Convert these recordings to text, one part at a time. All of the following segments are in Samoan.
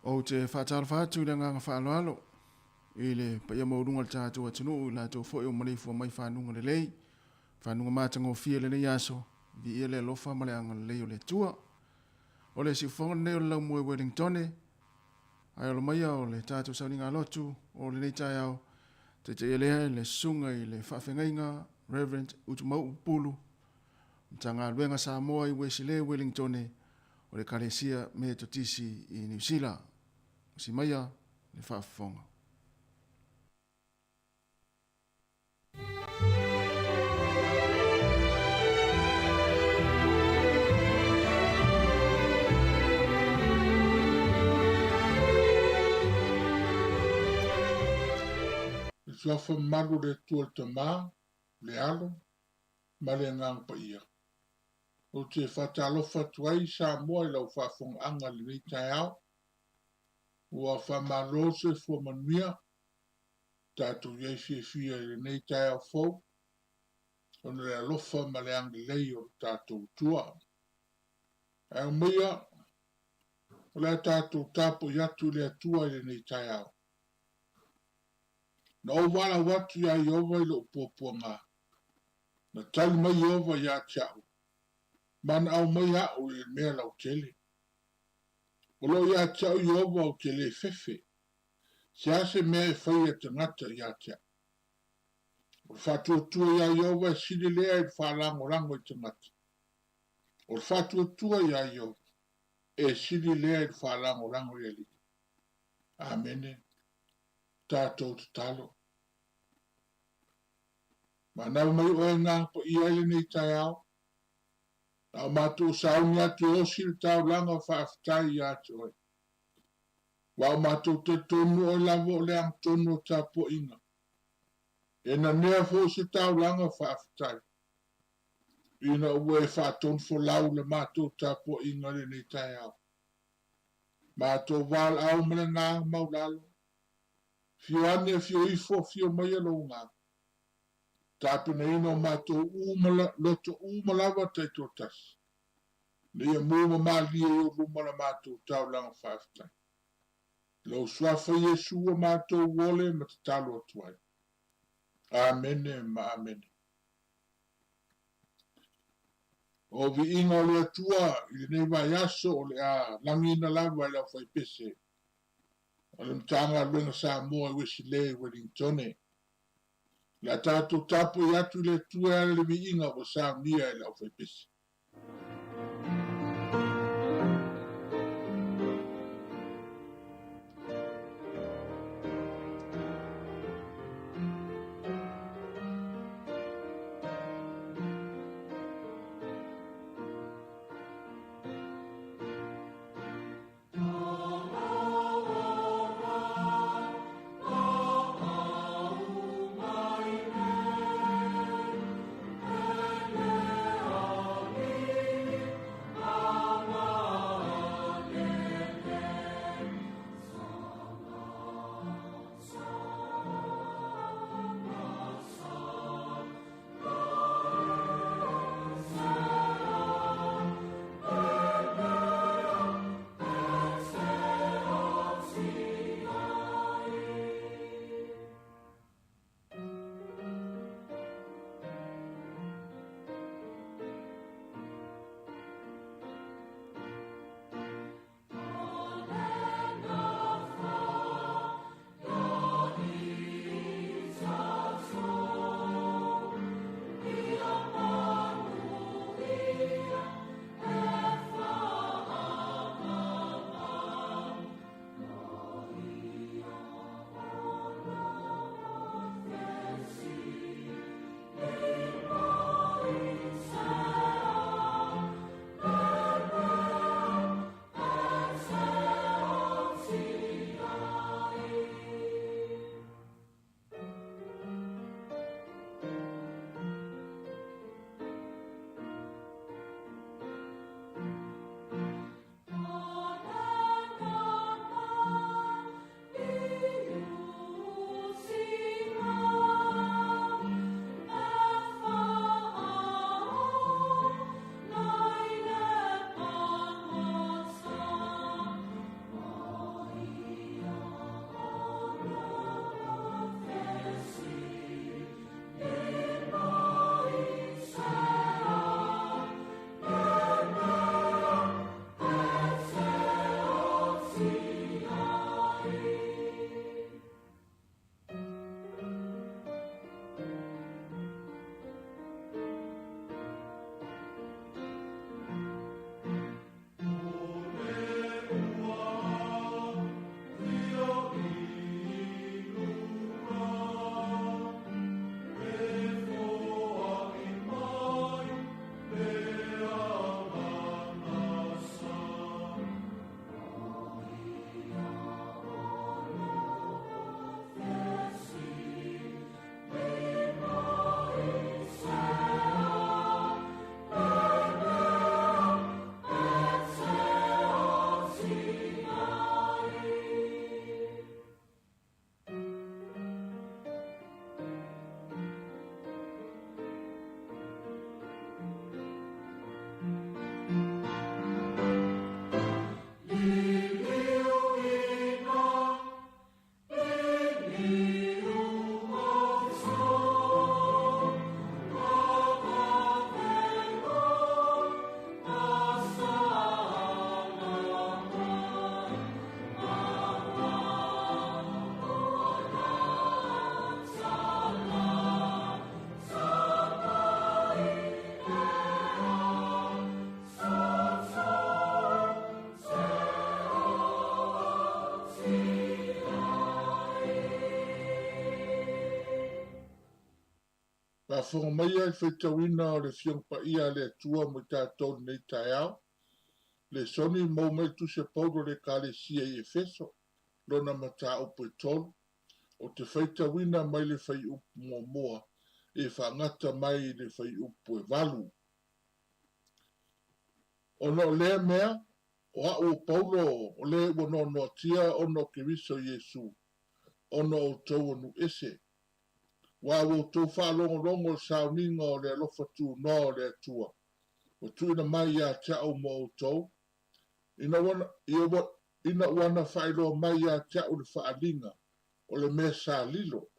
Ou te faatalofa atu i le agaga faaaloalo i le paia maualuga o le tatou atunuu i latou foi o maleifua mai fanuga lelei, fanuga matagofie i lenei aso, viia le alofa ma le agalelei o le Atua. O le siufofoga lenei o le laumua i Wellingtone, ae ola maia o le tatou sauniga lotu o lenei taeao, taitaia lea e le susuga i le faafegaiga Reverend Utumauu Pulu, Matagaluega Samoa i Uesile, Wellingtone, o le Ekalesia Metotisi i Niu Sila. Usi maia le faafofoga. Le suafa mamalu o le Atua le Tama, le Alo, ma le Agaga Paia. Ou te faatalofa atu ai Samoa i lau faafogaaga i lenei taeao. Ua faamalo le soifua manuia, tatou i ai fiafia i lenei taeao fou, ona o le alofa ma le agalelei o lo tatou Atua. Ae aumaia, o le a tatou tapuai atu i le Atua i lenei taeao. Na ou valaau atu iā Ieova i lou puapuaga, Na tali mai Ieova ia te au, Manaʻao mai aʻu i le mea lautele. O lo o ia te au Ieova ou te lē fefe, se a se mea e fai e tagata ia te au. O le faatuatua iā Ieova e sili lea i le faalagolago i tagata. O le faatuatua iā Ieova e sili lea i le faalagolago i alii. Amene. Tatou tatalo. Manava mai oe Agaga Paia i lenei taeao, na o matou sauni atu e osi le taulaga faafetai ia te oe. Ua o matou talitonu oe lava o le agatonu o tapuaiga. E nanea foi se taulaga faafetai, ina ua e faatonufolau le matou tapuaiga i lenei taeao. Matou valaau ma le agaga maulalo, Afio ane, afio ifo, afio maia lou agaga. Tapenaina o matou uma loto uma lava taitoatasi, ina ia mu ma malie i ou luma la matou taulaga faafetai. I lou Suafa Iesu ua matou ole ma tatalo atu ai. Amene ma amene. O viiga o le Atua i lenei vaiaso o le a lagiina lava i le aufaipese o le Matagaluega Samoa i Uesilē i Welingtone. O le a tatou tapuai atu i le Atua e ala i le viiga ua saunia e le aufaipese. Faafofoga maia i le faitauina o le Afioga Paia a le Atua mo i tatou i lenei taeao. Lesoni maua mai le Tusi a Paulo i le Ekalesia i Efeso, lona mataupu e 3. Ou te faitauina mai le fuaiupu muamua e faagata mai i le fuaiupu e 8. Ona o lea mea, o a'u o Paulo o le ua noanoatia ona o Keriso Iesu, ona o outou o nuu ese. Aua ua outou faalogologo i le sauniga o le alofa tunoa o le Atua, ua tuuina mai ia te a'u mo outou, ina ua, ia, ina ua na faailoa mai ia te a'u le faaaliga o le mea sa lilo,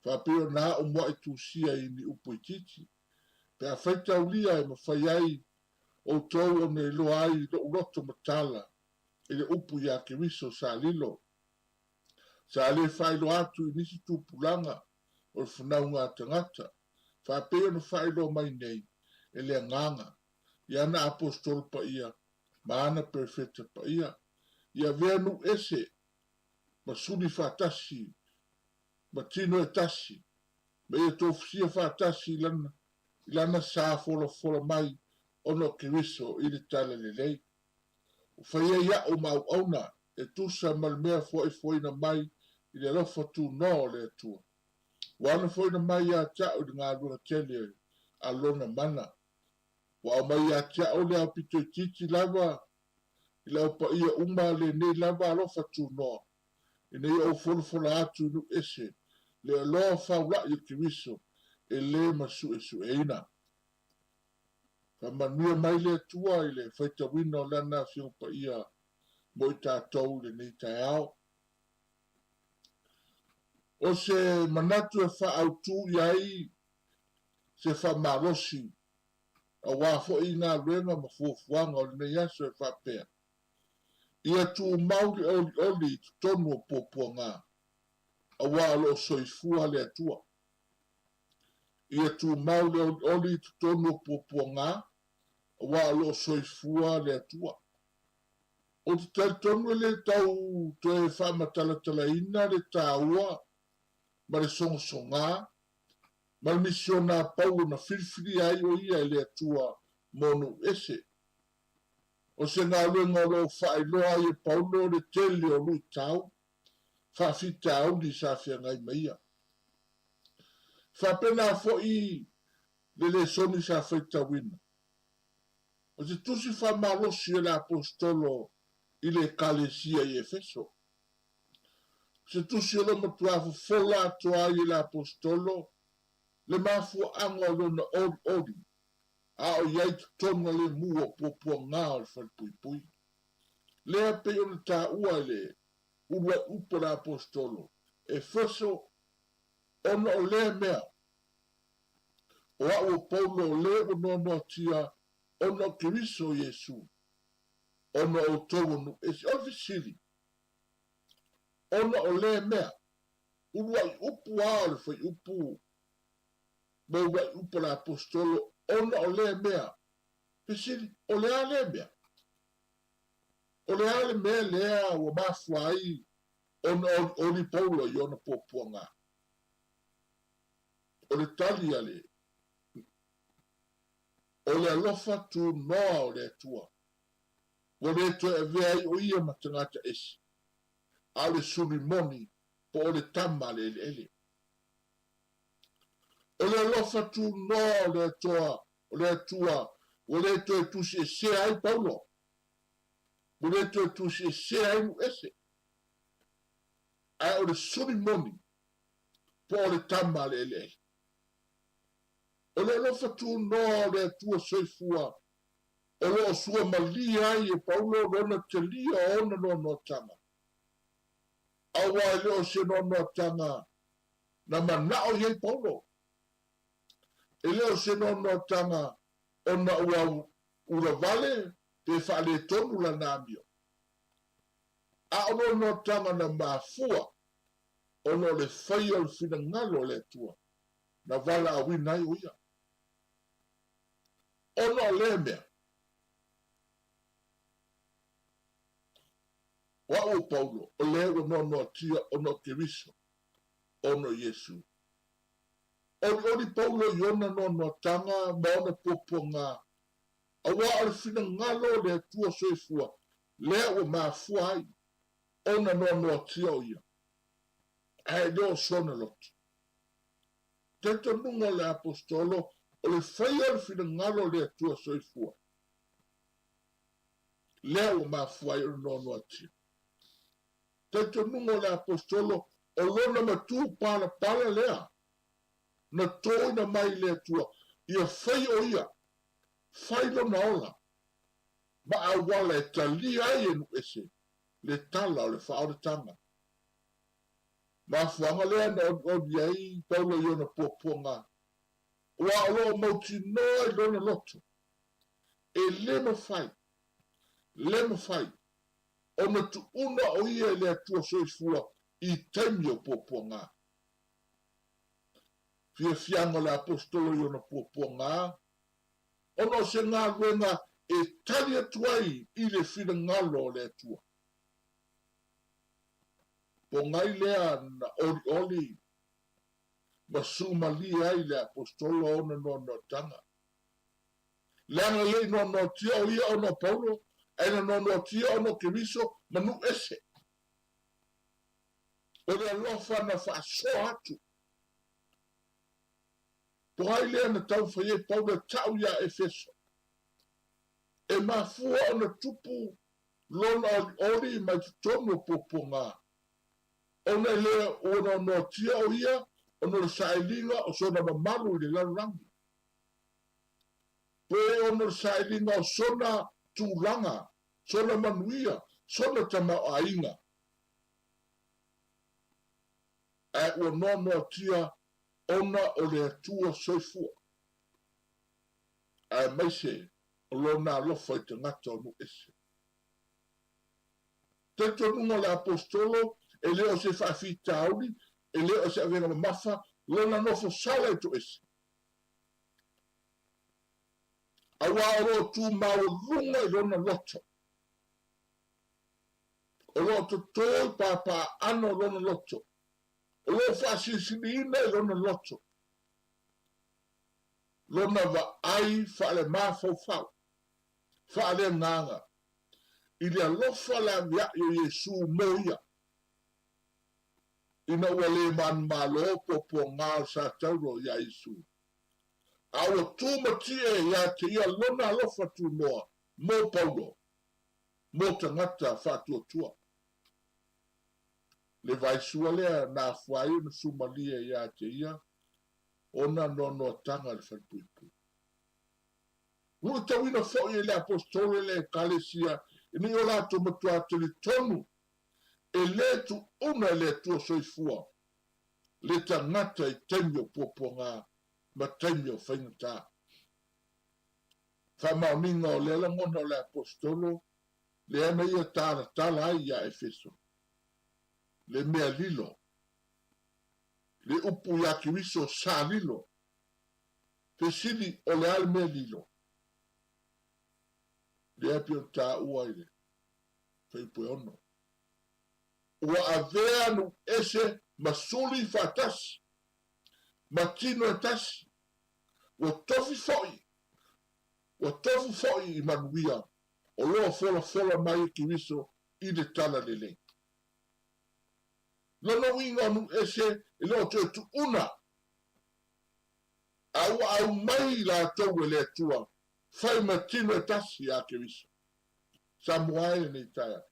faapei ona a'u mua'i tusia i ni upu itiiti, pe a faitaulia e mafai ai outou ona iloa ai lo'u loto matala i le upu iā Keriso sa lilo. Sa le faailoa atu i nisi tupulaga o le fanauga a tagata, faapei ona faailoa mai nei e le Agaga i ana aposetolo paia ma ana perofeta paia, i avea nuu ese ma suli faatasi ma tino e tasi, ma ia tofusia faatasi i lana, i lana sa folafola mai ona o Keriso i le Talalelei. Ua fai ai a'u ma auauna e tusa ma le mea foaifoaina mai i le alofa tunoa o le Atua. Ua ana foaina mai ia te a'u i le galuega tele a Lona mana. Ua aumai ia te a'u le aupito itiiti lava i le au paia uma lenei lava alofa tunoa, ina ia ou folafola atu i nuu ese le aloa faula'i o Keriso e le masu'esu'eina. Faamanuia mai le Atua i le faitauina o Lana Afioga Paia mo i tatou i lenei taeao. O se manatu e faaautu i ai se faamalosi aua foi galuega ma fuafuaga o lenei aso e faapea, Ia tumau le olioli i totonu o puapuaga, aua o lo o soifua le Atua. Ia tumau le olioli i totonu o puapuaga, aua o lo o soifua le Atua. Ou te talitonu e le tau toe faamatalatalaina le taua ma le sogasogā ma le misiona a Paulo na filifilia ai o ia e le Atua mo nuu ese. O se galuega o lo o faailoa ai e Paulo le tele o luitau faafitauli sa feagai ma ia. Faapena foi le lesoni sa faitauina. O se tusi faamalosi a le aposetolo i le Ekalesia i Efeso. O se tusi o lo o matua fofola atoa ai e le aposetolo le mafuaaga o lona olioli a o i ai totonu a le mu o puapuaga o le falepuipui. Lea pei ona taua e le uluai upu a le aposetolo, Efeso, ona o lea mea, o a'u o Paulo o le ua noanoatia ona o Keriso Iesu, ona o outou o nuu ese. O le fesili, ona o lea mea, uluai upu a o le fuaiupu ma uluai upu a le aposetolo, ona o lea mea, fesili, o le a lea mea? O le a le mea lea ua mafua ai ona olioli Paulo i ona puapuaga? O le tali a le O le alofa tunoa o le Atua, ua le toe avea ai o ia ma tagata ese, a o le suli moni po o le tama a le eleele. O le alofa tunoa o le Atoa, o le Atua, ua le toe tusiesea ai Paulo, ua le toe tusiesea ai nuu ese, ae o le suli moni po o le tama a le eleele. O le alofa tunoa o le Atua soifua o lo o suamalie ai e Paulo lona talia o ona noanoataga, aua e le o se noanoataga na manao i ai Paulo. E le o se noanoataga ona ua ulavale pe faaletonu lana amio, a o noanoataga na mafua ona o le faia o le finagalo o le Atua na valaauina ai o ia. Ona o lea mea, o a'u o Paulo, o lea ua noanoatia ona o Keriso, ona o Iesu. Olioli Paulo i ona noanoataga ma ona puapuaga, auā o le finagalo o le Atua Soifua lea ua mafua ai ona noanoatia o ia, ae le o sona loto. Talitonuga o le Aposetolo o le faia o le finagalo o le Atua Soifua lea ua mafua ai ona noanoatia. Talitonuga o le Aposetolo o lona matū palapala lea na tōina mai i le Atua ia fai o ia, fai lona ola ma auala e talia ai e nuu ese le tala o le faaolataga. Mafuaaga lea na olioli ai Paulo i ona puapuaga, aua o lo o mautinoa i lona loto, e le mafai, le mafai ona tuuna o ia i le Atua soifua i taimi o puapuaga. Fiafiaga o le Aposetolo i ona puapuaga, ona o se galuega e tali atu ai i le finagalo o le Atua. Pogai lea na olioli ma sumalie ai le Aposetolo ona noanoataga. Leaga e le i noanoatia o ia ona o Paulo, ae na noanoatia ona o Keriso ma nuu ese. O le alofa na faasoa atu. Pogai lea na taumafai ai Paulo e tau iā Efeso. E mafua ona tupu lona olioli mai totonu o puapuaga, ona e le ua noanoatia o ia ona o le sailiga o sona mamalu i le lalolagi, pe ona o le sailiga o sona tulaga, sona manuia, sona tamaoaiga, ae ua noanoatia ona o le Atua soifua, aemaise o lona alofa i tagata o nuu ese. Talitonuga o le Aposetolo e le o se faafitauli, e le o se avega mamafa lona nofo sala i toese. Auā o lo o tu maualuga i lona loto. O lo o totō i pāpāaano o lona loto. O lo o faasilisiliina i lona loto. Lona vaai faalemafaufau, faaleagaga, i le alofa laveai o Iesu mo ia, ina ua le manumalo puapuaga o le Satauro iā Iesu, a ua tu matie iā te ia lona alofa tunoa mo Paulo, mo tagata faatuatua. Le vaisua lea na afua ai ona sumalie iā te ia ona noanoataga i le falepuipui. Luitauina foi e le Aposetolo le Ekalesia ina ia o latou matuā talitonu e le tuuna e le Atua soifua le tagata i taimi o puapuaga ma taimi o faigata. Faamaoniga o lea lagona o le Aposetolo lea na ia talatala ai iā Efeso, le mea lilo, le upu iā Keriso sa lilo. Fesili, O le a le mea lilo? Lea pei ona taua i le Fuaiupu e 6. Ua avea nuu ese ma suli faatasi, ma tino e tasi, ua tofi foi, ua tofu foi i manuia o lo o folafola mai e Keriso i le Talalelei. Lona uiga o nuu ese e le o toe tuuna, a ua aumai i latou e le Atua, fai ma tino e tasi iā Keriso. Samoa e lenei taeao.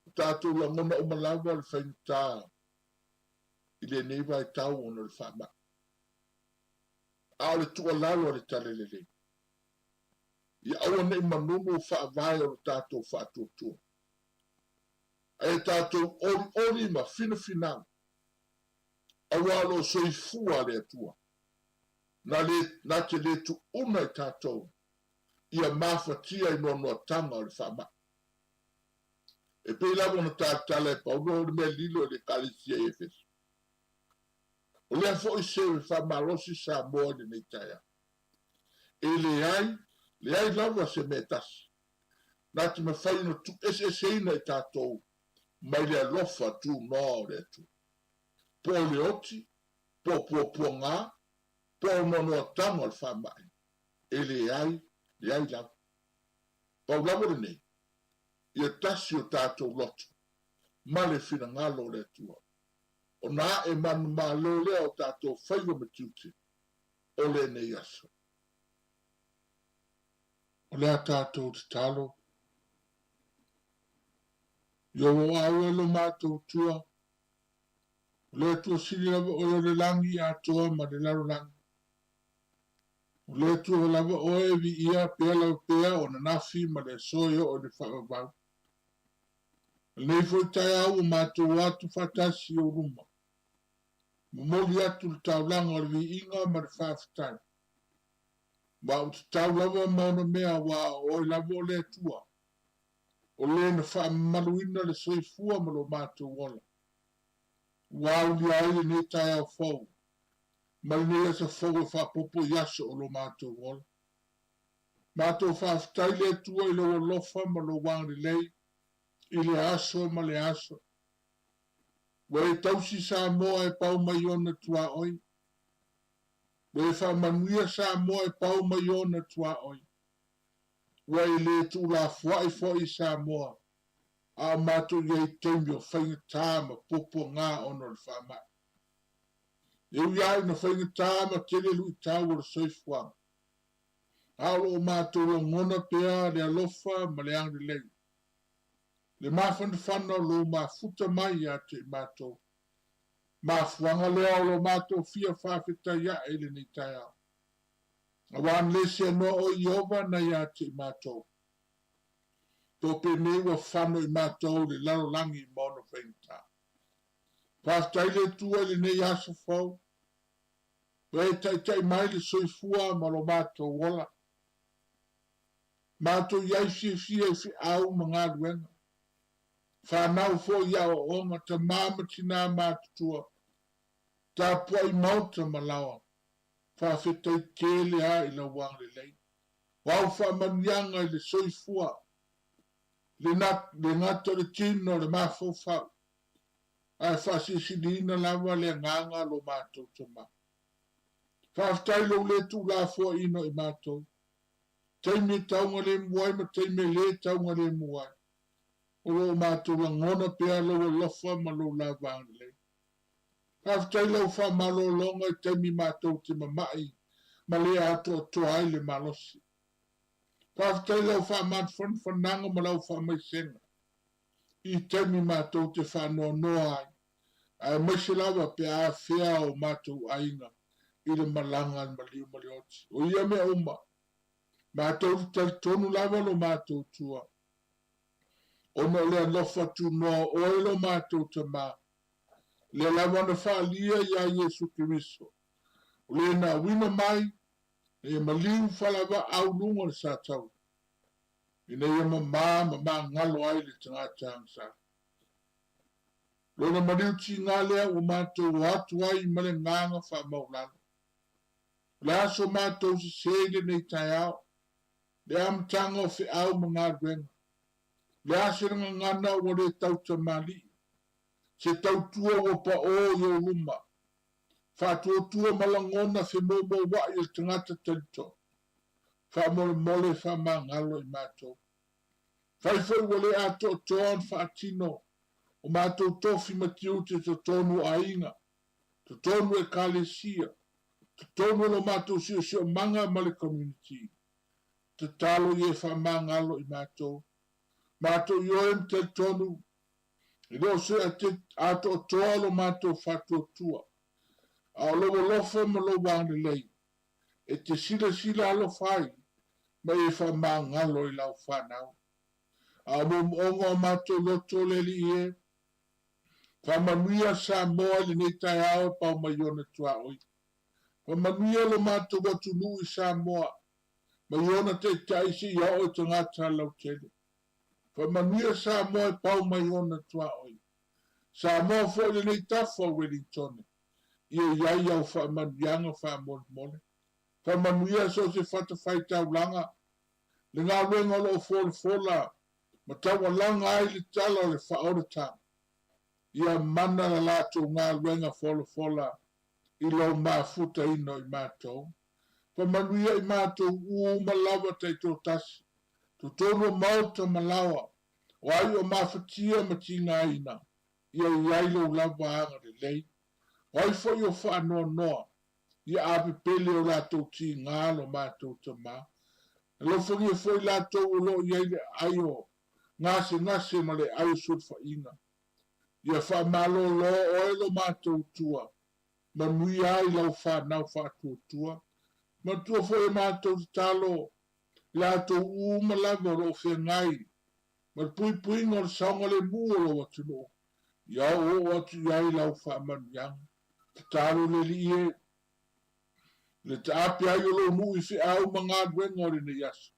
O tatou lagona uma lava o le faigata i lenei vaitau ona o le faamai. A o le tuualalo a le Talalelei, ia aua ne i manunu faavae o lo tatou faatuatua. Ae tatou olioli ma finafinau, auā o lo o soifua le Atua, na le, na te le tuuna i tatou ia mafatia i noanoataga o le faamai. E pei lava ona talatala e Paulo le mea lilo i le Ekalesia i Efeso. O lea foi se faamalosi Samoa i lenei taeao. E leai, leai lava se mea e tasi na te mafai ona tuueseeseina i tatou mai le alofa tunoa o le Atua. Po o le oti, Po o puapuaga, po o noanoatanga o le faamai, e leai, leai lava. Pau lava lenei, ia tasi o tatou loto ma le finagalo o le Atua. Ona ae manumalo lea o tatou faiva ma tiute o lenei aso. O le a tatou tatalo. Ia ua au e lo matou Atua, o le Atua sili lava oe o le lagi atoa ma le lalolagi. O le Atua lava oe e viia pea lava pea o ananafi ma le aso e oo i le faavavau. O lenei foi taeao ua matou o atu faatasi i ou luma, momoli atu le taulaga o le viiga ma le faafetai. Ma ua tatau lava ma ona mea aua o oe lava o le Atua, o le na faamamaluina le soifua ma lo matou ola. Ua aulia ai lenei taeao fou, ma lenei aso fou e faaopoopo i aso o lo matou ola. Matou faafetai le Atua i lou alofa ma lou agalelei i le aso ma le aso. Ua e tausi Samoa e pau mai ona tuaoi. Ua e faamanuia Samoa e pau mai ona tuaoi. Ua e le tuulafoai foi i Samoa a o matou i ai i taimi o faigata ma puapuaga ona o le faamai. E ui lava ina faigata ma tele luitau o le soifuaga, a o lo o matou lagona pea le alofa ma le agalelei, le mafanafana o lou mafuta mai ia te i matou. Mafuaaga lea o lo matou fia faafetai ae i lenei taeao. Aua na le seanoa oe Ieova na ia te i matou. Po penei ua fano i matou le lalolagi ma ona faigata. Faafetai le Atua i lenei aso fou. Ua e taitai mai le soifua ma lo matou ola. Matou i ai fiafia i feau ma galuega. Fanau foi i aoaoga, tama ma tinā matutua, tapuai maota ma laoa. Faafetai tele a i lau agalelei. O au faamanuiaga i le soifua, le le gata o le tino, le mafaufau, ae faasilisiliina lava le agaga lo matou Tama. Faafetai lou le tuulafoaina o i matou, taimi e taugalemu ai ma taimi e le taugalemu ai. O lo o matou lagona pea lou alofa ma lou lava agalelei. Faafetai i lau faamalologa i taimi matou te mama'i ma le atoatoa ai le malosi. Faafetai i lau faamanafanafanaga ma lau faamaisega i taimi matou te faanoanoa ai, aemaise lava pe a afea o matou aiga i le malaga a le maliu ma le oti. O ia mea uma, matou te talitonu lava lo matou Atua, ona o le alofa tunoa o oe lo matou Tama, lea lava na faaalia iā Iesu Keriso, o le na auina mai, ina ia maliu falavaau luga o le sataua, ina ia mamā ma magalo ai le tagata agasala. Lona maliu tiga lea ua matou o atu ai ma le agaga faamaualalo. O le aso matou sese i lenei taeao, le amataga o feau ma galuega. O le a se gagana ua le tautamalii, se tautua ua paō i ou luma, faatuatua ma lagona femoumouaʻi o le tagata talito, faamolemole faamagalo i matou. Fai foi ua le atoatoa ona faatino o matou tofi ma tiute i totonu o aiga, totonu o ekalesia, totonu o lo matou siosiomaga ma le community. Tatalo ia e faamagalo i matou. Matou ioe ma talitonu, e le o se atoatoa lo matou faatuatua, a o lou alofa ma lou agalelei, e te silasila alofa ai ma e faamagalo i lau fanau. A o moomooga o matou loto le Alii e, faamanuia Samoa i lenei taeao e pau mai ona tuaoi. Faamanuia lo matou atunuu i Samoa, mai ona taitai seia oo i tagata lautele. Faamanuia Samoa e pau mai ona tuaoi. Samoa foi lenei tafa o Wellingtone, ia i ai au faamanuiaga faamolemole. Faamanuia so o se fatafaitaulaga, le galuega o lo o folafola ma taualaga ai le tala o le faaolataga. Ia mana la latou galuega folafola. I lou mafutaina o i matou. Faamanuia i matou uma lava taitoatasi, totonu o maota ma laoa, o ai o mafatia ma tigaina, ia i ai lou lava agalelei. O ai foi o faanoanoa, ia apepele o latou tiga lo matou Tama. Alofagia foi latou o lo o i ai le aai o gasegase ma le aai o sulufaiga. Ia faamalolo oe lo matou Atua, manuia ai lau fanau faatuatua. Manatua foi e matou tatalo i latou uma lava o lo o feagai ma le puipuiga o le saogalemu o lou atunuu, ia oooo atu i ai lau faamanuiaga. Tatalo le Alii e, le taape ai o lou nuu i feau ma galuega o lenei aso.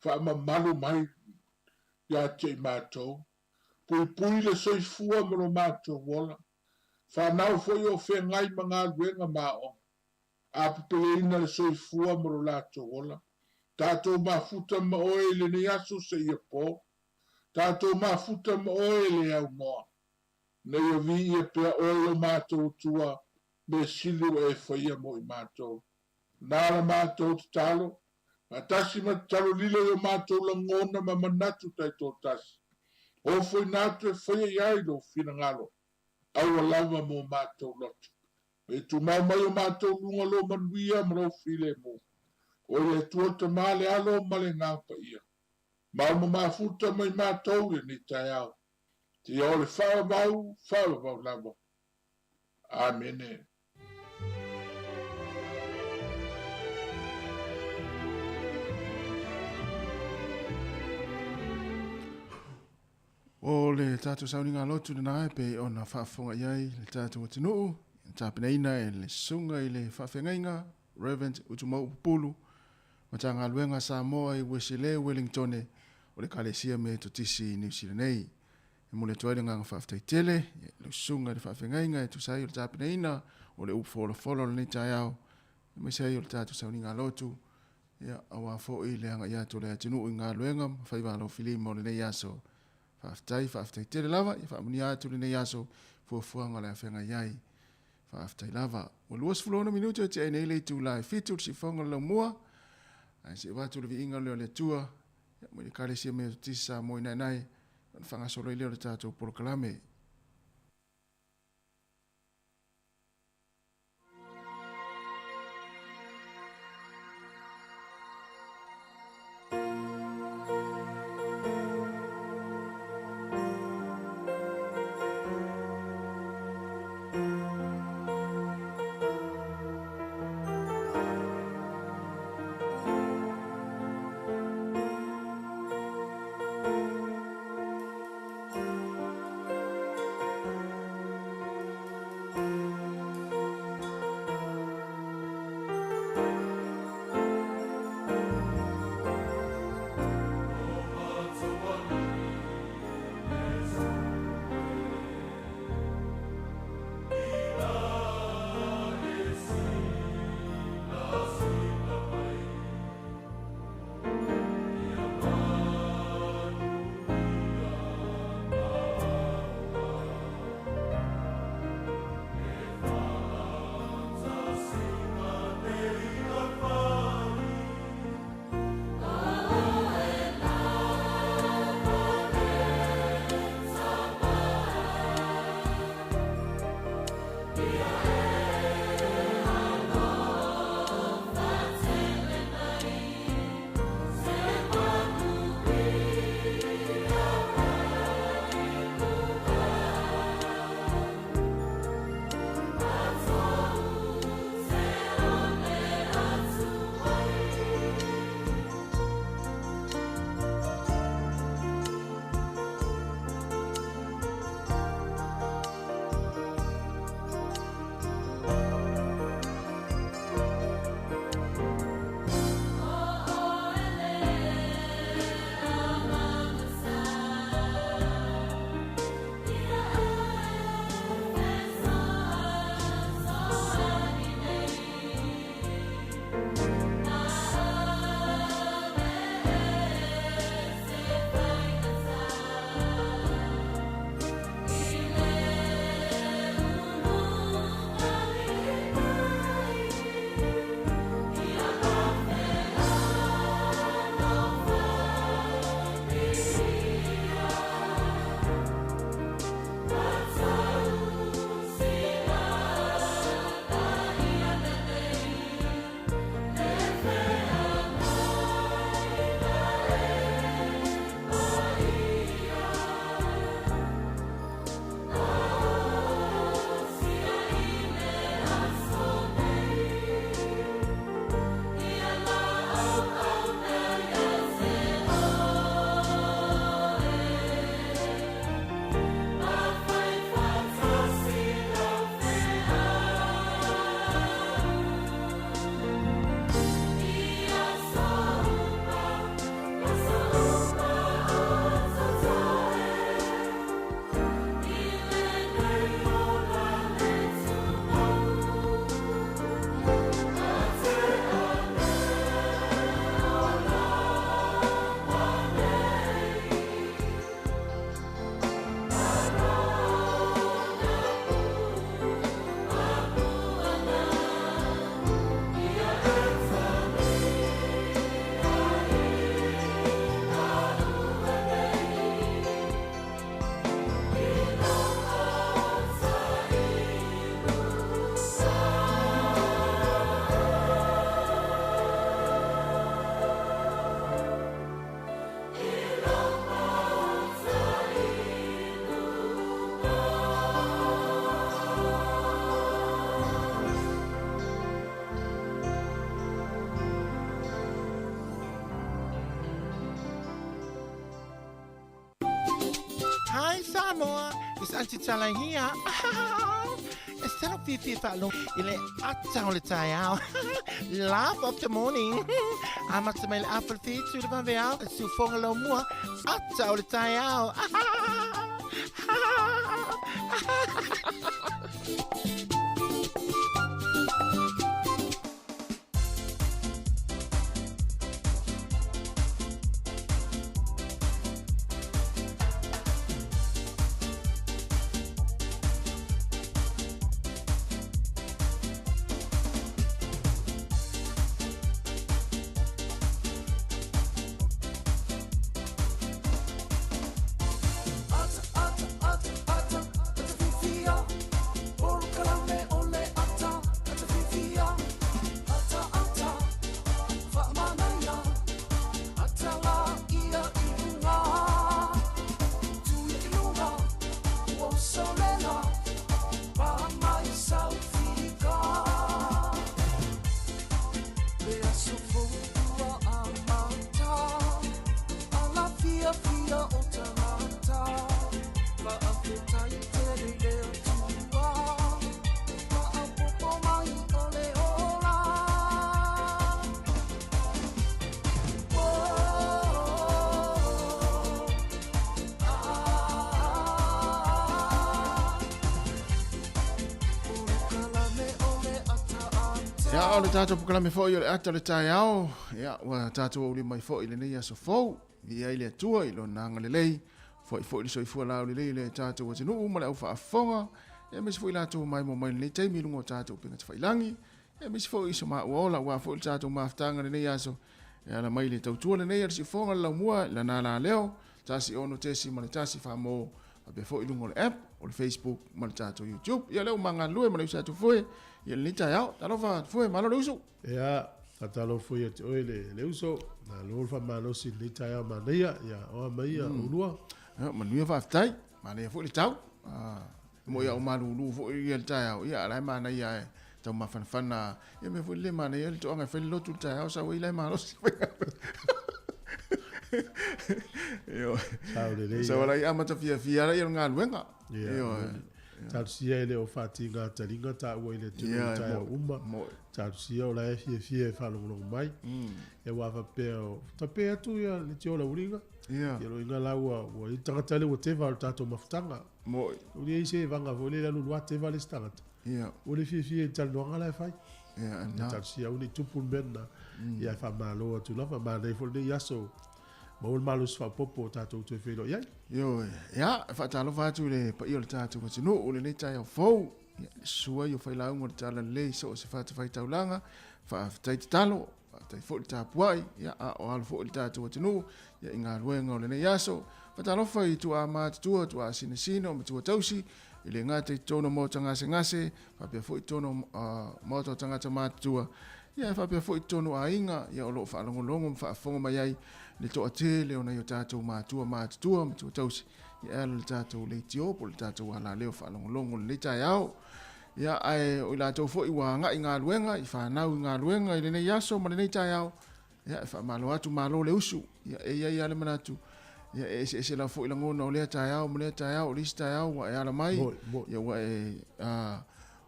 Faamamalu mai ia te i matou. Puipui le soifua ma lo matou ola. Fanau foi o feagai ma galuega ma aoga. Apepeleina le soifua ma lo latou ola. Tatou mafuta ma oe i lenei aso seia po. Tatou mafuta ma oe e le aunoa. Ina ia viia pea oe lo matou Atua, mea sili ua e faia mo i matou. Na la matou tatalo, faatasi ma tatalo lilo i o matou lagona ma manatu taitoatasi. Ofoina atu e faia i ai lou finagalo, aua lava mo matou loto. Ma ia tumau mai o matou luga lou manuia ma lou filemu. Oe le Atua le Tama, le Alo ma le Agaga Paia. Mau ma mafuta mai matou i lenei taeao. Seia oo le faavavau, faavavau lava. Amene. O le tatou sauniga lotu lena e pei ona faafofoga i ai le tatou atunuu, na tapenaina e le Susuga i le Faafeagaiga Reverend Utumau Pupulu, Matagaluega Samoa i Uesele, Wellingtone, o le Ekalesia Metotisi i Niu Sila nei. E momoli atu ai le agaga faafetai tele i lau Susuga i le Faafeagaiga e tusa ai o le tapenaina o le upu folafola o lenei taeao, aemaise ai o le tatou sauniga lotu, ia, aua foi le agai atu o le atunuu i galuega ma faiva alofilima o lenei aso. Faafetai, faafetai tele lava, ia faamanuia atu lenei aso fuafuaga o le a feagai ai. Faafetai lava. Ua 26 minute o tea nei le itula e 7 o le siufofoga o le laumua. Ae se i avatu le viiga lea o le Atua, ia, mai le Ekalesia Metotisi Samoa i Naenae, ona faagasolo ai lea o le tatou polokalame. It's Aunty Tala here. E sala fiafia faalogo i le ata o le taeao. Laugh of the morning. Amata mai le afa le fitu le vaveao. Siufoga laumua. Ata o le taeao. Ia, o le tatou polokalame foi o le ata o le taeao, ia, ua tatou auli mai foi i lenei aso fou, viia ai le Atua i lona agalelei, fo'i foi le soifua laulelei i le tatou atunuu ma le au faafofoga, ia aemaise foi i latou ua maimoa mai i lenei taimi i luga o tatou upega tafailagi, ia aemaise foi i so maua ola aua foi le tatou mafutaga i lenei aso, e ala mai i le tautua lenei a le siufofoga le laumua i lana alaleo, 16.1 faa-mo, faapea foi i luga o le app, o le Facebook ma le tatou YouTube. Ia lea ua magalulue ma le uso atu Foe i lenei taeao. Talofa Foe, malo le uso. Ia, faatalofa foi ia te oe le, le uso. Malo le faamalosi i lenei taeao manaia. Ia, oa mai ia oulua. Ia, manuia faafetai. Manaia foi le tau. Ah, mo ia o malulu foi ia le taeao. Ia, a la e manaia e tau mafanafana. Ia, mea foi le manaia le toaga e fai le lotu le taeao, sau ai la e malosi. Ioe. Sao lelei. Sau ala i amata fiafia ala ia le galuega. Ia, Ioe. Talosia e le o faatiga taliga taua i le atunuu Ia, i taeao moe, uma. moe. Talosia o la e fiafia e faalogologo mai. Ia ua faapea o tape atu ia le tio o le uliga. Ia, Ia loiga la ua ua i tagata le ua teva o le tatou mafutaga. moe. Ua i se vaga foi le alu lua teva le isi tagata. Ia, Ua le fiafia i talanoaga la e fai. ia, Ia na. talosia au nei tupu le mea lena. Ia e faamalo atu lava manaia foi lenei aso. Maua le malosi faaopoopo o tatou toe feiloai ai. Ioe, ia, e faatalofa atu i le paia o le tatou atunuu i lenei taeao fou. Ia, le susu ai o failauga o le Talalelei i so o se fatafaitaulaga. Faafetai tatalo, faafetai foi le tapuai, ia, a o alo foi le tatou atunuu ia, i galuega o lenei aso. Faatalofa i tuaa matutua, tuaa sinasina o matua tausi, e le gata i totonu o maota gasegase, faapea foi i totonu o maota o tagata matutua, ia, e faapea foi i totonu o aiga, ia, o lo o faalogologo ma faafofoga mai ai le toatele o nai o tatou matua matutua, matua tausi, ia, e ala i le tatou leitio po o le tatou alaleo faalogologo i lenei taeao. Ia, ae o i latou foi ua agai i galuega, i fanau i galuega i lenei aso ma lenei taeao, ia, e faamalo atu, malo le usu. Ia, e i ai lava le manatu, ia, e eseese lava foi lagona o lea taeao ma lea taeao, o le isi taeao ua e ala mai, Moi, moi. ia, ua e,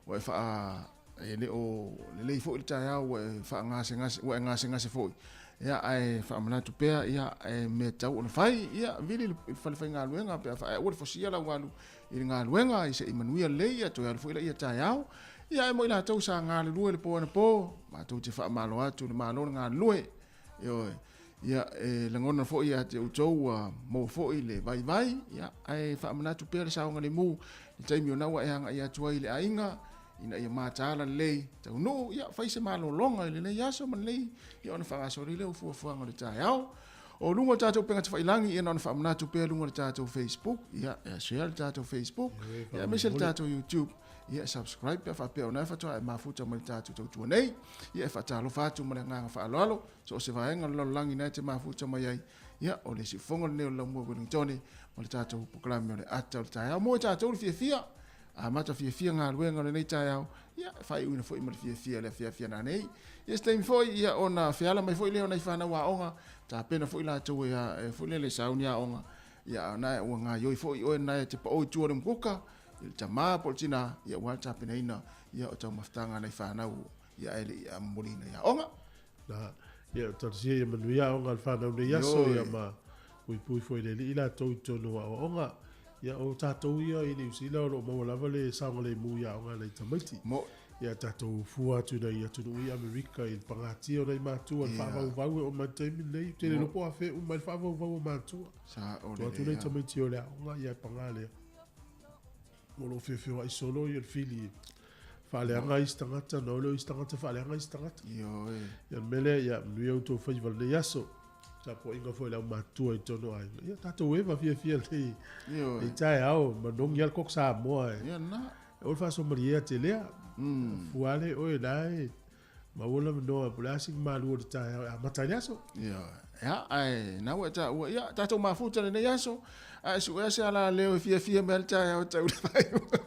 ua e faa, e le o lelei foi le taeao ua e faagasegase, ua e gasegase foi. Ia, ae faamanatu pea, ia, e mea tatau ona fai, ia, vili i le fale faigaluega pe a faa, aua le fosia lau alu i le galuega, i se i manuia lelei, ia, toe alu foi laia taeao. Ia, ae mo i latou sa galulue i le po anapo, matou te faamalo atu i le Malo le galulue. Ioe. Ia, e lagona foi ia te outou ua maua foi le vaivai, ia, ae faamanatu pea le saogalemu i le taimi o na ua e agai atu ai i le aiga, ina ia mataala lelei, taunuu, ia, fai se malologa i lenei aso ma lenei, ia, ona faagasolo ai lea o fuafuaga o le taeao. O luga o le tatou upega tafailagi, ia na ona faamanatu pea luga o le tatou Facebook, ia, e share le tatou Facebook, ia, aemaise le tatou YouTube, ia, subscribe pe a faapea o na e faatoa e mafuta mai le tatou tautua nei. Ia, e faatalofa atu ma le agaga faaaloalo, so o se vaega o le lalolagi na e te mafuta mai ai, ia, o le siufofoga lenei o le Laumua Wellingtone ma le tatou polokalame o le Ata o le Taeao. Mo i tatou le fiafia, amata fiafia galuega o lenei taeao, ia, e faaiuina foi ma le fiafia le afiafi ana nei. Ia, se taimi foi, ia, ona feala mai foi lea o nai fanau aoga, tapena foi latou e, e foi lele sauni aoga, Ia, a o lena ua gaoioi foi oe lena e te pao i tua o le mukuka, i le tama po o le tina, ia aua le tapenaina ia o taumafataga a nai fanau, ia ae le i momoliina i aoga. Na, ia, talosia ia manuia aoga a le fanau nei aso, ia ma puipui foi i le Alii latou i totonu o aoaoga. Ia, o tatou ia i Niu Sila o lo o maua lava le saogalemu i aoga a nai tamaiti. Mo. Ia, tatou fua atu i nai atunuu i Amerika i le pagatia o nai matua, le faavauvau e oo mai i le taimi lenei. Ou te le iloa po o afea uma ai le faavauvau o matua. Sao Tuu atu lelei nai lava. tamaiti o le aoga, ia e paga lea. O lo o feofeoai solo ia le fili e faaleaga isi tagata, ona o lea o isi tagata faaleaga isi tagata. Ioe. Ia o le mea lea, ia manuia outou faiva i lenei aso. Tapuaiga foi i le aumatutua i totonu o aiga. Ia tatou eva fiafia lenei Ioe. lenei taeao, manogi lava le koko Samoa e. Ia lena. O le faasoamalie ate lea. Fua lea oe la e maua le avanoa po o le a sina malu o le taeao e amata ai le aso. Ia, ia, ae na ua e taua, ia, tatou mafuta lenei aso, ae suea se alaleo e fiafia mai ai le taeao e tau le faaiuga.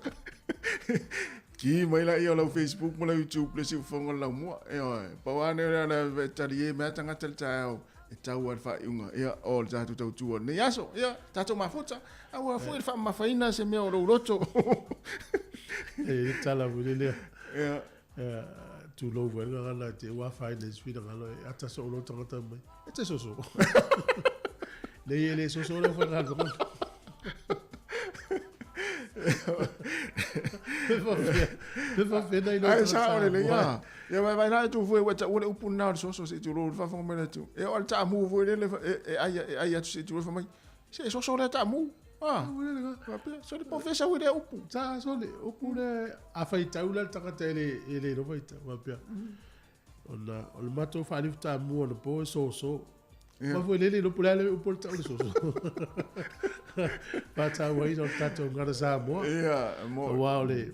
Ki mai laia o lau Facebook ma lau YouTube le siufofoga o le laumua. Ioe, pau lava lenei o le ala e talie mai lava tagata le taeao e tau lava le faaiuga, ia, o le tatou tautua o lenei aso. Ia, tatou mafuta, aua foi le faamamafaina se mea o lou loto. E i ai le tala foi lele, Ia. ia, tulou foi le gagana te ua afaina i se finagalo e ata soo loa le tagata mai, e te soso. Leai e le soso le aufaigaluega. Pe faapea nai loa Ae tagata sao lelei Samoa. a. Ia vai vai la e tu foi ua taua le upu lena o le soso se i tulou le faafofoga mai le atu. E oo lava i le taamu foi lele e ai e ai atu se i tulou fai mai, se e soso lea taamu. Ah, faapea, sole po o fea sau i lea upu. Sa sole, upu lea, a faitau la le tagata e le, e le iloa faitau, faapea. Ona o le matou faalifu taamu anapo e soso. Ia. Ma foi lele iloa po o le a le upu o le tau le soso. Faatauaina o le tatou gagana Samoa. Ia, mo. Aua o le,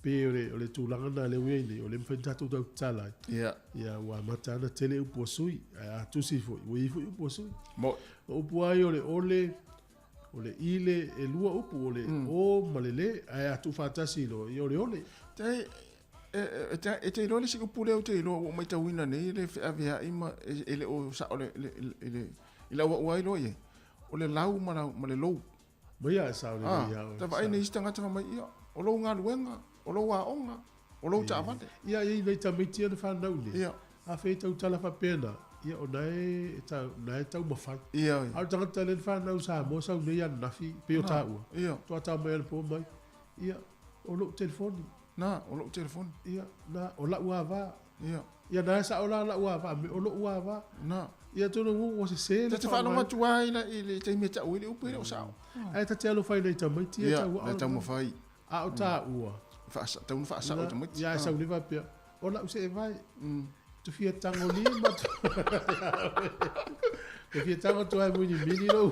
pei o le, o le tulaga lena lea ua i ai nei, o lea e mafai ona tatou tautatala ai. Ia. Ia, ua amata lava ona tele upu a sui, ae a tusi foi, ua i ai foi upu a sui. Mo. O upu lava ia o le ole, o le ile, e lua upu, o le o ma le le, ae a tuufaatasi loa, ia o le ole. Te, e, e, te, e te iloa le isi upu lea ou te iloa ua ou matauina nei le feaveai ma e, e le o sao le, le, le, le, i lau auai loa i ai, o le lau ma, lau, ma le lou. Mai a e sao lelei Ah, a oe, ta vaai sao. nei isi tagata fai mai, ia, o lou galuega, o lou aoga, o lou taavale. Ia, e i ai nai tamaiti ia na fanau nei. Ia. A fea i tau tala faapena, ia o na e, e na e taumafai. Ia, ia. A o le tagata lea na fanau i Samoa sau nei ananafi, pei o taua. Ia. Toa tau mai anapo mai, ia, o lou telefoni. Na, o lou telefoni. Ia, na, o lau ava. Ia. Ia, na e sao la lau ava, me o lou ava. Na. Ia, tonu ua sese le Ta te faalogo atu lava i le, i le taimi e tau ai le upu e le o sao. Ae ta te alofa i nai tamaiti ia Ia, taua. na taumafai. A o taua. Faasa, tau na faasao i tamaiti. Ia, e sau nei faapea, o lau seevai. Tu fia tango lima. Tu fia tango tu ai muni mini lou.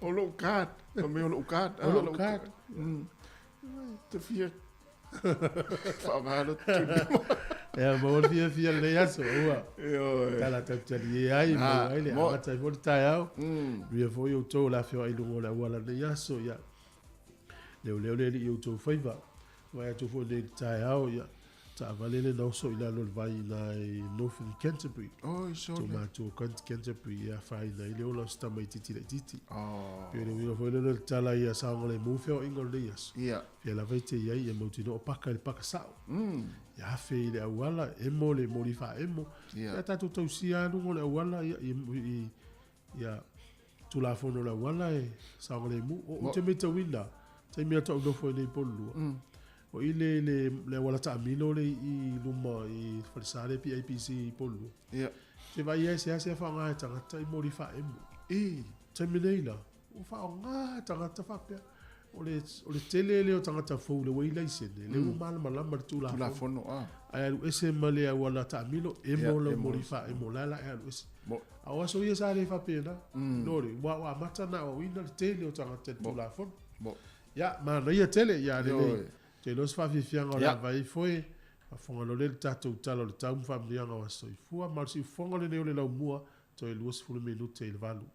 O lou card. O mea o lou card. O lou card. Te fia faavalo tu lima. Ia, maua le fiafia i lenei aso, ua. Ioe. Tala tautalie ai, maua ai le amata ai foi le taeao. Manuia foi outou o le afioai i luga o le auala i lenei aso, ia. Leoleo le alii i outou faiva. Vaai atu foi nei i le taeao, ia, taavale le na oso i lalo o le vai i na i Northern Canterbury. Oi, sole. Tou matua o Canterbury, ia, afaina ai le ola o se tamaitiiti laitiiti. Oh. Pei o le uiga foi lea o le tala ia saogalemu feoaiga o lenei aso. Ia. Fia lava i te i ai, ia mautinoa o paka i le paka sao. Ia afe i le auala, emo le moli faaemo. Ia. Ia tatou tausia lava luga o le auala, ia, i, i, ia, Tulafono o le auala e saogalemu. O, ou te matauina, taimi atu au nofo i nei Pololua, o i le, le, le auala taamilo le i luma i falesa le PIPC i Pololua. Ia. Te vaai ai seasea faaaoga e tagata i moli faaemo. I. Taimi nei la, ua faaaoga e tagata faapea. O le, o le tele lea o tagata fou le ua i laisene, le ua malamalama le Tulafono. Tulafono, a. Ae alu ese ma le auala taamilo, emo Ia, lau emo. moli faaemo, la la e alu ese. Mo. A o aso ia sa le faapena, no le, ua ua amata ona aoaoina le tele o tagata i le Tulafono. Mo. Ia, manaia tele, ia lelei. Ioe. Te iloa se faafiafiaga o le Ia. ava ifo e, faafofoga loa lea i le tatou tala o le tau ma faamanuiaga o aso soifua, ma o le siufofoga lenei o le laumua, toe 20 minute i le valu.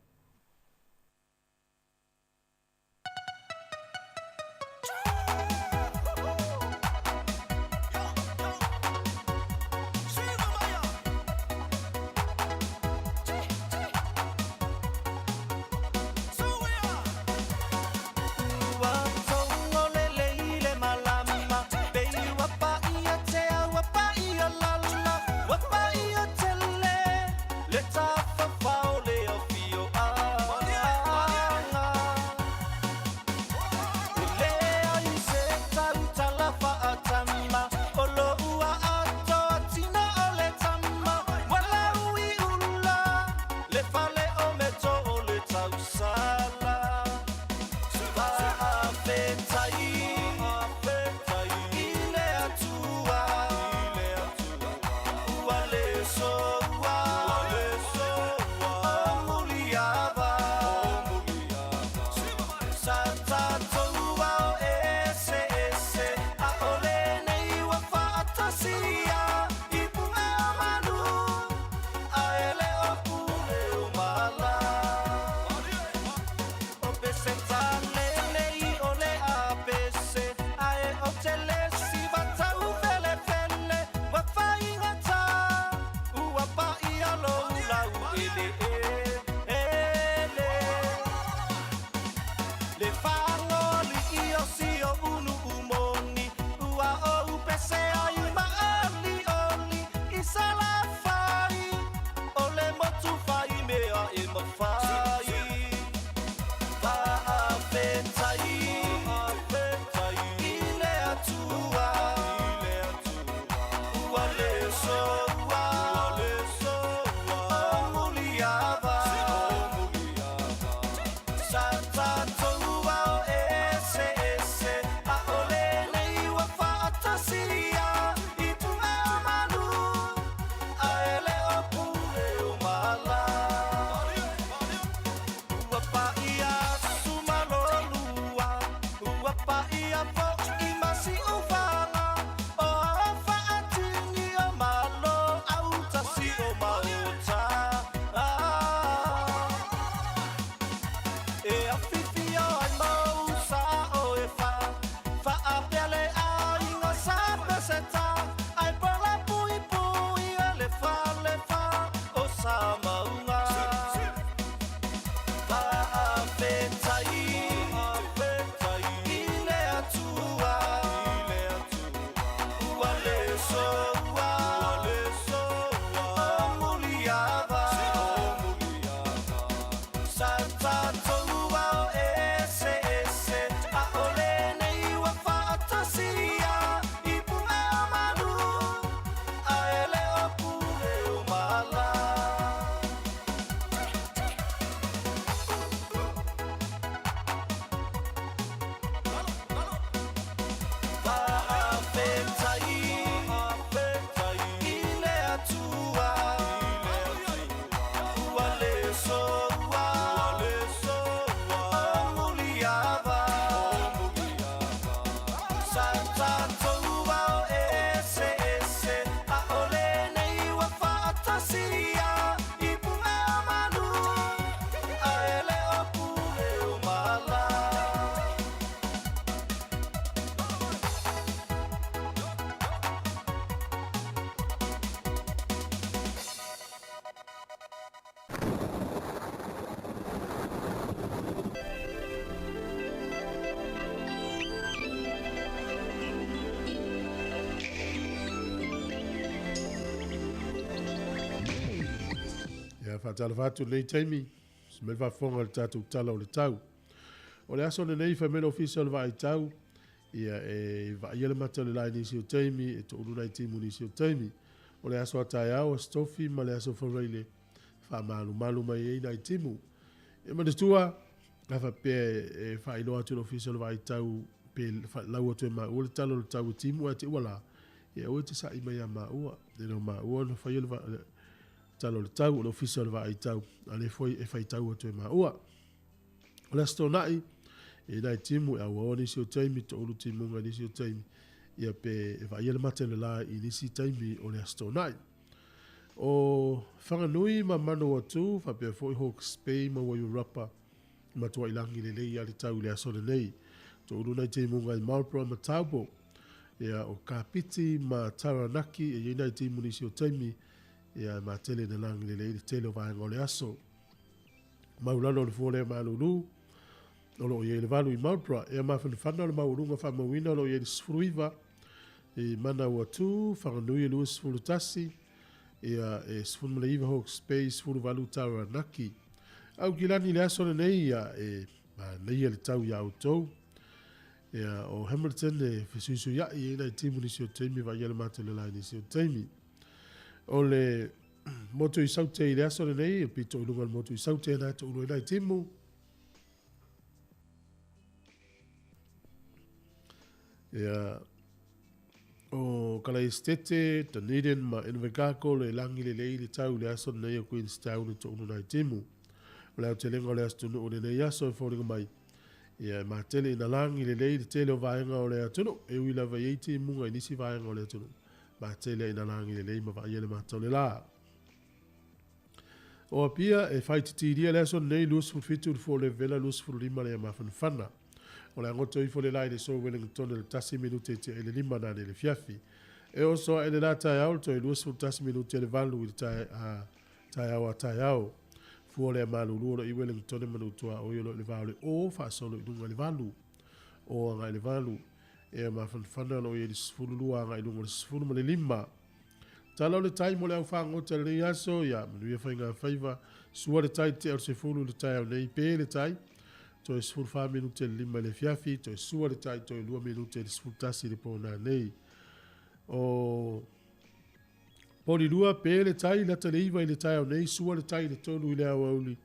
Faatalofa atu i lenei taimi, se mea le faafofoga i le tatou Tala o le Tau. O le aso lenei fai mai le Ofisa o le Vaai Tau, ia e vaaia le mata o le la i nisi o taimi, e toulu nai timu i nisi o taimi. O le aso a taeao, Aso Tofi ma le Aso Faraile, faamalumalu mai ai nai timu. E manatua, a faapea e faailoa atu e le Ofisa o le Vaai Tau pe lau atu e maua le tala o le tau e timu ae te ua la, ia aua e te sa'i mai ia maua. E le o maua na faia le tala o le tau, o le Ofisa o le Vaai Tau, a lea foi e faitau atu e maua. O le Aso Toonai, e nai timu e auaoa nisi o taimi, toulu timuga i nisi o taimi, ia pe e vaaia le mate o le la i nisi taimi o le Aso Toonai. O Whanganui ma Manawatu, faapea foi Hawke's Bay ma Wairarapa, e matuai lagi lelei lava le tau i le aso lenei. Toulu nai timuga i Marlborough ma Taupo, ia o Kapiti ma Taranaki e i ai nai timu nisi o taimi, ia e matele ina lagi lelei le tele o vaega o le aso. Maulalo o le fua lea malulu o lo o i ai le 8 i Marlborough. Ea mafanafana o le maualuga faamauina o lo o i ai le 19 i Manawatu, Whanganui e 21, ia e 19 Hawke's Bay, 18 Taranaki. Aukilani i le aso lenei, ia e manaia le tau iā outou. Ia o Hamilton e fesuisuia'i ai nai timu nisi o taimi, vaaia le matou le la i nisi o taimi. O le motu i Saute i le aso lenei, o pito i luga o le motu i Saute na e toulu ai nai timu. Ia, o Kalaesetete, Dunedin ma Invercargill e lagi lelei le tau i le aso lenei o Queenstown e toulu nai timu. O le aotelega o le asotunu'u i lenei aso e foliga mai, ia e matele ina lagi lelei le tele o vaega o le atunuu, e ui lava i ai timuga i nisi vaega o le atunuu, matele ina lagi lelei ma vaaia le mata o le la. O Apia e faititilia le aso lenei 27 le fua o Levela 25 le mafanafana. O le agoto ifo le la i le so Wellington le 1 minute i tia i le 5 nane i le fiafi. E oso ae le la taeao le toe 21 minute le 8 i le taeao a taeao. Fua o le malulu o lo i Wellington e manutua o i o lo i le vao le o faasolo i luga i le 8. O agai le 8. E mafanafana o lo i le 12 agai luga le 15. Tala o le tai mo le au fagota i lenei aso, ia manuia faiga faiva, sua le tai te o le 10 le taeao nei, pe le tai, toe 14 minute le 5 i le afiafi, toe sua le tai toe 2 minute le 11 le pona nei. O Polilua, pe le tai, lata le 9 i le taeao nei, sua le tai le 3 i le aoauli,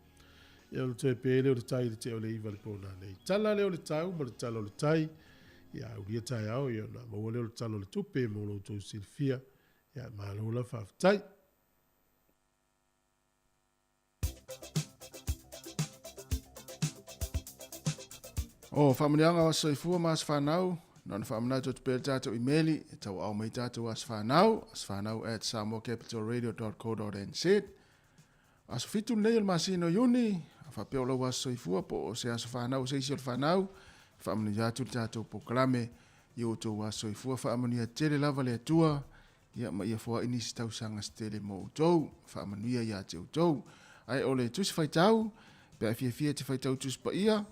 ia o le toe pe le o le tai le te o le 9 le pona nei. Tala le o le tau ma le tala o le tai, ia aulia taeao, ia na maua le o le tala o le tupe mo lo outou silafia. Ia, malo la faafetai. O faamanuiaga o aso soifua ma aso fanau, na ona faamanatu atu pea le tatou imeli e tauaao mai tatou aso fanau, asofanau@samoacapitalradio.co.nz. Aso 7 lenei o le masina o Iuni, a faapea o lau aso soifua po o se aso fanau o se isi o le fanau, e faamanuia atu le tatou polokalame i o outou aso soifua, faamanuia tele lava le Atua, ia ma ia foai nisi tausaga se tele mo outou, faamanuia ia te outou. Ae o le tusi faitau, pe a fiafia e te faitau tusi paia,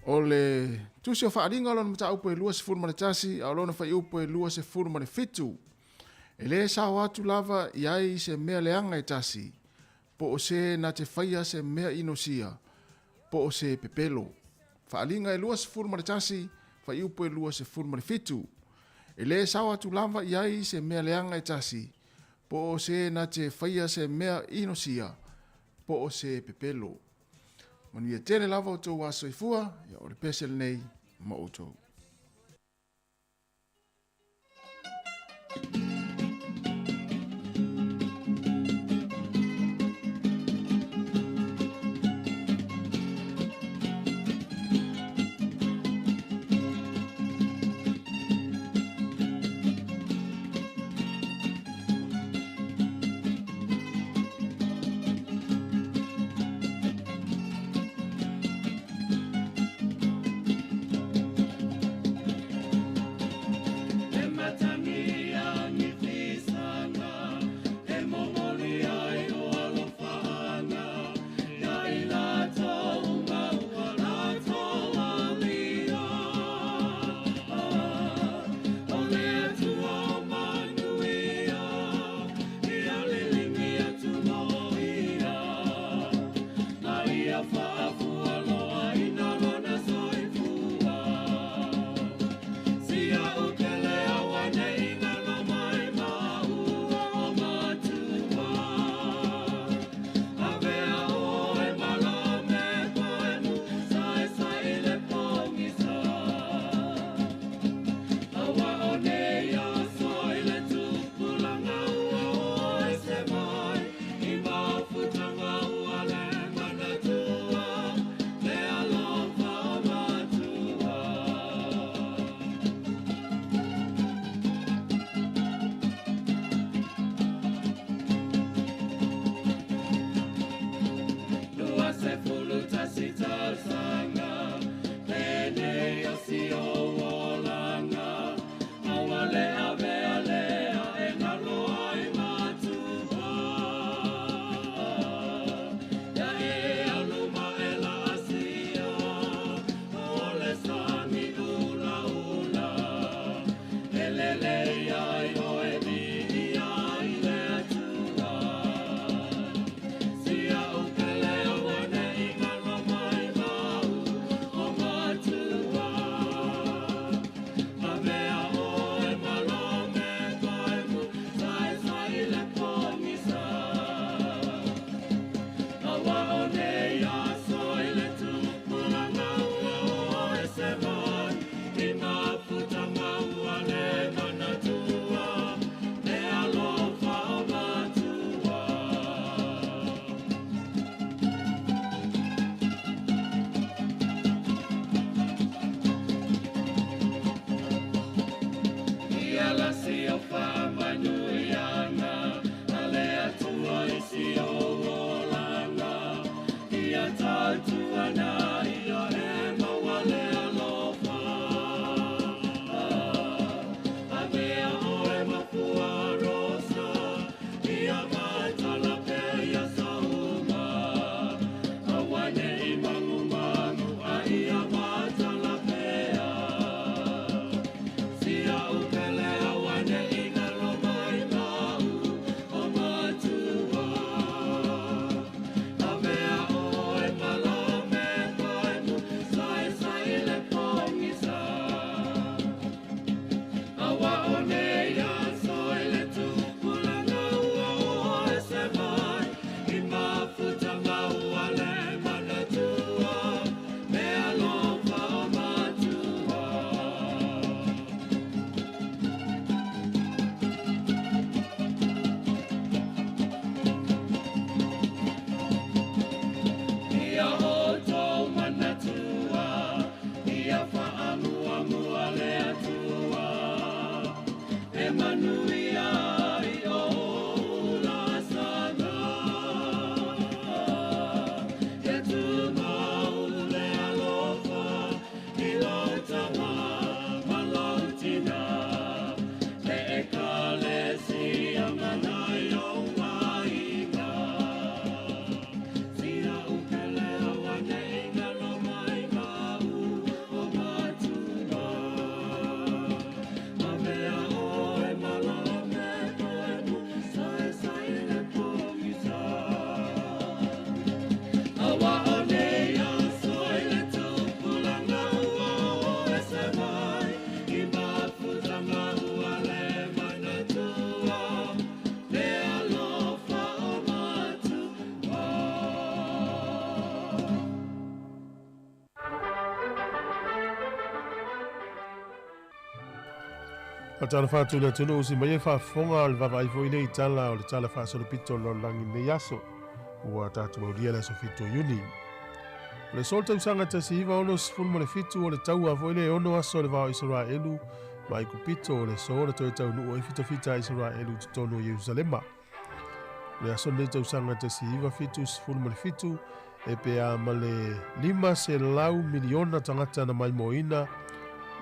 o le tusi o Faaaliga o lona mataupu e 21, a o lona fuaiupu e 27. E lē sao atu lava i ai se mea leaga e tasi, po o se na te faia se mea inosia, po o se pepelo. Faaaliga e 21, fuaiupu e 27. E lē sao atu lava i ai se mea leaga e tasi, po o se na te faia se mea inosia, po o se pepelo. Manuia tele lava outou aso soifua, ia o le pese lenei ma outou. Le matagia. Tala whātu le tunu usi mai e whaafonga o le vavaai foi nei tala o le tala whaasolopito lo langi nei aso ua tātou maulia le aso 7 Iuni. O le sol tausaga 1967 o le taua foi le 6 aso o le vao Israelu ma Aikupito o le so le toe taunuu ai fitafita Israelu i totonu o Ierusalema. O le aso nei tausaga 1977 e pea ma le 500 miliona tagata na maimoina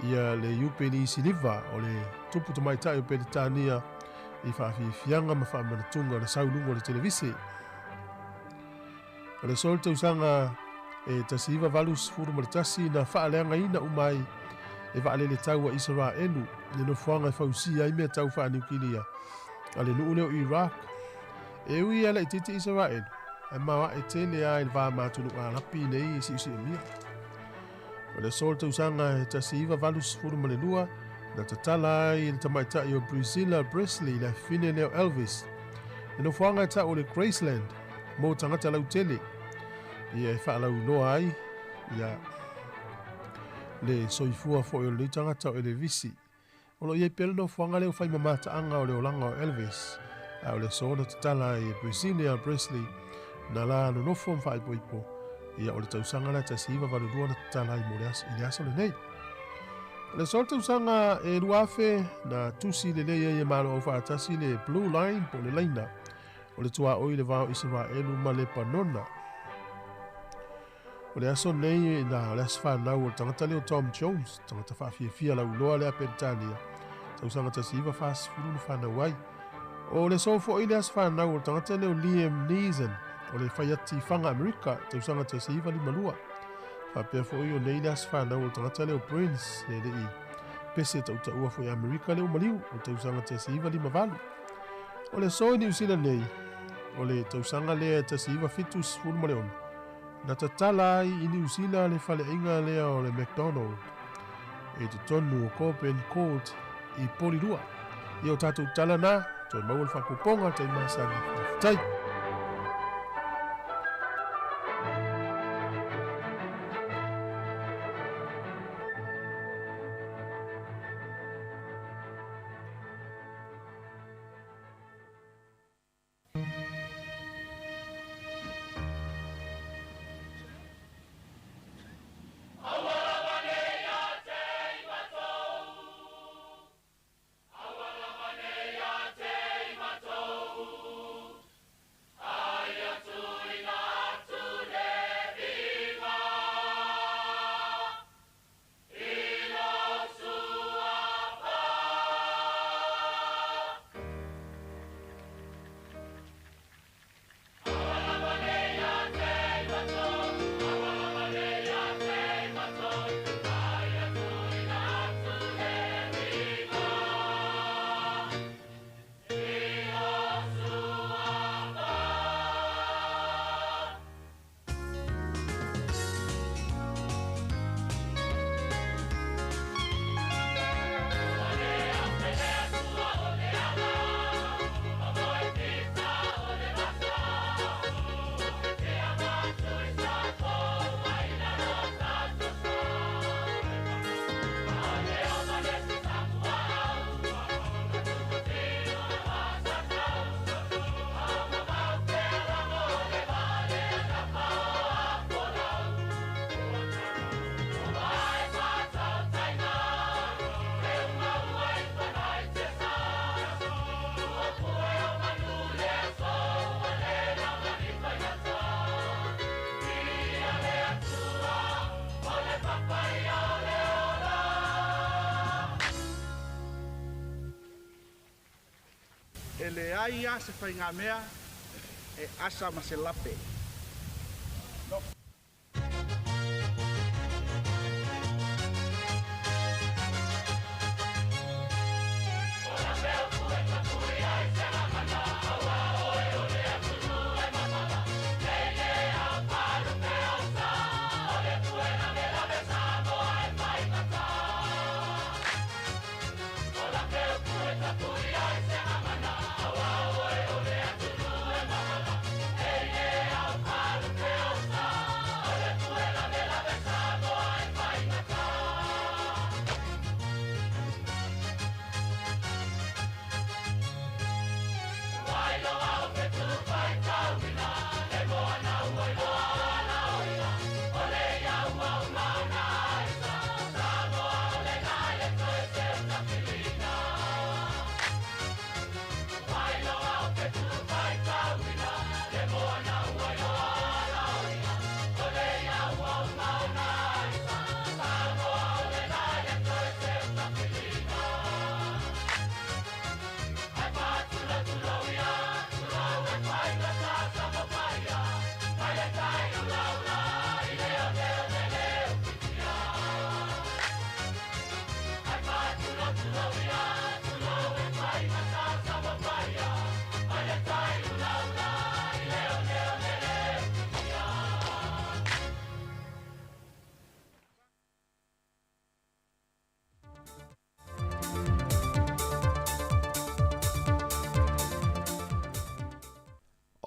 ia le Iupeli Siliva o le tupu tamaitai o Peretania i whaafiafianga ma whaamanatunga o le sauluga o le televise. O le sol tausaga e 1981 na whaaleangaina umai e waalele tau a Israelu le nofoaga e fausia ai mea tau faaniukilia a le nuu lea o Iraq. E ui ala itiiti Israelu ae maoaʻe tele a i le va matunuʻu alapi nei e siʻusiʻumia. O le sol tausaga e 1982 na tatala ai le tamaitai o Priscilla Presley le afine lea o Elvis. E nofoaga e taʻu o le Graceland mo tagata lautele ia e faalauiloa ai ia le soifua foʻi o lenei tagata o Elevisi. O loo iai pea le nofoaga lea o faimamataʻaga o le olaga o Elvis a o le aso na tatala ai e Priscilla Presley na la nonofo ma faaipoipo ia o le tausaga lea 1982 na tatala ai mo le aso i le aso lenei. O le aso o le tausaga e 2000 na tusi lelei ai e malo aufaatasi le Blue Line po o le laina o le tuaʻoi le vao Israelu ma Lepanona. O le aso nei na o le aso whanau o le tagata lea o Tom Jones, tagata whaafiafia lauloa lea Peretania, tausaga 1940 na whanau ai. O le aso foʻi le aso whanau o le tagata lea o Liam Neeson, o le whaiati whanga Amerika, tausaga 1952. Whapea foʻi o nei le aso whanau o le tagata lea o Prince, le lei pese tautaua foʻi Amerika lea o maliu, o tausaga 1958. O le aso i Niu Sila nei, o le tausaga lea 1976, na tatala ai i Niu Sila le faleaiga lea o le McDonald e totonu o Coben Court i Porirua. Ia o tātou tala na, toe maua le whaakoponga te masani. Faafetai. E leai lava se faigamea e asa ma se lape.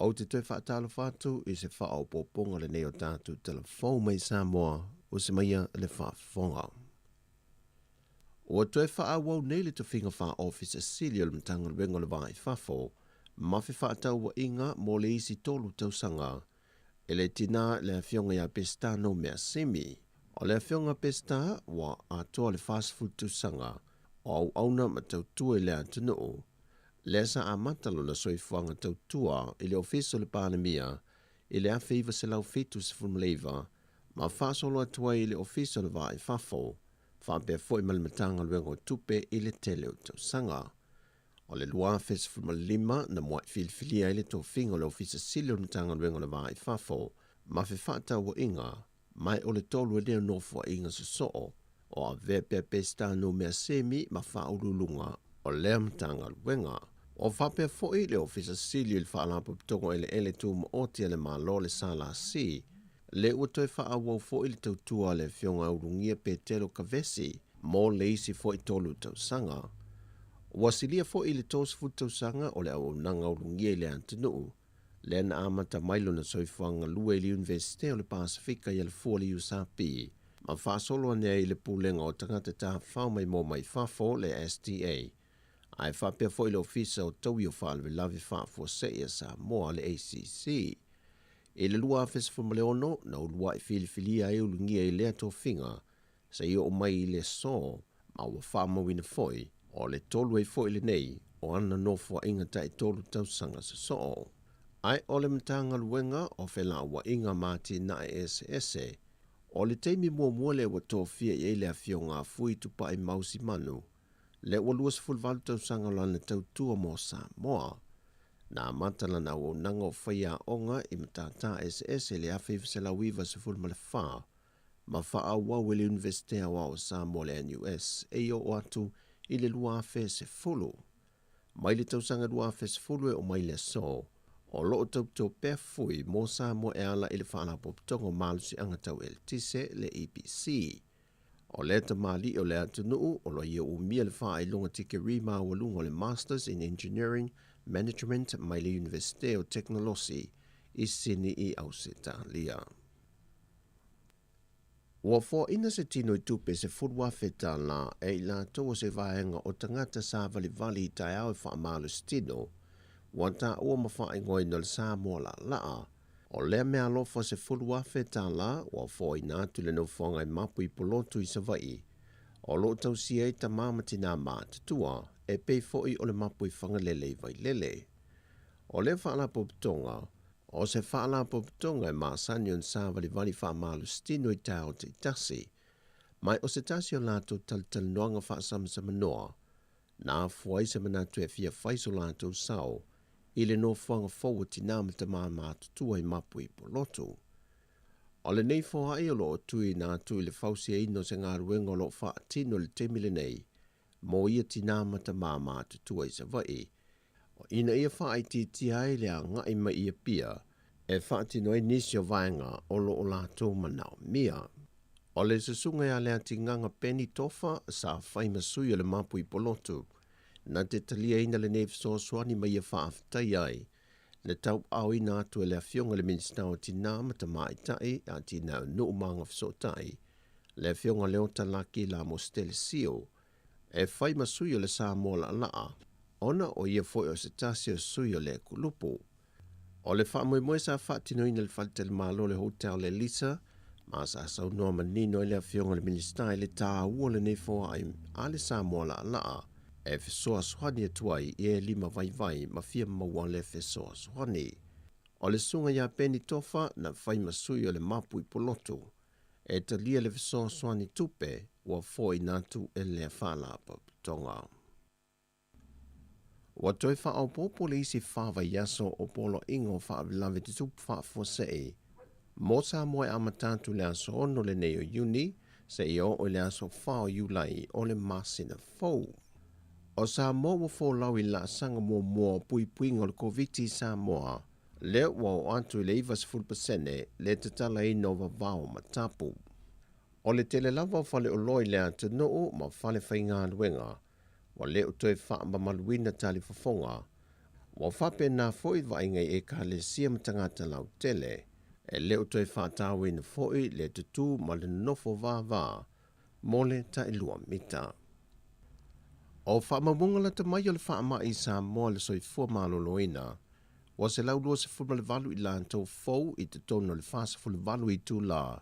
Ou te toe faatalofa atu i se faaopoopoga lenei o tatou talafou mai Samoa o se maia le faafofoga. Ua toe faaauau nei le tofiga faa-Ofisa Sili o le Matagaluega o le Va i Fafo ma Fefaatauaiga mo le isi 3 tausaga e le tinā le Afioga ia Peseta Noumea Simi. O le Afioga Peseta ua atoa le 40 tausaga o auauna ma tautua i le atunuu, lea sa amata lona soifuaga tautua i le Ofisa o le Palemia i le 1979 ma faasolo atu ai i le Ofisa o le Va i Fafo, faapea foi ma le Matagaluega o Tupe i le tele o tausaga. O le 2015 na mua'i filifilia ai le tofiga o le Ofisa Sili o le Matagaluega o le Va i Fafo ma Fefaatauaiga, ma o le 3 e lea nofoaiga sosoo o avea pea Peseta Noumea Semi ma faauluuluga o lea Matagaluega. O faapea foi le Ofisa Sili o le Faalapotopotoga Eleele Tumaoti a le Malo le SLC, le ua toe faaauau foi le tautua a le Afioga Ulugia Petelo Kavesi mo le isi foi 3 tausaga. Ua silia foi i le 30 tausaga o le auaunaga ulugia i le atunuu, lea na amata mai lona soifuaga lua i le Iunivesite o le Pasefika i Alafua le USP, ma faasolo ane ai i le Pulega o Tagata Tafafao Maimoa Mai Fafo le STA, ae faapea foi le Ofisa o Taui o Faalavelave Faafuasei a Samoa le ACC. I le 2016 na ulua'i filifilia ai ulugia i lea tofiga seia oo mai i le aso, ma ua faamauina foi o le 3 ai foi lenei o ana nofoaiga ta'i 3 tausaga sosoo. Ae o le Matagaluega o Felauaiga ma Atinae Eseese, o le taimi muamua lea ua tofia i ai le Afioga a Fui Tupai Mausi Manu, le ua 28 tausaga o lana tautua mo Samoa. Na amata lana auaunaga o faiaoga i matata eseese i le 1994 ma faaauau i le Iunivesite Aoao o Samoa le NUS e oo atu i le 2010. Mai le tausaga 2010 e oo mai le aso, o loo tautua pea Fui mo Samoa e ala i le Faalapotopotoga o Malosiaga Tau Eletise le EPC. O lea tamali'i o le atunuu o lo ia umia le faailoga tikeri maualuga o le Masters in Engineering Management mai le Iunivesite o Teknolosi i Sini i Ausetalia. Ua foaina se tino i tupe $10,000 e i latou o se vaega o tagata savalivali i taeao e faamalositino, ua taua ma faaigoaina o le Samoa Laalaa. O lea meaalofa $10,000 ua foaina atu le nofoaga i Mapu i Pulotu i Savaii, o loo tausia ai tamā ma tinā matutua e pei foi o le mapu i Fagalele i Vailele. O lea faalapotopotoga, o se faalapotopotoga e masani ona savalivali faamalositino i taeao taitasi, mai o se tasi o latou talatalanoaga faasamasamanoa. Na afua ai se manatu e fia fai so latou sao i le nofoaga fou o tinā ma tamā matutua i Mapu i Pulotu. O lenei foai o lo o tuuina atu i le fausiaina o se galuega o lo o faatino i le taimi lenei mo ia tinā ma tamā matutua i Savaii, ina ia faaitiitia ai le agai mai i Apia e faatino ai nisi o vaega o lo o latou manaomia. O le susuga ia Leatigaga Penny Tofa sa fai ma sui o le Mapu i Pulotu, na te taliaina lenei fesoasoani ma ia faafetai ai le tauaaoina atu e le Afioga i le Minisita o Tinā ma Tamaitai, Atinae o Nuu ma Agafesootai, le Afioga Leota Laki Lamositele Sio, e fai ma sui o le Samoa Laalaa, ona o ia foi o se tasi o sui o lea kulupu. O le faamoemoe sa faatinoina i le faletalimalo o le Hotel Lelisa, ma sa saunoa manino ai le Afioga i le Minisita i le taua o lenei foai a le Samoa Laalaa e fesoasoani atu ai i e lima vaivai ma fia maua le fesoasoani. O le susuga ia Peni Tofa na fai ma sui o le Mapu i Pulotu e talia le fesoasoani tupe ua foaiina atu e lea Faalapotopotoga. Ua toe faaopoopo le isi fa vaiaso o Poloaiga o Faalavelave Tutupu Faafuasei mo Samoa e amata atu i le aso 6 lenei o Iuni seia oo i le aso 4 o Iulai o le masina fou. O Samoa ua folau i le laasaga muamua o puipuiga o le Koviti i Samoa, lea ua oo atu i le 90% le tatalaina o vavao ma tapu. O le tele lava o faleoloa i le atunuu ma fale faigaluega ua le o toe faamamaluina talifofoga. Ua faapena foi vaaiga i ekalesia ma tagata lautele, e le o toe faatauaina foi le tutū ma le nonofo vāvā mo le tailua mita. O faamaumauga lata mai o le faamai i Samoa i le soifua maloloina, ua 128 i latou fou i totonu o le 48 itulā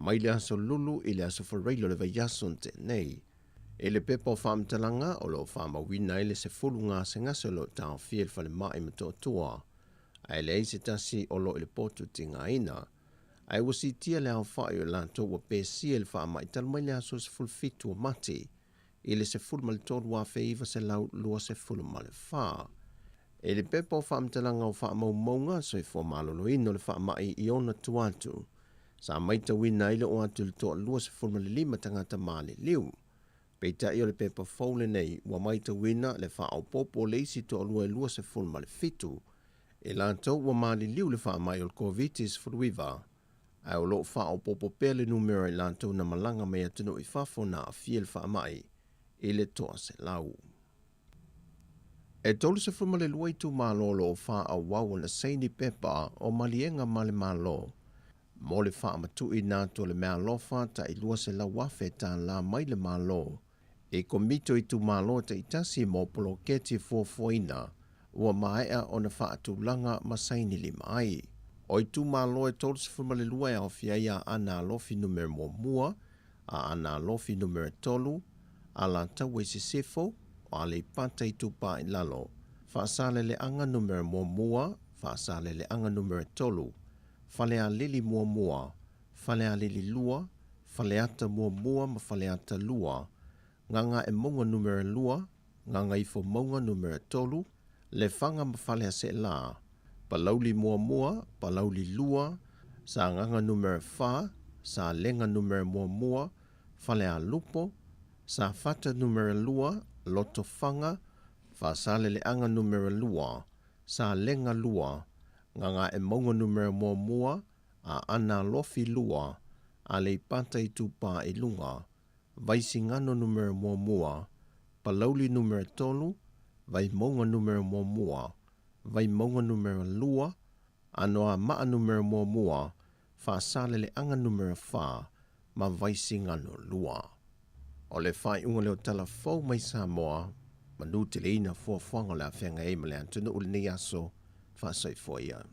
mai le aso Lulu i le aso Faraile o le vaiaso na tea nei. I le pepa o faamatalaga o lo o faamauina ai le 10 gasegase o lo o taofia i le falemai Motootua, ae leai se tasi o lo o i le potu tigaina. Ae ua siitia le aofai o i latou ua pesia i le faamai talu mai le aso 17 o Mati i le 13,924. I le pepa o faamatalaga o faamaumauga soifua maloloina o le faamai i ona tua atu, sa maitauina ai le oo atu i le toa 25 tagata maliliu. Peitai o le pepa fou lenei ua maitauina le faaopoopo o le isi toalua e 27 i latou ua maliliu i le faamai o le Koviti-19, ae o lo o faaopoopo pea le numera i latou na malaga mai atunuu i fafo na aafia i le faamai i le 100. E 32 itumalo o lo o faaauau ona saini pepa o maliega ma le Malo mo le faamatuuina atu o le meaalofa tai $200,000 mai le Malo i Komiti o Itumalo taitasi mo poloketi fuafuaina ua maea ona faatulaga ma saini lima ai. O itumalo e 32 e aofia ai Aana Alofi Numera 1, Aana Alofi Numera 3, Alataua i Sisifo, o Aleipata Itupa i Lalo, Faasaleleaga Numera 1, Faasaleleaga Numera 3, Falealili 1, Falealili 2, Faleata 1 ma Faleata 2, Gagaemauga Numera 2, Gagaifomauga Numera 3, Lefaga ma Faleaseela, Palauli 1, Palauli 2, Sagaga Numera 4, Salega Numera 1, Falealupo, Safata Numera 2, Lotofaga, Faasaleleaga Numera 2, Salega 2, Gagaemauga Numera 1, Aana Alofi 2, Aleipata Itupa i Luga, Vaisigano Numera 1, Palauli Numera 3, Vaimauga Numera 1, Vaimauga Numera 2, Anoamaa Numera 1, Faasaleleaga Numera 4 ma Vaisigano 2. O le faaiuga lea o tala fou mai Samoa, manuteleina fuafuaga o le a feagai ai ma le atunuu i lenei aso faasoifua ia.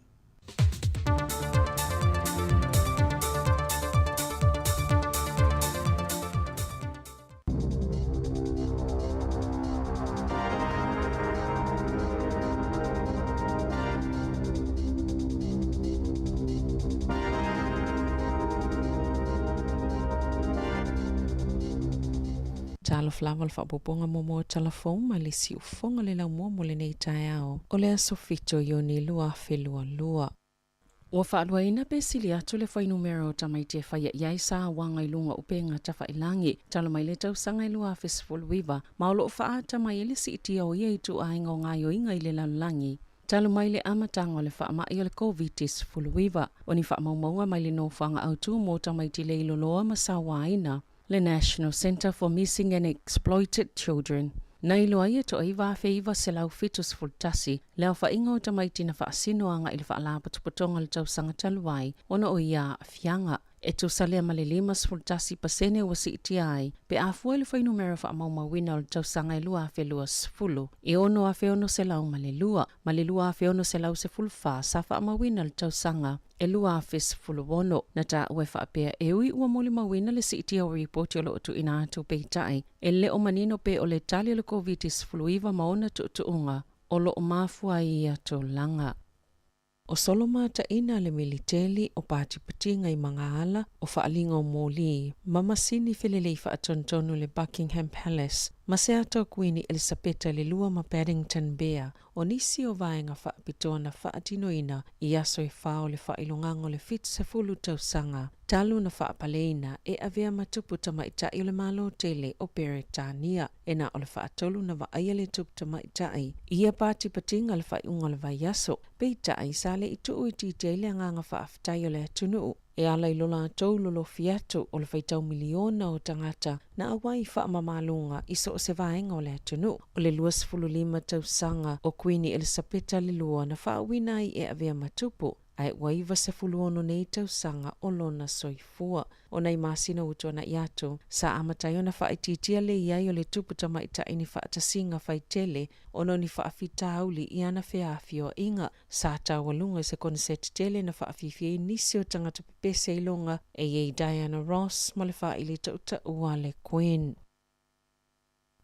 Talofa lava le faaopoopoga muamua o Tala Fou mai le Siufofoga le Laumua mo lenei taeao o le aso 7 o Iuni 2022. Ua faaluaina pe sili atu le fuainumera o tamaiti e faia i ai sauaga i luga o upega tafailagi talu mai le tausaga e 2019 ma o lo o faaata mai ai le siitia o ia ituaiga o gaoioiga i le lalolagi talu mai le amataga o le faamai o le Koviti-19. O ni faamaumauga mai le nofoaga autu mo tamaiti leiloloa ma sauaina le National Centre for Missing and Exploited Children na iloa ai e toa 9,971 le aofaiga o tamaiti na faasino agai i le Faalapotopotoga o le tausaga talu ai ona o ia aafiaga. E tusa lea ma le 51% ua siitia ai pe a fua i le fuainumera faamaumauina o le tausaga e 2020 i 6,602 ma le 2,614 sa faamauina i le tausaga e 2016. Na taua e faapea e ui ua molimauina le siitia o ripoti o lo o tuuina atu peitai e le o manino pe o le tali o le Koviti-19 ma ona tuutuuga o lo o mafua ai ia tulaga. O solomataina le militeli, o patipatiga i magaala, o faaaliga o moli, ma masini felelei faatonutonu i le Buckingham Palace, ma se ata o Kuini Elisapeta le Lua ma Paddington Bear, o nisi o vaega faapitoa na faatinoina i aso e fa o le faailogaga o le 70 tausaga talu na faapaleina e avea ma tupu tamaitai o le Malo tele o Peretania. E na o le faatolu na vaaia le tupu tamaitai i ia patipatiga i le faaiuga o le vaiaso, peitai sa le i tuuitiitia ai le agaga faafetai o le atunuu e ala i lo latou lolofi atu o le faitau miliona o tagata na auai i faamamaluga i so o se vaega o le atunuu. O le 25 tausaga o Kuini Elisapeta le Lua na faauuina ai e avea ma tupu, ae ua 96 nei tausaga o lona soifua. O nai masina ua tuanai atu, sa amata ai ona faaitiitia le i ai o le tupu tamaitai ni faatasiga faitele ona o ni faafitauli i ana feafioaiga. Sa taualuga i se koneseti tele na faafiafia ai nisi o tagata pepese iloga e i ai Diana Ross ma le faaili tautaua a le Queen.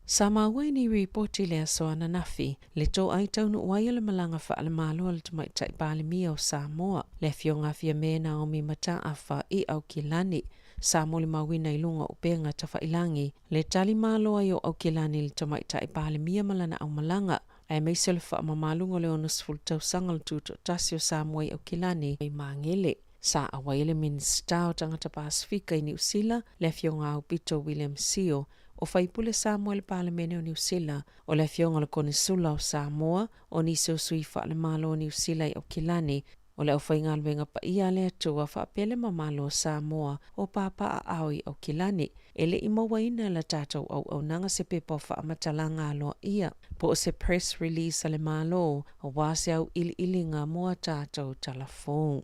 Sa maua i ni ripoti i le aso ananafi, le toai taunuu ai o le malaga faale-Malo a le Tamaitai Palemia o Samoa, le Afioga a Fiame Naomi Mataafa i Aukilani. Sa molimauina i luga o upega tafailagi le tali malo ai o Aukilani i le Tamaitai Palemia ma lana aumalaga, aemaise o le faamamaluga o le 60 tausaga o le Tutoatasi o Samoa i Aukilani i Magele. Sa auai ai le Minisita o Tagata Pasefika i Niu Sila, le Afioga Aupito William Sio, o faipule Samoa i le Palemene o Niu Sila, o le Afioga o le Konesula o Samoa, o nisi o sui faalemalo o Niu Sila i Aukilani, o le aufaigaluega paia a le Atua faapea le mamalu o Samoa o papaaao i Aukilani. E le i mauaina e la tatou auaunaga se pepa o faamatalaga aloaia po o se press release a le Malo aua se auiliiliga mo a tatou tala fou.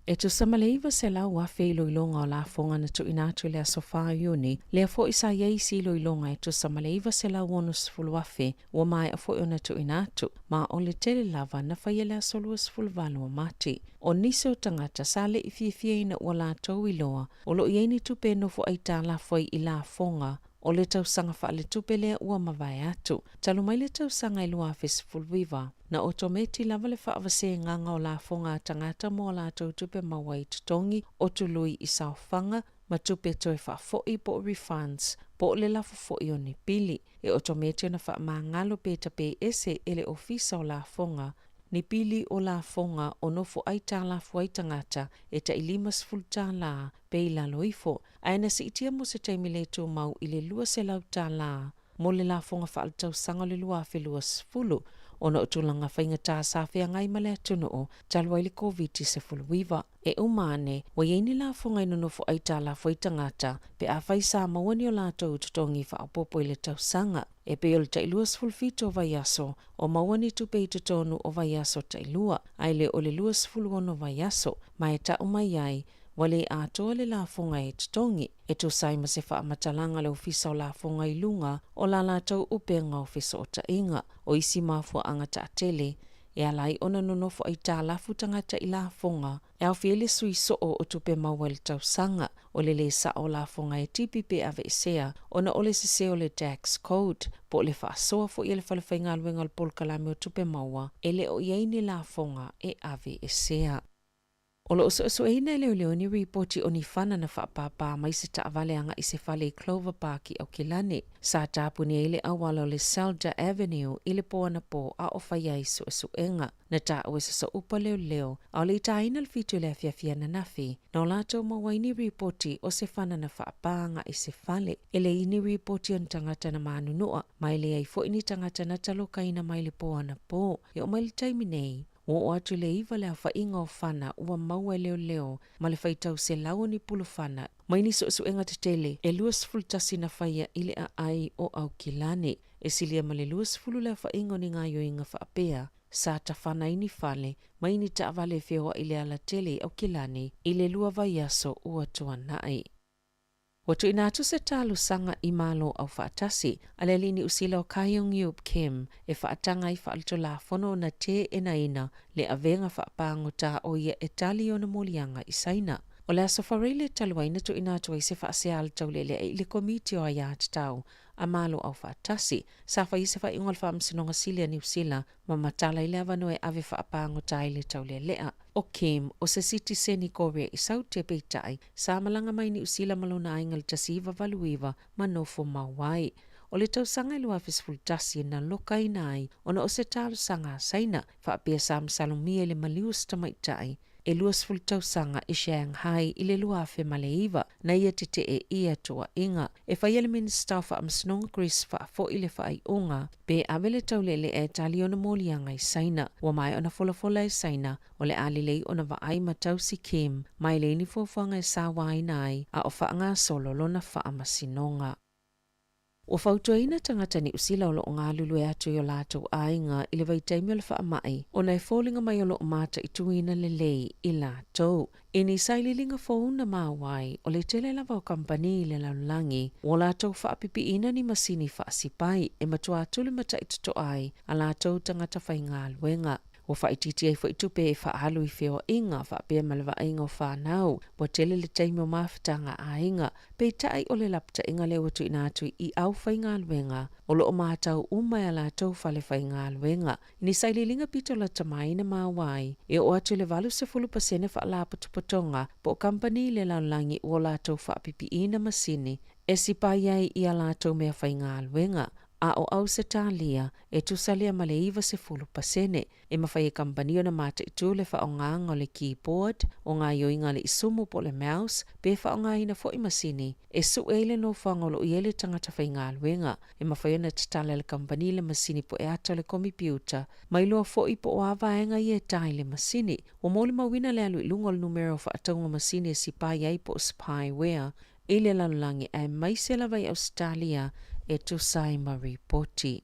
E tusa ma le 900,000 iloiloga o lafoga na tuuina atu i le aso 4 o Iuni, lea foi sa i ai isi iloiloga e tusa ma le 960,000 ua maea foi ona tuuina atu, ma o le tele lava na faia i le aso 28 o Mati. O nisi o tagata sa le i fiafia ina ua latou iloa o lo o i ai ni tupe e nofo aitalafu ai i lafoga o le tausaga faaletupe lea ua mavae atu. Talu mai le tausaga e 2019, na otometi lava le faavasegaga o lafoga a tagata mo a latou tupe maua i totogi o tului i saofaga ma tupe toe faafoi po o refunds, po o le lafo foi o ni pili. E otometi ona faamagalo pe tape ese e le Ofisa o Lafoga ni pili o lafoga o nofo aitalafu ai tagata e tai $50 pe i lalo ifo, ae na siitia mo se taimi le tumau i le $200 mo le lafoga faaletausaga o le 2020 ona o tulaga faigata sa feagai ma le atunuu talu ai le Koviti-19. E uma ane, ua i ai ni lafoga i nonofo aitalafu ai tagata pe afai sa maua ni o latou totogi faaopoopo i le tausaga. E pei o le tai 27 o vaiaso, o maua ni tupe i totonu o vaiaso tailua, ae le o le 26 vaiaso, ma e tau mai ai, ua le atoa le lafoga e totogi, e tusa ai ma se faamatalaga a le Ofisa o Lafoga i luga o la latou upega o fesootaiga. O isi mafuaaga taatele e ala ai ona nonofo aitalafu tagata i lafoga, e aofia ai le sui soo o tupe maua i le tausaga, o le lē sao o lafoga e tipi pe aveesea ona o le sese o le tax code, po o le faasoa foi a le Fale Faigaluega o le Polokalame o Tupe Maua e le o i ai ni lafoga e aveesea. O lo o suesueina e leoleo ni ripoti o ni fana na faapāpā mai se taavale agai i se fale i Clover Park i Aukilani. Sa tapuni ai le auala o le Selda Avenue i le po anapo a o fai ai suesuega. Na taua e se sooupa leoleo a o le i taina le 7 i le afiafi ananafi, na o latou maua ai ni ripoti o se fana na faapā agai i se fale. E leai ni ripoti o ni tagata na manunua, ma e leai foi ni tagata na talokaina mai le po anapo. E oo mai le taimi nei, ua oo atu i le 9 le aofaiga o fana ua maua e leoleo ma le faitau 100 o ni pulufana mai ni suesuega tetele e 21 na faia i le aai o Aukilani. E silia ma le 20 le aofaiga o ni gaoioiga faapea sa tafana ai ni fale mai ni taavale e feoai i le alatele i Aukilani i le 2 vaiaso ua tuanai. Ua tuuina atu se talosaga i Malo Aufaatasi a le alii Niu Sila o Kyung-Yup Kim e faataga ai faaletulafono ona teenaina le avega faapagota o ia e tali i ona moliaga i Saina. O le Aso Faraile talu ai na tuuina atu ai se faasea taulealea i le Komiti o Aia Tatau a Malo Aufaatasi. Sa fai se faaiuga a le Faamasinoga Sili a Niu Sila ma matala i le avanoa e ave faapagota ai le taulealea. O Kim, o se sitiseni Korea i Saute, peitai, sa malaga mai Niu Sila ma lona aiga i le 1989 ma nofo mau ai. O le tausaga e 2011 na lokaina ai ona o se talosaga a Saina, faapea sa masalomia i le maliu o se tamaitai e 20 tausaga i Shanghai i le 2009, na ia tetee ia tuuaiga. E faia le Minisita o Faamasinoga Chris Faafoi le faaiuga pe ave le taulealea e tali ona moliaga i Saina. Ua maea ona folafola e Saina o le a lelei ona vaai ma tausi Kim ma e leai ni fuafuaga e sauaina ai a o faagasolo lona faamasinoga. Ua fautuaina tagata Niu Sila o lo o galulue atu i o latou aiga i le vaitaimi o le faamai ona e foliga mai o lo o mataituina lelei i latou. I ni sailiiliga fou na maua ai, o le tele lava o kamupani i le lalolagi ua latou faapipiina ni masini faasipai e matua tulimatai totoa ai a latou tagata faigaluega. Ua faaitiitia ai foi tupe e faaalu i feoaiga faapea ma le vaaiga o fanau. Ua tele le taimi o mafutaga aiga. Peitai o le lapataiga lea ua tuuina atu i aufaigaluega o lo o matau uma e a latou fale faigaluega. I ni sailiiliga pito lata mai na maua ai, e oo atu i le 80% faalapotopotoga po o kamupani i le lalolagi ua latou faapipiina masini e sipai ai i a latou mea faigaluega. A o Ausetalia, e tusa lea ma le 90%. E mafai e kamupani ona mataitu le faaaogaga o le keyboard, o gaoioiga a le isumu po o le mouse, pe faaaogaina foi masini e sue ai le nofoaga o lo o i ai le tagata faigaluega. E mafai ona tatala e le kamupani le masini po e ata o le komipiuta, ma iloa foi po o a vaega ia e ta i le masini. Ua molimauina le alu i luga o le numera o faatauga masini e sipai ai po o spyware i le lalolagi aemaise lava i Ausetalia e tusa ai ma ripoti.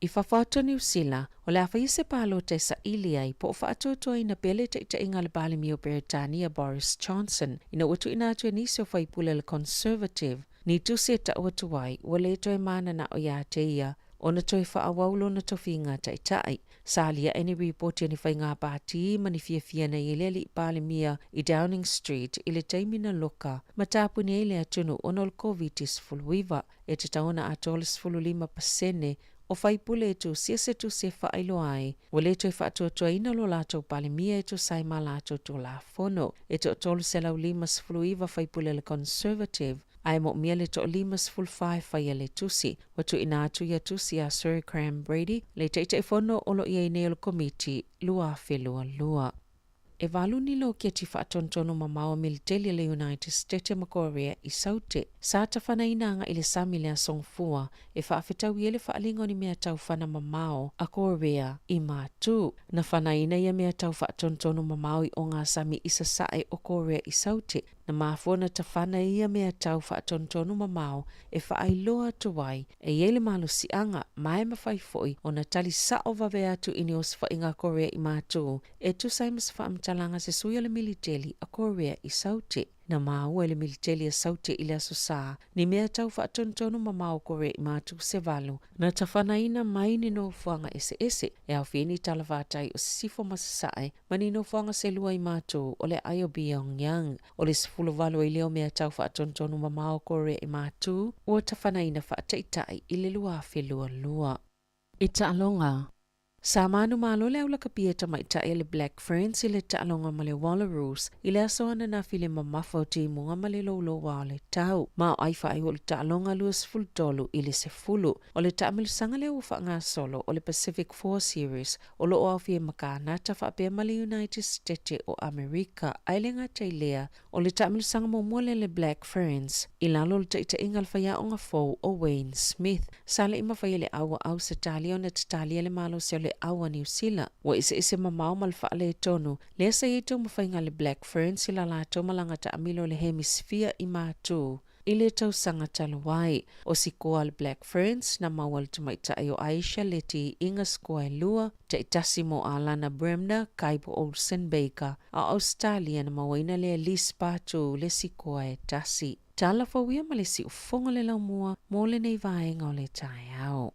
I fafo atu o Niu Sila, o le a faia se palota e saili ai po o faatuatuaina pea le taitaiga a le Palemia o Peretania Boris Johnson ina ua tuuina atu e nisi o faipule a le Conservative ni tusi e tau atu ai ua le toe mananao ia te ia ona toe faaauau lona tofiga taitai. Sa aliae ni ripoti o ni faiga pāti ma ni fiafia na i ai le alii Palemia i Downing Street i le taimi na loka ma tapuni ai le atunuu ona o le Koviti-19. E tatau ona atoa le 15% o faipule e tusia se tusi e faailoa ai ua le toe faatuatuaina lo latou Palemia e tusa ai ma latou Tulafono. E toatolu 159 faipule a le Conservative ae moomia le toa-54 e faia le tusi. Ua tuuina atu ia tusi a Sir Graham Brady, le Taitaifono o lo o i ai nei o le Komiti 2022. E valu ni loketi faatonutonu mamao a militeli a le United State ma Korea i Saute. Sa tafanaina agai i le sami i le Aso Gafua e faafetaui ai le faaaliga o ni mea tau fana mamao a Korea i Matu. Na fanaina ia mea tau faatonutonu mamao i ogasami i sasae o Korea i Saute. Na mafua ona tafana ia mea tau faatonutonu mamao e faailoa atu ai e i ai le malosiaga ma e mafai foi ona tali sao vave atu i ni osofaiga a Korea i Matu e tusa ai ma se faamatalaga se sui o le militeli a Korea i Saute. Na maua e le militeli a Saute i le Aso Sa ni mea tau faatonutonu mamao o Korea i Matu se valu na tafanaina mai ni nofoaga eseese e aofia ai ni talavatai o Sisifo ma Sasae ma ni nofoaga se lua i Matu o le aai o Pyongyang. O le 18 ai lea o mea tau faatonutonu mamao o Korea i Matu ua tafanaina faataitai i le 2022. I taaloga. Sa manumalo le au lakapi e tamaitai a le Black Ferns i le taaloga ma le Wallaroos i le aso ananafi i le mamafa o timuga ma le louloua o le tau, ma o ai faaiu o le taaloga 23 i le 10. O le taamilosaga lea ua faagasolo o le Pacific Four Series o lo o aofia ai ma Kanata faapea ma le United Setete o Amerika, ae le gata i lea, O le taamilosaga muamua lea le Black Ferns i lalo o le taitaiga a le faiaoga fou o Wayne Smith. Sa le i mafai e le au a Ausetalia ona tatalia le malosi o le au a Niu Sila. Ua eseese mamao ma le faaletonu lea sa i ai taumafaiga a le Black Ferns i la latou malaga taamilo i le Hemisfia i Matu i le tausaga talu ai. O sikoa a le Black Ferns na maua e le tamaitai o Ayesha Leti i iga sikoa e lua, taitasi mo Alana Bremner, Kaipo Olsen Baker, a o Ausetalia na mauaina lea e Liz Patu le sikoa e tasi. Tala fou ia ma le siufofoga o le laumua mo lenei vaega o le taeao.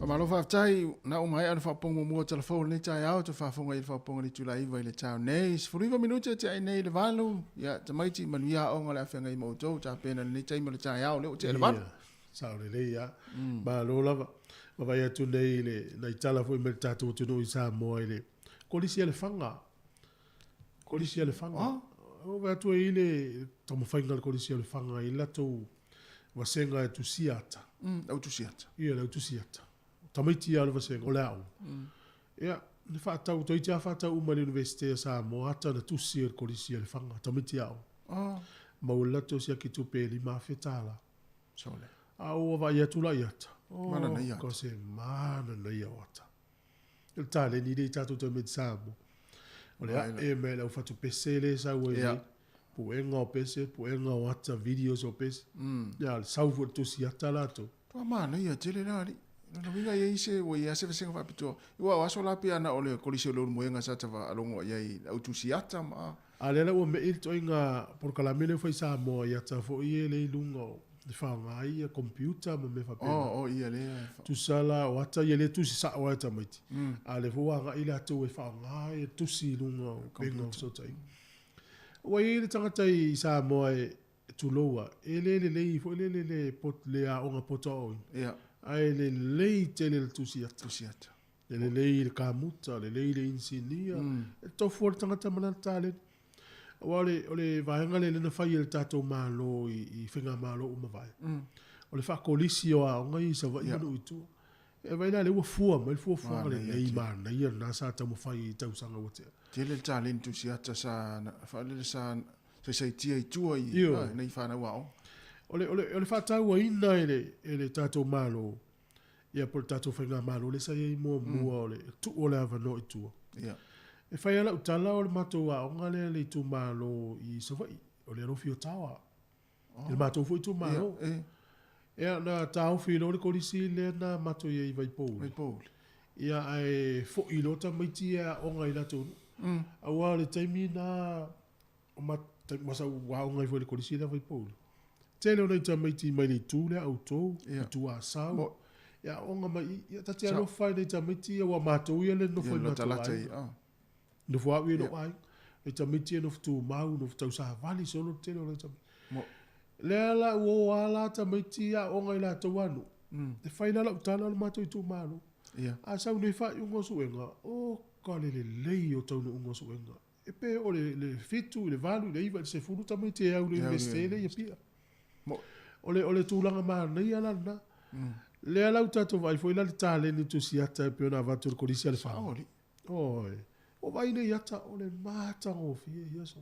Faamalo faafetai na uma ai le faapopoga muamua o Tala Fou o lenei taeao toe faafofoga i le faapopoga i le itula e 9 i le taeao nei. 19 minute e tea ai nei i le 8. Ia, tamaiti, manuia aoga o le a feagai ma outou tapena i lenei taimi o le taeao lea ua tea i le 8. Ia, sao lelei lava. Malo lava. Vaavaai atu nei i le, nai tala foi mai le tatou atunuu i Samoa i le Kolisi a Lefaga. Kolisi a Lefaga. Oh. Vaai atu ai i le taumafaiga a le Kolisi a Lefaga i le latou vasega e tusia ata. Au tusi ata. Ia, le au tusi ata. Tamaiti lava o le vasega, o le aoga. Ia, na faatau, toeitiiti lava faatau uma i le Iunivesite a Samoa ata na tusi e le Kolisi a Lefaga, tamaiti aoga. Oh. Maua le latou siaki tupe e $5,000. Sole. A ua vaai atu la i ata. Oh, Mananaia ata. Ko se mananaia o ata. O le taleni lea i tatou tamaiti Samoa. O le ae mai le au fatu pese lea e sau ai nei. Puega o pese, puega o ata, videos o pese. Ia, le sau foi o le tusi ata latou. Toa manaia tele la alii. Lona uiga e i ai se, ua i ai se vasega faapitoa. Aua o aso la pei ana o le Kolisi o Leulumoega sa ta faalogo i ai i le au tusi ata ma. A lea la ua me'i le ituaiga polokalame lea ua fai i Samoa i ata foi ia lea i luga o le faaaoga ai ia computer ma mea faapena. Oh, oh ia lea. Tusa la o ata ia lea e tusi sao lava e tamaiti. A lea foi ua agai latou e faaaoga ia tusi i luga o upega o fesootaiga. Ua i ai le tagata i Samoa e tulou a, e le lelei foi lele le pot, le aoga poto aoaoina. Ia. Ae lelei tele le tusi ata. Tusi ata. E lelei i le kamuta, lelei i le inisinia, e tofu lava le tagata ma lana taleni. Aua o le, o le vaega lea lea na fai e le tatou Malo i, i faigamalo ua mavae, o le faakolisi o aoga ia i Savaii ma nuu i tua. E vaai la lea ua fua mai le fuafuaga lelei manaia lena sa taumafai i tausaga ua tea. Tele le taleni tusi ata sa faalele sa saisaitia i tua i nei fanau aoga. O le, o le, o le faatauaina e le, e le tatou Malo, ia po o le tatou faigamalo lea sa i ai muamua o le tuu o le avanoa i tua. Ia. E fai lava lau tala o le matou aoga lea i le itumalo i Savaii, o le Alofi o Taoa. I le matou foi itumalo. Ia, e. Ia, na taofi loa le kolisi lea na matou i ai i Vaipouli. Vaipouli. Ia, ae foi loa tamaiti ia e aoga i latou nuu. Aua o le taimi na o ma sa ou aoga ai foi i le kolisi lea Vaipouli. Tele o nai tamaiti mai le itu lea outou, itu Asau. Ia aoga mai i, ia ta te alofa i nai tamaiti ia, aua matou ia le nofo i matou aiga. Nofo au ia i lou aiga. Nai tamaiti ia nofo tumau, nofo tausavali solo le tele o nai tamaiti. Lea la ua o a la tamaiti ia aoga i latou a nuu. E fai la lau tala o le matou itumalo. A sau nei faaiuga o suega, oka le lelei o taunuuga o suega. E pe o le le 7 i le 8 i le 9 i le 10 tamaiti e au i le Iunivesite lea i Apia. O le o le tulaga manaia la lena. Lea la ua tatou vaai foi la i le taleni tusi ata e pei ona avatu e le Kolisi a Lefaga. Oi. Ua vaai nei ata o le matagofie ia so.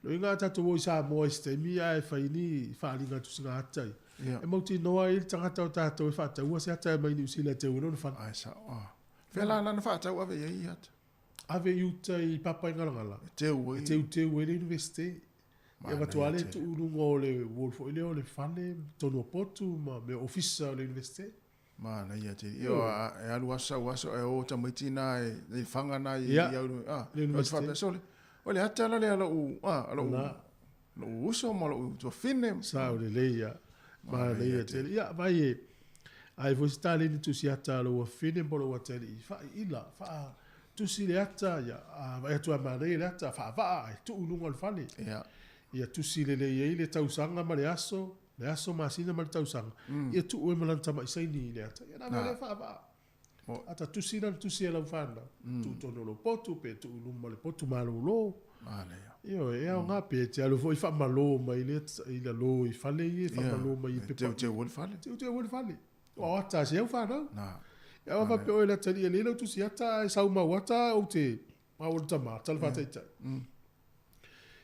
Loiga a tatou o i Samoa i se taimi ae fai ni faaaliga tusiga ata ia. Ia. E mautinoa ai le tagata o tatou e faataua se ata e mai Niu Sila e teu ai lona fale. Ae sao. Fea la lana faatau ave i ai ia ata? Ave i uta i Papaigalagala. E teu ai. E teuteu ai le Universite. Ia avatu lava le tuu i luga o le wall foi lea o le fale, tonu o potu ma mea ofisa o le Universite. Manaia tele. Ia, e alu aso sau aso ae o tamaiti na e i Lefaga na i Ia, i au a. le Universite. Faapea sole. O le ata la lea lou a lou Na. lou uso ma lou tuafine. Sao lelei ia. Manaia tele. Ia, vai e, ai foi se taleni tusi ata a lou afine po o lou atalii, faaiila, faa. Tusi le ata, ia, a vaai atu a manaia le ata, faavaa ae tuu i luga o le fale. Ia. Ia tusi lelei ai le tausaga ma le aso, le aso, masina ma le tausaga, ia tuu ai ma lana tamai saini i le ata. Ia na mea lea faavaa. Ata tusi lana tusi a lau fanau, tuu i totonu o lou potu pe tuu i luma o le potu malolo. Manaia. Ioe, e aoga pe te alu foi faamalo mai le i lalo i fale ia, faamalo mai i pepa. Teuteu ai le fale. Teuteu ai le fale. O ata a si au fanau. Na. Ia aua faapea oe le atalii e lelei lau tusi ata ae sau mau ata ou te maua le tama, tala faataitai.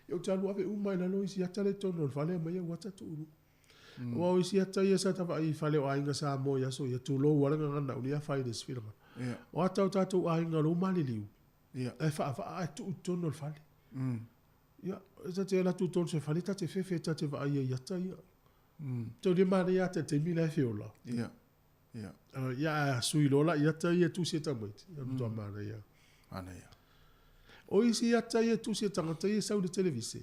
Ia ou te alu ave uma i lalo isi ata lea i totonu o le fale aumai au ata tuu i luga. Aua o isi ata ia sa ta vaai i fale o aiga Samoa i aso ia, tulou lava le gagana uli afa i le isi finagalo. O ata o tatou aiga o lea ua maliliu, ae faavaa ae tuu i totonu o le fale. Ia, e ta te alu atu i totonu o se fale ta te fefe ta te vaai ai i ata ia. Tau le manaia ata i le taimi la e feola. Ia. Ia. Ia, a sui loa la i ata ia e tusi e tamaiti, ia matua manaia. Manaia. O isi ata ia e tusi e tagata ia e sau i le televise,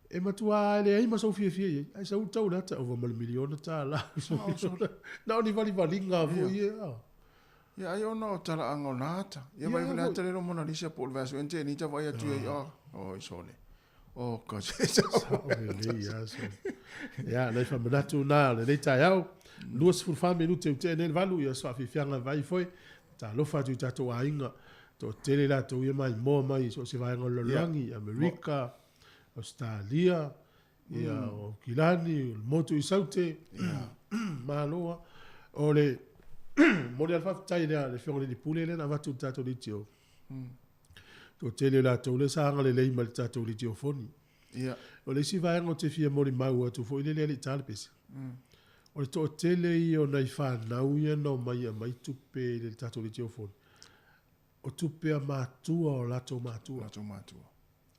e matua leai ma sou fiafia i ai, ae sau tau le ata, ova ma le miliona tala. Na o ni valivaliga foi ia. Ia, ai ona o talaaga o na ata. Ia, vai le ata le lo Mona Lisa po o le vaiaso ea na tea nei ta vaai atu i ai, oh, oi sole. Oh, ka se Sao lelei lava sole. Ia, nai faamanatu na o lenei taeao. 24 minute ua tea nei le valu, ia se faafiafiaga vai foi. Talofa atu i tatou aiga, toatele latou ia maimoa mai i so o se vaega o le lalolagi, Amerika, Ausetalia, ia o Aukilani, o le motu i Saute, malo lava. O le momoli lava le faafetai lea a le Afioga i le Alii Pule lea na avatu i le tatou leitio. Toatele o latou lea sa agalelei mai i le tatou leitiofoni. O le isi vaega ou te fia molimau atu foi lele e le i ta le pese, o le toatele ia o nai fanau ia na omai e aumai tupe i le tatou leitiofoni, o tupe a matua o latou matua. Latou matua.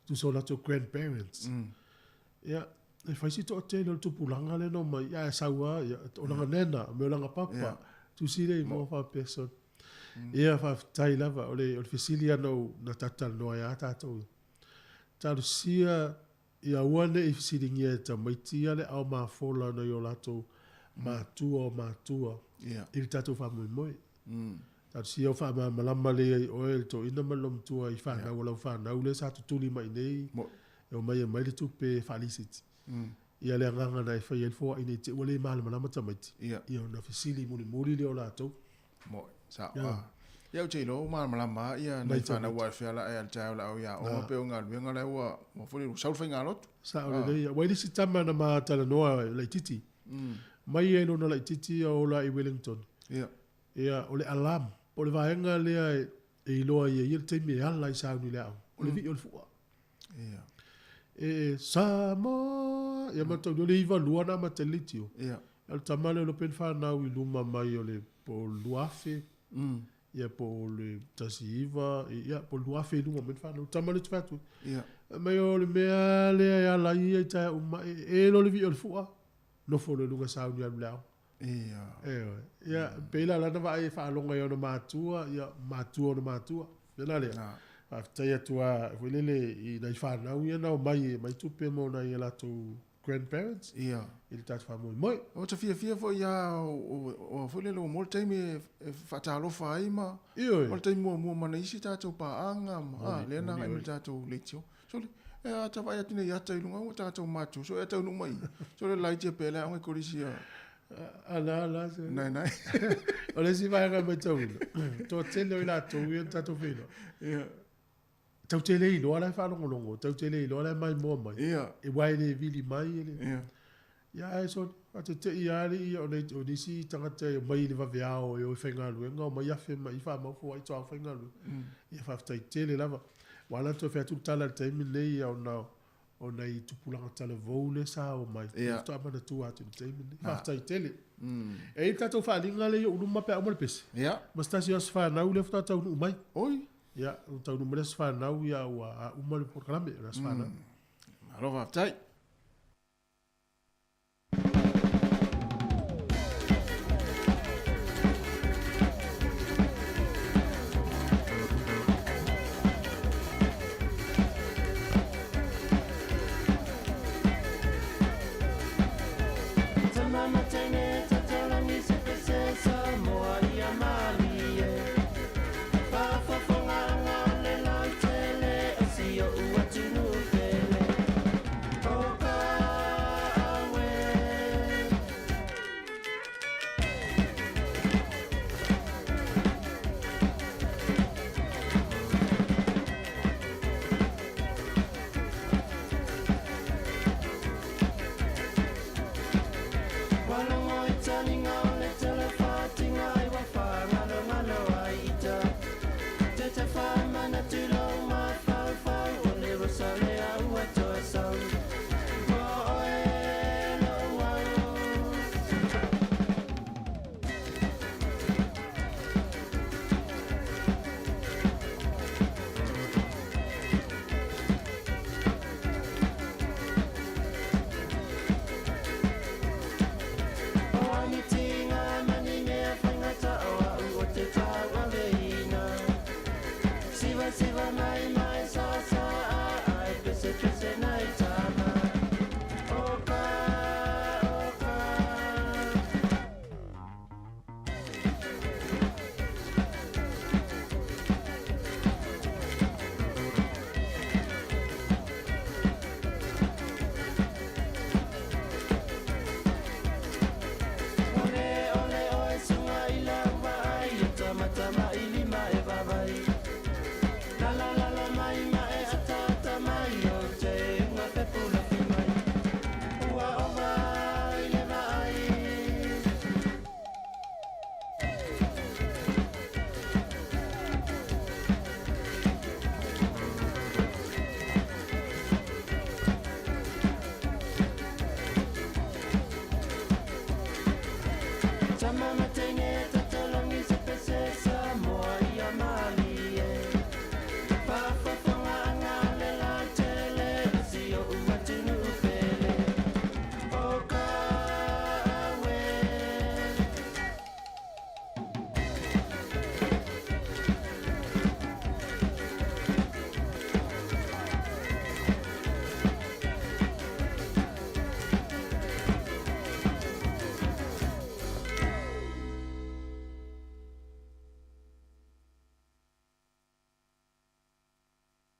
Tusa o latou grandparents. Ia, e fai si toatele o le tupulaga lea na omai, ae sau lava, ia, o lana nena, me o lana papa, tusi le igoa faapea sole. Ia, faafetai lava, o le, o le fesili lava na ou, na tatou talanoa ai lava tatou. Talosia ia aua ne i fesiligia e tamaiti ia le ao mafola nai o latou matua o matua i le tatou faamoemoe. Talosia o faamalamalama lelei ai oe le toeaina ma le loomatua i fanau a lau fanau lea sa tutuli mai i inei e omai e aumai le tupe faalisiti. Ia le agaga na e fai ai le foai ne i te i ua le malamalama tamaiti, ia ona fesili mulimuli lea o latou. Moe, sao a. Ia ou te iloa ua malamalama lava ia nai fanau aua e fealaai lava i le taeao o le a o i aoga pe o galuega la ua foi lele ua sau le faigalotu. Sao lelei. Ua i le isi tama na ma talanoa laitiiti. Mai ia i lona laitiiti a ola i Wellington. Ia. Ia, o le alarm, po o le vaega lea e iloa ai e ia le taimi e ala ai sauni i le aoga, o le vii o le fua. Ia. E Samoa, ia mataulia o le 92 na amata ai le leitio. Ia. O le tama lea o le pea na fanau i luma mai o le po o le 2000, ia po o le 19, ia po o le 2000 i luma mai na fanau. O le tama lea ou te fai atu ai. Ia. Fai mai o le mea lea e ala ai ia i taeao uma, e loa le vii o le fua, nofo loa i luga sauni alu i le aoga. Ia. Ioe. Ia, pei la o lana vaai e faalogo ai ona matua, ia, matua ona matua. O le mea la lea, faafetai atu lava foi lele i nai fanau ia na omai e aumai tupe mo nai a latou grandparents Ia. i le tatou faamoemoe. Ua ta fiafia foi ia o foi lele ua maua le taimi e faatalofa ai ma Ioe. o le taimi muamua ma nai isi tatou paaga ma a lea na agai mai le tatou leitio. Sole, e a ta vaai atu nei ata i luga ua tatou matu so e taunuu mai i. Sole laiti e pea le aoga i kolisi a Ala ala se. Nai nai. O le isi vaega e matauina, toatele o i latou ia na tatou feiloai. Ia. Tau te le iloa la e faalogologo, tau te le iloa la e maimoa mai. Ia. E aua e le vili mai e le. Ia. Ia ae sole, faatete'i lava alii ia o nisi tagata e omai i le vaveao e o e faigaluega, omai afe mai i faamau foai toau faigaluega. Ia faafetai tele lava. Ua ala ona toe fai atu le tala i le taimi lenei ia ona o nai tupulaga talavou lea sa omai. Ia. Faatoa manatua atu i le taimi lenei. Faafetai tele. E i ai le tatou faaaliga lea i ou luma pe a uma le pese. Ia. Ma se tasi o aso fanau lea faatoa taunuu mai. Oi. Ia, ua taunuu mai le aso fanau ia ua uma le polokalame o le aso fanau. Malo faafetai.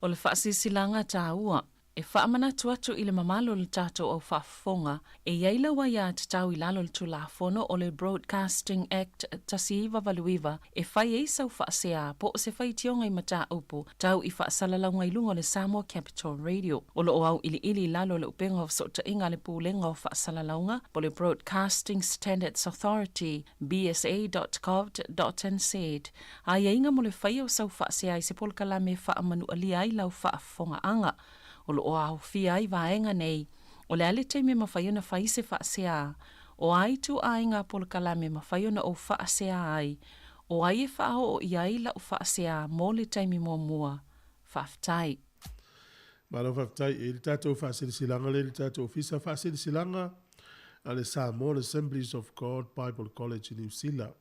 O le faasilasilaga taua, e faamanatu atu i le mamalu o le tatou au faafofoga, e i ai lau aiatatau i lalo o le Tulafono o le Broadcasting Act 1989 e fai ai sau faasea po o se faitioga i mataupu tau i faasalalauga i luga o le Samoa Capital Radio. O lo o auiliili i lalo o le upega o fesootaiga a le Pulega o Faasalalauga po o le Broadcasting Standards Authority, bsa.govt.nz, Aiaiga mo le faia o sau faasea i se polokalame e faamanualia ai lau faafofogaaga. O lo o aofia ai vaega nei, o le a le taimi e mafai ona fai se faasea, o a ituaiga polokalame e mafai ona ou faasea ai, o ai e faaoo i ai lau faasea mo le taimi muamua. Faafetai. Malo faafetai i le tatou faasilasilaga lea i le tatou Ofisa Faasilasilaga a le Samoan Assemblies of God Bible College i Niu Sila.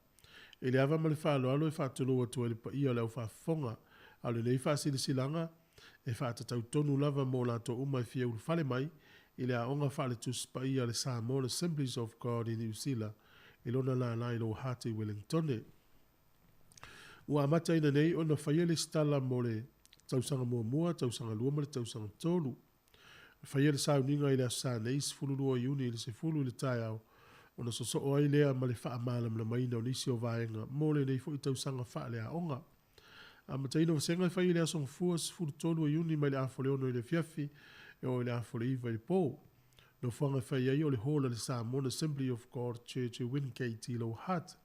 I le ava ma le faaaloalo e faatulou atu ai le paia o le au faafofoga, a o lenei faasilasilaga e faatatau tonu lava mo latou uma e fia ulufale mai i le Aoga Faale-Tusi Paia a le Samoan Assemblies of God i Niu Sila i lona lala i Lower Hutt i Wellingtone. Ua amataina nei ona faia le lesitala mo le tausaga muamua, tausaga lua ma le tausaga tolu. Na faia le sauniga i le Aso Sa nei, 12 Iuni i le 10 i le taeao, ona sosoo ai lea ma le faamalamalamaina o nisi o vaega mo lenei foi tausaga faaleaoga. Amataina o vasega e fai i le Aso Gafua, 13 o Iuni mai le 5:30 i le afiafi e oo i le 8:30 i le po. Nofoaga e fai ai o le Hall a le Samoan Assembly of God Church i Wingate i Lower Hutt.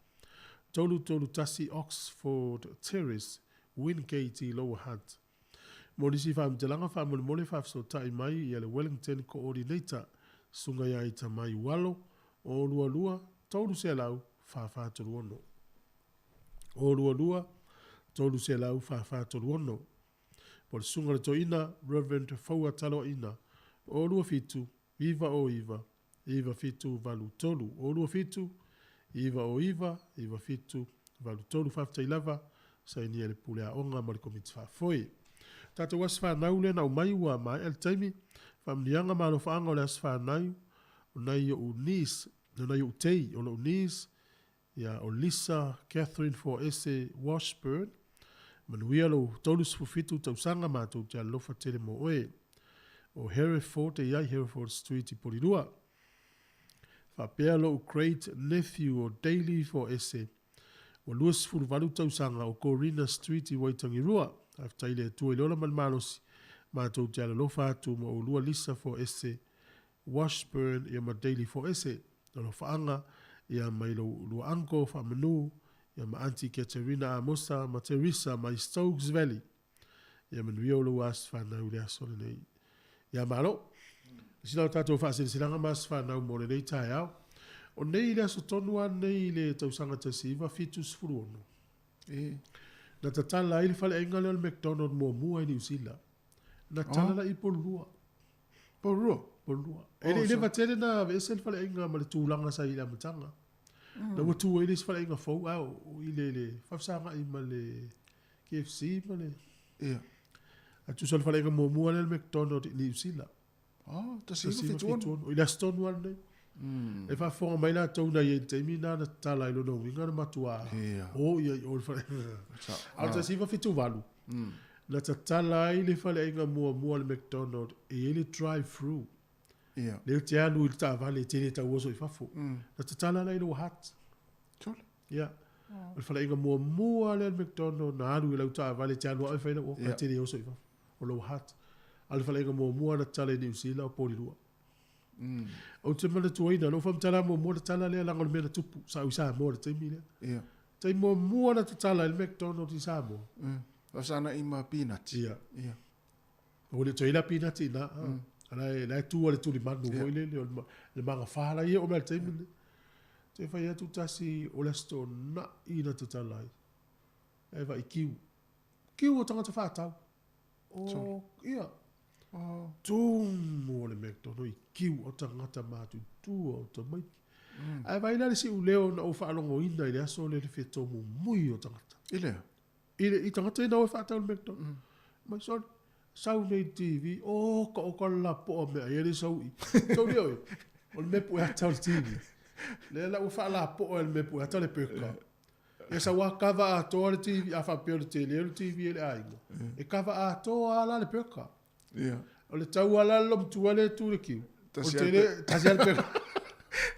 331 Oxford Terrace, Wingate i Lower Hutt. Mo nisi faamatalaga faamolemole faafesootai mai ia le Wellington Coordinator, Susuga ia Itamai Ualo, o 22 300 4436. O 22 300 4436. Po o le Susuga i le Toeaina Rev. Faua Taloaina, o 27 909 9783. O 27 909 9783. Faafetai lava, sainia e le Pule Aoga ma le Komiti Faafoe. Tatou aso fanau lea na aumai ua maea le taimi. Faamanuiaga ma alofaaga o le aso fanau o nai o'u niece, o nai o'u tei, o lo'u niece, ia o Lisa Catherine Foese Washburn. Manuia lou 37 tausaga matou te alofa tele mo oe. O Hereford e i ai Hereford Street i Polilua. Faapea lou great nephew o Daly Foese ua 28 tausaga o Corina Street i Waitangirua. Faafetai i le Atua i le ola ma le malosi matou te alolofa atu ma oulua Lisa Foese Washburn ia ma Daly Foese, Alofaaga ia mai lou lua uncle Faamanu ia ma aunty Katerina Amosa ma Teresa mai Stokes Valley. Ia manuia o lou aso fanau i le aso lenei. Ia malo. Sila o tatou faasilasilaga ma aso fanau mo lenei taeao. O nei i le aso tonu lava lenei i le tausaga 1976. E. Na tatala ai le faleaiga lea o le McDonald muamua i Niu Sila. Na tala la i Polulua. Polulua? Polulua. E le i leva tele na aveese le faleaiga ma le tulaga sa i le amataga. Na ua tu ai le isi faleaiga fou, a o i le le faafesagai ma le KFC ma le... Ia. A tusa o le faleaiga muamua lea le McDonald i Niu Sila. Oh, 1976. I le aso tonu lava lenei. E faafofoga mai latou na i ai i le taimi lena na tatala ai lona uiga na matua o ia i o le faleaiga. A o le 1978, na tatala ai le faleaiga muamua a le McDonald e i ai le drive through. Lea e te alu i le taavale e te le tau oso i fafo. Na tatala la i Lower Hutt. Ia. O le faleaiga muamua lea a le McDonald na alu i lau taavale e te alu lava oe fai lau oka e te le oso i fafo. O Lower Hutt. A o le faleaiga muamua na tatala i Niu Sila o Polilua. Ou te manatuaina, lou faamatalaga muamua le tala lea leaga o le mea na tupu, sa ou i Samoa i le taimi lea. Ia. Taimi muamua na tatala ai le McDonald's i Samoa. O sana i ma peanut. Ia. Ia. Ua le toe i ai la peanut i ina. A la e tu lava le tulimanu foi lele, o le magafa la ia e oo mai lava i le taimi lenei. Te fai atu tasi o le Aso Toonai na tatala ai. E vaai kiu. Kiu o tagata faatau. O, ia. Tumu o le McDonald i kiu o tagata matutua o tamaiti. Ae vaai la le siuleo na ou faalogoina i le aso lea i le feto mumui o tagata. I le a? I le, i tagata ia na o e faatau i le McDonald. Mai sole, sau nei i le TV, oka oka le lapoa mea ai e le sau i. Sau lea oe, o le mea pue ata o le TV. Lea la ua faalapoa e le mea pue ata le peka. Ia sau a kava atoa le TV, a faapea o le tele o le TV a le aiga, e kava atoa lava la le peka. Ia. O le tau lava la le lomtua lea e tu i le kiu. O le tele, tasi lava le peka.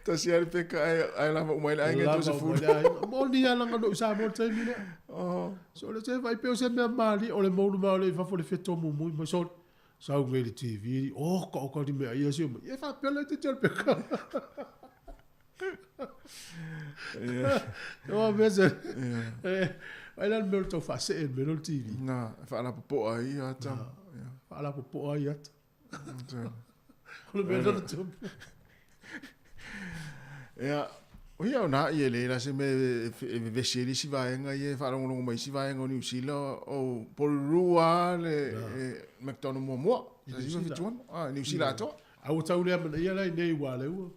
Tasi lava le peka ae, ae lava uma ai le aiga e Lava uma ai le aiga. Moni lava leaga na ou i Samoa i le taimi lea. Oh. So o le te vaai pei o se mea malie, o le moulu mai o le i fafo i le feto mumui mai, sole, sau nei i le TV, oka oka ni mea ia sio mai. Ia faapea la te te peka. Ua mea se. Ai la le mea o le tau faasee le mea lea o le TV. Na, e faalapopoa ai ata. Faalapopoa ai ata. O le mea lena na tupu. Ia, o ia o nā ia le la se mea e vevesi ai le isi vaega ia e faalogologo mai isi vaega o Niu Sila o Porirua le McDonald muamua. I Niu Sila. Ah, Niu Sila atoa. A ua tau le amanaia la i nei ua lea ua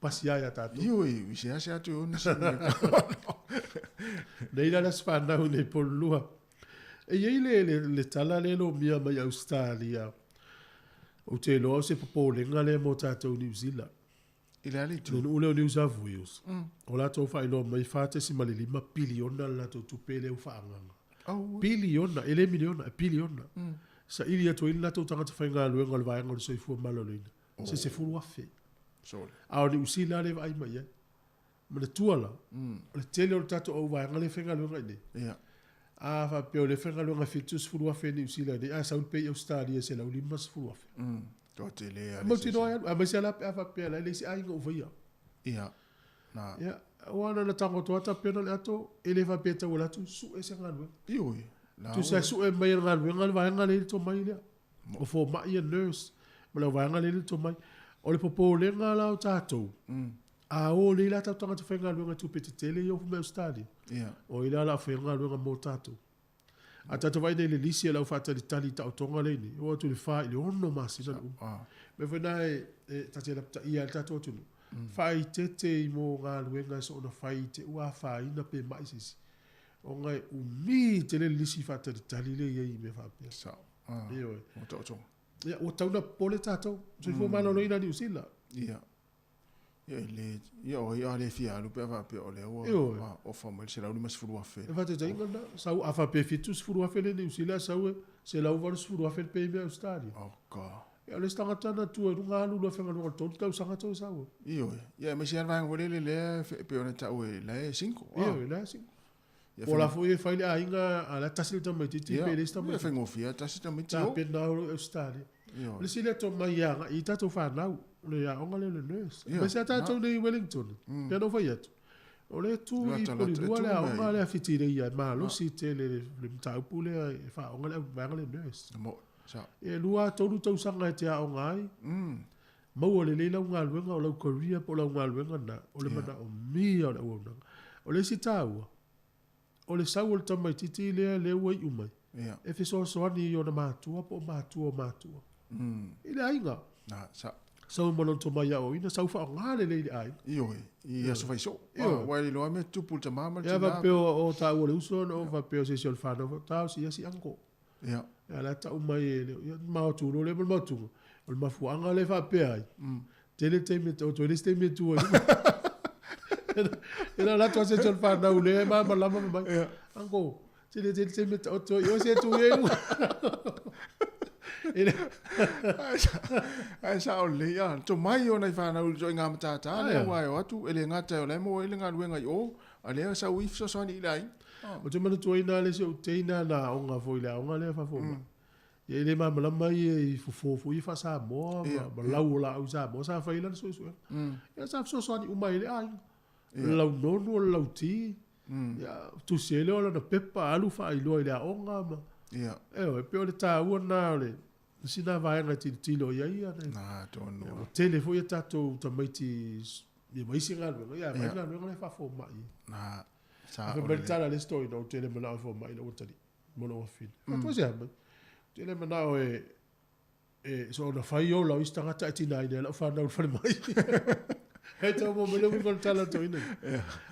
pasi lava ia tatou. Ioe, i seasea atu e ona si Nei la le aso fanau nei Porirua. E i ai le, le, le tala lea e lomia mai Ausetalia, ou te iloa o se popolega lea mo tatou Niu Sila. I le a le itu? Le nuu lea o New South Wales, o latou faailoa mai 4.5 piliona le latou tupe lea ua faaagaga. Aue. Piliona, e le miliona, e piliona. Saili atu ai le latou tagata faigaluega o le vaega o le soifua maloloina, se 10,000. Sole. A o Niu Sila lea e vaai mai ai. Manatua la, o le tele o le tatou auvaega lea e faigaluega i inei. Ia. A faapea o lea e faigaluega 70,000 i Niu Sila nei, ae sau le pay i Ausetalia e 150,000. Toatele lava le Mautinoa e alu, aemaise lava la pe a faapea la e leai se aiga o faia. Ia. Na. Ia, aua na ona tago atu lava tapena le ato, e le faapea e tau alu atu sue se galuega. Ioe. Na. Tusa e sue mai e le galuega le vaega lea i le tomai lea. O fomai ia nurse ma le vaega lea i le tomai. O le popolega la o tatou, a o nei la tatou tagata faigaluega i tupe tetele ia o mai Ausetalia, Ia. o ai la o le a faia le galuega mo tatou. A tatou vaai nei i le lisi a le au faatalitali i taotoga lea i inei, e oo atu i le fa i le ono masina le uma. Mea foi lena e, e ta te lapataia ai le tatou atunuu, faaeteete i mo galuega e soona fai i te ua afaina pe mai se isi, ona e umi tele le lisi faatalitali lea e i ai i mea faapea. Sao. Ioe. Ua taotoga. Ia, ua tatau ona popole tatou. Soifua maloloina Niu Sila. Ia. Ia e le, ia o ai a le fia alu pe a faapea o lea ua Ioe. ofa mai le 150,000. E faataitaiga lena, sau a faapea e 70,000 le Niu Sila, sau e 180,000 le pay mai Ausetalia. Oka. Ia o le isi tagata na tua i luga alu loa faigaluega i le tolu tausaga toe sau ai. Ioe. Ia aemaise lava le vaega foi lele lea e pei ona tau e la e single. Ioe, la e single. Ia Po o la foi e fai le aiga, a la e tasi le tamaitiiti pe leai se tamaitiiti. Ia faigofie lava tasi tamaiti o. Tapena o Ausetalia. Ioe. O le isi lea tomai e agai i tatou fanau, o le aoga lea o le nurse. Aemaise lava tatou nei i Wellington, pei ona ou fai atu, o lea e tu i Porirua le aoga lea a Whitireia e malosi tele le mataupu lea e faaaoga le vaega lea nurse. E lua tolu tausaga e te aoga ai, maua lelei lau galuega, o lau career po o lau galuega lena, o le manaomia o le auaunaga. O le isi taua, o le sau o le tamaitiiti lea lea ua iu mai, e fesoasoani i ona matua po o matua o matua. I le aiga. Sau ma lona tomai aoaoina, sau faaaoga lelei i le aiga. Ioe, i aso fai soo. Aua e le iloa lava mea tutupu i le tama ma le Ia tina. faapea o taua le uso ona ou faapea o se isi o le fanau, taosi ia si uncle. Ia. Ia la e tau mai e le, ia maotu loa lea ma le maotuga. O le mafuaaga lea e faapea ai, tele taimi e taoto ai le isi taimi e tu ai. E na latou ase o le fanau lea e malamalama ma mai. Uncle, tele tele taimi e taoto ai, oe se tu i ai luga. E le- Ae sao lelei a. Tomai o nai fanau i le ituaiga matata lea aua e o atu e le gata o la e maua ai le galuega i o, a lea sau i fesoasoani i le aiga. Ou te manatuaina le isi ou teina na aoga foi i le aoga lea fafo mai. Ia e le malamalama ia i fofo foi ia faa-Samoa ma lau o laau Samoa sa fai ai lana suesuega. Ia sa fesoasoani uma ai i le aiga. O le lau nonu, o le lau ti, ia tusi ai lea o lana pepa, alu faailoa i le aoga ma Ioe, e pei o le taua lena o le isi lena vaega e tilotilo i ai ia. Na, tonu. Ua tele foi a tatou tamaiti ia ma isi galuega, ia ma galuega lea faafomai. Na, sa Fai mai le tala a le isi toeaina, ou te le manao e fomai lou atalii ma lou afafine. Mm. Fai atu ai se mai. Ou te le manao e e soona fai ola o isi tagata ae tigaina ai lau fanau i le falemai. Hei tau mo mai le uiga o le tala a le toeaina.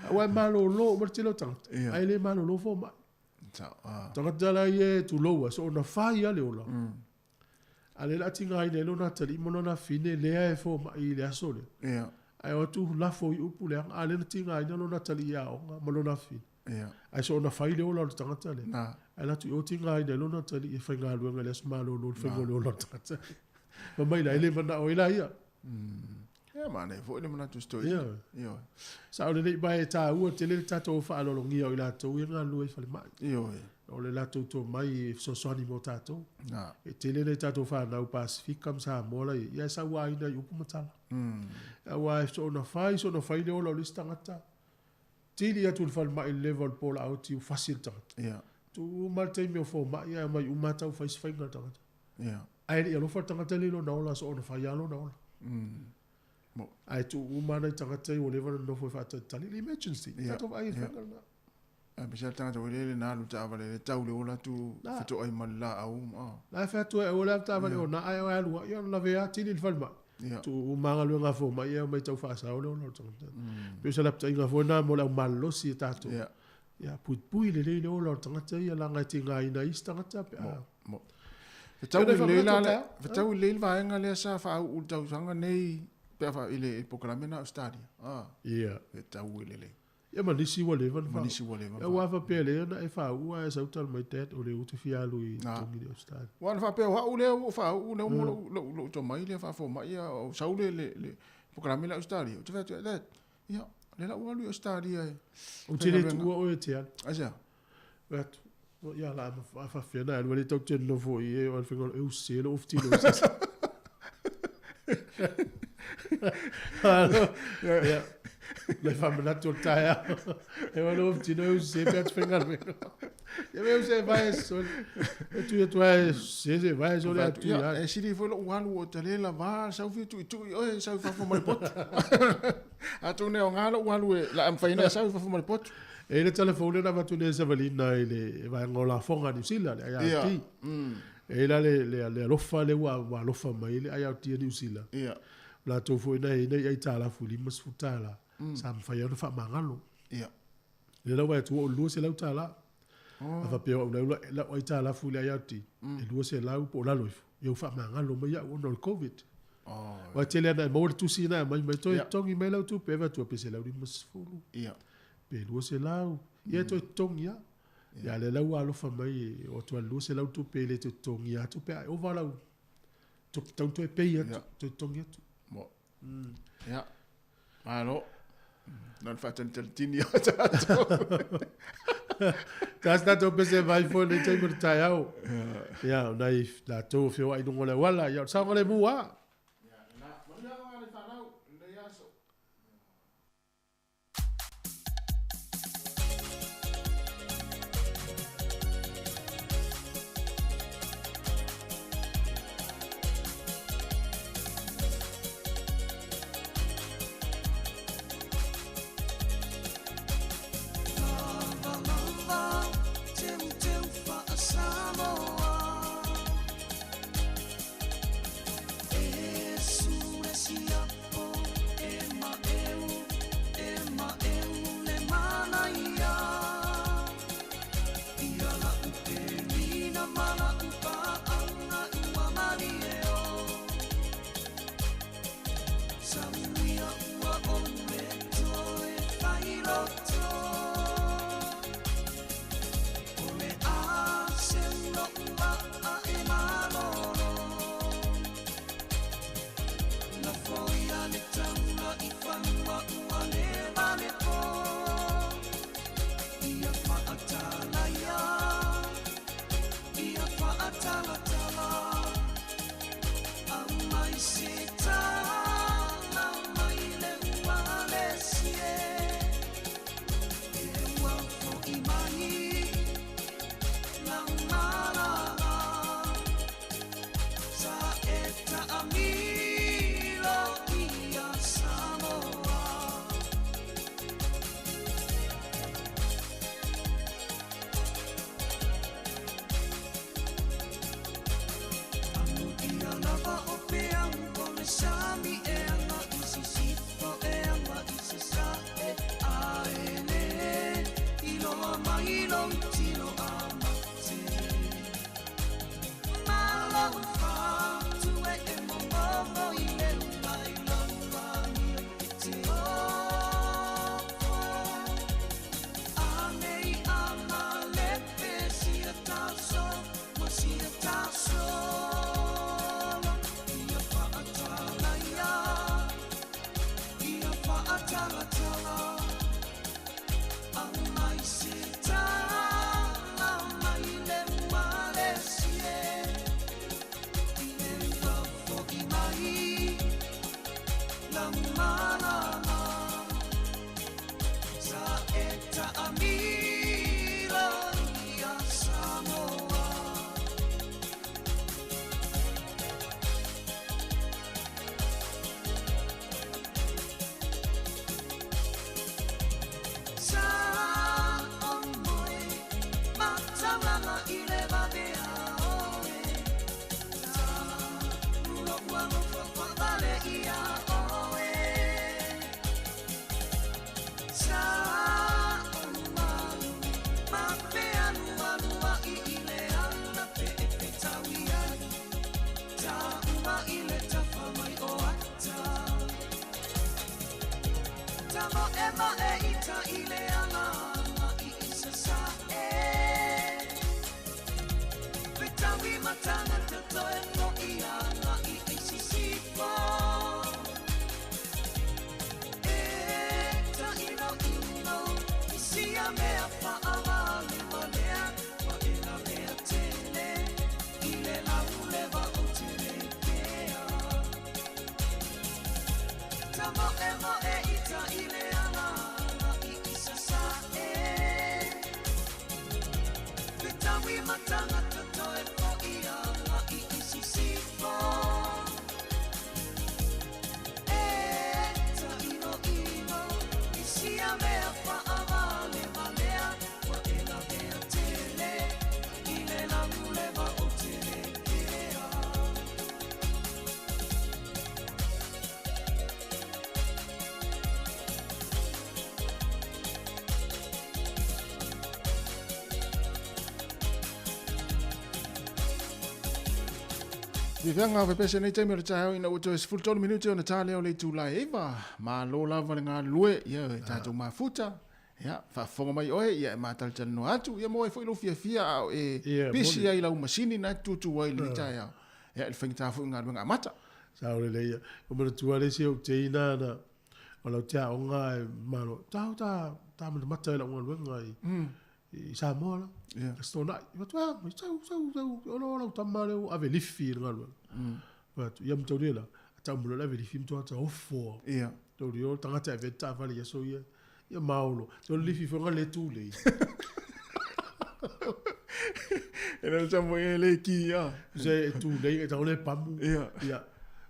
Aua e malolo uma le tele o tagata, ae le malolo fomai. Tagata la ia e tulou a soona fai lava le ola. A lea o le a tigaina ai lona atalii ma lona afine lea e fomai i le aso lea. Ae o atu lafo i upu leaga, a lea na tigaina lona atalii i aoga ma lona afine. Ae soona fai le ola o le tagata lea, ae alu atu i o tigaina ai lona atalii e faigaluega i le aso malolo i le faiga o le ola o le tagata. Fai mai la, e le manao ai la ia. Ia, manaia foi le manatu o si toeaina. Ioe. Sao lelei, ma e taua tele le tatou faaaloalogia o i latou ia e galulue ai i falemai. Ioe. O le latou tomai e fesoasoani mo tatou. E tele nai tatou fanau Pasefika ma Samoa la e i ai, ia e sauaina i upu ma tala. Aua e soona fai soona fai le ola o le isi tagata, tili atu i le falemai i le leva o le polaoti ua fasi le tagata. Tuu uma le taimi o fomai ae omai uma lava tau fai se faiga a le tagata. Ae le i alofa le tagata lea i lona ola soona fai lava lona ola. Ae tuu uma lava nai tagata ia ua leva ona nonofo e faatalitali i le emergency. Tatou vaai i le faiga lena. Aemaise lava le tagata foi lele na alu i le taavale e tau le ola atu fetoai ma le laau. La e fai atu ai aua le alu taavale o na ae o alu ai, ia ona lavea atili i le falemai. Tuu uma lava galuega a fomai ae omai tau faasao le ola o le tagata. Pei o se lapataiga foi lena mo le au malolosi e tatou. Ia puipui lelei le ola o le tagata ia leaga e tigaina ai isi tagata pe a. Fetaui lelei la le, fetaui lelei le vaega lea sa faauu i le tausaga nei pe a i le polokalame lena a Ausetalia. Fetaui lelei. Ia ma nisi ua leva ona Ma nisi ua leva ona Aua a faapea lea na e faauu ae sau tala mai dad o lea ou te fia alu i totogi i Australia. Aua na faapea o au lea ua ou faauu lea ua maua lou tomai lea faafomai a o sau le polokalame lea Australia. Ou te fai atu ia dad, ia lea la ua alu i Australia e Ou te le tuua oe e te alu. Aisea? Fai atu, ia la a faafefea ona e alu, e le tatou te nonofo i i, o le faiga o le eu sese lou oftino i se isi. Ia, le faamanatu o le taeao. E o lou oftino eu sese pe a te faigaluega. Ia me eu se vai sole. E tui atu ai se se vai sole atu ia. E sili foi lou alu o te le lava sau fia tuitui oe e sau i fafo ma le potu. Atonu e aoga lou alu e la a mafai ona e sau i fafo ma le potu. E i ai le tala fou lea na avatu nei e Savalina i le vaega o lafoga a Niu Sila, le IRD. E i ai la le alofa lea ua alofa mai ai le IRD a Niu Sila. O latou foi na e i ai nai aitalafu i $50, sa mafai lava ona faamagalo. Lea la ua vaai atu ua oo i le $200. A faapea o au lau aitalafu i le IRD, e 200 po o lalo ifo, ia ua faamagalo mai au ona o le Covid. Aua e tele lava ina e maua le tusi lena e aumai mai, toe totogi mai lau tupe, e avatu pe $150, pe 200, ia e toe totogi lava. Ia a o lea la ua alofa mai e oo atu lava i le 200 le tupe e le toe totogia atu pe a e ova lau tupe tatau ona toe pay atu, toe totogi atu. Ia, malo. Na o le faatalitalitini o tatou. Tasi tatou pese vai foi nei taimi o le taeao. Ia, o nai latou o feoai i luga o le auala, ia o le saogalemu lava. Ia, na, manuia aoga le fanau i lenei aso. taulaga i le vavea oe Talu lo'u alofa fa'avale iā oe Sa olualu ma fealualua'i i le ala pe'epetaui ai Ta'uma i le tafa mai o ata Tamo'ema'e ita i le ala aga'i i sasa'e Fetaui ma tagata toe fo'i aga'i i sisifo E taʻinoʻino i sia mea fa'avalevalea Ua e lavea tele i le laulewa o te lē kea Tamo'emo'e ita i le ala aga'i i sasa'e Fetaui ma tagata toe fo'i aga'i i sisifo E taʻinoʻino i sia mea fa'avalevalea Ua e lavea tele i le laulewa o te lē kea. Vivianga o pese nei taimi o le taeao ina ua toe 13 minute ona tā lea o le itula e 9. Malo lava le galulue, ia e tatou mafuta. Ia, faafofoga mai oe, ia e matalatalanoa atu, ia maua ai foi lou fiafia a o e pisi ai lau masini na e tutu ai i lenei taeao. Ia, i le faigata foi o galuega amata. Sao lelei ia. Ua manatua le isi ou teina na o lau te aoga e malo. Tau ta ta matamata i lau galuega i i Samoa la. Yeah. Aso Toonai. Fai atu, ah, mai sau sau sau ola ola lau tama lea ua ave lifi i le galuega. Fai atu, ia ma taulia la. Tau mai loa le ave lifi ma tua ta ofo. Yeah. Taulia o le tagata e avea le taavale i aso ia. Ia maolo. Te o le lifi foi nga le tulei. E le tamo e le ki ia. Se e tulei e tau le pamu. Yeah. Ia.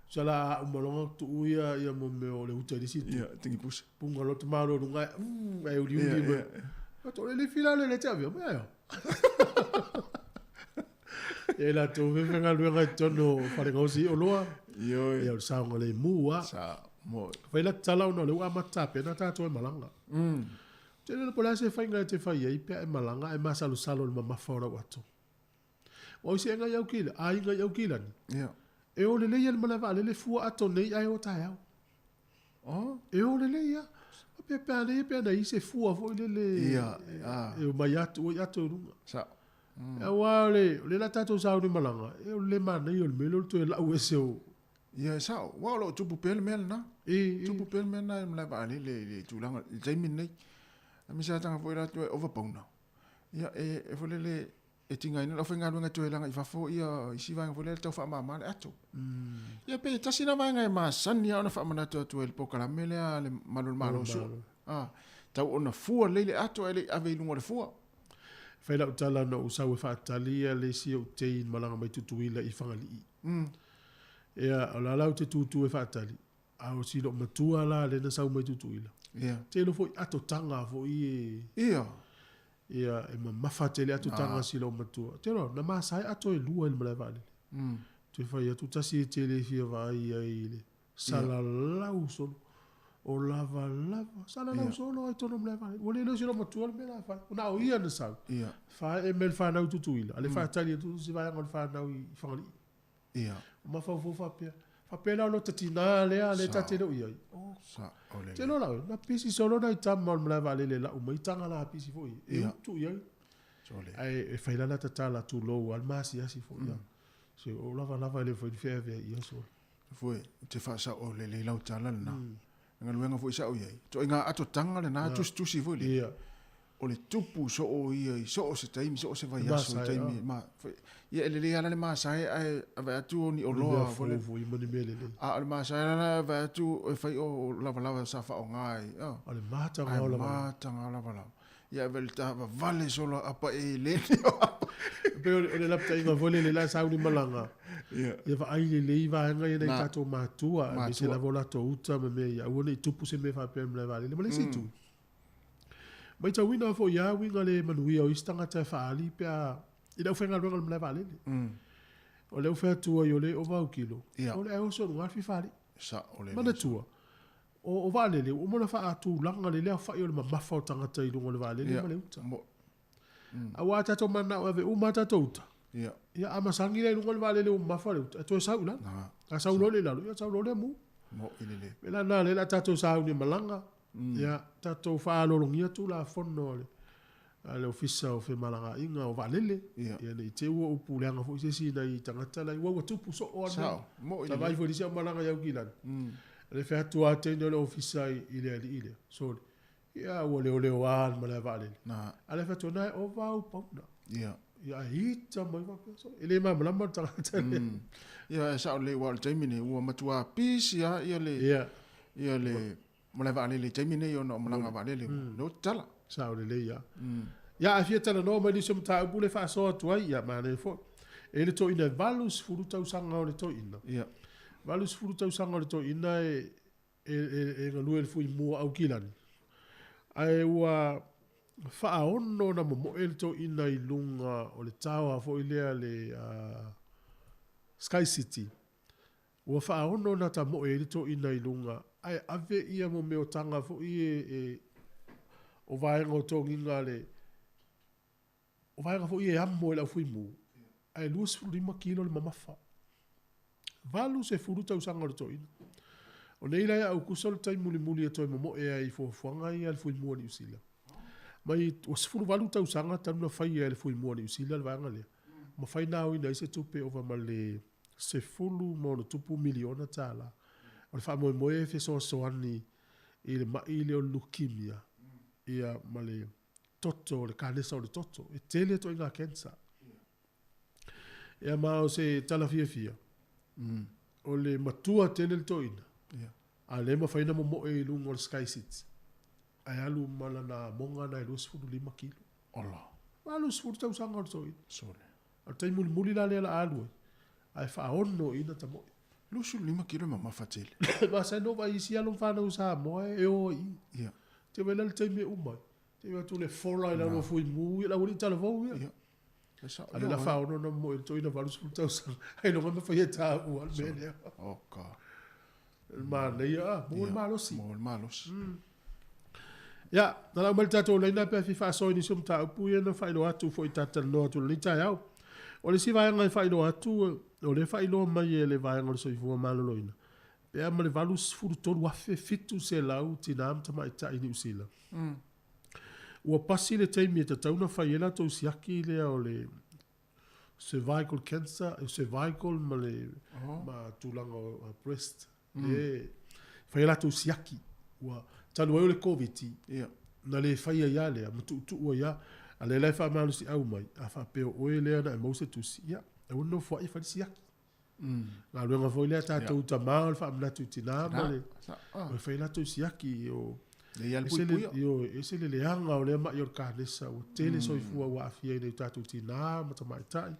Sa la a uma loga tuu ia ia mo mea o le uta i le isi itu. Ia, tingi pusa. Punga loa te malo i luga e uliuli Ia, mai. ia. Fai atu, o le lifi la lea le te avea mai aio. Ia i latou fefaigaluega i totonu o falegaosi oloa. Ioe. Ia o le saogalemu a. Sa mo. Fai la tatala ona o lea ua amata tapena tatou e malaga. Tele le po o le a se faiga e te fai ai pe a e malaga ae masalosalo i le mamafa o lau ato. Ua o i seʻega i Aukila, aiga i Aukilani. Ia. E o lelei ia le malae vaalele fua ato nei ae o taeao. Oh. E o lelei ia. Pe pe a nei pe ana i se fua foi lele. Ia, ah. E o mai atu oi ato i luga. Sa. Aua o le o le la tatou sauni malaga, e o le le manaia o le mea lea o le toe lau ese o Ia e sao. Ua o loo tupu pea le mea lena. E, e. Tupu pea le mea lena i le malae vaalele i le tulaga i le taimi lenei. Aemaise lava taga foi latou e overpauna. Ia e e foi lele e tigaina le aufaigaluega e toe laga i fafo ia isi vaega foi lea e tau faamama le ato. Ia pe tasi na vaega e masani lava ona faamanatu atu ai i le polokalame lea a le Malu o le Malo Sua. Ah, tau ona fua lelei le ato ae le i ave i luga o le fua. Fai lau tala na ou sau e faatali ia le isi ou tei malaga mai Tutuila i Fagalii. Ia, o la la ou te tutu e faatali, a o si loo matua la lea na sau mai Tutuila. Ia. Tele foi ato taga foi e Ia. Ia, e mamafa tele ato taga si loo matua. Tele na masae ato e lua i le malae vaalele. Toe fai atu tasi e tele e fia vaai ai i le salalau solo. O lava lava, salalau solo ai totonu o le malae vaalele. Ua le iloa e si loo matua le mea la fai. Na o ia na sau. Ia. Faaee mai le fanau i Tutuila, a le faatali atu se vaega o le fanau i Fagalii. Ia. O mafaufau faapea. Faapea la o lo ta tinā lea, lea ta te le o i ai. Oh. Sa o le Te loa lau, na pisi solo nai tama o le malae vaalele lau mai taga la pisi foi. E utu i ai. Sole. Ae e fai la la tatala tulou a le masiasi foi. Se o lava lava e le foi ni feavea ia solo. Foi, te faasao lelei lau tala lena. Le galuega foi sa o i ai. Ituaiga atotaga lena, tusitusi foi le. Ia. O le tupu soo ia i soo se taimi, soo se vaiaso, Masae, taimi, ah. ma, foi, ia e lelei lava le masae ae ave atu o ni oloa Mea foi le. fou foi ma ni mea lelei. A o le masae lala ave atu e fai o lavalava sa faaaoga ai. Ah. O le mataga Ae o lavalava. mataga o lavalava. Ia ave le taavavale solo apa e leni o apa. Pe o le lapataiga foi lele la sauni malaga. Ia. Ia vaai lelei vaega ia nai Na. tatou matua, aemaise Matua. lava o latou uta ma mea ia aua ne i tupu se mea faapea i le malae vaalele. Ma le isi itu, Matauina foi ia uiga le manuia o isi tagata e faaali pe a i le aufaigaluega o le malae vaalele. O lea ua fai atu ai o lea e ova au kilo, o le ae oso i luga le fia faalii. Manatua, o vaalele ua uma ona faatulaga le aofai o le mamafa o tagata i luga o le vaalele ma le uta. Aua a tatou mananao e ave uma a tatou uta, ia a masagi la i luga o le vaalele ua mamafa le uta, e toe sau i lalo. A sau loa lea i lalo, ia sau loa lea mu. O le mea la lena o lea o le a tatou sauni e malaga, ia tatou faaaloalogia Tulafono a le a le Ofisa o Femalagaaiga o Vaalele, ia ne i te i ua upu leaga foi se isi i nai tagata la aua ua tupu soo lava le mea. Sa vaai foi i le isi aumalaga i Aukilani, o le fai atu lava teine o le Ofisa i le alii lea, sole, ia ua leoleoa le malae vaalele. A o le fai atu, na e ova au pauna. Ia ae ita mai faapea, sole, e le malamalama le tagata lea. Ia e sao lelei aua o le taimi lenei ua matua pisi lava ia le malae vaalele i taimi nei ona o malaga vaalele ua lea ua tatala. Sao lelei lava. Ia a fia talanoa mai nisi o mataupu lea e faasoa atu ai, ia manaia foi. E i ai le toeaina e 80 tausaga o le toeaina. 80 tausaga o le toeaina e e galue i le Fuimua Aukilani, ae ua faaono ona momoe le toeaina i luga o le tower foi lea le Sky City. Ua faaono ona tamoe ai le toeaina i luga ae ave ia mo mea o taga foi ia e o vaega o togiga a le o vaega foi ia e amo e le aufuimu ae 25 kilo le mamafa. 80 tausaga o le toeaina. O nei la ia Aukuso le taimi mulimuli e toe momoe ai i fuafuaga ia a le Fuimu a Niu Sila. Mai ua 18 tausaga talu ona faia e le Fuimu a Niu Sila le vaega lea, mafai ona aoina ai se tupe e ova ma le $10+ miliona. O le faamoemoe e fesoasoani i le ma'i lea o le leukemia ia ma le toto, le kanesa o le toto. E tele ituaiga cancer. Ia ma o se tala fiafia, o le matua tele le toeaina, a le mafai ona momoe i luga o le Sky City, ae alu ma lana amoga lena e 25 kilo. Ola. 80 tausaga o le toeaina. Sole. O le taimi mulimuli la lea o le a alu ai, ae faaono i ina tamoe. 25 kilo e mamafa tele. Masani ona vaai isi alo ma fanau Samoa e o ai i i. Te vaai la le taimi e uma ai, te vaai atu le fola i lalo o Fuimu, ia le aualii talavou ia. A o lea la faaono ona momoe i le toeaina 80 tausaga, ailoga e mafai e taua le mea lea. Oka. Manaia, a, maua le malosi. Maua le malosi. Ia, na lau mai le tatou laina pe a fia faasoa i nisi o mataupu ia na faailoa atu foi ta talanoa atu i lenei taeao. O le isi vaega e faailoa atu, o lea e faailoa mai e le vaega o le Soifua Maloloina, pe a ma le 83,700 tinā ma tamaitai i Niu Sila. Ua pasi le taimi e tatau ona fai ai latou siaki lea o le cervical cancer, cervical ma le ma tulaga o breast e fai ai latou siaki. Ua talu ai o le Koviti, na le fai ai lava lea ma tuutuu ai lava. A o lea la e faamalosiau mai, a faapea o oe lea na e maua se tusi, ia, aua le nofoai e fai le siaki. Galuega foi lea a tatou tama o le faamanatu i tina ma le o le fai latou siaki o ese le leaga o lea ma'i o le kanesa ua tele soifua ua aafia ai nei o tatou tina ma tamaitai.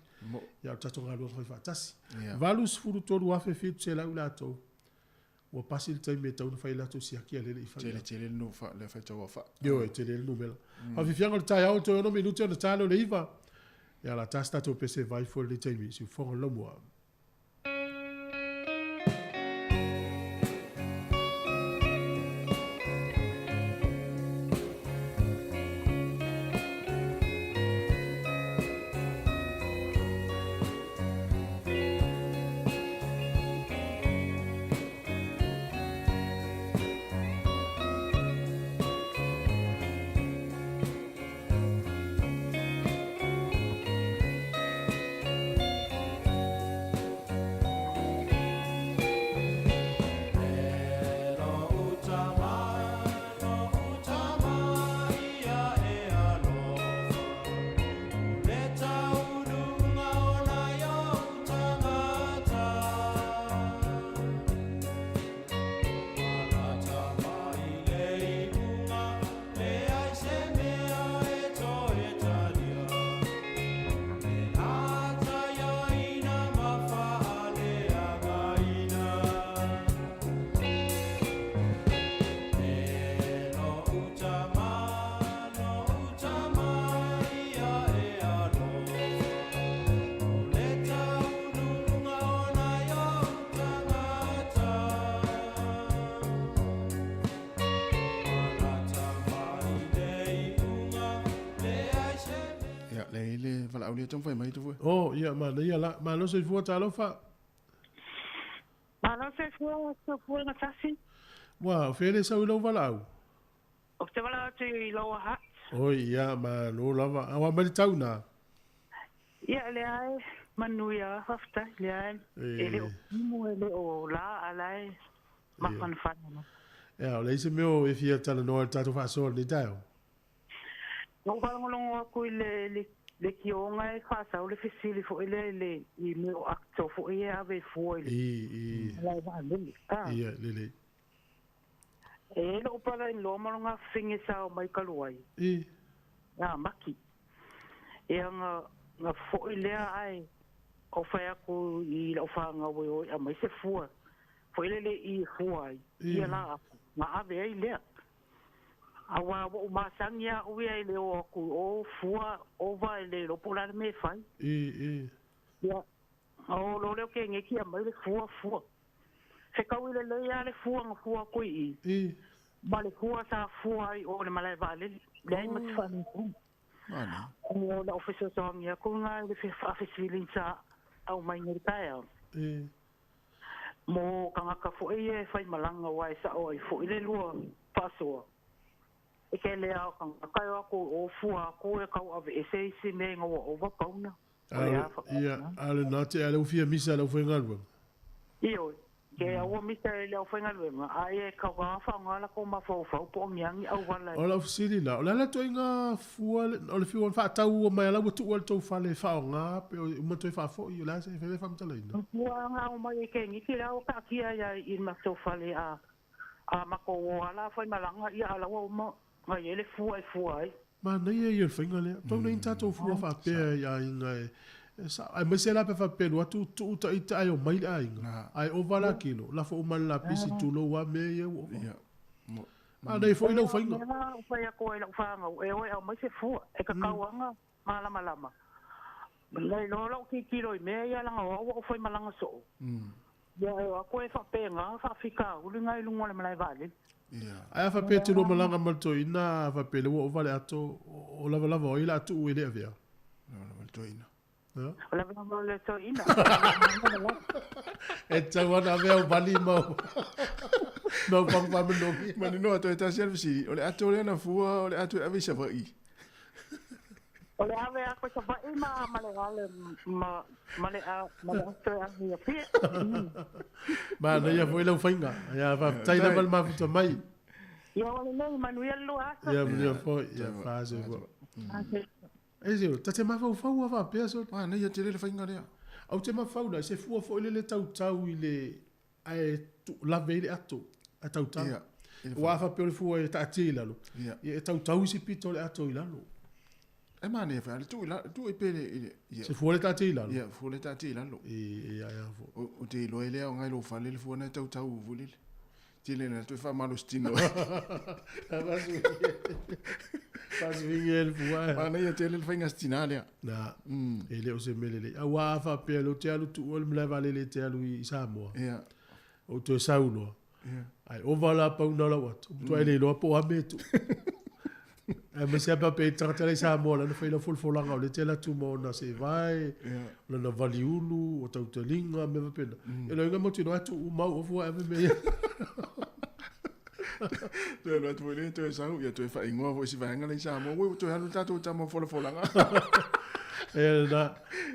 Ia o le tatou galuega fai faatasi. 83,700 i latou ua pasi le taimi e tatau ona fai latou siaki a o lea e le i fai. Tele tele le le faitau aofai. Ioe, tele le numera. Faafiafiaga o le taeao toe 6 minute ona ta lea o le 9. Ia o le a ta se tatou pese vai foi i lenei taimi, siufofoga o le laumua. valaau lea taumafai mai tafue. Oh, ia, manaia la. Malo soifua, talofa. Malo soifua, soifua gatasi. Ua, o fea le sau i lou valaau? Ou te valaau atu i Lower Hutt. Oi, ia, malo lava. A ua mai le tau na? Ia, lea e manuia, faafetai, lea e le o timu, e le o la, a la e mafanafana lava. Ia, o le a se mea o e fia talanoa i le tatou faasoa i lenei taeao? Na ou faalogologo atu i le lekioga e faasau le fesili foi lea i le i mea o acto foi ia e ave e fua i le malae vaalele. Ia, lelei. E i ai lou brother in law ma lona afafine sa omai talu ai. Ia Maki. Ia na na foi lea ae ou fai atu i lau fanau e o e aumai se fua foi lele i e fua ai ia la aku na ave ai lea. Aua ua ou masani a au ia i le o atu i o fua ova e le iloa po o le a le mea e fai. Ia, na o loa lea o Keneti aumai le fua, fua. Fetaui lelei lava le fua na fua atu i i, ma le fua sa fua ai i o i le malae vaalele. Leai ma se faaletonu. O lau fesoasoani atu lena i le faafesili sa aumai nei i le taeao. Mo tagata foi ia e faimalaga aua e sao ai foi le lua faasoa, e tele lava o tagata e o atu i o fua atu e tau aveese isi mea ina ua ova pauna. O le a Ia, a o lena te a le ua fia misa i le aufaigaluega. Ioe, ke a ua misa i le aufaigaluega, a ia e tau faaaoga latou mafaufau po o ni a ni auala e. O lau fesili la, o le a le ituaiga fua le, o le fiu ona faatau mai a la ua tuu ai le tou fale e faaaoga pe o uma toe faafoi, o le a se fai faamatalaina? O fua na aumai e Keniti la ua taatia ai lava i le matou fale a a matou o lava la faimalaga ia a la ua uma na i ai le fua e fua ai. Manaia ia o le faiga lea. Tau nei ni tatou fua faapea i aiga e sao. Aemaise la pe faapea alu atu tuu ta ita ae omai le aiga. Ae ova la kilo, lafo uma le lapisi tulou a mea ia ua ova. Manaia foi lau faiga. O le mea la ou fai atu ai i lau fanau, e o e aumai se fua, e tatau lava ona malamalama. Na iloa lou tilotilo i mea ia leaga o au ua ou faimalaga soo. Ia e o atu e faapena faafitauli na i luga o le malae vaalele. Ae a faapea e te lua malaga ma le toeaina, a faapea lea ua ova le ato, o lavalava o ai la a tuu e le avea? Lavalava le toeaina. O lavalava o le toeaina. E tatau lava ona ave au vali ma au ma au pagu faamanogi. Manino toe tasi le fesili, o le ato lea na fua o le ato e ave i Savaii? O le ave aku i Savaii ma ma le ale ma ma le a ma le ato e ave i Apia. Manaia foi lau faiga. Ia faafetai lava le mafuta mai. Ia ua lelei, manuia le lua aso. Ia manuia foi. Ia fasoifua. E se, ta te mafaufau a faapea so. Manaia tele le faiga lea. Ou te mafaufau la, se fua foi lele tautau i le ae lave ai le ato ae tautau. Ia. Aua a faapea o le fua e taatia i lalo, Ia. ia e tautau isi pito o le ato i lalo. E manaia foi, a le tuu i lalo, tuu ai pea i le, ia. Se fua le taatia i lalo? Ia, fua le taatia i lalo. E, e, ai a fua. O te iloa ai lea o ngai lou fale le fua na e tautau foi lele. Tele na toe faamalosi tino ai. Faasuigia e le fua. Manaia tele le faiga a si tina lea. Na, e le o se mea lelei. Aua a faapea lea ou te alu tuua le malae vaalele e te alu i Samoa. Ia. Ou toe sau loa. Ia. Ae ova la pauna o lau ato. Matua e le iloa po o a mea e tuu. Aemaise lava pe a pei tagata la i Samoa lana fai lau folafolaga o lea e te alu atu ma ona seevae, o lana valiulu, o tautaliga, mea faapena. Ia loa inga mautinoa e tuu uma au ofu ae ave mea ia. Toe alu atu foi lea toe sau, ia toe faaigoa foi si vaega lea i Samoa, oi ua toe alu le tatou tama folafolaga. Ia lena.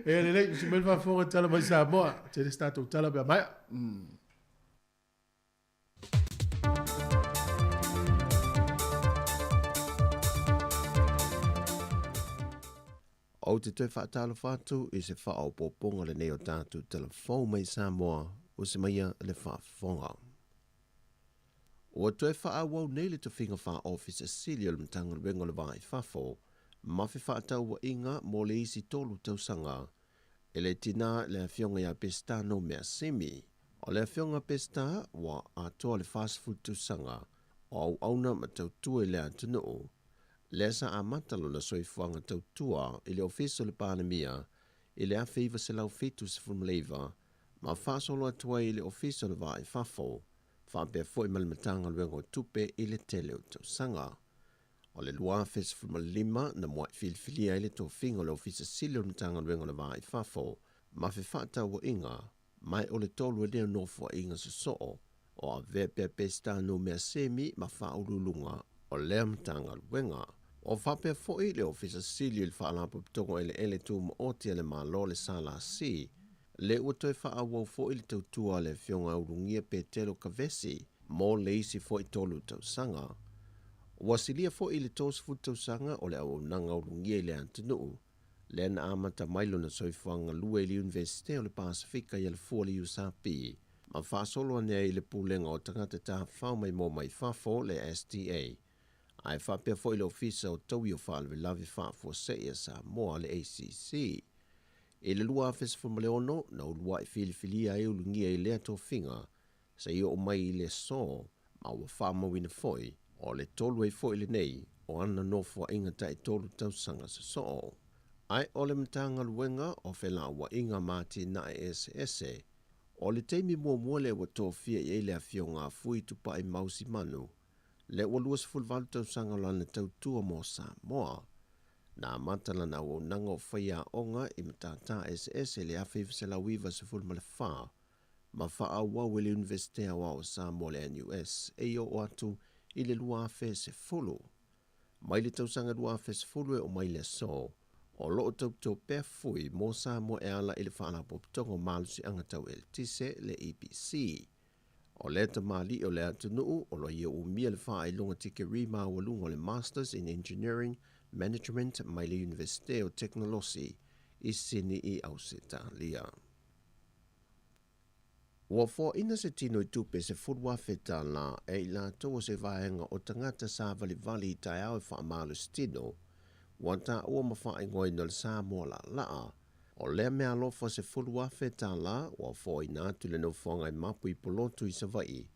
Ia lelei, usu mai le faafofoga i tala mai Samoa. Tele se tatou tala pe a maea. Ou te toe faatalofa atu i se faaopoopoga lenei o tatou tala fou mai Samoa o se maia le faafofoga. Ua toe faaauau nei le tofiga faa-Ofisa Sili o le Matagaluega o le Va i Fafo ma Fefaatauaiga mo le isi tolu tausaga e le tinā le Afioga ia Peseta Nomeasemi. O le Afioga Peseta ua atoa le 40 tausaga o auauna ma tautua i le atunuu, lea sa amata lona soifuaga tautua i le Ofisa o le Palemia i le 1979 ma faasolo atu ai i le Ofisa o le Va i Fafo faapea foi ma le Matagaluega o Tupe i le tele o tausaga. O le 2015 na mua'i filifilia ai le tofiga o le Ofisa Sili o le Matagaluega o le Va i Fafo ma Fefaatauaiga, ma o le tolu ai lea o nofoaiga sosoo o avea pea Pesita numea semi ma faauluuluga o lea Matagaluega. O faapea foi le Ofisa Sili o le Faalapotopotoga o Eleele Tumaoti a le Malo le SLC, le ua toe faaauau foi le tautua a le Afioga ia Ulugia Petelo Kavesi mo le isi foi tolu tausaga. Ua silia foi i le 30 tausaga o le auaunaga a Ulugia i le atunuu, lea na amata mai lona soifuaga galue i le Iunivesite o le Pasefika i Alafua le USP, ma faasolo ane ai i le Pulega o Tagata Tafafao Maimoa Mai Fafo le STA, ae faapea foi le Ofisa o Taui o Faalavelave Faafuasei a Samoa le ACC. I le 2016, na uluai filifilia ai Ulugia i lea tofiga seia oo mai i le aso, ma ua faamauina foi, o le tolu ai foi lenei o ana nofoaiga taitolu tausaga sosoo. Ae o le Matagaluega o Felauaiga ma Atinae Eseese, o le taimi muamua lea ua tofia i ai le Afioga a Fui Tupaimau Simanu, lea ua 28 tausaga o lana tautua mo Samoa. Na amata lana auaunaga o faiaoga i matata eseese i le 1994 ma faaauau i le Iunivesite Aoao o Samoa le NUS e oo atu i le 2010. Mai le tausaga 2010 e oo mai le aso, o lo o tautua pea Fui mo Samoa e ala i le Faalapotopotoga o Malosiaga Tau Eletise le EPC. O lea tamalii o le atunuu o lo o ia umia le faailoga tikeri maualuga o le Masters in Engineering Management mai le Iunivesite o Tekonolosi i Sini i Ausetalia. Ua foaina se tino i tupe $10,000 e i latou o se vaega o tagata savalivali i taeao e faamalositino, ua taua ma faaigoaina o le Samoa Laalaa. O lea meaalofa $10,000 ua foaina atu i le nofoaga i Mapu i Pulotu i Savaii,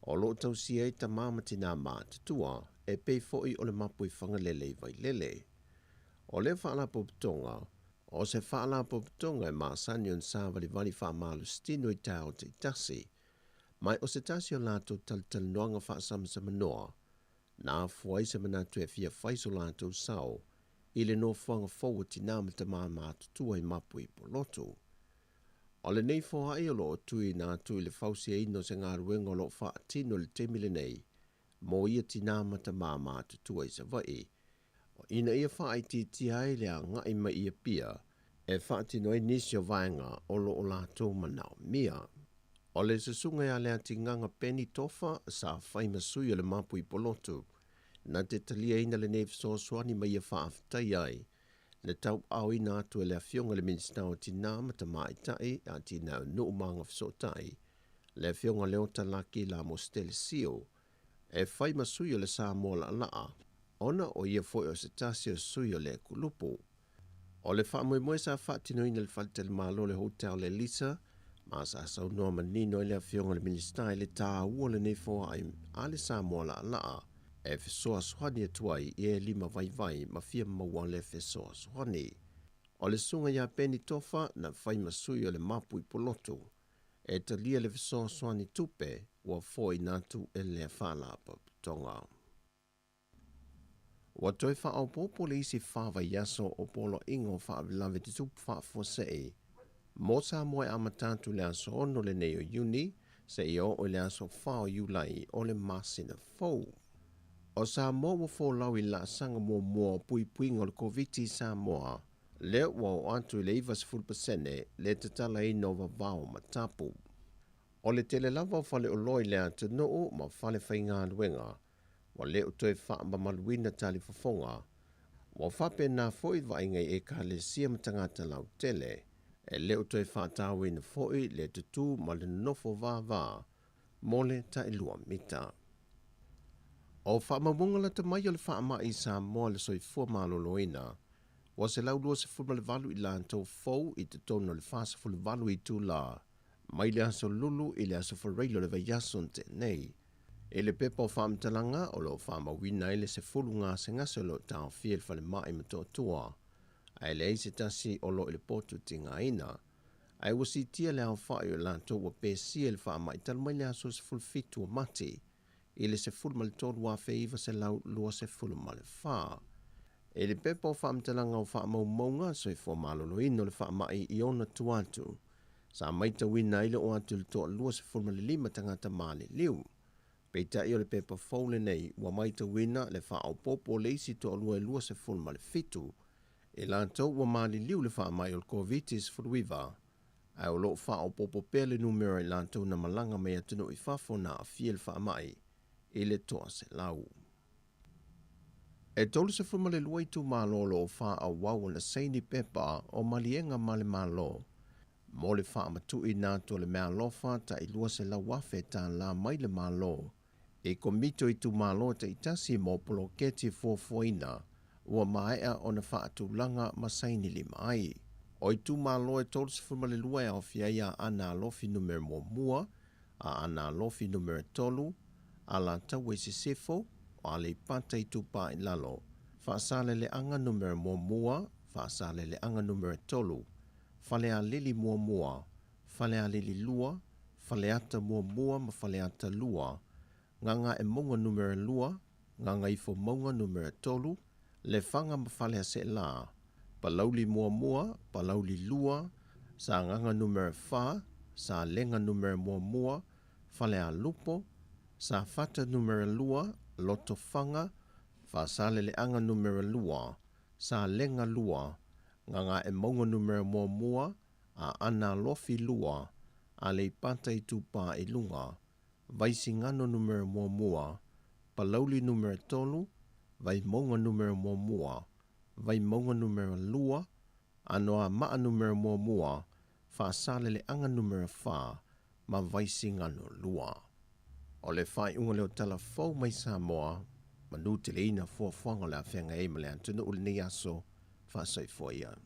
o lo o tausia ai tama ma tinā matutua, e pei foi o le mapu i Fagalele i Vailele. O lea faalapotopotoga, o se faalapotopotoga e masani ona savalivali faamalositino i taeao taitasi, ma o se tasi o latou talatalanoaga faasamasamanoa, na afua ai se manatu e fia fai so latou sao i le nofoaga fou o tinā ma tamā matutua i Mapu i Pulotu. O lenei foai o lo o tuuina atu i le fausiaina o se galuega o lo o faatino i le taimi lenei mo ia tinā ma tamā matutua i Savaii, ina ia faaitiitia ai le agai mai i Apia e faatino ai nisi o vaega o lo o latou manaomia. O le susuga ia Leatigaga Peni Tofa sa fai ma sui o le Mapu i Pulotu, na te taliaina lenei fesoasoani ma ia faafetai ai na tauaaoina atu e le Afioga i le Minisita o Tinā ma Tamaitai, Atinae o Nuu ma Agafesootai, le Afioga Leota Laki Lamositele Sio, e fai ma sui o le Samoa Laalaa, ona o ia foi o se tasi o sui o lea kulupu. O le faamoemoe sa faatinoina i le faletalimalo le Hotel Le Lisa, ma sa saunoa manino ai le Afioga i le Minisita i le taua o lenei foai a le Samoa Laalaa e fesoasoani atu ai i e lima vaivai ma fia maua le fesoasoani. O le susuga ia Peni Tofa na fai ma sui o le Mapu i Pulotu e talia le fesoasoani tupe ua foaina atu e lea faalapotopotoga. Ua toe faaopoopo le isi fa vaiaso o Poloaiga o Faalavelave Tutupu Faafuasei mo Samoa e amata atu i le aso 6 lenei o Iuni seia oo i le aso 4 o Iulai o le masina fou. O Samoa ua folau i le laasaga muamua o puipuiga o le Koviti i Samoa, lea ua oo atu i le 90% le tatalaina o vavao ma tapu. O le tele lava o faleoloa i le atunuu ma fale faigaluega ua le o toe faamamaluina talifofoga. Ua faapena foi vaaiga i ekalesia ma tagata lautele, e le o toe faatauaina foi le tutū ma le nonofo vāvā mo le tailua mita. O faamaumauga lata mai o le faamai i Samoa le soifua maloloina, ua 128 i latou fou i totonu o le 48 itulā mai le aso Lulu i le aso Faraile o le vaiaso na tea nei. I le pepa o faamatalaga o lo o faamauina ai le 10 gasegase o lo o taofia i le falemai Motootua, ae leai se tasi o lo o i le potu tigaina, ae ua siitia le aofai o i latou ua pesia i le faamai talu mai le aso 17 o Mati. i le 13,924. I le pepa o faamatalaga o faamaumauga a Soifua Maloloina o le faamai i ona tua atu, sa matauina ai le oo atu i le toa-25 tagata maliliu. Peitai o le pepa fou lenei ua matauina le faaopoopo o le isi toalua e 27 i latou ua maliliu i le faamai o le Koviti-19, ae o lo o faaopoopo pea le numera o i latou na malaga mai atunuu i fafo na aafia i le faamai i le 100. E 32 itumalo o lo o faaauau ona saini pepa o maliega ma le Malo mo le faamatuuina atu o le meaalofa tai $200,000 mai le Malo i Komiti o Itumalo taitasi mo poloketi fuafuaina ua maea ona faatulaga ma saini lima ai. O itumalo e 32 e aofia ai Aana Alofi Numera 1, Aana Alofi Numera 3, Alataua i Sisifo, o Aleipata Itupa i Lalo, Faasaleleaga Numera 1, Faasaleleaga Numera 3, Falealili 1, Falealili 2, Faleata 1 ma Faleata 2, Gagaemauga Numera 2, Gagaifomauga Numera 3, Lefaga ma Faleaseela, Palauli 1, Palauli 2, Sagaga Numera 4, Salega Numera 1, Falealupo, Safata Numera 2, Lotofaga, Faasaleleaga Numera 2, Salega 2, Gagaemauga Numera 1, Aana Alofi 2, Aleipata Itupa i Luga, Vaisigano Numera 1, Palauli Numera 3, Vaimauga Numera 1, Vaimauga Numera 2, Anoamaa Numera 1, Faasaleleaga Numera 4 ma Vaisigano 2. O le faaiuga lea o tala fou mai Samoa, manuteleina fuafuaga o le a feagai ai ma le atunuu i lenei aso faasoifua ia.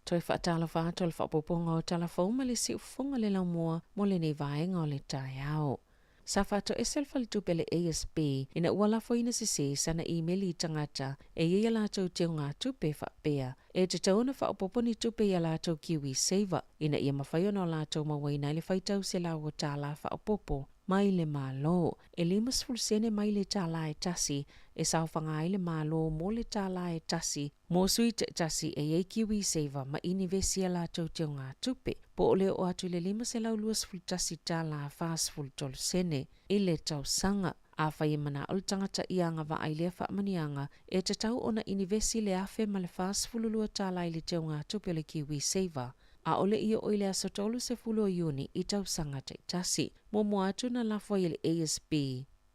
Toe faatalofa atu o le faaopoopoga o tala fou ma le siufofoga le laumua mo lenei vaega o le taeao. Sa faatoese le faletupe a le ASB ina ua lafoina sese sana imeli i tagata e i ai a latou teugatupe faapea e tatau ona faaopoopo ni tupe i a latou KiwiSaver ina ia mafai ona o latou mauaina ai le faitau $100 faaopoopo mai le Malo, e 50 sene mai le $1 e tasi e saofaga ai le Malo mo le $1 e tasi mo sui taitasi e i ai KiwiSaver ma inivesi a latou teugatupe, po o le oo atu i le $521 43 sene i le tausaga. Afai e manao le tagata ia agavaa i lea faamanuiaga, e tatau ona inivesi le $1,042 i le teugatupe o le KiwiSaver. ʻAʻole i oo i le aso 30 o Iuni i tausaga taitasi. Muamua atu na lafo ai e le ASB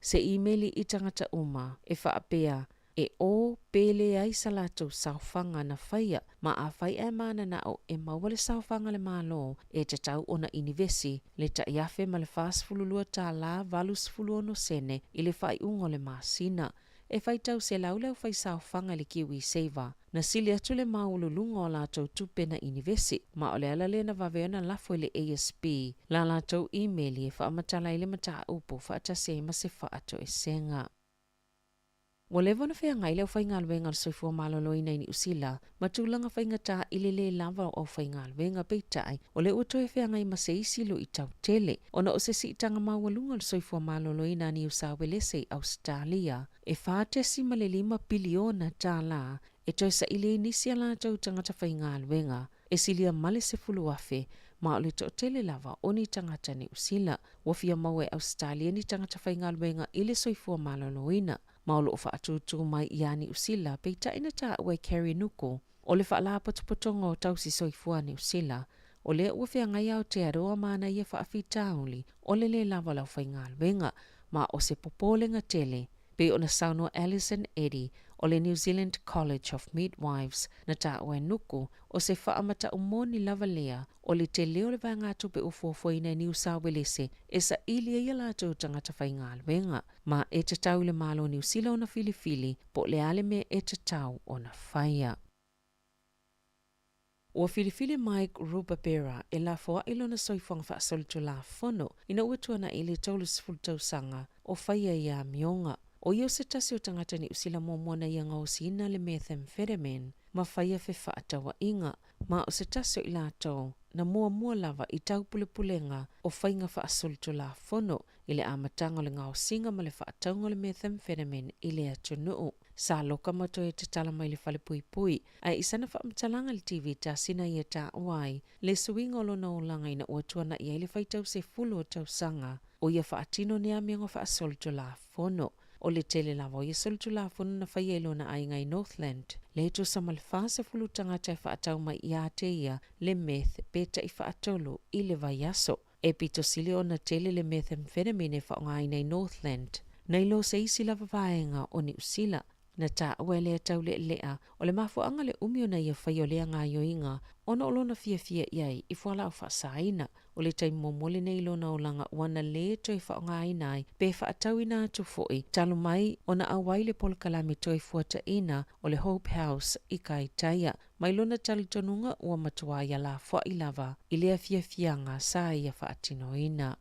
se imeli i tagata uma e faapea e ō pe leai sa latou saofaga na faia ma afai ae mananao e maua le saofaga a le Malo e tatau ona inivesi le $1,042 86 sene i le faaiuga o le masina. E faitau selau le aufaisaofaga i le KiwiSaver. Na sili atu le maualuluga o latou tupe na inivesi, ma o le ala lea na vave ona lafo i le ASB la latou imeli e faamatala ai le mataupu faatasi ai ma se faatoesega. Ua leva ona feagai le aufaigaluega a le Soifua Maloloina i Niu Sila ma tulaga faigata i le lē lava o aufaigaluega, peitai, o lea ua toe feagai ma se isi luitau tele ona o se siitaga maualuga o le soifua maloloina a Niu Sawelese i Ausetalia e $4.5 piliona e toe saili ai nisi a latou tagata faigaluega e silia ma le 10,000, ma o le toatele lava o ni tagata Niu Sila ua fia maua e Ausetalia ni tagata faigaluega i le soifua maloloina ma o lo o faatūtū mai iā Niu Sila, peitai na taua e Kerry Nuku o le Faalapotopotoga o Tausi Soifua a Niu Sila, o lea ua feagai Aotearoa ma ana ia faafitauli o le lē lava o le aufaigaluega, ma o se popolega tele, pei ona saunoa Alison Eddy o le New Zealand College of Midwives, na taua e Nuku, o se faamatau moni lava lea o le tele o le vaegatupe ua fuafuaina e Niu Sawelese e saili ai a latou tagata faigaluega, ma e tatau i le Malo o Niu Sila ona filifili po o le a le mea e tatau ona faia. Ua filifili Mike Rubabera e lafoaʻi lona soifuaga faasolitulafono ina ua tuanaʻi le 30 tausaga o faia ia amioga. O ia o se tasi o tagata Niu Sila muamua na ia gaosiina le methamphetamine ma faia fefaatauaiga, ma o se tasi o i latou na muamua lava i taupulepulega o faiga faasolitulafono i le amataga o le gaosiga ma le faatauga o le methamphetamine i le atunuu. Sa loka ma toe tatala mai le falepuipui, ae i sana faamatalaga i le TV tasi na ia taua ai le suiga o lona olaga ina ua tuanaʻi ai le faitau sefulu o tausaga o ia faatino ni amioga faasolitulafono. O le tele lava o ia solitulafono na faia i lona aiga i Northland, le tusa ma le 40 tagata e faatau mai ia te ia le meth pe tai faatolu i le vaiaso. E pito sili ona tele le methamphetamine e faaaogaina i Northland nai lo se isi lava vaega o Niu Sila. Na taua e lea taulealea o le mafuaaga le umi ona ia faia o lea gaoioiga ona o lona fiafia i ai i fualaau faasaina. O le taimi muamua lenei i lona olaga ua na lē toe faaaogaina ai pe faatauina atu foi talu mai ona auai le polokalame toe fuataʻina o le Hope House i Kaitaia. Mai lona talitonuga ua matuā ia lafoaʻi lava i lea fiafiaga sa ia faatinoina.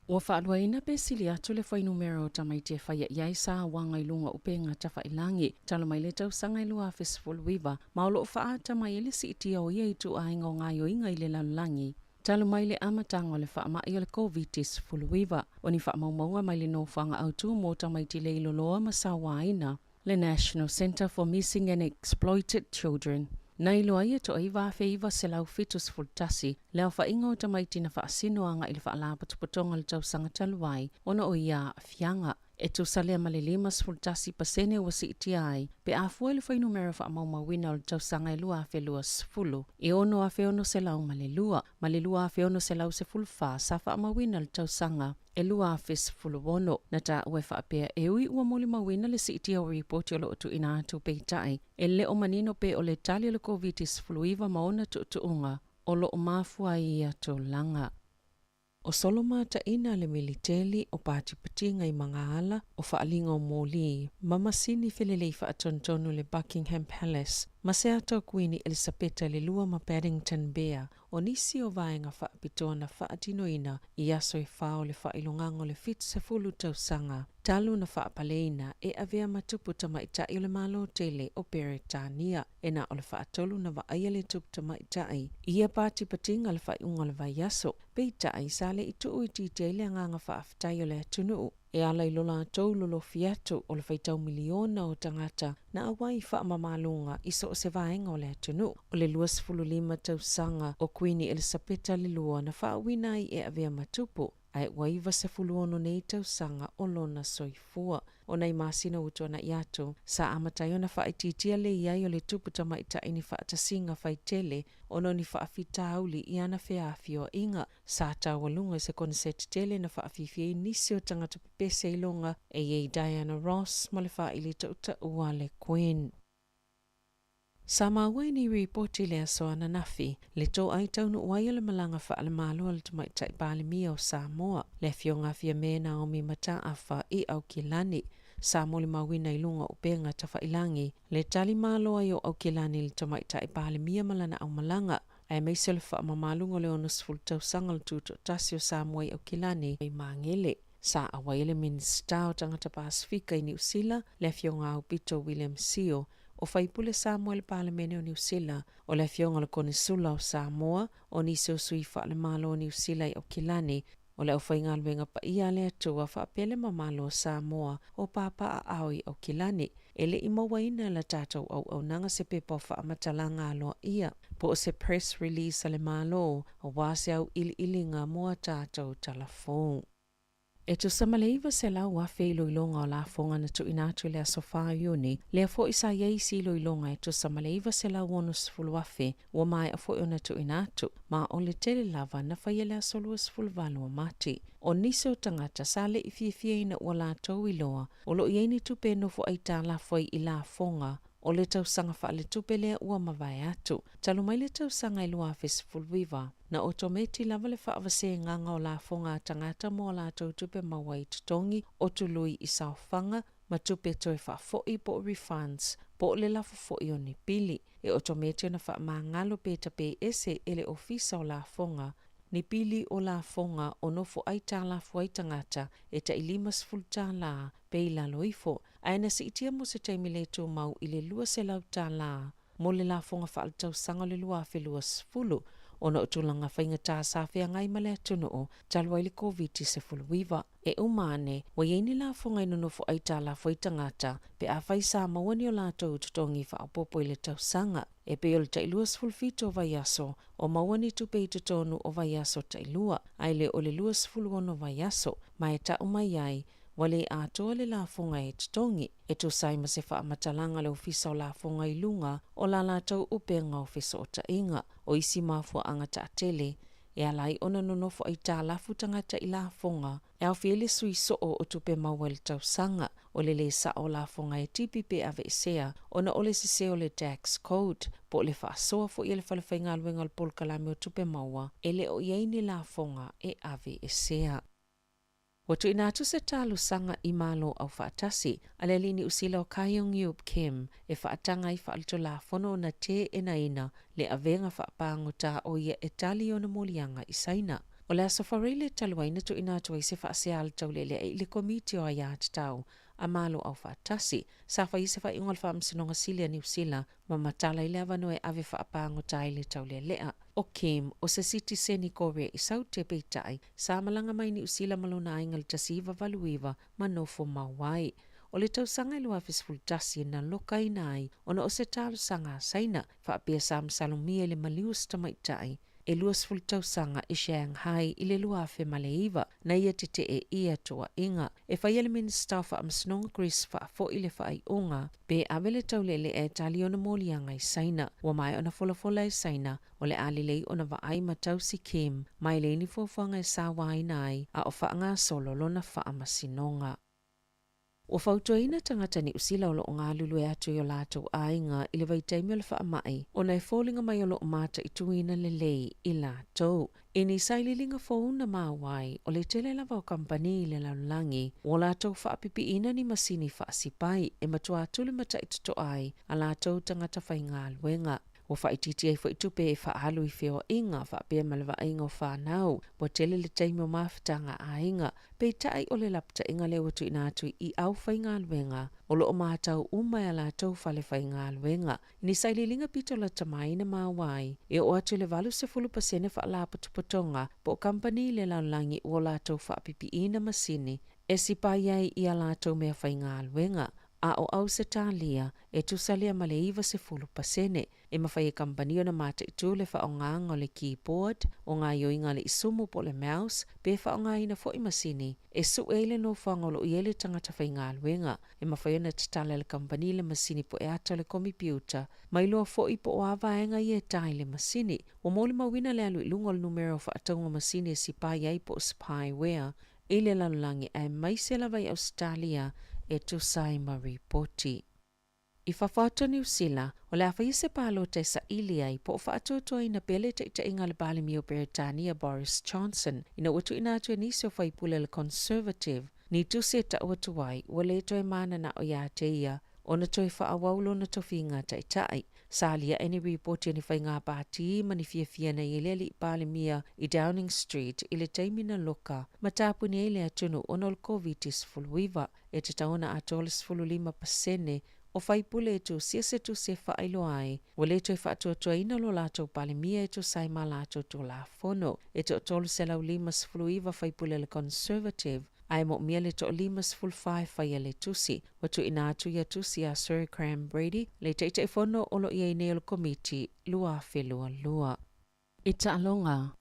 Ua faaluaina pe sili atu le fuainumera o tamaiti e faia i ai sauaga i luga o upega tafailagi talu mai le tausaga e 2019, ma o loo faaata mai ai le siitia o ia ituaiga o gaoioiga i le lalolagi talu mai le amataga o le faamai o le Koviti-19. O ni faamaumauga mai le nofoaga autū mo tamaiti leiloloa ma sauaina, le National Centre for Missing and Exploited Children, na iloa ai e toaiva 1971 le aofaiga o tamaiti na faasino agaʻi i le Faalapotopotoga o le tausaga talu ai ona o ia aafiaga. E tusa lea ma le 51% ua siitia ai pe a fua i le fuainumera faamaumauina o le tausaga e 2020, e 6,602 ma le 2,614 sa faamauina i le tausaga e 2016. Na taua e faapea e ui ua molimauina le siitia o ripoti o loo tuuina atu, peitai e le o manino pe o le tali o le Koviti-19 ma ona tuutuuga o loo mafua ai ia tulaga. O solomataʻina le militeli, o patipatiga i magaala, o faaliga o moli ma masini felelei faatonutonu i le Buckingham Palace ma se ata o Kuini Elisapeta le Lua ma Paddington Bear, o nisi o vaega faapitoa na faatinoina i aso e fa o le faailogaga o le 70 tausaga talu na faapaleina e avea ma tupu tamaitaʻi o le Malo tele o Peretania. E na o le faatolu na vaaia le tupu tamaitaʻi i ia patipatiga i le faaiuga o le vaiaso, peitai sa le i tuuitiitia ai le agaga faafetai o le atunuu e ala i lo latou lolofi atu o le faitau miliona o tagata na auai i faamamaluga i so o se vaega o le atunuu. O le 25 tausaga o Kuini Elisapeta le Lua na faauuina ai e avea ma tupu, ae ua 96 nei tausaga o lona soifua. O nai masina ua tuanaʻi atu, sa amata ai ona faaitiitia le i ai o le tupu tamaitaʻi ni faatasiga faitele ona o ni faafitauli i ana feafioaiga. Sa taualuga i se koneseti tele na faafiafia ai nisi o tagata pepese iloga e i ai Diana Ross ma le faaili tautaua a le Queen. Sa maua i ni ripoti i le aso ananafi, le toai taunuu ai o le malaga faale-Malo a le Tamaitai Palemia o Samoa, le Afioga Fiame Naomi Mataafa i Aukilani. Sa molimauina i luga o upega tafailagi le tali malo ai o Aukilani i le Tamaitai Palemia ma lana aumalaga, aemaise o le faamamaluga o le 60 tausaga o le Tutoatasi o Samoa i Aukilani i Magele. Sa auai ai le Minisita o Tagata Pasefika i Niu Sila, le Afioga Aupito William Sio, o faipule Samoa i le Palemene o Niu Sila, o le Afioga o le Konesula o Samoa, o nisi o sui faalemalo o Niu Sila i Aukilani, o le aufaigaluega paia a le Atua faapea le mamalo o Samoa o papaaao i Aukilani. E le i mauaina e la tatou auaunaga se pepa o faamatalaga aloaia po o se press release a le Malo aua se auiliiliga mo a tatou tala fou. E tusa ma le 900,000 iloiloga o lafoga na tuuina atu i le aso 4 o Iuni, lea foi sa i ai isi iloiloga e tusa ma le 960,000 ua maea foi ona tuuina atu, ma o le tele lava na faia i le aso 28 o Mati. O nisi o tagata sa le i fiafia ina ua latou iloa o lo o i ai ni tupe e nofo aitalafu ai i lafoga o le tausaga faaletupe lea ua mavae atu. Talu mai le tausaga e 2019, na otometi lava le faavasegaga o lafoga a tagata mo a latou tupe maua i totogi o tului i saofaga ma tupe toe faafoi po o refunds. po o le lafo foi o ni pili. E otometi ona faamagalo pe tape ese e le Ofisa o Lafoga ni pili o lafoga o nofo aitalafu ai tagata e tai $50 pe i lalo ifo, ae na siitia mo se taimi le tumau i le $200 mo le lafoga faaletausaga o le 2020 ona o tulaga faigata sa feagai ma le atunuu talu ai le Koviti-19. E uma ane, ua i ai ni lafoga e nonofo aitalafu ai tagata pe afai sa maua ni o latou totogi faaopoopo i le tausaga, e pei o le tai 27 o vaiaso o maua ni tupe i totonu o vaiaso tailua, ae le o le 26 vaiaso, ma e tau mai ai, ua le atoa le lafoga e totogi, e tusa ai ma se faamatalaga a le Ofisa o Lafoga i luga o la latou upega o fesootaiga. O isi mafuaaga taatele e ala ai ona nonofo aitalafu tagata i lafoga, e aofia ai le sui soo o tupe maua i le tausaga, o le lē sao o lafoga e tipi pe aveesea ona o le sese o le tax code, po o le faasoa foi a le fale faigaluega o le polokalame o tupe maua e le o i ai ni lafoga e aveesea. Ua tuuina atu se talosaga i Malo Aufaatasi a le alii Niu Sila o Kyung-Yup Kim e faataga ai faaletulafono ona teenaina le avega faapagota o ia e tali i ona moliaga i Saina. O le Aso Faraile talu ai na tuuina atu ai se faasea a le taulealea i le Komiti o Aiatatau a Malo Aufaatasi, sa fai se faaiuga a le Faamasinoga Sili a Niu Sila ma matala ai le avanoa e ave faapagota ai le taulealea. ʻO Kim, ʻo se sitiseni Korea i Saute, peitai, sa malaga mai Niu Sila ma lona aiga i le 1989 ma nofo mau ai. O le tausaga e 2011 na lokaina ai ona o se talosaga a Saina, faapea sa masalomia i le maliu o se tamaitai e 20 tausaga i Shanghai i le 2009, na ia tetee ia toaiga. E faia le Minisita o Faamasinoga Chris faafoi le faaiuga pe ave le taulealea e tali ona moliaga i Saina. Ua maea ona folafola e Saina o le a lelei ona vaai ma tausi Kim ma e leai ni fuafuaga e sauaina ai a o faagasolo lona faamasinoga. Ua fautuaina tagata Niu Sila o lo o galulue atu i o latou aiga i le vaitaimi o le faamai ona e foliga mai o lo o mataituina lelei i latou. I ni sailiiliga fou na maua ai, o le tele lava o kamupani i le lalolagi ua latou faapipiina ni masini faasipai e matua tulimatai totoa ai a latou tagata faigaluega. Ua faaitiitia ai foi tupe e faaalu i feoaiga faapea ma le vaaiga o fanau. Ua tele le taimi o mafutaga aiga. Peitai o le lapataiga lea ua tuuina atu i aufaigaluega o lo o matau uma e a latou fale faigaluega. I ni sailiiliga pito lata mai na maua ai, e oo atu i le 80% faalapotopotoga po o kamupani i le lalolagi ua latou faapipiina masini e sipai ai i a latou mea faigaluega, a o Ausetalia e tusa lea ma le 90%. E mafai e kamupani ona mataitu le faaaogaga o le keyboard, o gaoioiga a le isumu po o le mouse, pe faaaogaina foi masini e sue ai le nofoaga o lo o i ai le tagata faigaluega. E mafai ona tatala e le kamupani le masini po e ata o le komipiuta, ma iloa foi po o a vaega ia e ta i le masini. Ua molimauina le alu i luga o le numera o faatauga masini e sipai ai po o spyware i le lalolagi aemaise lava i Ausetalia e tusa ai ma ripoti. I fafo atu o Niu Sila, o le a faia se palota e saili ai po o faatuatuaina pea le taitaiga a le Palemia o Peretania Boris Johnson ina ua tuuina atu e nisi o faipule o le Conservative ni tusi e tau atu ai ua le toe mananao iā te ia ona toe faaauau lona tofiga taitai. Sa aliae ni ripoti a ni faiga pāti ma ni fiafia na i ai le alii Palemia i Downing Street i le taimi na loka ma tapuni ai le atunuu ona o le Koviti-19. E tatau ona atoa le 15% o faipule e tusia se tusi e faailoa ai ua le toe faatuatuaina lo latou Palemia e tusa ai ma latou Tulafono. E toa-359 faipule a le Conservative ae moomia le toa-54 e faia le tusi. Ua tuuina atu ia tusi a Sir Graham Brady, le Taitaifono o lo o i ai nei o le Komiti 2022. I taaloga.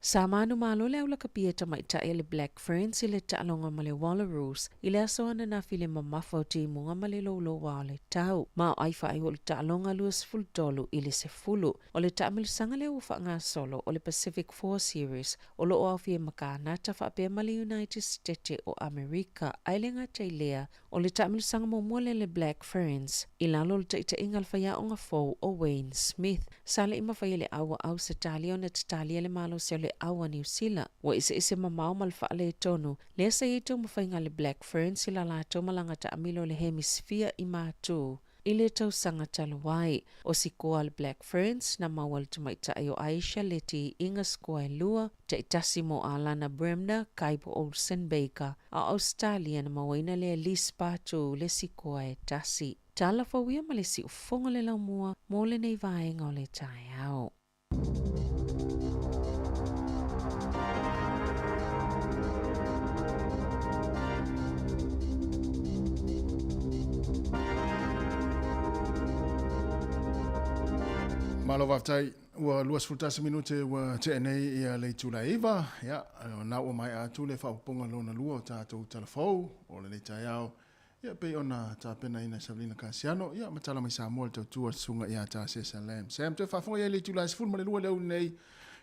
Sa manumalo le aulakapi e tamaitai a le Black Ferns i le taaloga ma le Wallaroos i le aso ananafi i le mamafa o timuga ma le louloua o le tau. Ma o ai faaiu o le taaloga 23 i le 10. O le taamilosaga lea ua faagasolo o le Pacific Four Series o lo o aofia ai ma Kanata faapea ma le United Setete o Amerika ae le gata i lea o le taamilosaga muamua lea le Black Ferns i lalo o le taitaiga a le faiaoga fou o Wayne Smith. Sa le i mafai e le au a Ausetalia ona tatalia le malosi o le au a Niu Sila. Ua eseese mamao ma le faaletonu lea sa i ai taumafaiga a le Black Ferns i la latou malaga taamilo i le Hemisfia i Matu. i le tausaga talu ai. O sikoa a le Black Ferns na maua e le tamaitai o Ayesha Leti i iga sikoa e lua, taitasi mo Alana Bremner, Kaipo Olsen Baker, a o Ausetalia na mauaina lea e Liz Patu le sikoa e tasi. Tala fou ia ma le siufofoga le laumua mo lenei vaega o le taeao. Malo faafetai. Ua 21 minute ua tea nei ia le itula e 9. Ia, na ua maea atu le faaopoopoga lona lua o tatou tala fou o lenei taeao. Ia, pei ona tapenaina e Savelina Kasiano, ia, ma tala mai Samoa le tautua a le Susuga ia Tasesa Lam. Sam, toe faafofoga i ai le itula e 12 le aoauli nei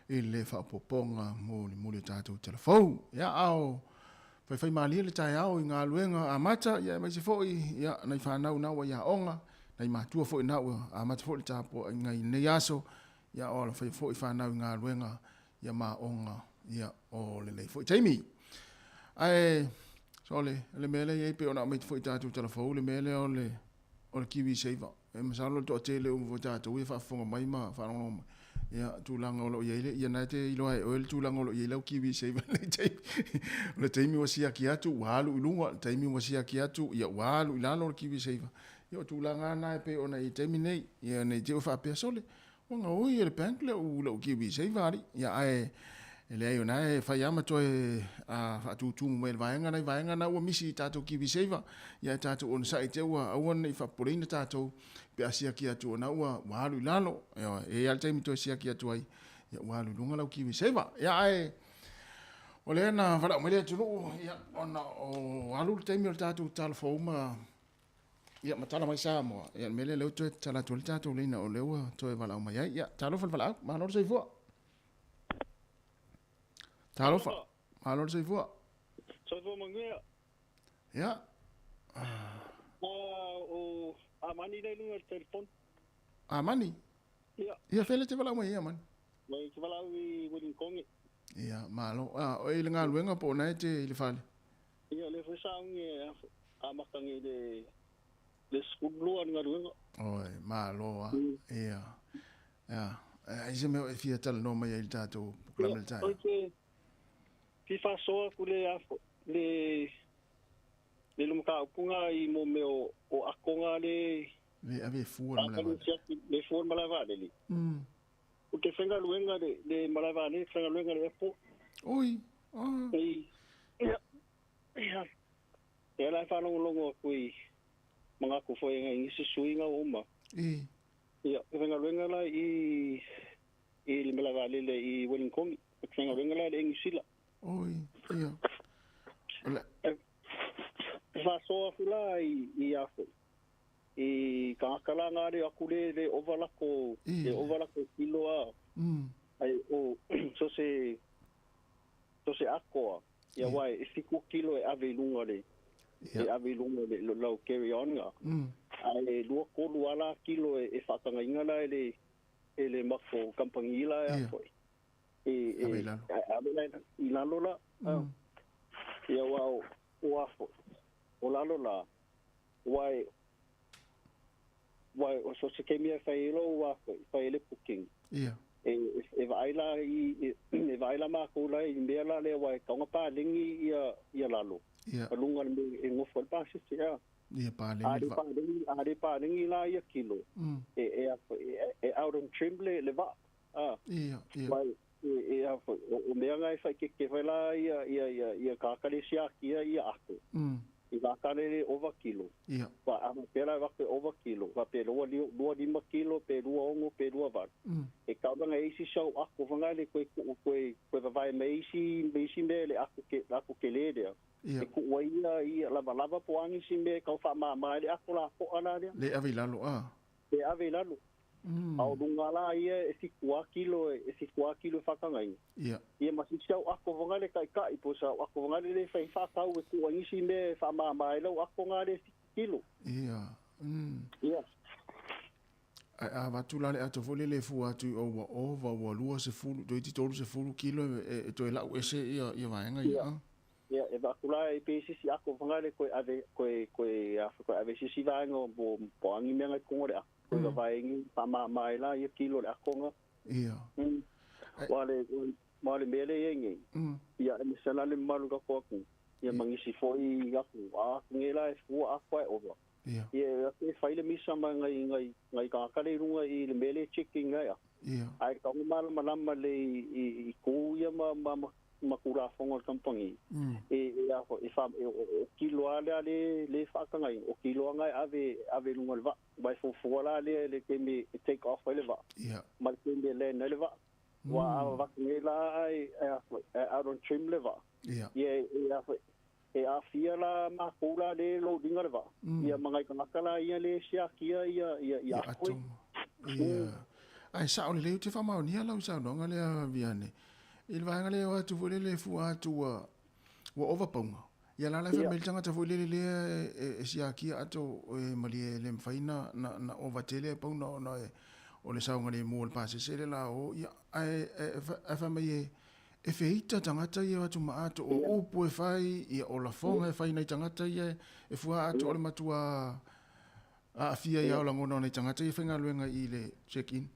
i le faaopoopoga mulimuli o tatou tala fou. Ia, a o faifaimalie le taeao i galuega amata, ia, aemaise foi, ia, nai fanau na ua i aoga, nai matua foi na ua amata foi le tapuaiga i lenei aso, ia, o alofaiva foi fanau i galuega, ia, ma aoga, ia, o lenei foi taimi. Ae, so le, le mea lea e i ai pei ona aumai foi i tatou tala fou, le mea lea o le, o le kiwi saver. E masalo le toatele uma foi tatou ia faafofoga mai ma faalogologo mai, ia, tulaga o lo o i ai le, ia na e te iloa e oe le tulaga o lo o i ai lau kiwi saver i lenei taimi. O le taimi ua siaki atu ua alu i luga, o le taimi ua siaki atu, ia ua alu i lalo le kiwi saver. Ia o tulaga lava na e pei ona i ai i le taimi nei. Ia ne i te i ua faapea, sole, Ua gaoi e le bank lau lau kiwi saver alii. Ia ae e leai o na e fai lava ma toe faatutumu mai e le vaega nai vaega na ua misi i tatou kiwi saver. Ia ae tatou onosai te ua aua ne i faapopoleina tatou pe a siaki atu o na ua ua alu i lalo. Ioe, e i ai lava le taimi toe siaki atu ai, ia ua alu i luga lau kiwi saver. Ia ae o lea na valaau mai le atunuu, ia ona o alu le taimi o le tatou tala fou ma Ia, ma tala mai Samoa. Ia, o le mea lea, lea ua toe tatala atu ai le tatou laina o lea ua toe valaau mai ai. Ia, talofa le valaau. Malo le soifua. Talofa. Malo le soifua. Soifua manuia. Ia. O Amani lea i luga o le telefoni. Amani? Ia. Ia, fea lea e te valaau mai ai, Amani? Mai te valaau i Wellington. Ia, malo. Ah, o i le galuega po o na e te i le fale? Ia, o lea foi sa augi e amata nei le le 12 le galuega. Oi, malo a. Ia. Ia. Ai se mea e fia talanoa mai ai i le tatou polokalame i le taeao? Oi te fia faasoa atu le le le mataupu i mo mea o akoga le Le ave e fua le malae vaalele. Le fua le malae vaalele. Ou te faigaluega le le malae vaalele, faigaluega le airport. Oi, ah. Ei, ia, ia. Ia la e faalogologo atu i manatu foi i nisi sui usufono uma. I. Ia, e faigaluega la i i le malae vaalele i Wellington. E faigaluega la i le Air New Zealand. Oi, ia. O le... E faasoa atu la i i a foi i tagata la nga le aku le le ova lako le ova lako kilo a ai o so se so se akoa ia wai e 7 kilo e ave i luga le e ave i luga le lau carry on nga ae lua tolu a la kilo e faatagaina la e le e le mako kampangi la e a foi e e ave la i lalo la ia wa o a foi o lalo la Wai, wai, o so se kemi e whai elo ua koe, whai ele booking. Ia. E, e vaai la i, e, e vaai la mākou la i mea la lea wai kaunga pālengi ia, ia lalo. Ia. A lunga le me e ngofo le pāsese, a. Ia, pālengi A le pālengi, a le pālengi la ia kilo. E, e, e, e out on tremble le vaa. A. Ia, ia. Wai, e, e, a, o, o mea nga e whai ke ke whai la ia, ia, ia, ia kākare siaki ia, ia ako. I ngā karere ova kilo. Ia. Wa ana pera wa ke ova kilo. Wa pe lua li, lua lima kilo, pe lua ono, pe lua valu. E kauranga e isi sau ako whangai le koe ku koe koe vavae me isi me isi mea le ako ke ako ke le lea. Ia. E ku ai ia ia lava lava po angi si mea kau wha mā mā le ako la po ala lea. Le ave i lalo a. Le ave i lalo. A o lunga la ia e whitu a kilo e whitu a kilo e whakangainga. Ia. Ia ma sisi au ako whangale kai kai po sa au ako whangale le whai whakau e kua ngisi me wha mā mā e lau ako ngā le whitu kilo. Ia. Ia. Ai a vatu la le ato foi le le fua atu i o ua ova ua 20 toeiti 30 kilo e, e, e toe lau ese ia, ia vaega ia. Ia. Ia, e vaku la e pe sisi ako fangale koe ave koe koe a koe ave sisi vaenga mo po angi mea ngai kongo le ako. Koe mm. vaengi pa ma mai la ia kilo le akonga. Ia. Wale wale mele ia ngi. Ia e sala le malu ka ko aku. Ia mangisi foi aku a nge la e fua ako e ova. Ia. Ia e fai le misa ma ngai ngai ngai ka kale runga i le mele checking ngai. Ia. Ai ka mala malama le i ku ia ma ma ma kura fongo le kampangi. E e a e fa e o kilo ale ale le fa ka ngai o kilo ngai ave ave lunga le va vai fo fo la le le ke me take off le va. Ia. Ma ke me le le va. Wa a va nge la ai out on trim le va. Ia. Ia e a e a fia la ma kula le lo dinga le va. Ia mangai ka nakala ia le sia kia ia ia ia ato. Ia. Ai sa o le te fa maonia lau sa no ngale a viane. I le vaega lea o atu foi lele e fua atu ua ua ova paunga. Ia la la fa mel tangata foi lele lea e siakia ato e malie e le mawhai na, na, na ova tele e pauna ona e o le saoga le mo le pasese le la o ia ae e fa mai e e feita tangata ia atu ma ato o upu e fai ia o lafoga e fai nai tangata ia e fua ato o le matua aafia ia o lagona o nai tagata ia faigaluega i le check in.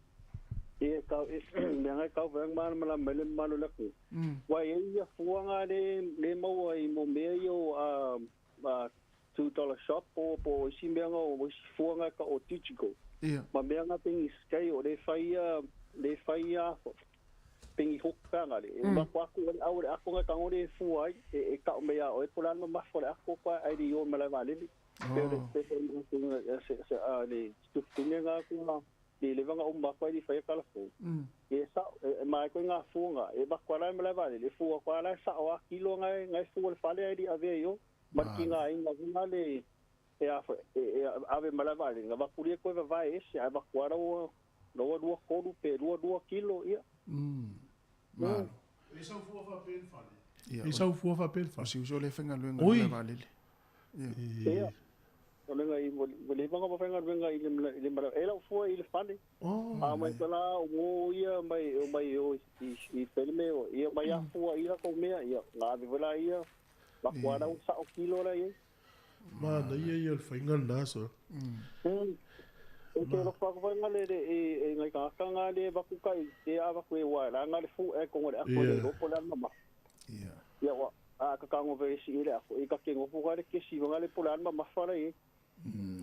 Ia kau e mea ngai kau wang mana mala mele malo laku. Wai e ia fuanga le le maua i mo mea ia o a $2 shop po po isi mea nga o isi fuanga ka o digital. Ia. Ma mea nga pengi scale o le fai ia le fai ia pengi hoka nga le. E ma aku le au le ako nga kangore e fua ai e ka o mea o e pola ma mafo le ako kwa ai di o mala valele. Pe le pe se se a le stufinga nga ku nga le le vanga o ma kwa di fai kala fo. E sa e mai ko nga fuanga e ba kwa la mala vale le fua kwa la sa o a kilo nga nga fua le fale ai di ave yo. Ma ki nga inga nga le e a e ave mala vale nga va kuria ko va vai ese a va kwa ro ro lua kolu pe lua lua kilo ia. Malo. E sau fua fa pe le fale. Ia. E sau fua fa pe le fale. O si uso le faigaluega Oi. le valele. Ia. Ia. O le ngai mo le vanga pa faigaluega i le mala e lau fua i le fale. Oh. A mai tala o ia mai o mai o i pelme o ia mai a fua i la ko mea ia nga ave vela ia va kwa ra sa o kilo la ia. Ma na ia ia le faiga lena so. E te lo fa fa nga le e ngai ka ka nga le va ku kai e a va ku e wa la nga le fu e ko le a ko le ro po la mama. Ia. Ia wa a ka ka ngo ve si le a ko e ka ke ngo fu ga le ke si nga le po la mama fa la e.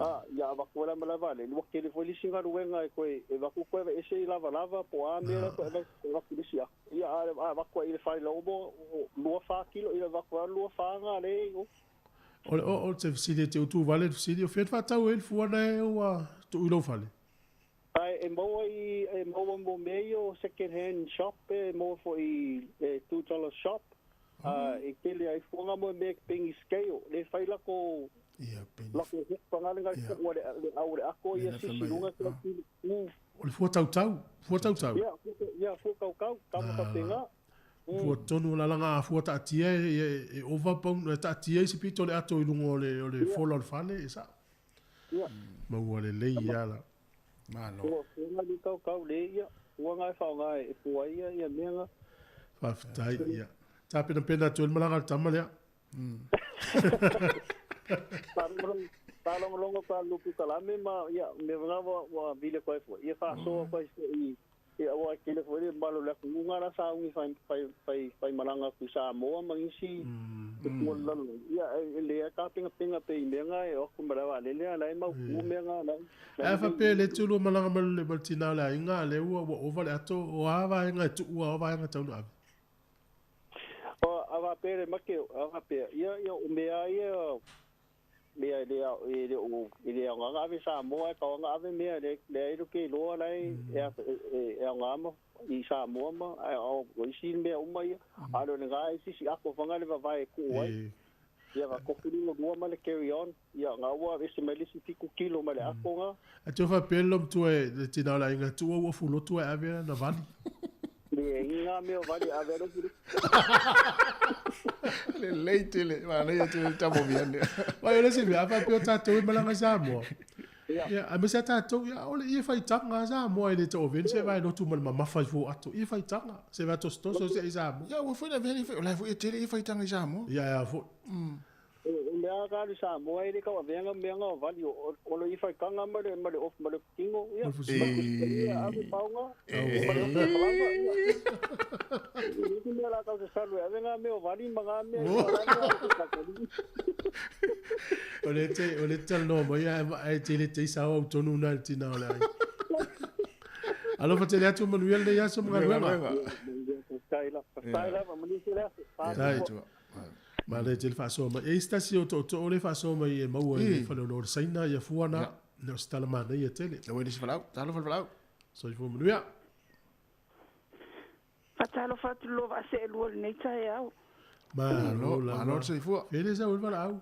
A ia va ku la mala vale lu ke le fo li singa ruenga e ko e va ku ko e se lava lava po a me la ko e va ku si a. Ia a va ku i le fa lo mo lua fa kilo i le va ku lua fa nga le o. O le o te fesili te utu vale le fesili o fia whātau e le fua nei ua tu i lau fale. Ai e maua i e maua mo mea o second hand shop e maua fo i e $2 shop. A e kele ai fuanga mo me pengi scale le fai la ko Ia pengi. La ko hook panga le ngai ko le au le ako ia si si lunga ko ki. O le fua tautau, fua tautau. Ia ia fua kaukau ka mo ka penga. Fua tonu la langa a fua taatia e ova pau e taatia i se pito le ato i lunga o le fola o le fale e sa. Ia. Maua le lei ia la. Malo. Fua fuanga le kaukau le ia fua ngai fa ngai e fua ia ia menga. Whawhitai ia. Tā pena pena tu el malanga le tama lea. Palongo longo pa lupu kalame ma ia me nga wa wa vile koe fua. Ia fa soa koe i ia wa kele fua le malo le kunga la sa ungi fai fai fai fai malanga ku sa moa mangisi. Ku lalo. Ia le ka pinga pinga pe i menga e o ku mara wa le le la mau ku menga la. E fa pe le tulu malanga malu le maltina le inga le ua wa ova le ato o ava inga tu ua ova inga taunu ave. O ava pe le make ava pe ia ia o mea ia mea le e le o e le nga ave sa moa ka nga ave mea le le ro ke loa lai e e nga ma i sa moa ma o isi mea uma ia a lo nga isi si ako fanga le va e ku ai ia va ko kili lo ma le carry on ia nga wa ese mai le si ku kilo ma le ako nga a te fa pe lo tu e le tina la inga tu o fu lo tu e ave na vali le inga mea vali ave lo Le leite le, ma nei te tamo viane. Vai le Silvia, fa più tanto in malanga Samoa. Ia, aemaise a tatou, ia, o le ie faitaga a Samoa e le tau avea ni se vae lotu ma le mamafa i fua ato. Ie faitaga, se vae tosotoso se i Samoa. Ia, ua foi na avea le o la foi e tele ie faitaga i Samoa. Ia, e a foi. O mea ka alu i Samoa e le tau avea na mea na o vali o o le faitaga ma le ma le off ma le tino ia. Ma le ave paoga ma le ofi palanga ia. E le mea la tau te salu e ave ngā mea o vali ma ngā mea i la mea o te kakali. O le te o le talanoa mai ae ae te le te isa au tonu na le tina o le ai. Alofa tele atu manuia lenei aso ma galuega. Faafetai lava, faafetai lava, manuia tele aso. Faafetai. Manaia tele faasoa mai. E i ai se tasi o tootoo lea e faasoa mai e maua i le faleoloa o le Saina ia fua na. Na o se tala manaia tele. Lau e le isi valaau. Talofa le valaau. Soifua manuia. Faatalofa atu lo vaa seelua i lenei taeao. Malo lava. Malo le soifua. Fea le sau ai le valaau?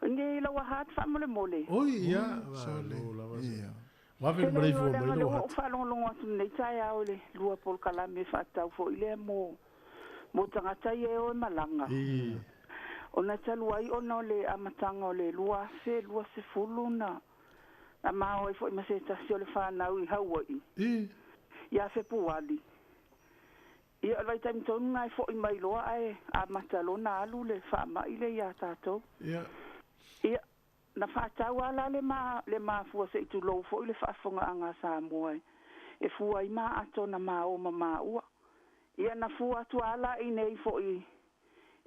Nei lau hat faamolemole. Oi ia, malo lava. Ia. Vave le maleifua mai lou hat. Ou faalogologo atu lenei taeao i le lua polokalame faatatau foi lea mo mo tagata ia e o e malaga. Ona talu ai ona o le amataga o le 2020 na na mao ai foi ma se tasi o le fanau i Haua'i ia Fepuali. Ia, o le vaitaimi tonu lena e fo'i mai loa ae amata loa ona alu le faama'i lea iā tatou. Ia, na faatau lava la le ma, le mafua se i tulou foi le faafofogaaga a Samoa e, e fua ai ma ato na mao ma maua. Ia, na fua atu lava la i nei foi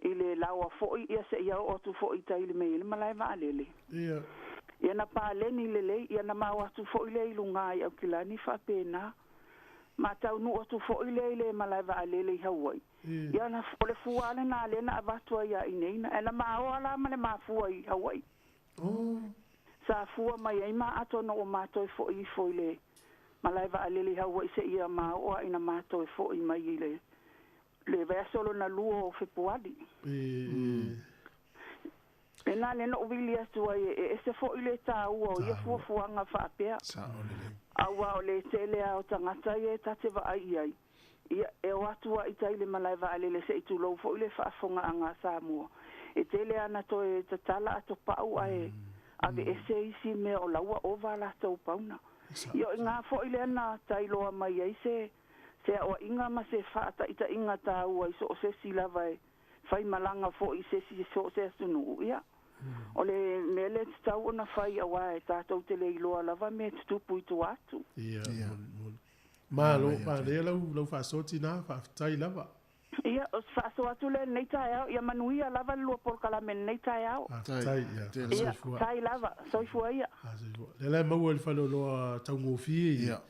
i le laoa foi ia seia oo atu foi i tai i le mea i le malae vaalele. Ia na paleni lelei, ia na mao atu foi lea i luga i Aukilani faapena. Ma taunuu atu foi lea i le malae vaalele i Hawaii. Ia na, o le fua lena lea na avatu ai ia inei, na, na maoa la ma le mafua i Hawaii. Sa fua mai ai ma atonu ua matou foi ifo i le malae vaalele i Hawaii seia maoa ina matou foi mai i le le vaiaso lona lua o Fepuali. Lena lea na ou vili atu ai e ese foi le taua o ia fuafuaga faapea. Aua o le tele lava o tagata ia e ta te vaai i ai, ia, e o atu lava i tai i le malae vaalele se i tulou foi le faafofogaaga a Samoa. E tele lava na toe tatala atopau ae aveese isi mea o la ua ova a latou pauna. Ia o i ina foi lea na tailoa mai ai se se aoaiga ma se faataitaiga taua i so o se isi lava e fai malaga foi i se isi so o se atunuu, ia, o le mea lea e tatau ona fai aua e tatou te le iloa lava mea e tutupu i tua atu. Ia, moni, moni. Malo, manaia lau, lau faasoa tina, faafetai lava. Ia, o se faasoa atu lea i lenei taeao, ia manuia lava le lua polokalame i lenei taeao. Faafetai, ia, Ia, soifua. tai lava, soifua ia. Soifua. Lea la e maua i le faleoloa taugofie ia.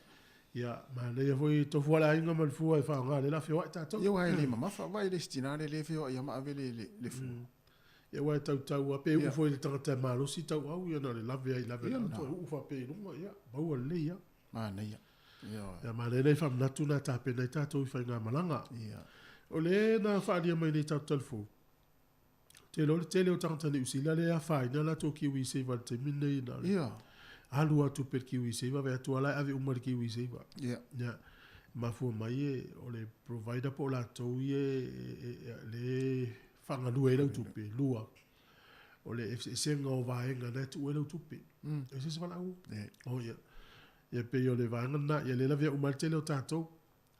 Ia, manaia foi tofu a le aiga ma le fua e faaaoga lea la feoai tatou. Ia aua e le mamafa, vaai le isi tina lea e feoai ia ma ave le fua. Ia aua e tautau lava, pe uu foi i le tagata e malosi tauau ia na o le lave ai lave i toe uu faapea i luga, ia maua lelei lava. Manaia. Ioe. Ia manaia nai faamanatu na tapena ai tatou i faigamalaga. Ia. O le na faaalia mai nei tatou talafou, te iloa le tele o tagata Niu Sila lea e afaina latou Kiwi Saver i le taimi lenei na o le Ia. alu atu pea le Kiwi Saver, vaai atu lava la e ave uma i le Kiwi Saver. Ia. Ia. E mafua mai e, o le provider po o latou ia e, le faagalue ai lau tupe. Lua, o le eseesega o vaega na e tuu ai lau tupe. E se se valaau? Oh, ia. Ia pei o le vaega lena, ia lea lavea uma ai le tele o tatou.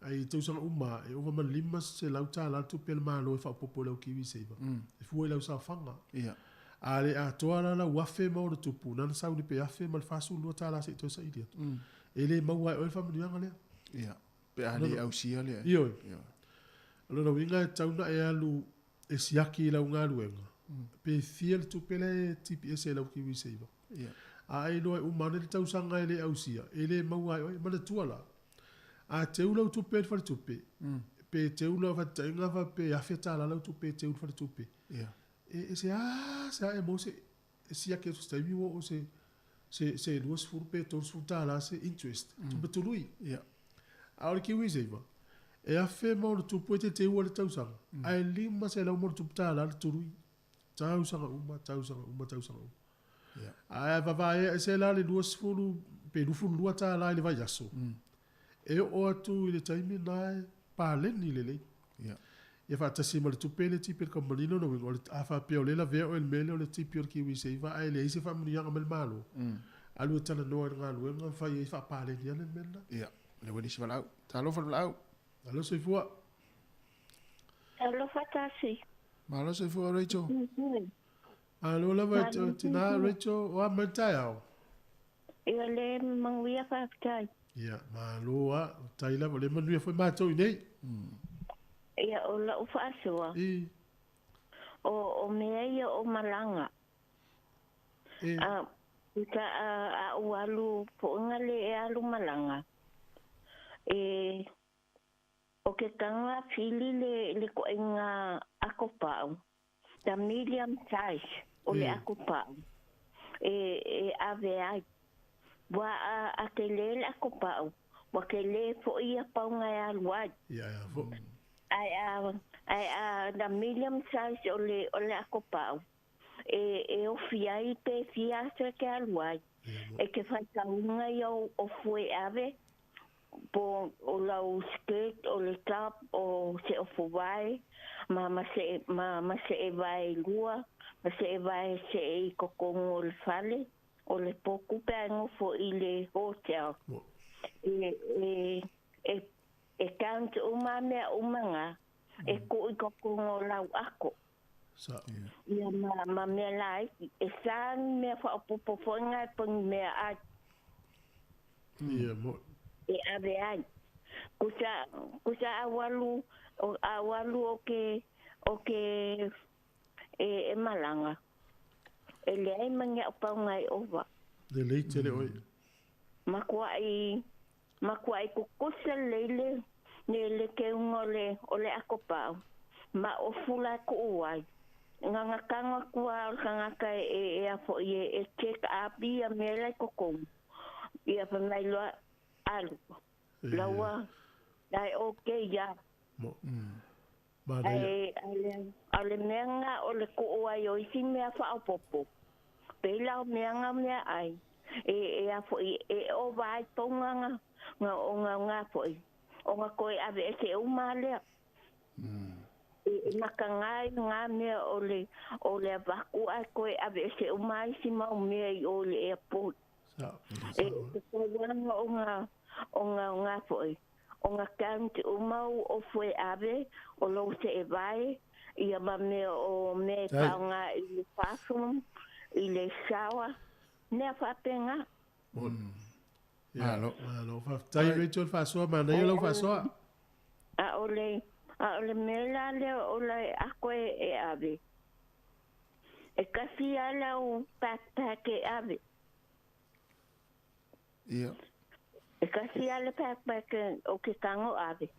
Ai i tausaga uma, e ova ma le $500 le tupe a le Malo e faaopoopo i lau KiwiSaver. E fua i lau saofaga. Ia. A le atoa la lau afe ma ona tupu, na ona sau ni pe afe ma le $42 se i toe saili atu. E le maua e oe le faamanuiaga lea. Ia. Pe a le ausia le. Ioe. O lona uiga e tatau ona e alu e siaki i lau galuega, pe fia le tupe lea e TPS e lau KiwiSaver. Ia. A e iloa e uma ane le tausaga e le ausia, e le maua e oe. Manatua la, a teu lau tupe i le faletupe, pe teu lau faataitaiga faapea e $1,000 lau tupe e teu i le faletupe, Ia. e e seasea e maua se e siaki atu i se taimi ua oo se se se 20 pe $30 se interest, tupe tului. Ia. A o le KiwiSaver, e afe ma ona tupu e te teua i le tausaga, ae $500 ma le tului. Tausaga uma, tausaga uma, tausaga uma. Ia. Ae a vavaea ese la le 20 pe $22 i le vaiaso, e oo atu i le taimi lena e paleni lelei. Ia. Ia faatasi ma le tupe le tipi a le kamupani, lona uiga, o le, a faapea o lea e lavea oe i le mea lea o le tipi o le KiwiSaver ae leai se faamanuiaga mai le Malo, Alu e talanoa i le galuega ma fai ai faapaleni ane le mea lena. Ia, lea ua i le isi valaau. Talofa le valaau. Alo soifua. Alofa tasi. Malo soifua Rachel. Malo lava e te tina Rachel, o a mai le taeao? Ia le manuia faafetai. Ia, malo a, tai lava, le manuia foi matou i nei. Ia, o lau faasoa. I. O, o mea ia o malaga. E. A, ka a, a u alu poʻinga le e alu malaga. E, o ke kanga fili le, le koʻinga ako pau. The medium size o le ako pau. E, e ave ai. Wa a, a ke le le ako pau. Wa ke le fo ia paunga e alu ai. Ia, ia, fo. Ai a, ai a, the medium size o le, o le ako pau. E, e ofi ai pe fia aso e ke alu ai. E ke whaikaunga ia o, o fue ave, po o lau skirt, o le top, o se ofu vae, ma, ma se, ma, ma se e vae lua, ma se e vae se e i kokongo o le fale, o le poku pe ai ngofo i le hotel. E, e, e, e count uma mea uma ngā, e ku i kokongo lau ako. Sa. Ia ma, ma mea la e, e sa mea whaopopo whainga e pongi mea ai. Ia, mo. E ave ai. Kusa, kusa awalu, o, awalu o ke, o ke, e, e malanga. E lea e mangia o paunga e ova. Le lei tele oi. Makua i, makua i kukusa leile, ne le ke unga o le, o le ako pau. Ma o fula e kuu ai. Nganga kanga kua o le kangaka e, e, e afo i e, e check up ia mea lai kokou. Ia pa mai loa alu. Laua, ai okay ia. Mo. Manaia. Ai, ai le, a le mea nga o le kuu ai o isi mea whaopopo. Pela o mea nga mea ai. E, e afo i, e o vai ponga nga, nga o nga nga foi. O nga koe ave e se uma lea. E, e maka ngai ngā mea o le, o le avaku ai koe ave e se uma ai si mau mea i o le airport. Sa. E te tauanga o ngā, o ngā, o ngā foi. O ngā count o mau o fue ave, o lou se e vai, ia ma mea o mea e Tai. paunga i le bathroom, i le shower, mea whapenga. Mo. Ia, Malo. malo. Faafetai Rachel faasoa, manaia lau faasoa. A o le, a o le mea la lea o le ako e, e ave. E kasi a lau backpack e ave. Ia. E kasi a le backpack e, o ke tango ave.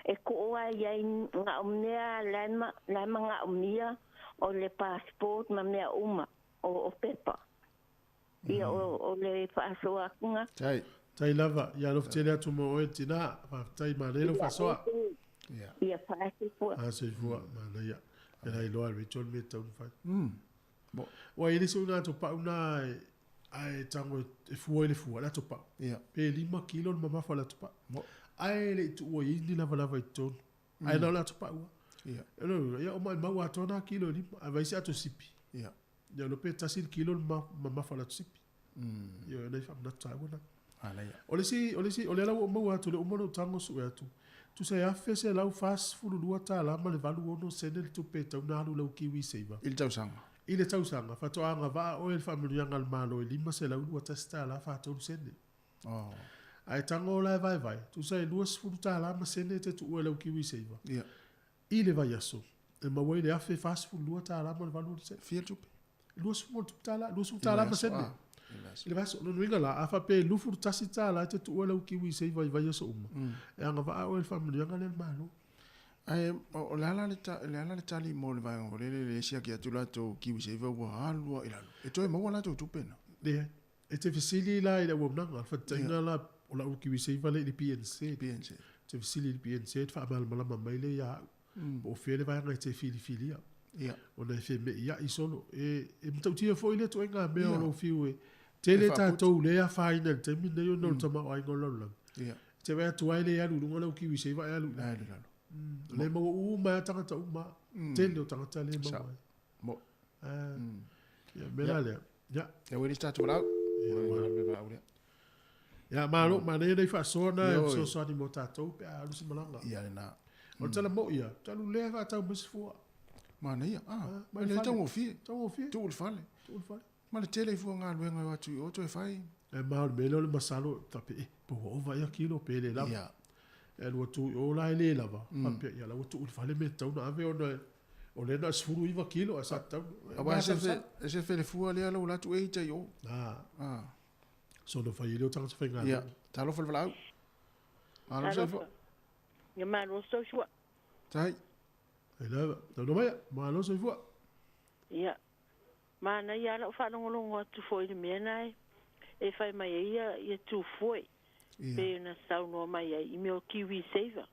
E ko ai ai ngā o mea laima, laima ngā o mea o le passport ma mea uma o, o pepa. Ia o, o le whaasoa akunga. Tai. Tai lava, ia alofa tele atu mo oe tina, faafetai manaia lau faasoa. Ia. Ia whaasifua. Soifua, manaia. E lai loa Rachel me tau na fai. Mo. Ua i le se una ato pau na e, ai tango e fua i le fua, le ato pau. Ia. Pe 5 kilo le mamafa le ato pau. Mo. Ai le itu ua i ni lava lava i tonu. Ai na le ato pau. Ia. E lo, ia o mai mau ato na kilo 5, ai vai se ato sipi. Ia. Ia lo pe tasi le kilo le mamafa le ato sipi. Ia nei whamnatu tāua na. Ala ia. O le si, o le si, o le lau o mau atu, le uma no tango su e atu. Tu se afe se lau fas fulu lua tā la ma le valu ono sene le tupe tau nā alu lau kiwi seiva. I le tausaga. I le tausaga, whatoanga vaa o e le whaamanuiaga a le Malo e lima se lau lua tasi tā la whātolu sene. Oh. Ai tango o la e vai vai, tu se 20 tā la ma sene te tu ue lau kiwi seiva. Ia. I le vai aso, e maua i le afe fas fulu lua tā la ma le valu ono sene. Fia le tupe? 20 tupe tā la, 20 tā la ma sene. I le vaso, no nuinga la, a whape lufuru tasi tā la te tu ue lau kiwi seiva i vai aso uma. E anga vaa o e le whaamanuiaga le Malo. Ai, o le ala le ta, le ala le tali mo le vaenga o le le le sia ki atu latou kiwi seiva ua alua i lalo. E toe maua latou tupe na. Le, e te fesili la i le uamnaga, whatainga la o la kiwi seiva le i le PNC. PNC. Te fesili i le PNC, te whaamalmalama mai le ia au. Po o fea le vaenga e te filifilia. Ia. O na e whe me ia i solo. E, e matautia foi le tuenga mea o Ia. lau fiu e. Tele E whaaputu. tātou le a whaina le taimi nei o no le tama o ainga o lau lau. Ia. Te wea tuai le alu, lunga lau kiwi seiva e alu. Alu lalo. Le maua uma a tangata uma. Tele o tangata le maua. Mo. Ia, me la lea. Ia. Ia, ua i le tātou lau. le valaau lea. Ia, malo, manaia nei faasoa na e fesoasoani mo tatou pe a alu se malaga. Ia lena. O le tala moi ia, talu lea e faatau mai se fua. Manaia, ah, mai le taugofie. Taugofie. Tuu i le fale. Tuu i le fale. Ma le tele i fua galuega e o atu i o toe fai. E ma o le mea lea o le masalo, faapea, eh, pe ua ova ea kilo pe le lava. Ia. E alu atu i o la e le lava, faapea, ia la ua tuu i le fale mea e tatau ona ave ona o lea na o le 19 kilo ae sa tatau. Aua e sefe, e sefe le fua lea lau alu atu e ita i o. Ah. Ah. Soona fai ai lea o tagata faigaluega. Ia, talofa le valaau. Malo soifua. Ia malo soifua. Tai. Ai lava, tauno mai, malo soifua. Ia, manaia lava lau faalogologo atu foi i le mea na e fai mai ai ia, ia Tufue. Ia. Pei ona saunoa mai ai i mea o Kiwi Saver.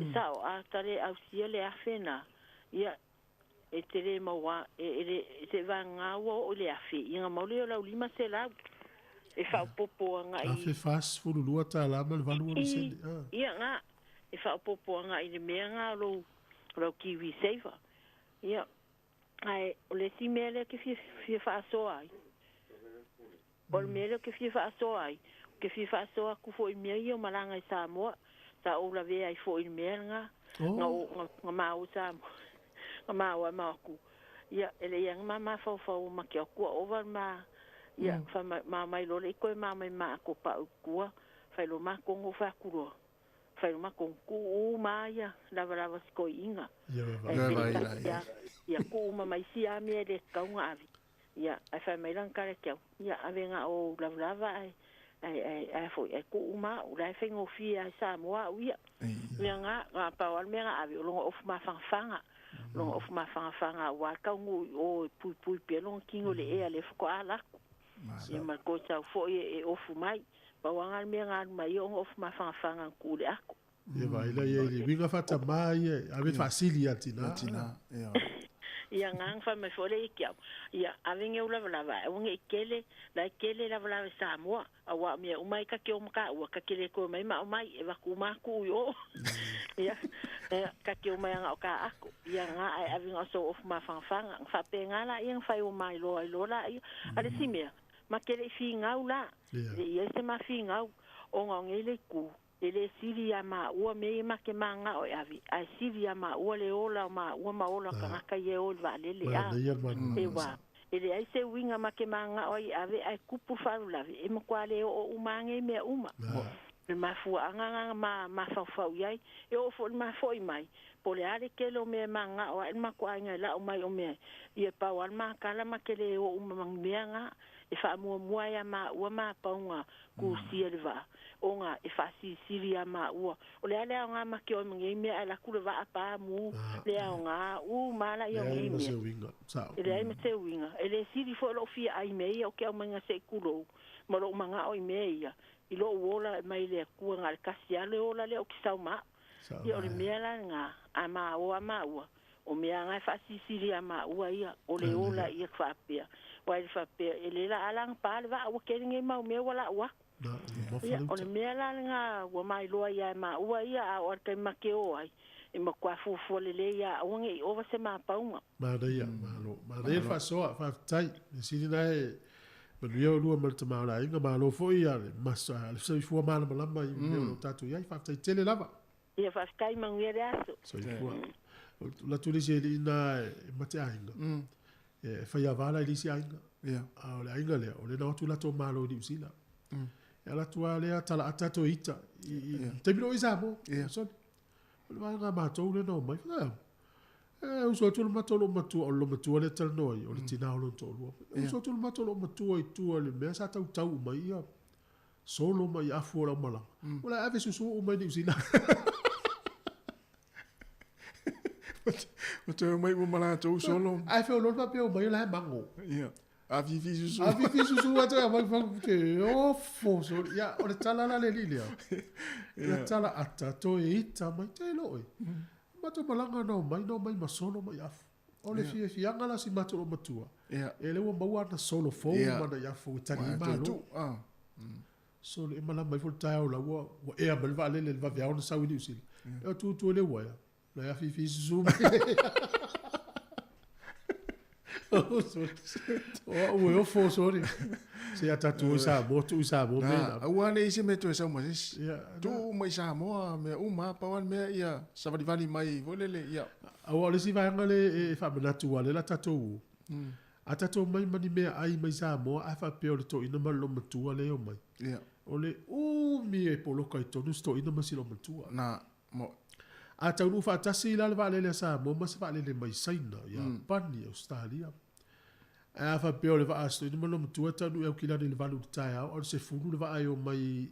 E sao, a ta le ausia le 1000 na, ia, e te le maua, e, e le, se vagagā ua oo i le 1000, ia ona maua lea o lau 500 e faaopoopo agai i... $1,042 ma le 86 sene. Ah. Ia, na, e faaopoopo agai i le mea na o lou, o lau Kiwi Saver. Ia, ae o le isi mea lea e te fia, fia faasoa ai, o le mea lea ou te fia faasoa ai, ou te fia faasoa atu foi i mea ia o malaga i Samoa, sa ou lavea ai foi i le mea lena, na Oh. ou, na, na maua i Samoa, na maua ai ma aku. Ia, e leai lava ni ma mafaufau ma ke akua ova le ma, ia, fai mai, ma mai loa le i koe ma mai ma ako pau i tua, fai loa matou nofo atu loa. Fai loa matou tuu uma ia, lavalava sikoiina. Ia Ae Ia pei vai tasi la, ia. lava, ia tuu uma ma isi lava mea e le tatau ona ave. Ia, ae fai mai lana tala ki au, ia ave na o ou lavalava ae, ae, ae, ae foi, ae tuu uma au, la e faigofie lava i Samoa au ia. Ia na, na pau lava le mea na ave, o lona ofu mafangafaga. Lona ofu mafangafaga aua le taunuu i o e puipui pea lona tino i le ea lea faatoa alu atu. Ia ma le toe sau foi e, e ofu mai. Pau lava na le mea na alu mai ia ona ofu mafangafaga na tuu i le ato. Ia vaai la ia i le uiga faatamā ia, ave faasili ia tinā. Ia tinā, ia. Ia nga fai mai foi le i ki au. Ia, ave nge u lavalava, aua ne i kele, la e kele lavalava i Samoa. Auā o mea uma ai ka ke o ma kāua, ka ke le koe mai ma o mai, e vaku uma atu i o. Ia, ia, ka ke o mai anga o ka ako. Ia nga ae ave nga o sou ofu mafangafaga. Nga faapega la ia nga fai o mai loa i loa la ia. A le isi mea, ma ke le i figau la. Ia. Le i ai se mafigau, ona o nei le itu, e le sili iā maua mea ia ma ke magao e ave, ae sili iā maua le ola o maua ma ola o tagata ia e o i le vaalele a. Manaia le manu. E uā, e leai se uiga ma ke magao ai e ave, ae kupu le faalavelave, e matua le oo uma lava nei mea uma. Le mafuaaga lena ma mafaufau i ai, e oo foi i le mafo'i mai, po o le a le tele o mea e magao ae le makuaiga e la'u mai o mea, ia e pau lava le makala ma ke le oo uma ma ni mea na, e faamuamua ai iā maua mapauga kusia i le vaa, ona e faasilisili iā maua. O le a le aoga ma ke oe ma nei mea ae alu atu le vaa pamu, le aoga, uma lava laia o Leai nei ma se mea. uiga, sao. E leai ma se uiga, e le sili foi lo'u fia ai i mea ia o ke aumaiga se'i tulou, ma lo'u magao i mea ia, i lo'u ola e mai le Atua na o le tasi lava le ola lea ou te sau ma a'u. Sao. Ia o le mea la lena, a maoa maua, o mea lava e faasilisili iā maua ia, o le ola ia faapea. Uae le faapea, e le laa la ona pa le vaa ua kele nei mau mea ua la'u atu. Na, mamafa Ia, le o le uta. mea la lena ua mailoa ia e maua ia, a oo lava i le taimi ma ke o ai, e matua fuafua lelei ia aua ne i ova se mapauga. Manaia, malo. Manaia le faasoa, faafetai. Le sili na e manuia olua ma le tamaoaiga, malo foi ia le masa, le soifua malamalama i mea o lo o tatou i ai, faafetai tele lava. Ia faafetai manuia le aso. Soifua. O le atu le isi alii na e mate aiga. E fai avala i le isi aiga. Ia. A o le aiga lea, o lea na o atu latou malo i Niu Sila. E ala atu lava lea tala ata toe ita. I, i, taimi loa i Samoa. Ia. Sorry. O le vaega a matou lea na omai. Fai, E uso atu le matou lou matua, o le matua lea talanoa ai, o le tina o lona toalua. E uso atu le matou lou matua i tua i le mea sa tautau uma ai ia solo ma ia afu o lau malaga. O le a ave susu uma i Niu Sila. Ua toe omai uma ma latou solo. Ae feoloolo faapea omai o la e mago. Ia. A fifi susu. A fifi susu atu e mai fau te ofo solo. Ia, o le tala la le alii lea. Le tala ata toe ita mai te lo oe. Matou malaga na omai, na omai ma solo ma ia afu. O le fiafiaga la si matou lou matua. Ia. E le ua maua ana solo fou Ia. ma ana ia afu e tali ai Ua toe malo. tuu, ah. Solo e malama ifo le taeao la ua ua ea mai le vaalele le vaveao na sau i Niu Sila. E o tu tu e le uaea. La ia fifi susu mai. O a'u e ofo sole. Se ia tatou o i Samoa, tuu i Samoa mea Na, na. aua ne i se mea toe sau ma se isi. Ia, Tuu uma i Samoa mea uma, pau lava le mea ia savalivali mai foi lele, ia. Aua o le isi vaega lea e faamanatu aua o lea o le a tatou o. A tatou omai ma ni meaai mai Samoa ae faapea o le toeaina ma le loomatua lea e omai. Ia. O le umi e poloka i totonu si toeaina ma si loomatua. Na, mo. A taunuu faatasi la le vaalele a Samoa ma se vaalele mai Saina, Iapani, Ausetalia. Ae a faapea o le vaa a si toeaina ma le loomatua e taunuu i Aukilani i le 8 i le taeao a o le 10 le vaa e omai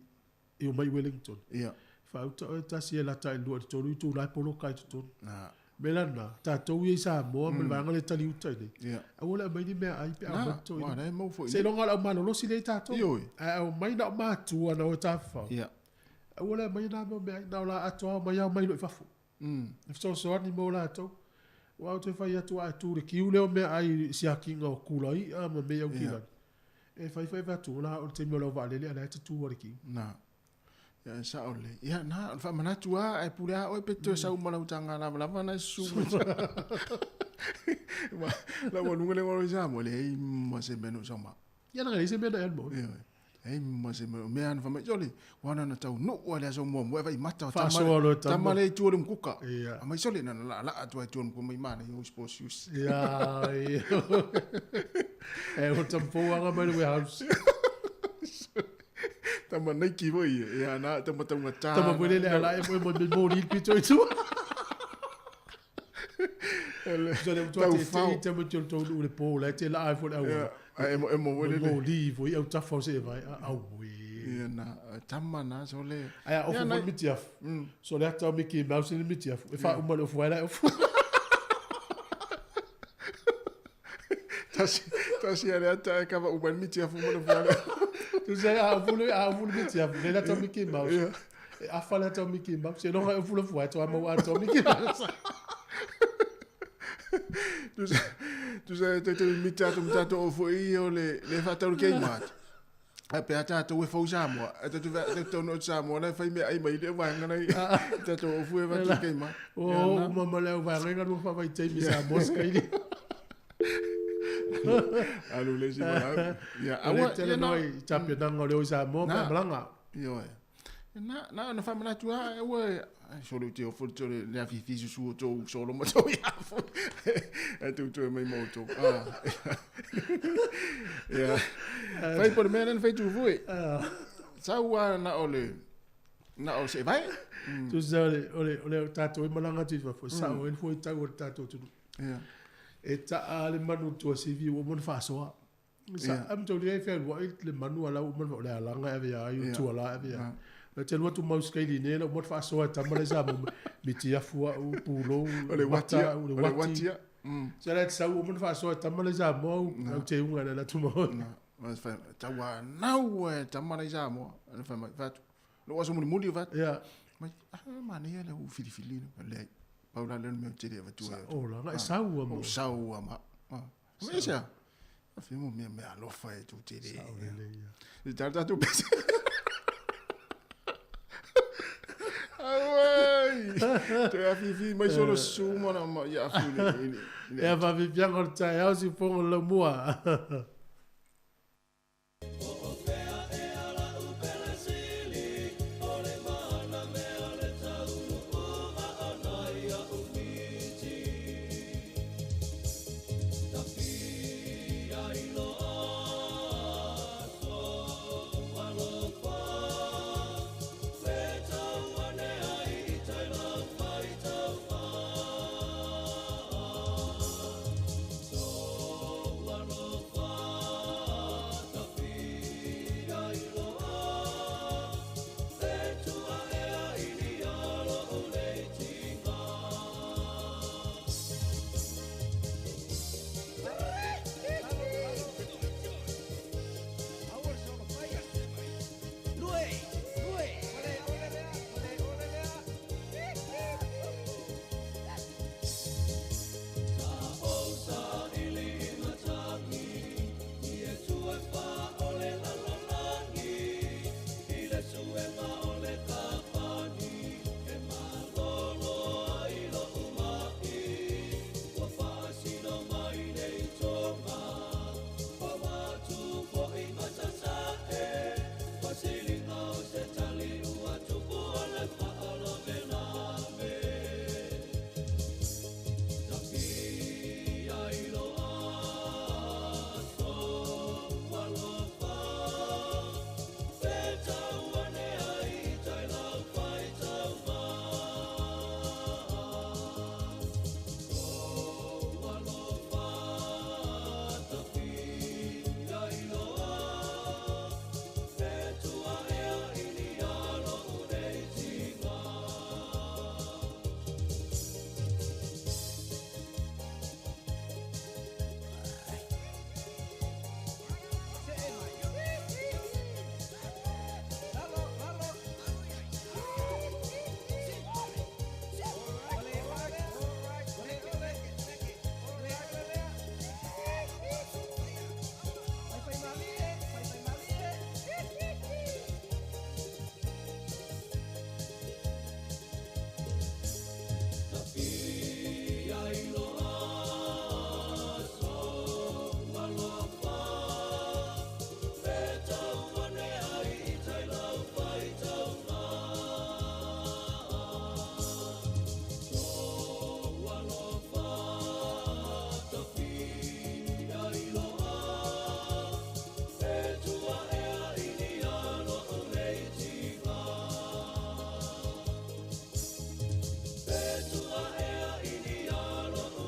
e omai i Wellington. Ia. Faauta oe tasi e lata i le 2 i le 3 itula e poloka ai i totonu. Na. O le mea la lena, tatou ia i Samoa ma le vaega lea e tali uta i inei, Ia. aua le aumai ni meaai pe a Na, omai le toeaina. ua la e mau foi. Seiloga o le aumalolosi lea i tatou. Ioe. Ae aumai na o matua na o e tafafao. Ia. Aua le aumaia na mea o meaai, na o la atoa omai lava omai loa i fafo. E fesoasoani mo latou. Aua ou te fai atu a e tu i le kiu lea o meaai i siakiga o kula i'a ma mea i Aukilani. E fai fai fai atu, o la o le taimi o lau vaalele a o la e te tu lava i le kiu. Na. Ia, e sa'o lelei. Ia, na, o le faamanatu lava, ae pule lava oe pe te toe sau ma lau taga lavalava na e susu mai. Ma, lau aluga le ngolo i Samoa, e leai ma se mea na ou sau ma au. Ia leaga e leai se mea na e alu ma oe. Ioe. Leai ma se mea, o mea lava na fai mai, sole, ua na ona taunuu lava i le aso muamua e vaai mata o tama, Faasoa loa e tama. tama lea i tua o le umukuka. Ia. Aumai sole, na ona laalaa atu lava i tua o le umukuka mai manaia o sports shoes. Ia, ia. E o tama fou aga mai le warehouse. Tama Nike foi ia. Ia na, tama taugata. Tama foi lele ala e mo mo mo li pito i tua. So le tua te te te mo te tonu le po la te la ai fo le au. Ia, a emo emo foi lele. Mo li foi au tafa o se vai au we. Ia na, tama na so le. Ai a ofu foi mitiafu. So le ata o Mickey Mouse le mitiafu. E fa uma le ofu ai la ofu. Tasi tasi ale ata e kava uma le mitiafu mo le fuale. Tu sais a ofu le a ofu le mitiafu. Le ata o Mickey Mouse. Ia. E afa le ata o Mickey Mouse. Se longa e ofu le fuai to ama o ata o Mickey Mouse. Tu sais tu sais te te mita tu mita to ofu i o le le whātau ke mat. A pe a tātou e fau Samoa. A tātou te tonu o Samoa na whai mea ai mai le wāhanga nei. Tātou ofu e whātau ke mat. O uma ma le au vaenga lua whawai teimi Samoa skaili. Alu le si mala. Ia, O le aua, tele ia na. noa i tapenaga o leo i Samoa Na. ma malaga. Ioe. Na, na, na whamanatu a, e ua, ai, solo te ofo te le afifi susu o tō solo ma tō ia afo. E tū tō mai mō tō. Ah. Ia. Whai po le mea nana whai tū fui. Sau a na o le, na o se vai. Tu sa o le o le o le tātou e malaga atu i fafo, sa'o ai le fuaitau o le tātou atunuu. Ia. E ta'a le manu tuasivi ua uma ona faasoa. Sa Ia. am tau le fealua'i le manu ala ua uma ona o le alaga e ave ia ai o Ia. tuala e ave ia ai. Le te alu atu mau skaili nei la uma ona faasoa e tama le sa mo mitiafu a'u pulou O le mata watia, a'u le o le wati. watia. Sa le te sau ua uma ona faasoa e tama le sa mo au au teuga le atu ma oe. Na, ma whai, tau a nau e tama le Samoa. Le whai mai, whatu. Le oaso muli muli o whatu. Ia. Mai, ah, manaia le u filifili. Le, pau la le mea te rea whatua. Sa o la, e sau a mo. O sau a ma. Ah. Ma e sea? A whimo mea mea alofa e tū te re. Sao lelei, ia. I tātou tātou pese. Auai! Te awhiwhi mai solo susu mana ma ia awhi le. Ia faafiafiaga o le taeao siufogo o le laumua.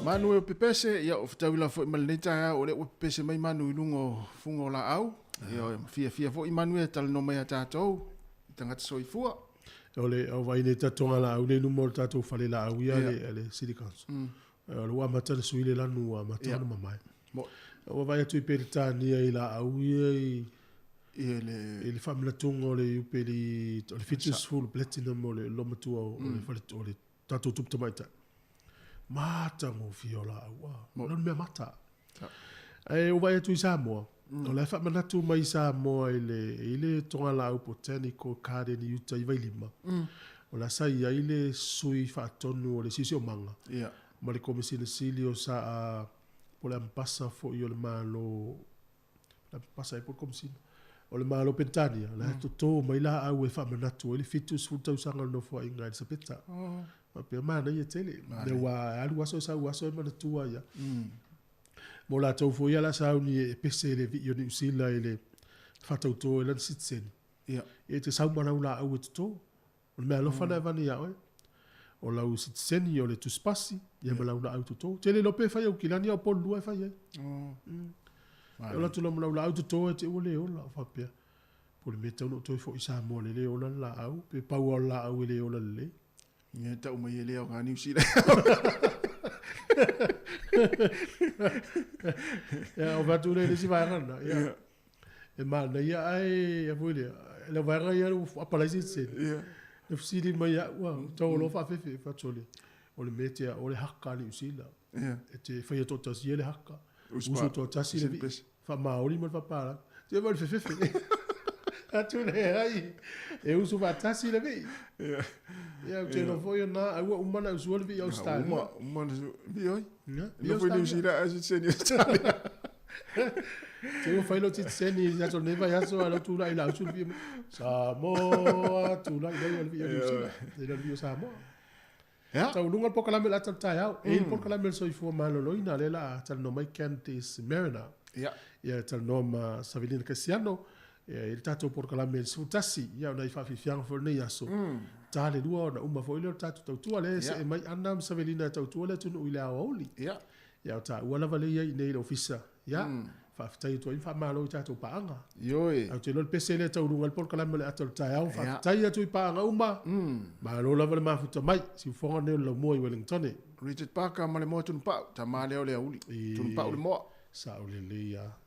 Manu e o pepese, ia o fetaui lava foi ma lenei taeao, o lea ua pepese mai manu i luga o fuga o laau. Ia o fiafia foi manu e talanoa mai ia tatou i tagata soifua. O le au vaai nei tatou togalaau nei i luma o le tatou fale laau ia a le City Council. O lea ua amata ona sui le lanu ua amata ona mamae. Ua vaai atu i Peretania i laau ia i i le faamanatuga o le iupeli o le 70 platinum o le loomatua o le fale o le tatou tupu tamaitai. Matagofie o laau. O le mea mata. Ae ua vaai atu i Samoa, o la e faamanatu mai i Samoa i le, i le togalaau Botanical Garden i uta i Vailima. O la sa i ai le sui faatonu o le Siosiomaga ma le Komesina Sili o sa po o le Ambasa foi o le Malo, le Ambasa ea po o le Komesina o le Malo Peretania, o la e toto mai laau e faamanatu ai le 70 tausaga o le Nofoaiga a Elisapeta. Faapea manaia tele. Manaia. Ua alu aso sau aso e manatua ia. Mo latou foi ia la sauni e pese i le vii o Niu Sila i le faatauto e lana sitiseni. Ia. E te sau ma lau laau e toto. O le mea alofa na e avane ia oe. O lau sitiseni, o le tusipasi, ia ma lau laau toto. Te le iloa pe fai Aukilani a o Upolu e fai ai. E ola atu loa ma lau laau toto e te ua le ola. O faapea, po o le mea e tatau ona ou toe foi i Samoa le le ola le laau, pe pau lava o le laau e le ola lelei. Ia tau mai e le aoga Niu Sila. Ia, o fatu le isi vaega lena. Ia. E manaia ae ia foi lea. Le vaega ia ua apalai sitiseni. Ia. Le fesili mai au, ua tau loa faafefe, fatu o le o le mea te o le haka a Niu Sila. Ia. E te faia toatasi ai le haka. Usu toatasi le vii. Faamaoli ma le faapalagi. Te mai le fefefe. Atu le ai. E usu faatasi le vii. Ia. Ia, ou te iloa foi o na, ai ua uma ona usua le vii Australia. Uma, uma ona vii oi. Ia, vii Australia. Nofo i New Zealand ae sitiseni Australia. Te ua fai lou sitiseni i aso lenei vaiaso ae lou tulai i la usu le vii. Samoa, tulai mai o le vii o New Zealand. E le o le vii o Samoa. Ia. Taualuga le polokalame o le ata o le taeao. E i ai le polokalame o le soifua maloloina lea o le a talanoa mai Candice Mariner. Ia. Ia e talanoa ma Savelina Kasiano. Ia e i ai le tatou polokalame i le 11. Ia o nai faafiafiaga foi o lenei aso. Ta le 2 ona uma foi lea o le tatou tautua lea e see mai Ana ma Savelina e tautua le atunuu i le aoauli. Ia. Ia o taua lava lea e i ai i inei i le ofisa. Ia, faafetai atu ai ma faamalo i tatou paaga. Ioe. Ae ou te iloa le pese lea e taualuga ai le polokalame o le ata o le taeao. Faafetai atu i paaga uma. Malo lava le mafuta mai. Siufofoga lenei o le laumua i Wellingtone. Richard Parker ma le moa tunupau, tama lea o le auli. Tunupau le moa. Sao lelei lava.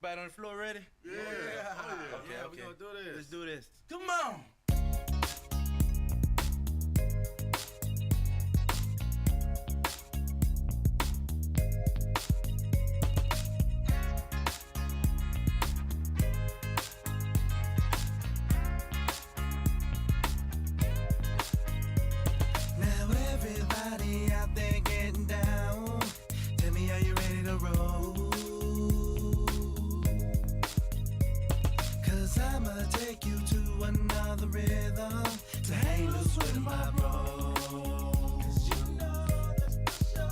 Everybody on the floor ready? Yeah. Oh, yeah. Okay, Yeah, okay. we gonna do this. Let's do this. Come on. Now everybody out there getting down. Tell me, are you ready to roll? Cause I'ma take you to another rhythm to hang loose with my bros. 'Cause you know that's for sure.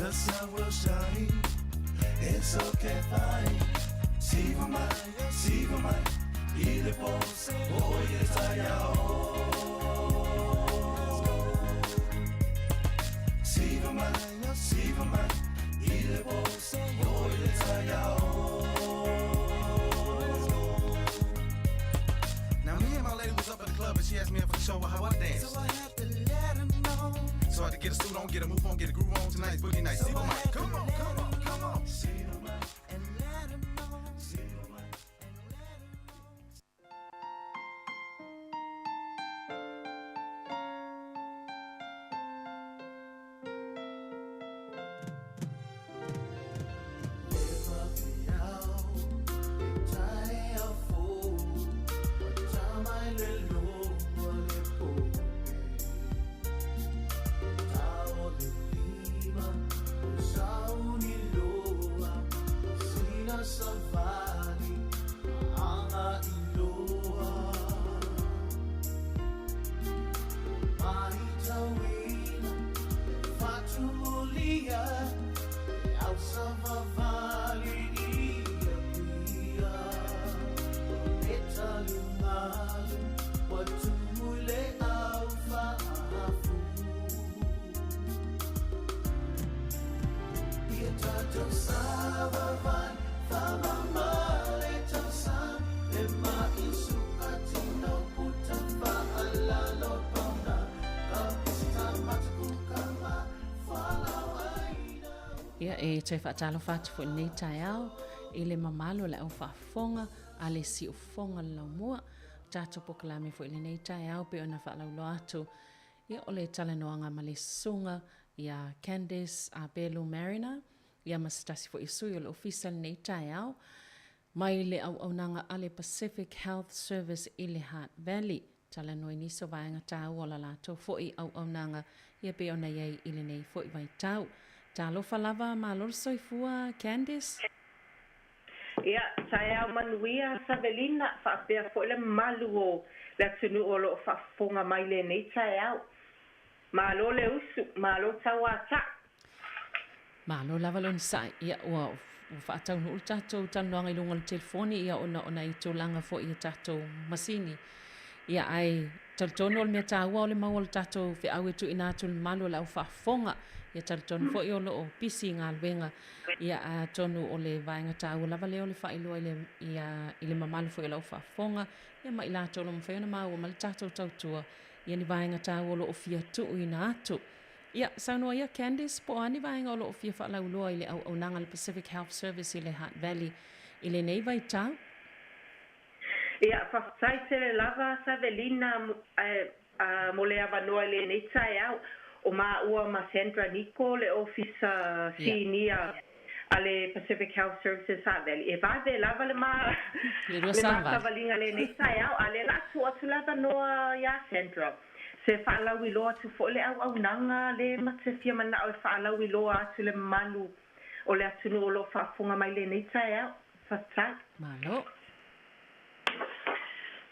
The sun will shine. It's okay, fine. Siva mai, siva mai. Ile po se o ile taiao. Siva mai, siva mai. Ile po se o ile taiao. Now me and my lady was up at the club and she asked me if I could show her how I dance. So I had to let her know. So I had to get a suit on, get a move on, get a groove on. Tonight's boogie night. So Siva I mai, had to come on, let come her on, come on. Siva mai and let her know. Siva mai and let her know. Ia, e toe faatalofa atu foi i lenei taeao i le mamalu o le au faafofoga a le siufofoga o le laumua. O tatou polokalame foi i lenei taeao pei ona faalauloa atu, ia o le talanoaga ma le susuga ia Candace Abelu Mariner, ia ma se tasi foi o sui o le ofisa i lenei taeao mai le auaunaga a le Pacific Health Service i le Hutt Valley. Talanoa i nisi o vaega taua o la latou foi auaunaga ia pei ona i ai i lenei foi vaitau. Talofa lava, malo le soifua, Candice. Ia, taeao manuia Savelina, faapea foi le mamalu o le atunuu o lo o faafofoga mai lenei taeao. Malo le usu, malo tauata'i. Malo lava le onosai. Ia, ua ua faataunuu le tatou talanoaga i luga o le telefoni, ia ona o nai tulaga foi i a tatou masini. Ia, ae talitonu o le mea taua o le maua o le tatou feau e tuuina atu i le mamalu o le au faafofoga. Ia talitonu foi o lo o pisi i galuega. Ia, atonu o le vaega taua lava lea o le faailoa i le, ia, i le mamalu foi o le au faafofoga, ia ma i latou o lo o mafai ona maua mai le tatou tautua, ia ni vaega taua o lo o fia tuuina atu. Ia, saunoa ia Candice, po o a ni vaega o lo o fia faalauiloa i le auaunaga a le Pacific Health Service i le Hutt Valley i lenei vaitau? Ia, faafetai tele lava Savelina mo le avanoa i lenei taeao. O maua ma Sandra Niko le Ofisa Sinia a le Pacific Health Services Hutt Valley. E vave lava le ma Le lua le ma savali. savaliga lenei taeao, a lea la tuu atu le avanoa iā Sandra. Se faalauiloa atu foi le auaunaga le ma te fia manao e faalauiloa atu le mamalu o le atunuu o lo o faafofoga mai lenei taeao. Faafetai. Malo.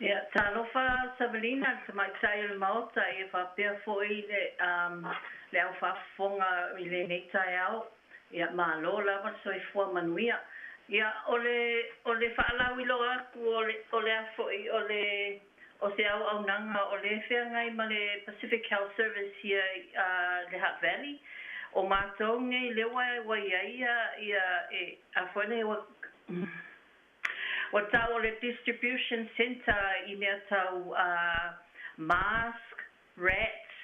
Ia, talofa Savelina, le tamaitai o le Maota, ia faapea foi le, um, le au faafofoga i lenei taeao. Ia, malo lava le soifua manuia. Ia, o le, o le faalauiloa atu o le, o le a foi, o le, o se auaunaga o lea e feagai ma le Pacific Health Service ia i le Hutt Valley. O matou nei lea ua ua i ai ia ia e a foi nei ua ua tau o le distribution centre i mea tau mask, wraps,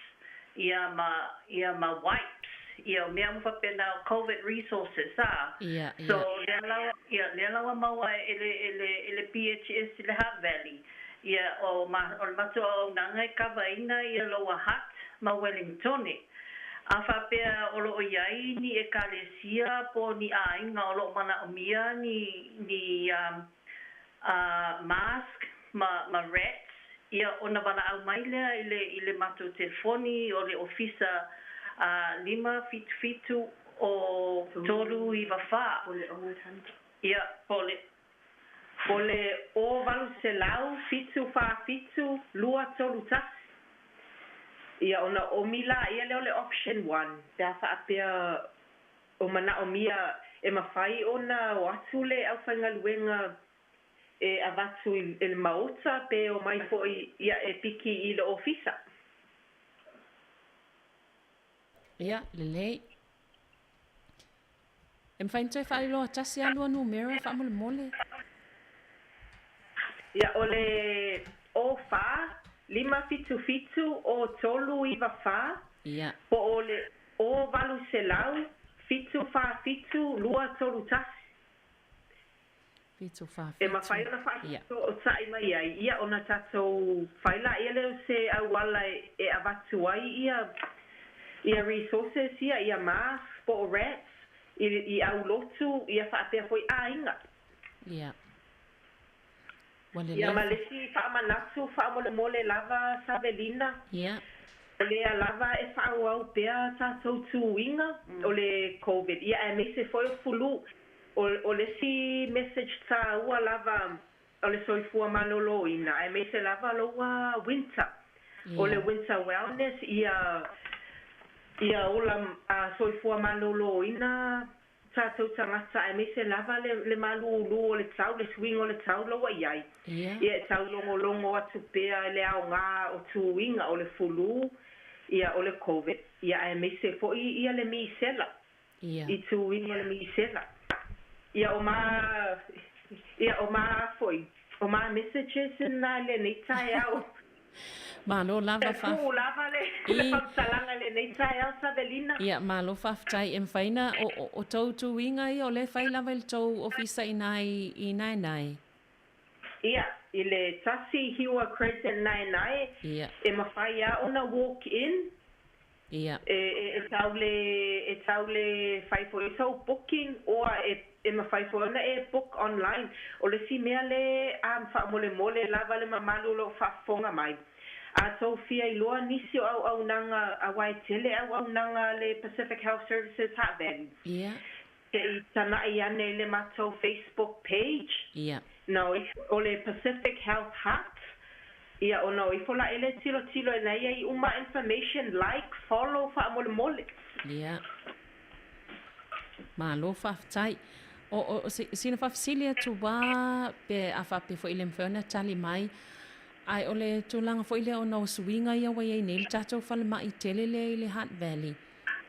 ia ma ia ma wipes, ia o mea uma faapena o covid resources a. Ia, ia. So lea la ia lea la ua maua e le e le e le PHS i le Hutt Valley. Ia o ma o le matou auaunaga e kavaina ia Lower Hutt ma Wellingtone. A faapea o lo o i ai ni ekalesia po o ni aiga o lo o manaomia ni ni a mask ma ma wraps, ia ona valaau mai lea i le i le matou telefoni o le ofisa a 577 o 394. Ia po o le O le 0800 747 231. Ia ona omi laia lea o le option one pe a faapea o manaʻomia e mafai ona o atu le aufaigaluega e avatu i le maota pe omai foi ia e piki i le ofisa. Ia, lelei. E mafai ona toe faailoa tasi lava lua numera faamolemole. Ia, o le 0 4 5 7 7 0 3 9 4, Ia. po o le 0 800 7 4 7 2 3 1. 7 4 E mafai 7. ona Ia. faafesootai mai ai ia ona tatou fai laia lea o se auala e avatu ai ia ia resources ia, ia masks po o wraps i i aulotu ia faapea foi aiga. Ia. Ua Ia lelei. ma le isi faamanatu faamolemole lava Savelina. Ia. O lea lava e faaauau pea tatou tuiga o le Covid, ia aemaise foi o fulu. O, o le isi message taua lava o le soifua maloloina, aemaise lava loua winter. O le Ia. winter wellness, ia, ia ola soifua maloloina tatou tagata aemaise lava le, le malūlū o le tau, le suiga o le tau la ua i ai. Ia. Ia e taulogologo atu pea i le aoga o tuiga o le fulu, ia o le Covid, ia aemaise foi ia le misela, Ia. i tuiga o le misela. Ia o ma, ia o ma foi, o ma messages na i lenei taeao. Malo lava E faaf... pū lava le, le I. faamatalaga i lenei taeao, Savelina. Ia, malo faafetai. E mafai ona o, o, o tou tuiga ia o lea e fai lava i le tou ofisa i ina i, i Naenae. Ia, i le 1 Hiwa Crescent Naenae, Ia. e mafai lava ona walk in, Ia. e, e, e tau le, e tau le fai foi i sou booking, oa e, e mafai foi ona e book online. O le isi mea le faamolemole lava le mamalu o lo o faafofoga mai. A tou fia iloa nisi o auaunaga, aua e tele auaunaga a le Pacific Health Services Hutt Valley. Ia. Se i tana'i ane i le matou Facebook page. Ia. Na o ifo, o le Pacific Health Hutt, ia ona o ifo la e le tilotilo e na ia i uma information, like, follow faamolemole. Ia. Malo faafetai. O, o, o si, sina faafesili atu lava pe a faapea foi e le mafai ona tali mai, ae o le tulaga foi lea ona o suiga ia ua i ai nei le tatou falemai tele lea i le Hutt Valley.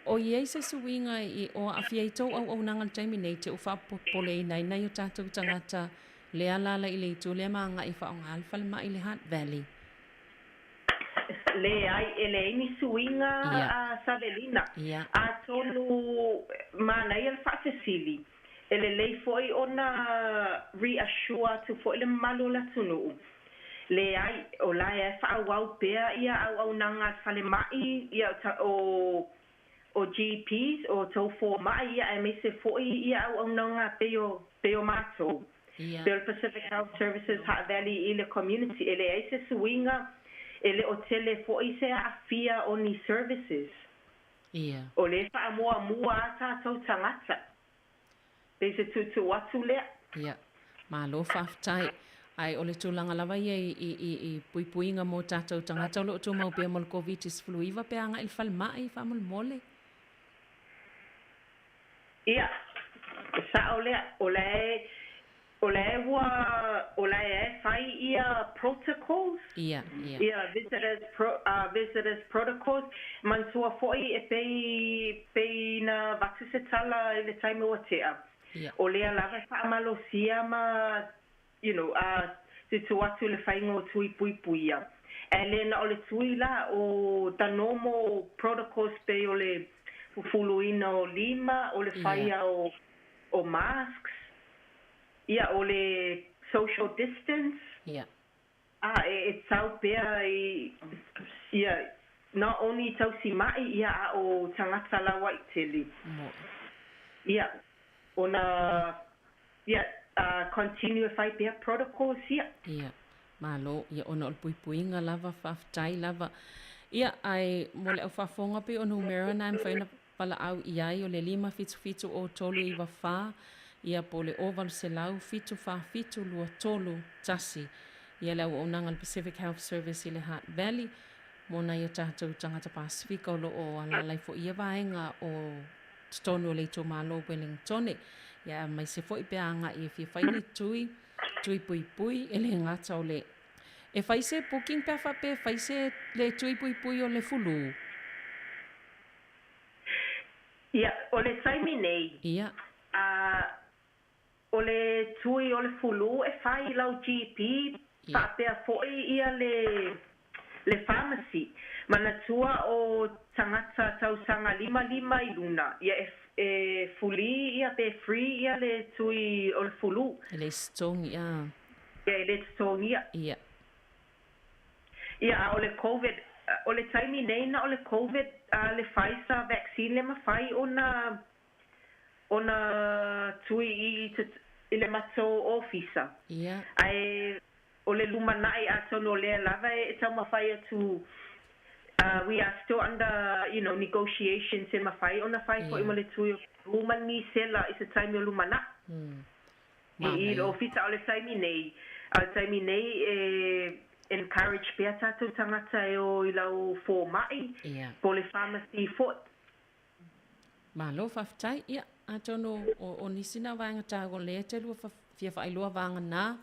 O i ai se suiga i o aafia ai tou auaunaga i le taimi nei te u faapopoleina ai nai o tatou tagata lea alaala i le itu lea ma agai e faaaoga le falemai i le Hutt Valley? Leai, e leai ni suiga Ia. a Savelina. Ia. Atonu manaia le faafesili, e lelei foi ona reassure atu foi le mamalu o le atunuu. Leai, o la e faaauau pea ia auaunaga a le falemai, ia o, o GPs, o tou fomai, ia aemaise foi ia auaunaga pei o, pei o matou. Ia. Pei o le Pacific Health Services Hutt Valley i le community, e leai se suiga, e le o tele foi se aafia o ni services. Ia. O lea e faamuamua a tatou tagata. Pei se tuutuu atu lea. Ia. Malo faafetai. Ae o le tulaga lava ia i, i, i, i puipuiga mo tatou tagata o lo o tumau pea mo le Koviti-19 pe agai i le falemai faamolemole. Ia, e sao lea, o la e, o la e ua, o la e fai ia protocols, Ia, ia. ia visitors, pro, visitors protocols, manatua foi e pei, pei na avatu se tala i le taimi ua tea. Ia. O lea lava e faamalosia ma, you know, tuutuu atu le faiga o tui puipuia. Ae le na o le tui la, o the normal protocols pei o le fufuluina o lima, o le Ia. faia o, o masks, ia, o le social distance. Ia. A, e, e tau pea i, ia, not only tausima'i, ia, a o tagata lauaitele. Mo'i. Ia, ona, ia, continue e fai pea protocols ia. Ia, malo, ia ona o le puipuiga lava, faafetai lava. Ia, ae mo le aufaafofoga pei o numera na e mafai ona valaau i ai o le 5 77 o 3 9 4, ia po o le 0 800 7 4 7 2 3 1. Ia le auaunaga a le Pacific Health Service i le Hutt Valley mo nai o tatou tagata Pasefika o lo o alaala ai foi i ia vaega o totonu o le itumalo o Wellingtone. Ia aemaise foi pe a agai e fia fai ni tui, tui puipui, e le gata o le e fai se booking pe a faapea e fai se le tui puipui o le fulu. Ia, o le taimi nei, Ia. a, o le tui o le fulu e fai i lau GP faapea foi ia le le pharmacy. Manatua o tagata tausaga 55 i luna ia e e fuli ia pe free ia le tui o le fulu. E le totogi a. Ia e le totogia. Ia. Ia a o le covid o le taimi nei na o le covid a le Pfizer vaccine le mafai ona ona tui i i le matou ofisa. Ia. Ae o le lumanai atonu o lea lava e taumafai atu we are still under you know negotiations e mafai ona fai foi ma le tui o Peru ma le Nisela i se taimi o lumanai i i le ofisa. A o le taimi nei, a o le taimi nei e encourage pea tatou tagata e o i lau fomai po o le pharmacy foi. Malo faafetai. Ia, atonu o nisi na vaega taua o lea e te lua fia faailoa vagana,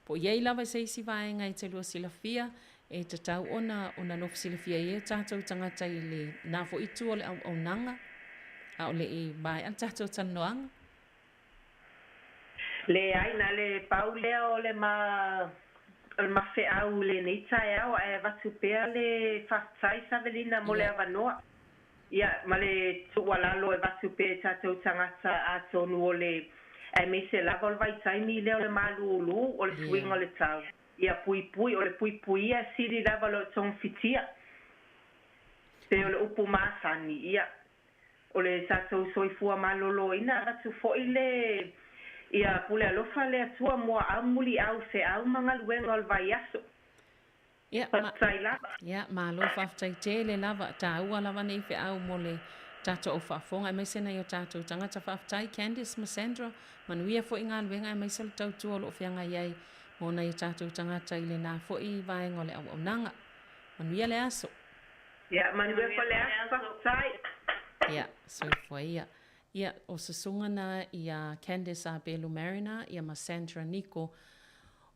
po o i ai lava i se isi vaega e te lua silafia, e tatau ona ona nofo silafia ai e tatou tagata i lena foi itu o le auaunaga, a o le i maea le tatou talanoaga. Leai, na le pau lea o le ma o le mafeau i lenei taeao, ae avatu pea le faafetai Savelina mo le avanoa. Ia, ma le tuualalo e avatu pea i tatou tagata atonu o le, aemaise lava o le vaitaimi lea o le malūlū, o le suiga o le tau. Ia puipui, o le puipuia e sili lava i lo togafitia. Pei o le upu masani, ia, o le tatou soifua maloloina, avatu foi le, ia, pule alofa le Atua muaau muliau feau ma galuega o le vaiaso. Ia, ma, Faafetai lava. ia, malo faafetai tele lava, taua lava nei feau mo le tatou au faafofoga aemaise nai o tatou tagata. Faafetai Candice ma Sandra, manuia foi galuega aemaise o le tautua o lo o feagai ai mo nai o tatou tagata i lena foi vaega o le auaunaga. Manuia le aso. Ia, manuia foi le aso, faafetai. Ia, soifua ia. Ia, o susuga na ia Candice Abelu Mariner ia ma Sandra Niko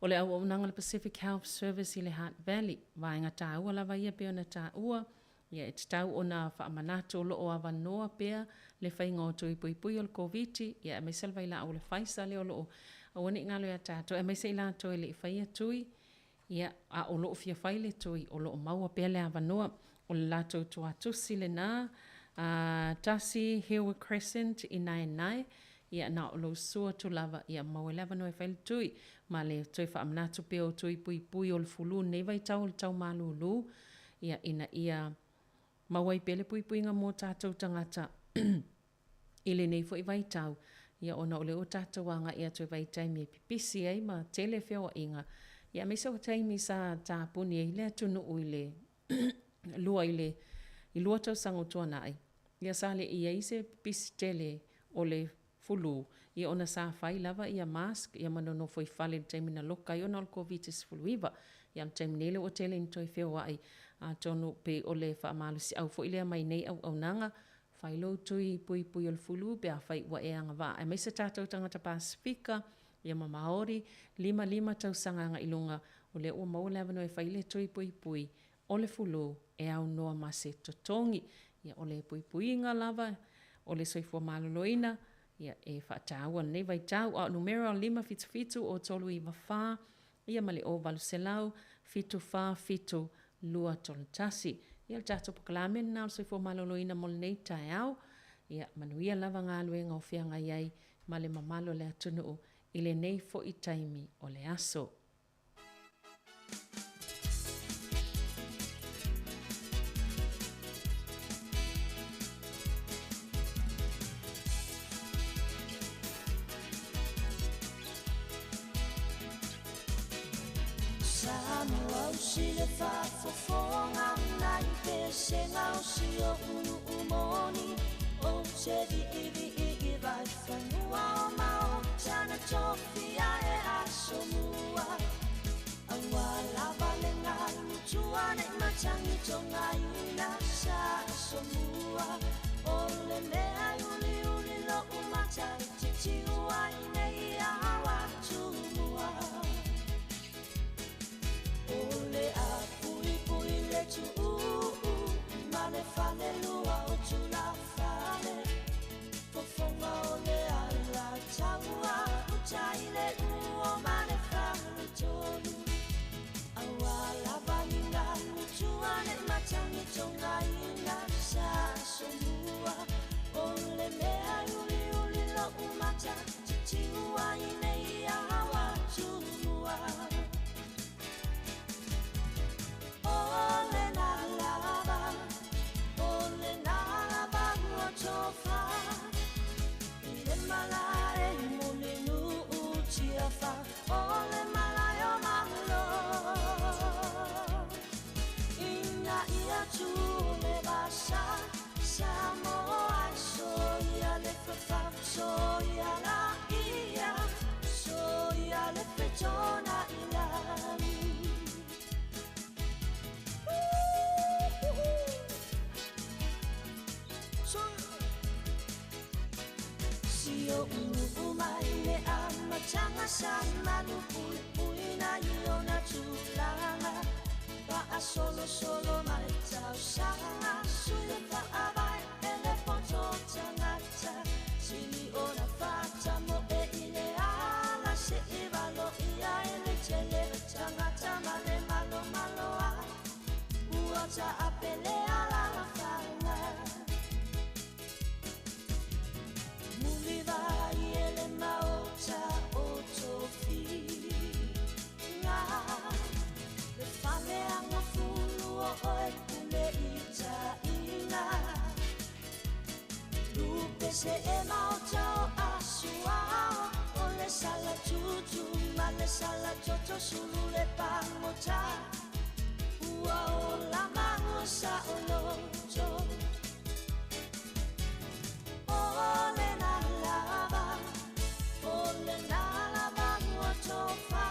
o le auaunaga o le Pacific Health Service i le Hutt Valley. Vaega taua lava ia pei ona taua, ia e tatau ona faamanatu o lo o avanoa pea le faiga o tui puipui o le Koviti, ia aemaise le vailaau o le Pfizer lea o lo o aua ne i galo ia tatou, aemaise i latou e le i faia tui, Ia, a o lo o fia fai le tui, o lo o maua pea le avanoa. O le latou tuatusi lena, a, 1 Hillwood Crescent i Naenae, ia, na o lou sua atu lava, ia maua ai le avanoa e fai le tui. Ma le toe faamanatu pea o tui puipui o le fulu i lenei vaitau o le tau malūlū, ia, ina ia maua ai pea le puipuiga mo tatou tagata. I lenei foi vaitau, ia ona o lea ua tatou agai atu i vaitaimi e pipisi ai ma tele feoaiga, ia aemaise o taimi sa tapuni ai le atunuu i le lua i le i lua tausaga ua tuanai, ia sa le i ai se pipisi tele o le fulu, ia ona sa fai lava ia mask ia ma nonofo i fale i le taimi na loka ai ona o le Koviti-19. Ia o le taimi nei lea ua tele ina toe feoai, atonu pei o le faamalosiau foi lea mai nei auaunaga Fai lou tui puipui o le fulu pe afai ua e agavaa aemaise tatou tagata Pasefika, ia ma Maori, 55 tausaga agai luga, o lea ua maua le avanoa e fai le tui puipui o le fulu e aunoa ma se totogi. Ia o le puipuiga lava o le soifua maloloina, ia e faataua lenei vaitau. A o numera o 577 o 394 ia ma le o 800 747 231. Ia, o le tatou polokalame lena o le Soifua Maloloina mo lenei taeao. Ia, manuia lava galuega o feagai ai ma le mamalu o le atunuu i lenei foi taimi o le aso. le lua o tulafale Fofoga o le Alataua Uta i le ua ma le faletolu Aua lava ni galutua le matagitogaina sa somua O le mea uliuli lo'u mata titiua i nei awa tumua O lena lava, o lena lava ua tofa I le malae i Mulinuu Tiafa O le malae o Malo Ina ia tu le vasa Samoa soia le fafa soia la ia soia le fetona ilagi Si o unu mai le amataga sa malu puipuina i ona tulaga Faasolosolo mai tausaga sui le faavae e le poto tagata Sili ona fatamoe i le ala se'i valoia e le tele tagata ma le malomaloa Ua taapele alalafaga Mulivai e le maota o Tofiga Le fale agafulu o oe pule itaina Lupe se e maota o Asuao O le sala tutu ma le sala toto sulu le pagota Ua ola maua saoloto O lena lava, o lena lava ua tofa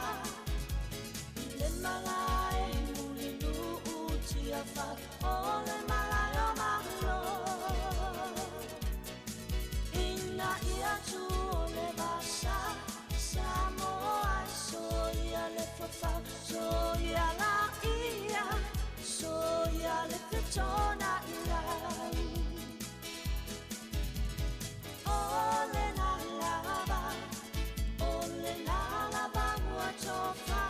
I le malae i Mulinuu Tiafa O le malae o Malo Ina ia tu o le vasa Samoa soia le fafa soia la ia soia le fetona ilai O lena lava, o lena lava ua tofa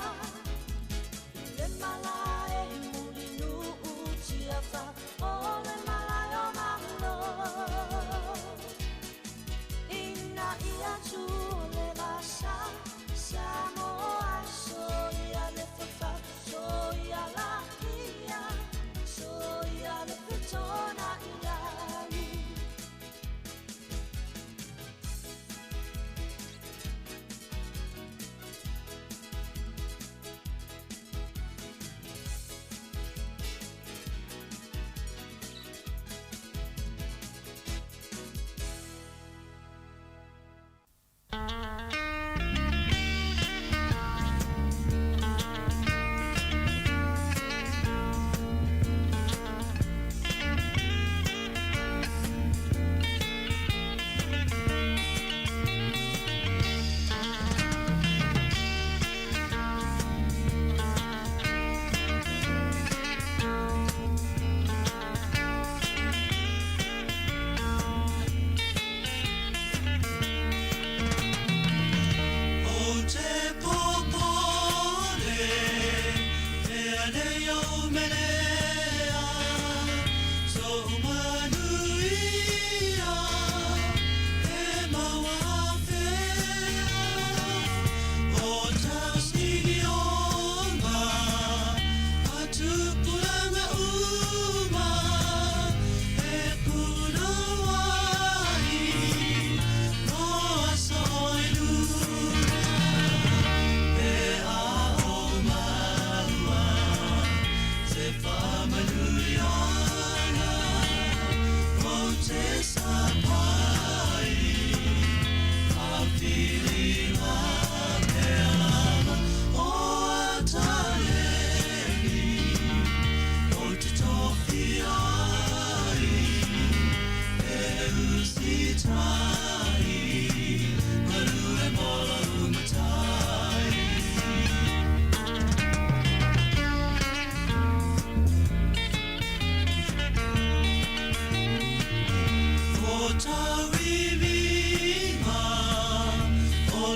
I le malae i Mulinuu Tiafa O le malae o Malo Ina ia tu o le vasa Samoa soia le fafa soia la ia soia le fetona ilagi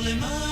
Thank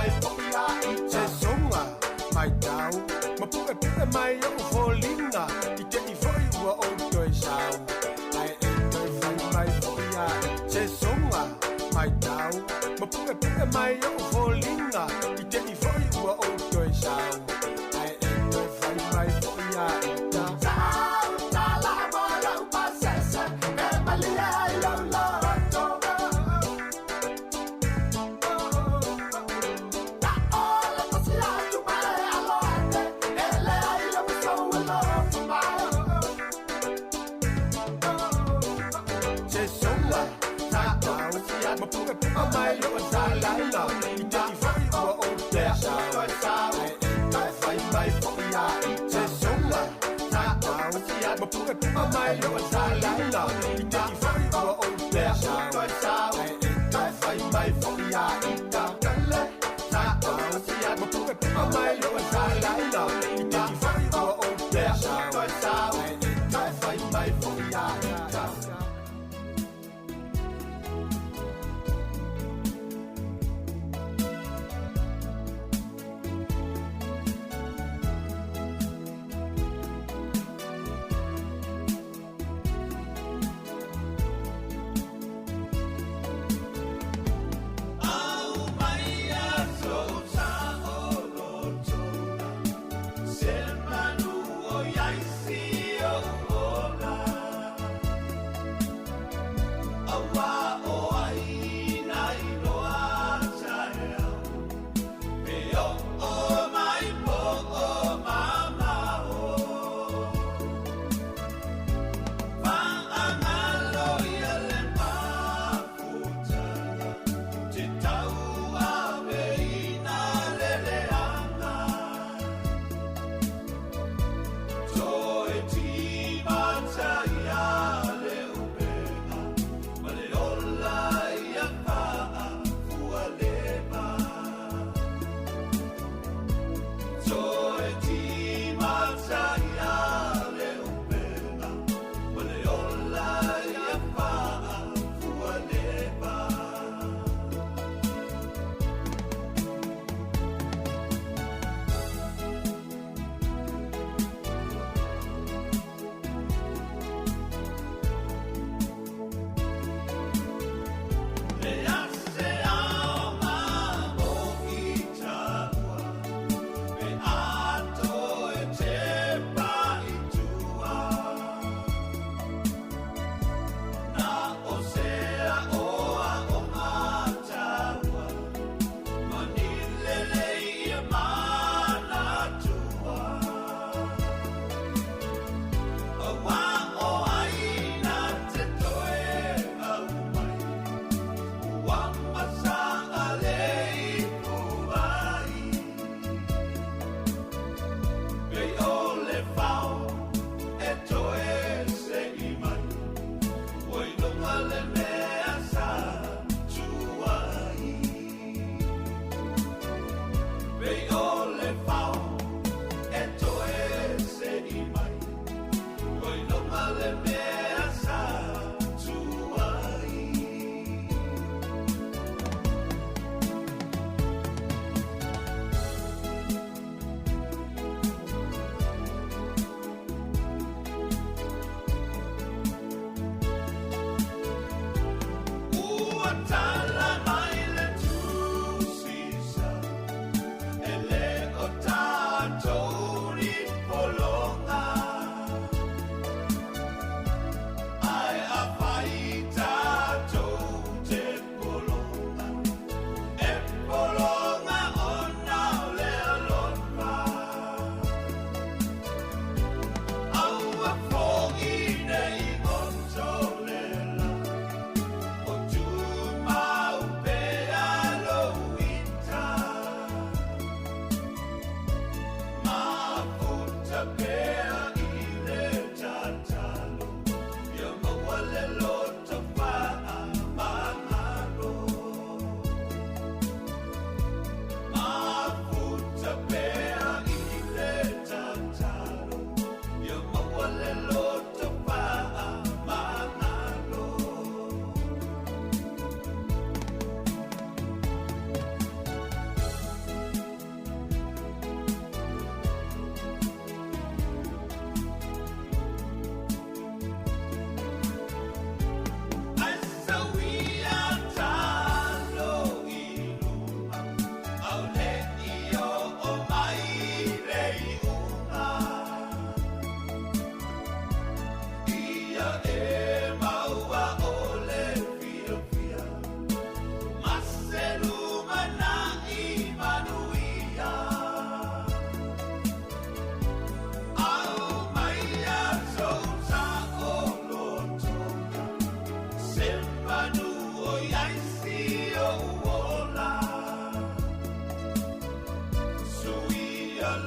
mai foʻi ia ita. Se soga maitau ma puʻepuʻe mai oʻu foliga i teʻi foʻi ua ou toe sau ae e toe fai mai foʻi ia ita. Se soga maitau ma puʻepuʻe mai oʻu foliga i teʻi foʻi ua ou toe sau ae e toe fai mai foʻi ia ita. Tautala mo lou pasese e malie ai lou loto. Ta ole tasi atu ma le alo ate e leai le uso e lofa mai. Se soga maitau ma puʻepuʻe mai oʻu foliga i teʻi foʻi ua ou toe sau ae e toe fai mai foʻi ia ita. Se soga maitau ma puʻepuʻe mai oʻu foliga i teʻi foʻi ua ou toe sau ae e toe fai mai foʻi ia ita. Maitau ma puʻepuʻe mai oʻu foliga i teʻi foʻi ua ou toe sau ae e toe fai mai foʻi ia ita.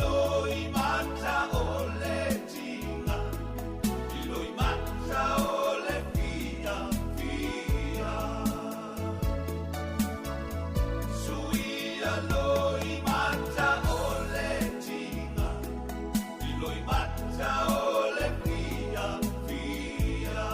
loimata o le tiga, i loimata o le fiafia. Suia loimata o le tiga, i loimata o le fiafia.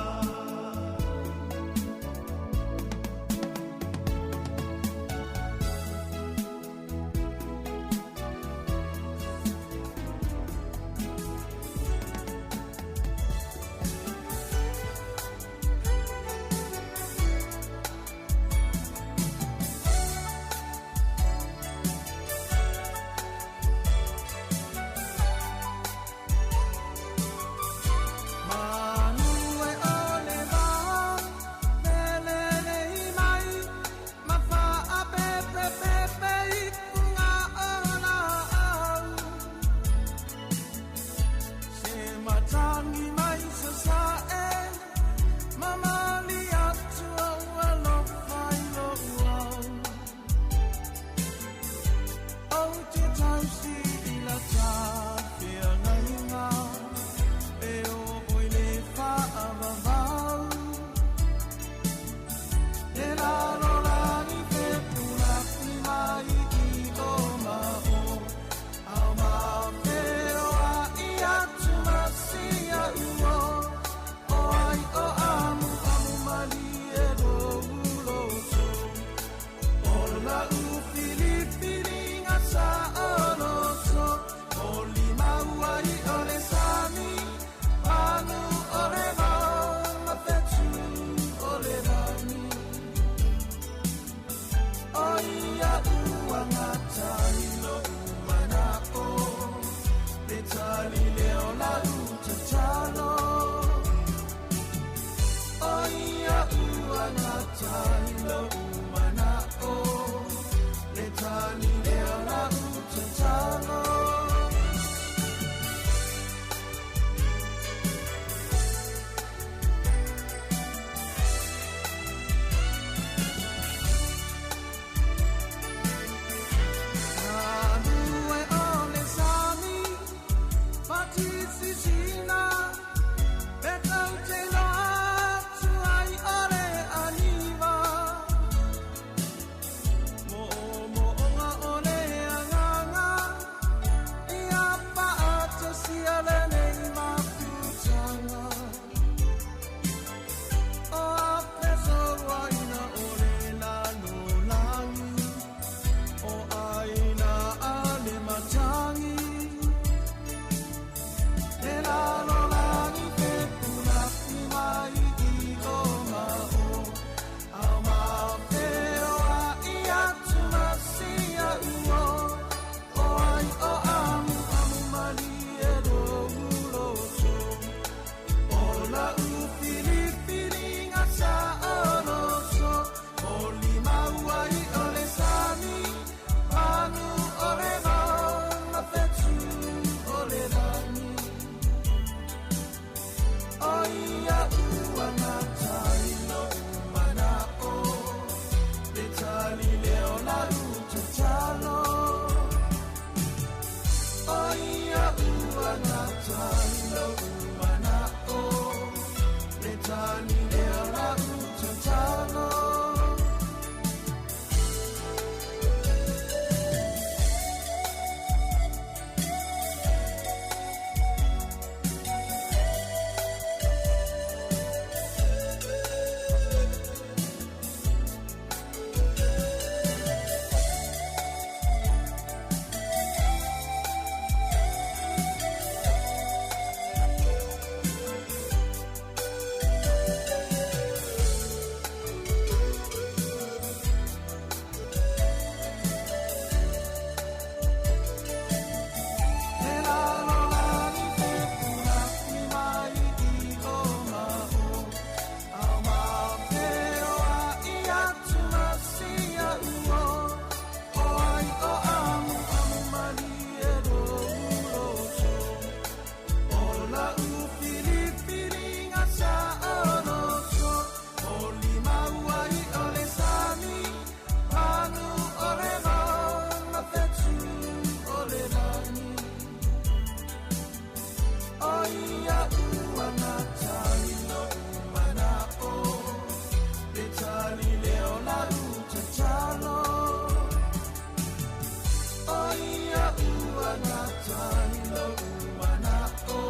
tagata i lo'u mana'o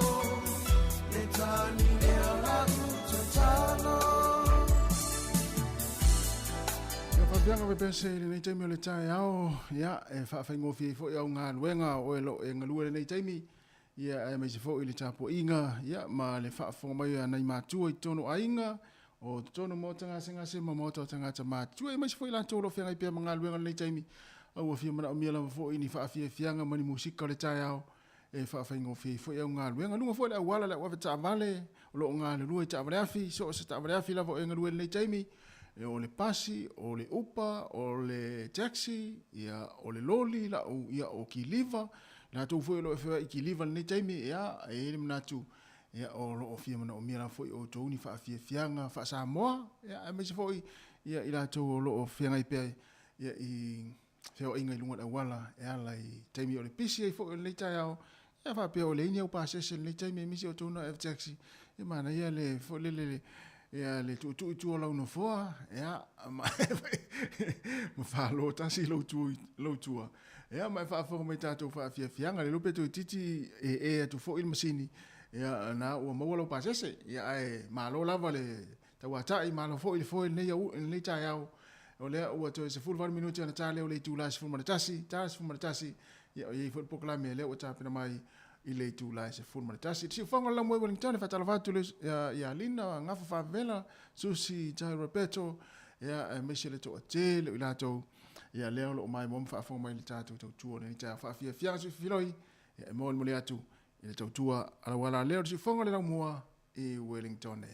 e tani lea la'u tatalo. Ia faapiaga pepese i lenei taimi o le taeao, ia e faafaigofie ai foi au galuega o oe lo e galue lenei taimi, ia aemaise foi le tapuaiga, ia ma le faafofoga mai a nai matua i totonu o aiga, o totonu o maota gasegase ma maota o tagata matutua, aemaise foi latou o lo o feagai pea ma galuega i lenei taimi, a ua fia manaomia lava foi ni faafiafiaga ma ni musika o le taeao e faafaigofie ai foi au galuega. Luga foi le auala, le au avetaavale o lo o galulue i taavaleafi, so o se taavaleafi lava o e galue i lenei taimi, o le pasi, o le upa, o le taxi, ia, o le loli, lau, ia, o kiliva, latou foi o lo o feoai i kiliva i lenei taimi, ia, e i ai le manatu, ia, o lo o fia manaomia lava foi outou ni faafiafiaga faa-Samoa, ia, aemaise foi, ia, i latou o lo o feagai pea, ia, i feoaiga i luga o le auala e ala i taimi o le pisi ai foi o lenei taeao, ia faapea ua leai ni au pasese i lenei taimi aemaise outou na ave taxi, ia manaia le foi lele le ia le tuutuu i tua o lau nofoa, ia ma ma falo tasi lou tu lou tua. Ia ma e faafofoga mai tatou faafiafiaga le iloa pe toeitiiti ee atu foi le masini, ia na ua maua lau pasese. Ia ae malo lava le tauatai, malo foi le foe i lenei au i lenei taeao. O lea ua toe 18 minute ona ta lea o le itula e 11, ta 11, ia o i ai foi le polokalame lea ua tapena mai i le itula e 11. I le siufaga o le laumua i Wellington, e faatalofa atu le, ia Lina, Gafa Faavela, Susi, Tai Roberto, ia, aemaise le toatele o i latou, ia, lea o lo o maimoa ma faafofoga mai i le tatou tautua o lenei taeao. Faafiafiaga sui fifiloi, ia, e molimoli atu i le tautua a lau ala lea o le siufofoga o le laumua i Wellington.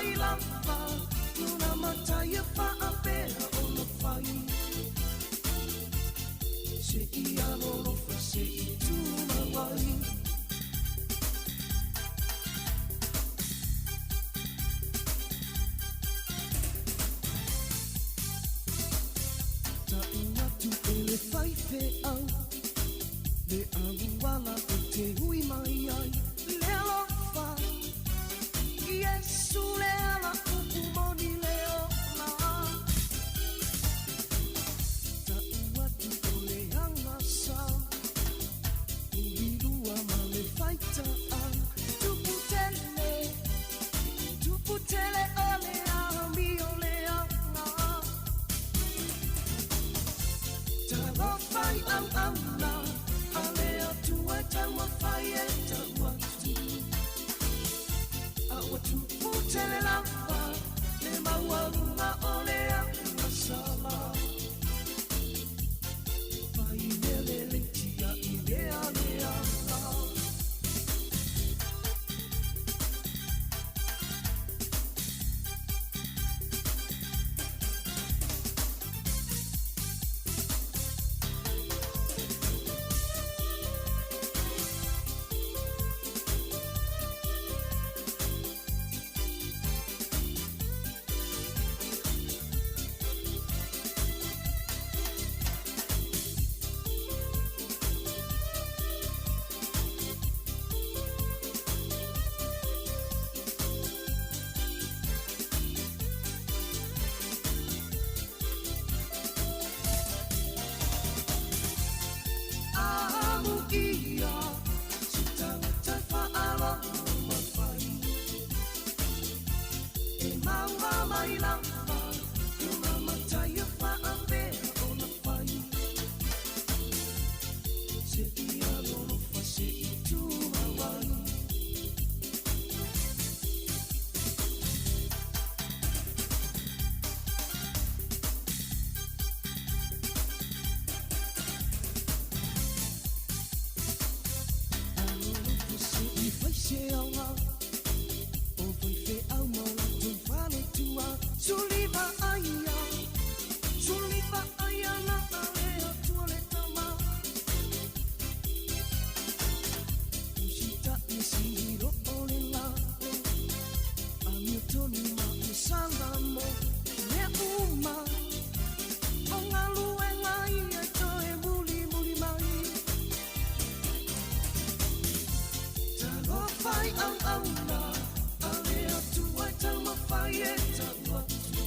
mai lava Lona matai e faapea ona fai Se i alolofa se i tumau ai Ta'u atu e le faifeau Le auala e te ui mai ai Le alofa Iesu le ala upu moni le ola Ta'u atu o le agasa Ulilua ma le faita'a Tupu tele Tupu tele o le amio le aga Talofa i auauna a le Atua e taumafai e tau atu A ua tupu tele lava le maualuga o le agasala Fai mea lelei tia'i mea leaga Amuia se tagata e faalogo mafai E maua mai lava lona matai e faapea ona fai Se i alolofa se i tumau ai Alolofa se i fai se aoga o faifeau ma o latou faletua Suliva aia, suliva aia na a le Atua le Tama Usita'i e sihiro o le la Amiotonu ma le salamo Mea uma o galuega ia e toe mulimuli mai Talofa i auauna a le Atua e taumafai e tau atu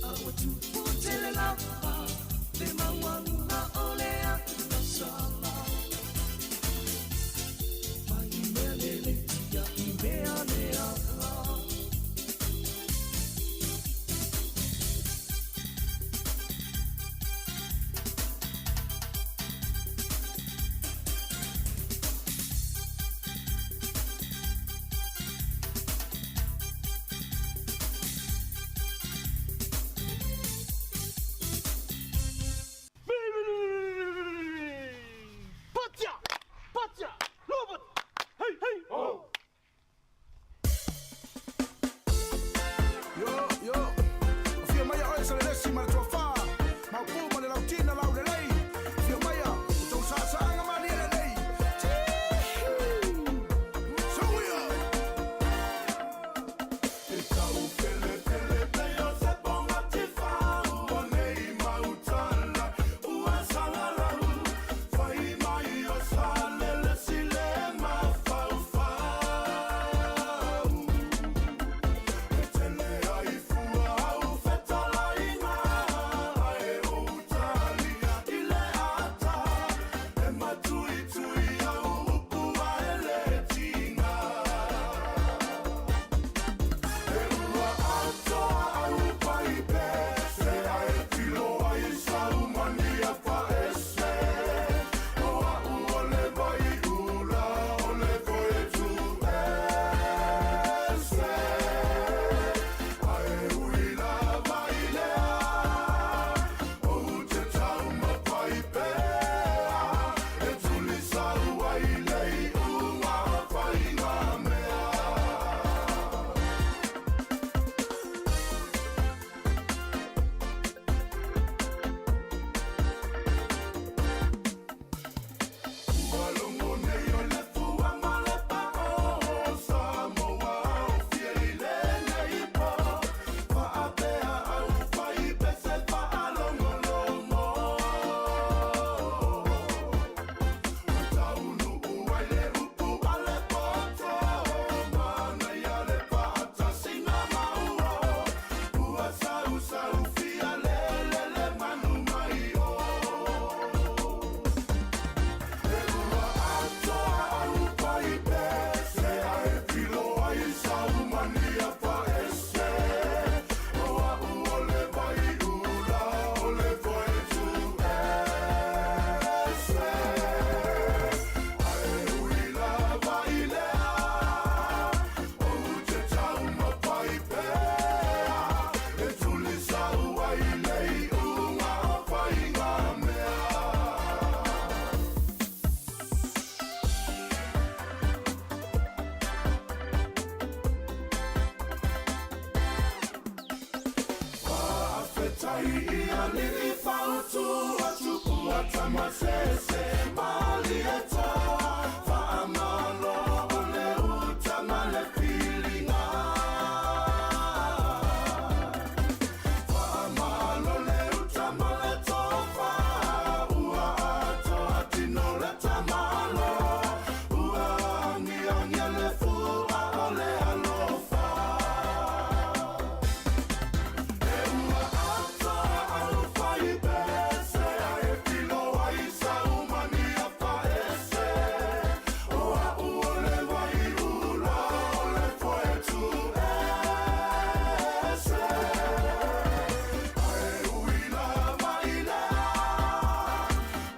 A ua tupu tele lava le maualuga o le agasala Fai mea lelei tia'i mea leaga Yo, yo, Afio mai oe Salelesi ma le Toafa, Maopu ma le Lautina Laulelei, Afio maia o tou saasaaga malie lelei. Suia! E tau pelepele pei o se ponga tifau o nei mautala ua salalau fai mai o Salelesi le mafaufau e tele ai fua au fetalaiga ae ou talia i le ata e matuitui au upu ae le tiga. E ua atoa au paipe se ae tilo ai sau mania faese o a'u o le vaiula o le koetu ese ae ui lava i lea ou te taumafai pea e tulisau ai i alii fautua tupua tamasese malieta faamalo o le uta ma le filiga faamalo le uta ma le tofa ua atoa tino le tamalo ua agiagia le fua o le alofa E ua atoa aufaipese ae filo ai saumania faese o a'u o le vaiula o le foe tuese ae ui lava i lea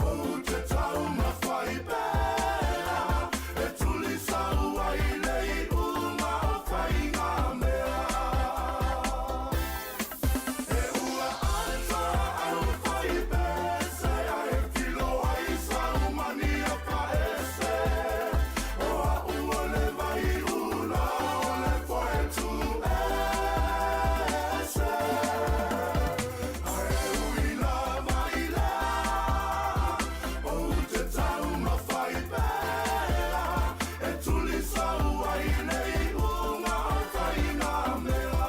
ou te taumafai pea e tulisau ai le iuga o faigamea E ua atoa aufaipese ae filo ai saumania faese o a'u o le vaiula o le foe tuese ae ui lava i lea ou te taumafai pea e tulisau ai le iuga o faigamea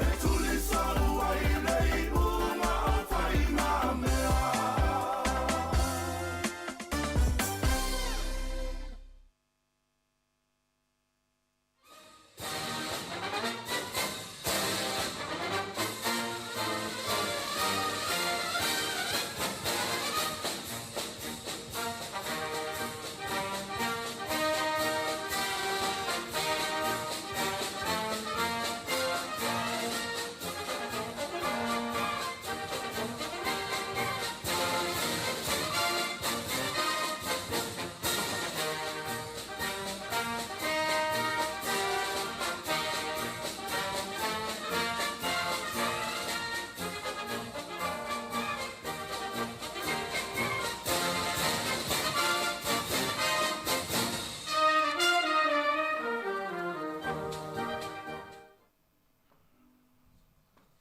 E tulisau ai le iuga o faigamea.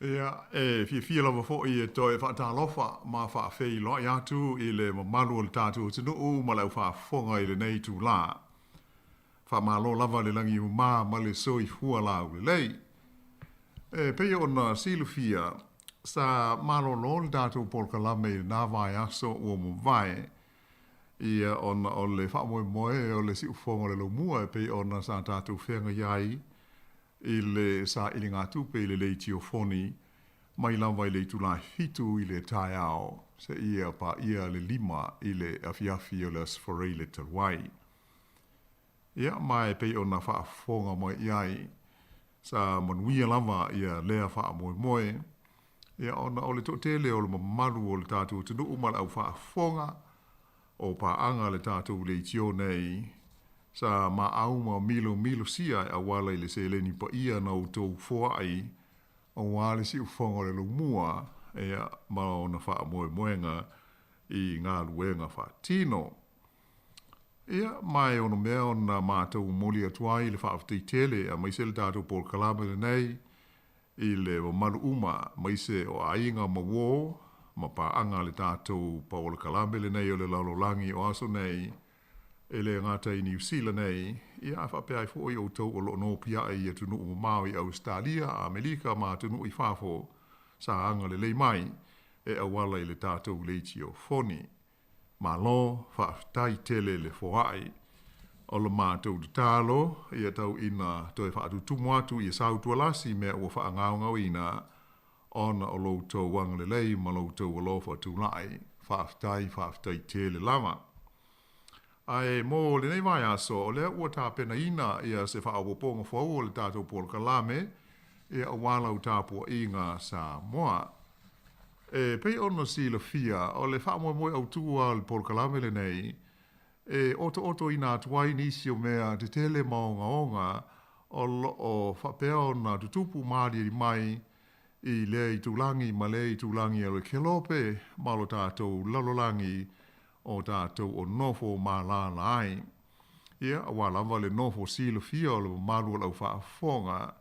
Ia, e fiafia lava foi e toe faatalofa ma faafeiloai atu i le mamalu o le tatou atunuu ma le aufaafofoga i lenei itulā. Faamalo lava le lagi mama ma le soifua laulelei. E pei ona silafia, sa malolo le tatou polokalame i lena vaiaso ua mavae, ia ona o le faamoemoe o le siufofoga o le laumua e pei ona sa tatou feagai ai i le sailiga-tupe i le leitiofoni mai lava i le itula e 7 i le taeao seia paia le 5 i le afiafi o le Aso Faraile talu ai. Ia, ma e pei ona faafofoga mai i ai, sa manuia lava ia lea faamoemoe, ia ona o le toatele o le mamalu o le tatou atunuu ma le au faafofoga o paaga le tatou leitio nei, sa maau ma milomilosia e auala i le seleni paia na outou foai aua le siufofoga o le laumua, ia, ma ona faamoemoega i galuega faatino. Ia, ma e ono mea ona matou momoli atu ai le faafetai tele aemaise le tatou polokalame lenei i le mamalu uma aemaise o aiga ma uō ma paaga a le tatou polokalame lenei o le lalolagi o aso nei e le gata i Niu Sila nei, ia ae faapea ai foi outou o lo o nopiai i atunuu mamao i Ausetalia, Amelika ma atunuu i fafo sa agalelei mai e auala i le tatou leitiofoni. Malo, faafetai tele le foai. O le matou tatalo, ia tau ina toe faatutumu atu ia Sautualasi mea ua faagaogaoina ona o lo outou agalelei ma lo outou alofa tulai. Faafetai, faafetai tele lava. Ae mo lenei vaiaso, o lea ua tapenaina ia se faaopoopoga fou o le tatou polokalame, ia aua lau tapuaiga Samoa. E pei ona silafia, o le faamoemoe autu lava o le polokalame lenei, e otootoina atu ai nisi o mea tetele ma ogaoga o lo o faapea ona tutupu ma aliali mai i lea itulagi ma lea itulagi o le kelope ma lo tatou lalolagi o tatou o nofo malala ai. Ia, aua lava le nofo silafia o le mamalu o le au faafofoga,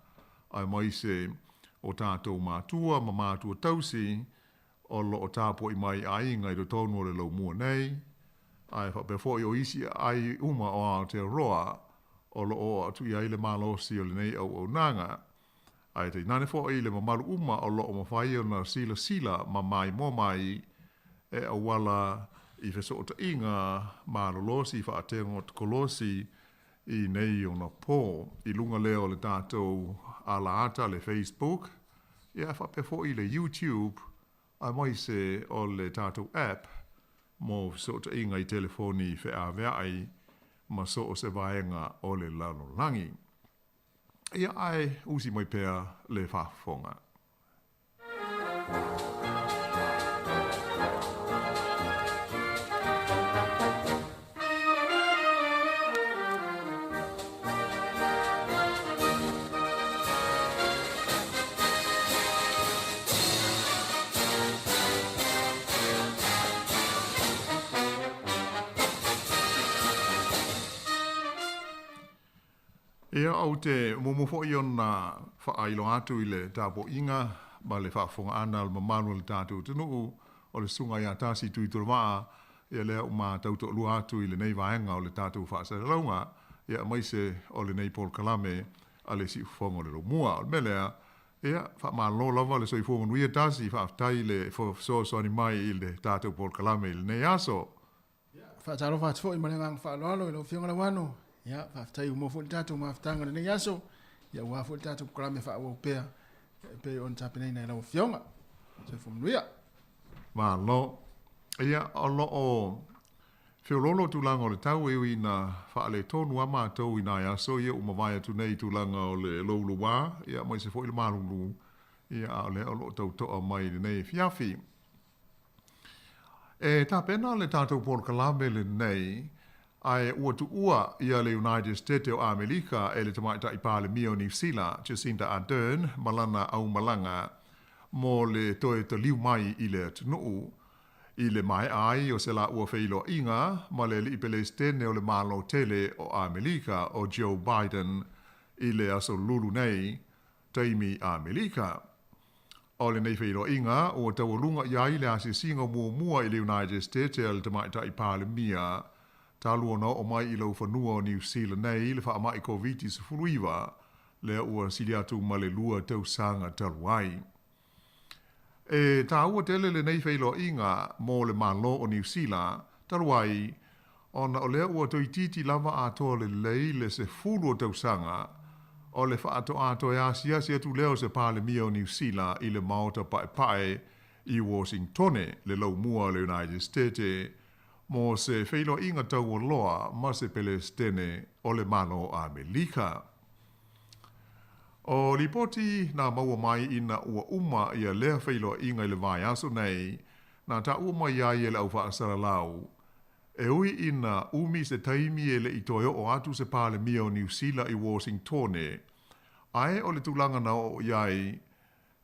aemaise o tatou matua ma matua tausi o lo o tapuai mai i aiga i totonu o le laumua nei, ae faapea foi o isi aai uma o Aotearoa o lo o oo atu i ai le malosi o lenei auaunaga. Ae tainane foi le mamalu uma o lo o mafai ona silasila ma maimoa mai e auala i fesootaiga malolosi faatekonolosi i nei ona pō i luga lea o le tatou alaata le Facebook, ia faapea foi le YouTube aemaise o le tatou app mo fesootaiga i telefoni feaveai ma so o se vaega o le lalolagi. Ia ae usi mai pea le faafofoga. Ia, ou te muamua foi ona faailoa atu i le tapuaiga ma le faafofogaaga a le mamalu o le tatou atunuu, o le Susuga ia Tasi Tuitolovaa, ia lea ua matau toalua atu i lenei vaega o le tatou faasalalauga, ia aemaise o lenei polokalame a le Siufofoga o le Laumua. O le mea lea, ia, faamalo lava le soifua manuia Tasi, faafetai le fesoasoani mai i le tatou polokalame i lenei aso. Faatalofa atu foi ma le agaga faaaloalo i lau Afioga Lauano. Ia, faafetai ua maua foi le tatou mafutaga i lenei aso, ia aua foi le tatou polokalame faaauau pea e pei ona tapenaina e lau Afioga. Soifua manuia. Malo. Ia, o lo o feoloolo tulaga o le tau e ui ina faaletonu lava matou i nai aso ia ua mavae atu nei i tulaga o le loulua, ia aemaise foi le malulu, ia a o lea o lo o tau toa mai i lenei afiafi. E tapena le tatou polokalame lenei, ae ua tuua ia le United Stete o Amelika e le Tamaitai Palemia o Niu Sila, Jacinda Ardern, ma lana aumalaga mo le toe taliu mai i le atunuu, i le maea ai o se laua feiloaiga ma le Alii Pelesitene o le Malo Tele o Amelika o Joe Biden i le aso Lulu nei, taimi Amelika. O lenei feiloaiga ua taualuga i ai le asiasiga muamua i le United States a le Tamaitai Palemia talu ona oo mai i laufanua o Niu Sila nei le faamai Koviti-19, lea ua sili atu ma le 2 tausaga talu ai. E taua tele lenei feiloaiga mo le Malo o Niu Sila talu ai ona o lea ua toeitiiti lava atoa lelei le 10 o tausaga o le faatoa toe asiasi atu lea o se Palemia o Niu Sila i le Maota Paepae i Washingtone, le laumua o le United Stete, mo se feiloaiga taualoa ma se Pelesitene o le Malo o Amelika. O lipoti na maua mai ina ua uma ia lea feiloaiga i le vaiaso nei, na taua mai ai e le au faasalalau, e ui ina umi se taimi e le i toe oo atu se Palemia o Niu Sila i Washingtone, ae o le tulaga na oo i ai,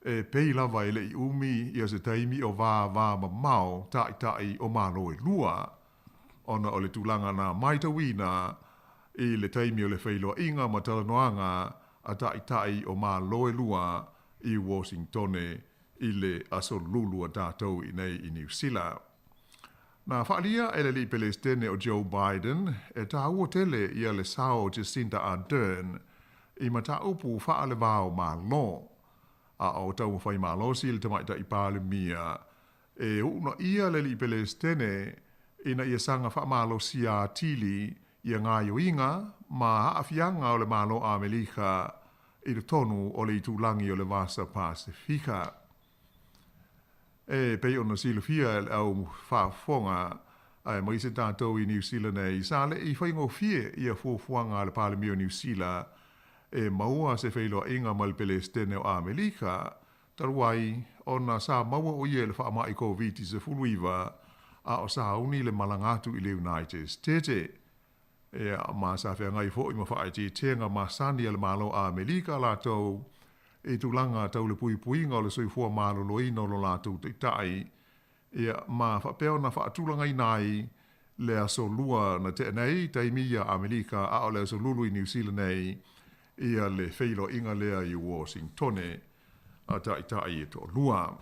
e pei lava e le i umi ia se taimi o vāvāmamao ta'ita'i o Malo e lua, ona o le tulaga na maitauina i le taimi o le feiloaiga ma talanoaga a ta'ita'i o Malo e lua i Washingtone i le aso Lulu a tatou i nei i Niu Sila. Na faaalia e le Alii Pelesitene o Joe Biden e tāua tele ia le sao o Jacinda Ardern i mataupu faalevao Malo, a o taumafai malosi le Tamaitai Palemia e uunaia le Alii Pelesitene ina ia saga faamalosia atili ia gaoioiga ma aafiaga o le Malo Amelika i totonu o le itulagi o le Vasa Pasefika. E pei ona silafia e le au faafofoga aemaise tatou i Niu Sila nei, sa le i faigofie ia fuafuaga a le Palemia o Niu Sila e maua se feiloaiga ma le Pelesitene o Amelika, talu ai ona sa maua o ia i le faamai Koviti-19 a o sauni le malaga atu i le United Stete. Ia, ma sa feagai foi ma faaeteetega masani a le Malo Amelika latou i tulaga tau le puipuiga o le soifua maloloina o lo latou taitai, ia, ma faapea ona faatulagaina ai le aso Lua na tea nei, taimi ia Amelika, a o le aso Lulu i Niu Sila nei, ia le feiloaiga lea i Washingtone. a ta'ita'i e to'alua.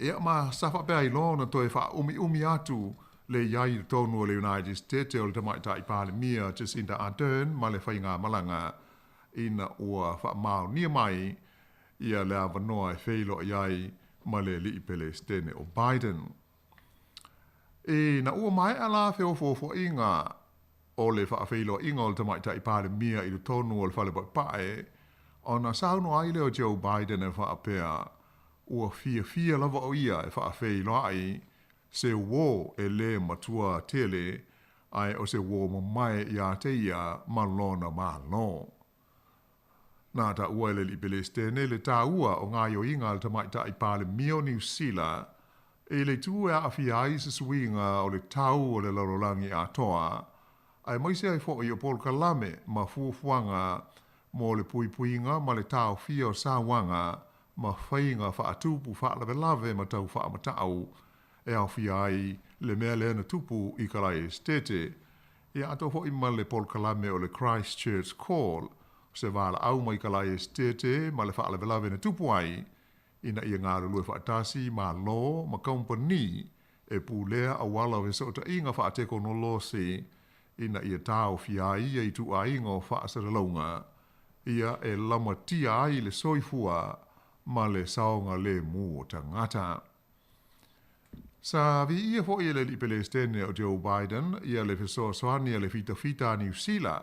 Ia ma sa faapea ai loa ona toe faaumiumi atu le i ai i totonu o le United States o le Tamaitai Palemia Jacinda Ardern ma le faigamalaga ina ua faamaonia mai ia le avanoa e feiloai ai ma le Alii Pelesitene o Biden. Ina ua maea la feofoofoaiga o le faafeiloaiga o le Tamaitai Palemia i totonu o le Fale Paepae, ona saunoa ai lea o Joe Biden e faapea, ua fiafia lava o ia e faafeiloai se uō e lē matua tele ae o se uō mamae iā te ia ma lona Malo. Na taua e le Alii Pelesitene le tāua o gaoioiga a le Tamaitai Palemia o Niu Sila i le itu e aafia ai se suiga o le tau o le lalolagi atoa, aemaise ai foi o polokalame ma fuafuaga mo le puipuiga ma le taofia o sauaga ma faiga faatupu faalavelave ma tau faamatau e aofia ai le mea lea na tupu i Kalaesetete, ia atoa foi ma le polokalame o le Christchurch Call, se valaau mai Kalaesetete ma le faalavelave na tupu ai, ina ia galulue faatasi Malo ma kamupani e pulea auala o fesootaiga faatekonolosi ina ia taofia ai ia ituaiga o faasalalauga ia e lamatia ai le soifua ma le saogalemu o tagata. Sa viia foi e le Alii Pelesitene o Joe Biden ia le fesoasoani a le fitafita a Niu Sila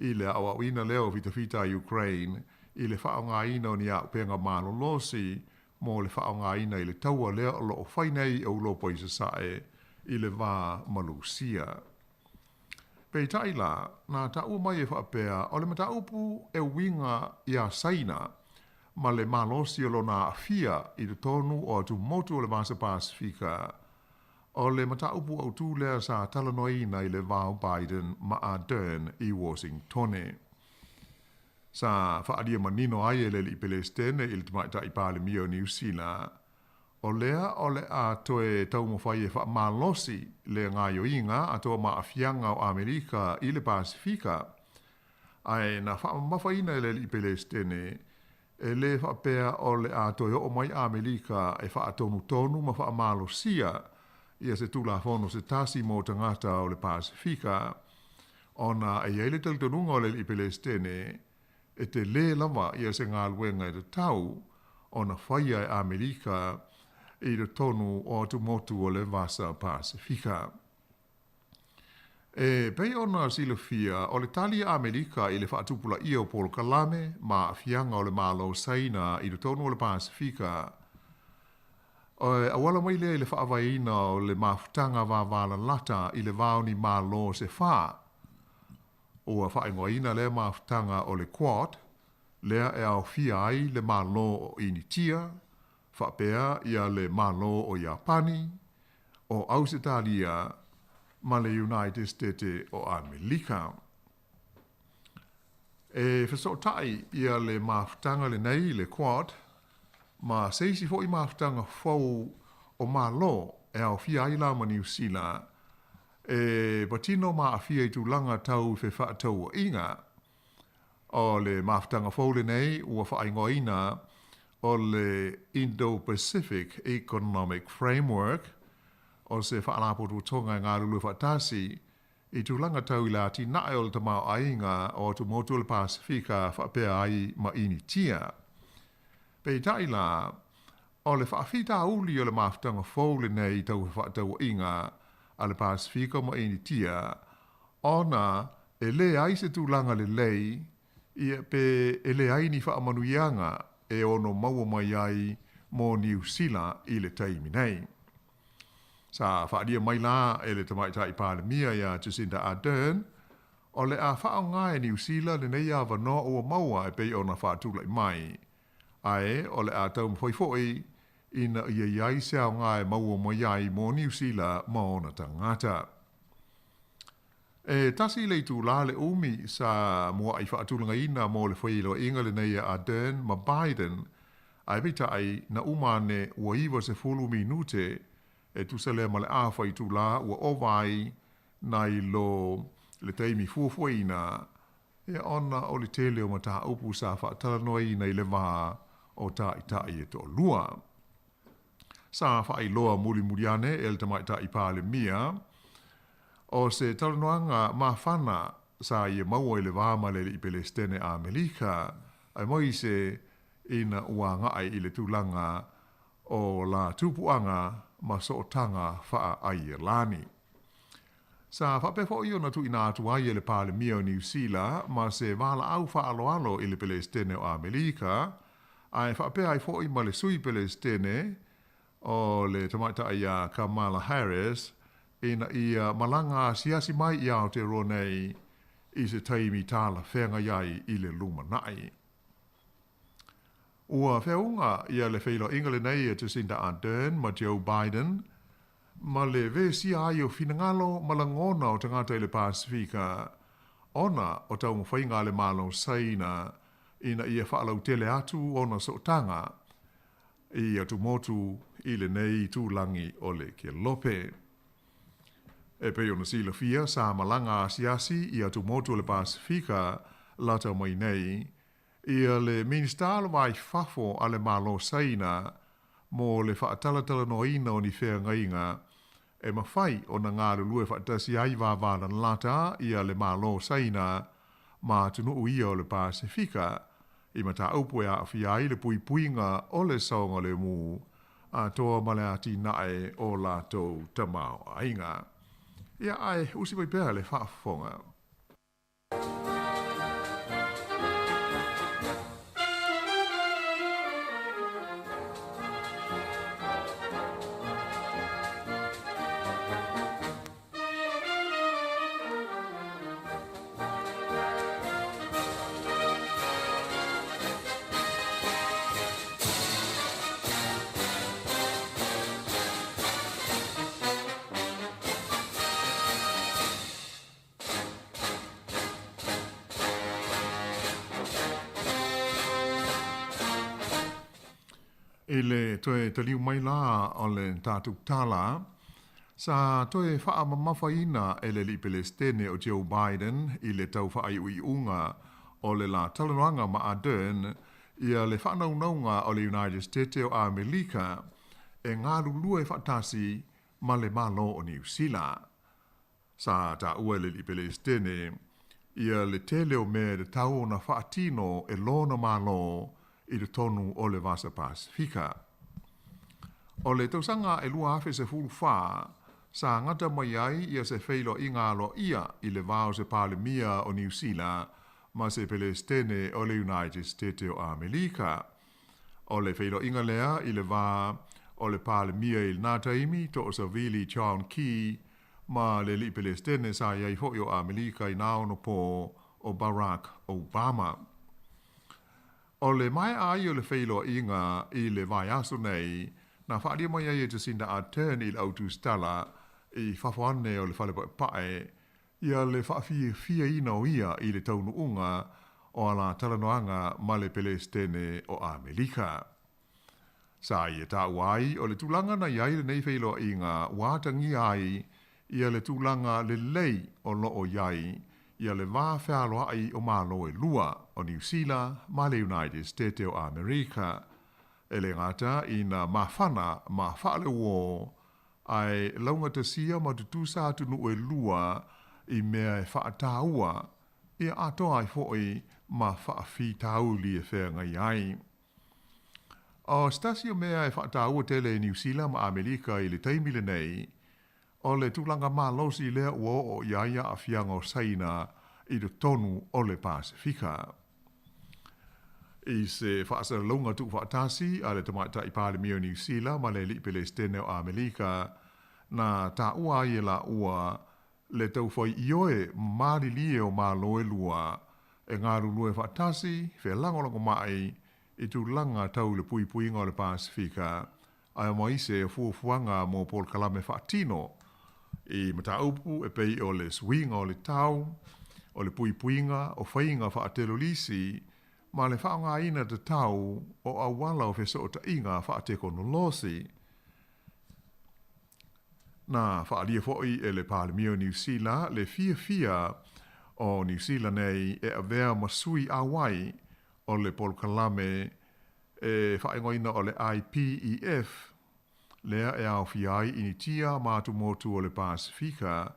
i le aoaoina lea o fitafita a Ukraine i le faaaogaina o ni auupega malolosi mo le faaaogaina i le taua lea o lo o fai nei i Aulopa i Sasae i le va ma Lusia. Peitai la, na taua mai e faapea o le mataupu e uiga iā Saina ma le malosi o lona aafia i totonu o atumotu o le Vasa Pasefika, o le mataupu autū lea sa talanoaina i le va o Biden ma Ardern i Washingtone. Sa faaalia manino ai e le Alii Pelesitene i le Tamaitai Palemia o Niu Sila, o lea o le a toe taumafai e faamalosi le gaoioiga atoa ma aafiaga o Amerika i le Pasefika, ae na faamamafaina e le Alii Pelesitene, e lē faapea o le a toe oo mai Amerika e faatonutonu ma faamalosia ia se tulafono se tasi mo tagata o le Pasefika, ona e i ai le talitonuga o le Alii Pelesitene e telē lava ia se galuega e tatau ona faia e Amerika i totonu o atumotu o le Vasa Pasefika. E pei ona silafia, o le tali a Amerika i le faatupulaia o polokalame ma aafiaga o le Malo o Saina i totonu o le Pasefika, e auala mai lea i le faavaeina o le mafutaga vavalalata i le va o ni Malo se fā. Ua faaigoaina lea mafutaga o le Quad, lea e aofia ai le Malo o Initia, faapea ia le Malo o Iapani, o Ausetalia ma le United Stete o Amelika. E fesootai ia le mafutaga lenei, le Quad, ma se isi foi mafutaga fou o Malo e aofia ai la ma Niu Sila, e patino ma aafia i tulaga tau fefaatauaiga. O le mafutaga fou lenei ua faaigoaina o le Indo-Pacific Economic Framework, o se faalapotopotoga e galulue faatasi i tulaga tau i le atinae o le tamaoaiga o atumotu o le Pasefika faapea ai ma Initia. Peitai la, o le faafitauli o le mafutaga fou lenei tau fefaatauaiga a le Pasefika ma Initia, ona e leai se tulaga lelei ia pe e leai ni faamanuiaga e ono maua mai ai mo Niu Sila i le taimi nei. Sa faaalia mai la e le Tamaitai Palemia iā Jacinda Ardern, o le a faaaoga e Niu Sila lenei avanoa ua maua e pei ona faatulai mai, ae o le a taumafai foi ina ia i ai se aoga e maua mai ai mo Niu Sila ma ona tagata. E tasi le itulā le umi sa muaʻi faatulagaina mo le feiloaiga lenei a Ardern ma Biden, ae peitai na uma ane ua 90 minute e tusa lea ma le afa itulā ua ova ai nai lo le taimi fuafuaina, ia ona o le tele o mataupu sa faatalanoaina i le va o ta'ita'i e to'alua. Sa faailoa mulimuli ane e le Tamaitai Palemia, o se talanoaga mafana sa ia maua i le va ma le Alii Pelesitene Amelika, aemaise ina ua agai i le tulaga o la tupuaga ma sootaga faa-Aielani. Sa faapea foi ona tuuina atu ai e le Palemia o Niu Sila ma se valaau faaaloalo i le Pelesitene o Amelika, ae faapea ai foi ma le Sui Pelesitene o le Tamaitai ia Kamala Harris ina ia malaga asiasi mai i Aotearoa nei i se taimi talafeagai ai i le lumanai. Ua feauga ia le feiloaiga lenei a Jacinda Ardern ma Joe Biden ma le vesia ai o finagalo ma lagona o tagata i le Pasefika ona o taumafaiga a le Malo Saina ina ia faalautele atu ona sootaga i atumotu i lenei itulagi o le Kelope. E pei ona silafia, sa malaga asiasi i atumotu o le Pasefika lata mai nei ia le Minisita o le Va i Fafo a le Malo Saina mo le faatalatalanoaina o ni feagaiga e mafai ona galulue faatasi ai vavalalata ia le Malo Saina ma atunuu ia o le Pasefika i mataupu e aafia ai le puipuiga o le saogalemu atoa ma le atinae o latou tamaoaiga. Ia, ae usi mai pea le faafofoga. I le toe taliu mai la o le tatou tala, sa toe faamamafaina e le Alii Pelesitene o Joe Biden i le tau faaiuiuga o le la talanoaga ma Ardern ia le faanaunauga o le United States o Amelika e galulue faatasi ma le Malo o Niu Sila. Sa taua e le Alii Pelesitene ia le tele o mea e tatau ona faatino e lona Malo i totonu o le Vasa Pasefika. O le tausaga e 2014, sa gata mai ai ia se feiloaiga aloaia i le va o se Palemia o Niu Sila ma se Pelesitene o le United States o Amelika. O le feiloaiga lea i le va o le Palemia i lena taimi, Toosavili John Key, ma le Alii Pelesitene sa i ai foi o Amelika i na ono pō o Barack Obama. O le maea ai o le feiloaiga i le vaiaso nei, na faaalia mai ai e Jacinda Ardern i le au tusitala i fafo ane o le fale paepae ia le faafiafiaina o ia i le taunuuga o ala talanoaga ma le Pelesitene o Amelika. Sa ia taua ai o le tulaga na i ai lenei feiloaiga ua atagia ai ia le tulaga lelei o lo o i ai ia le va fealoai o Malo e lua, o Niu Sila ma le United State o Amerika. E le gata ina mafana ma faaleuō, ae laugatasia ma tutusa atunuu e lua i mea e faataua ia atoa ai foi ma faafitauli e feagai ai. O se tasi o mea e faataua tele e Niu Sila ma Amelika i le taimi lenei, o le tulaga malosi lea ua oo i ai aafiaga o Saina i totonu o le Pasefika. I se faasalalauga tuufaatasi a le Tamaitai Palemia o Niu Sila ma le Alii Pelesitene o Amelika, na taua ai e laua le taufai ioe malilie o Malo e lua e galulue faatasi, felagolagomai i tulaga tau i le puipuiga o le Pasefika, ae aemaise o fuafuaga mo polokalame faatino i mataupu e pei o le suiga o le tau, o le puipuiga o faiga faatelolisi ma le faaaogaina tatau o auala o fesootaiga faatekonolosi. Na faaalia foi e le Palemia o Niu Sila le fiafia o Niu Sila nei e avea ma sui auai o le polokalame E faaigoaina o le IPEF, lea e aofia ai Initia ma atumotu o le Pasefika,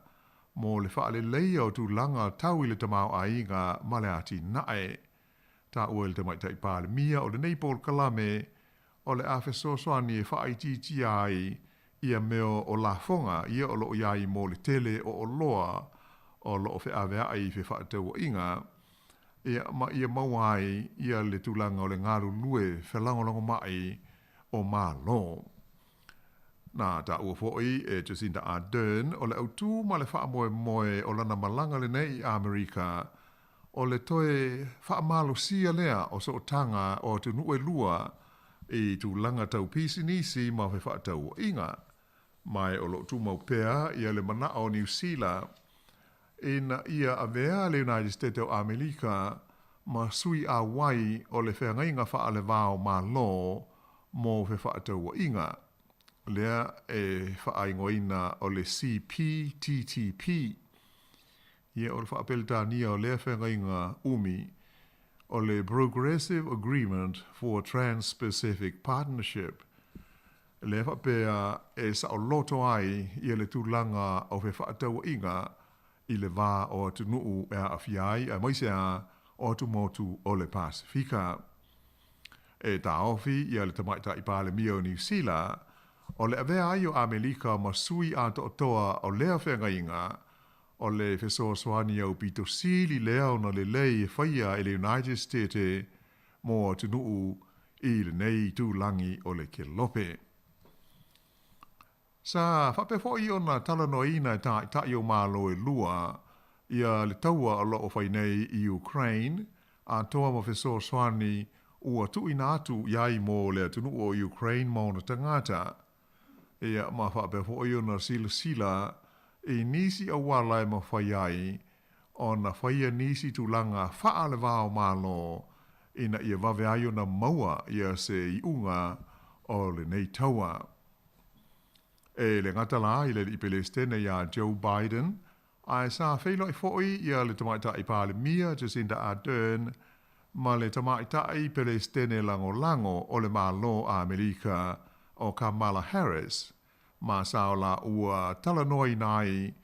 mo le faaleleia o tulaga tau i le tamaoaiga ma le atinae. Taua e le Tamaitai Palemia o lenei polokalame o le a fesoasoani e faaitiitia ai ia mea o lafoga ia o lo o i ai mo le tele o oloa o lo o feaveai i fefaatauaiga, ia, ma ia maua ai ia le tulaga o le galulue felagolagomai o Malo. Na taua foi e Jacinda Ardern o le autū ma le faamoemoe o lana malaga lenei i Amerika o le toe faamalosia lea o sootaga o atunuu e lua i tulaga tau pisinisi ma fefaatauaiga, ma o lo o tumau pea ia le manao o Niu Sila ina ia avea le United States o Amerika ma sui auai o le feagaiga faale-va-o-Malo mo fefaatauaiga, lea e faaigoaina o le CPTTP. Ia, o le Faaperetania o lea feagaiga umi, o le Progressive Agreement for Trans-Pacific Partnership, lea faapea e saoloto ai ia le tulaga o fefaatauaiga i le va o atunuu e aafia ai aemaise a o atumotu o le Pasefika. E taofi ia le Tamaitai Palemia o Niu Sila o le avea ai o Amelika ma sui atoatoa o lea feagaiga o le fesoasoani aupito sili lea ona lelei e faia e le United States mo atunuu i lenei itulagi o le Kelope. Sa faapea foi ona talanoaina e taitai o Malo e lua ia le taua o lo o fai nei i Ukraine, atoa ma fesoasoani ua tuuina atu i ai mo le atunuu o Ukraine ma ona tagata. Ia, ma faapea foi ona silasila i nisi auala e mafai ai ona faia nisi tulaga faale-va-o-Malo ina ia vave ai ona maua ia se iuga o lenei taua. E le gata la i le alii Pelesitene iā Joe Biden, ae sa feiloai foi ia le Tamaitai Palemia Jacinda Ardern ma le Tamaitai Pelesitene Lagolago o le Malo a Amerika o Kamala Harris, ma sa o la ua talanoaina ai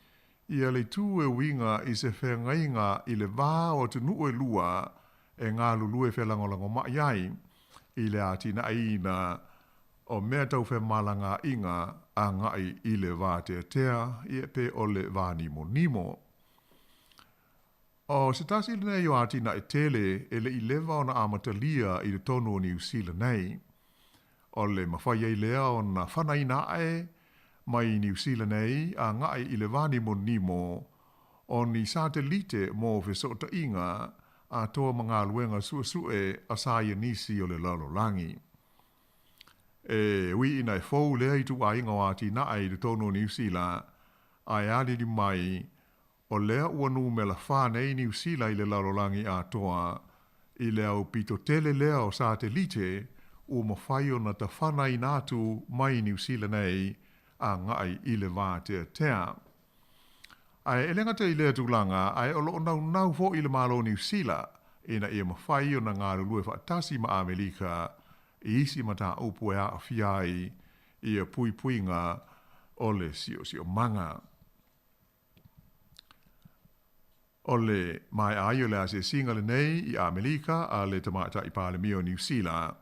ia le itu e uiga i se feagaiga i le va o atunuu e lua e galulue felagolagomai ai i le atinaeina o mea tau femalagaaiga agai i le vateatea ia pe o le vānimonimo. O se tasi lenei o atinae tele e le i leva ona amatalia i totonu o Niu Sila nei. O le mafai ai lea ona fanaina ae mai Niu Sila nei agai i le vānimonimo o ni satelite mo fesootaiga atoa ma galuega suesue a saienisi o le lalolagi. E ui ina e fou lea ituaiga o atinae i totonu o Niu Sila, ae alili mai o lea ua numera fa nei Niu Sila i le lalolagi atoa i le aupito tele lea o satelite ua mafai ona tafanaina atu mai Niu Sila nei agai i le vateatea. Ae e le gata i lea tulaga, ae o lo o naunau foi le Malo o Niu Sila ina ia mafai ona galulue faatasi ma Amerika i isi mataupu e aafia ai ia puipuiga o le siosiomaga. O le maea ai o le asiasiga lenei i Amerika a le Tamaitai Palemia o Niu Sila,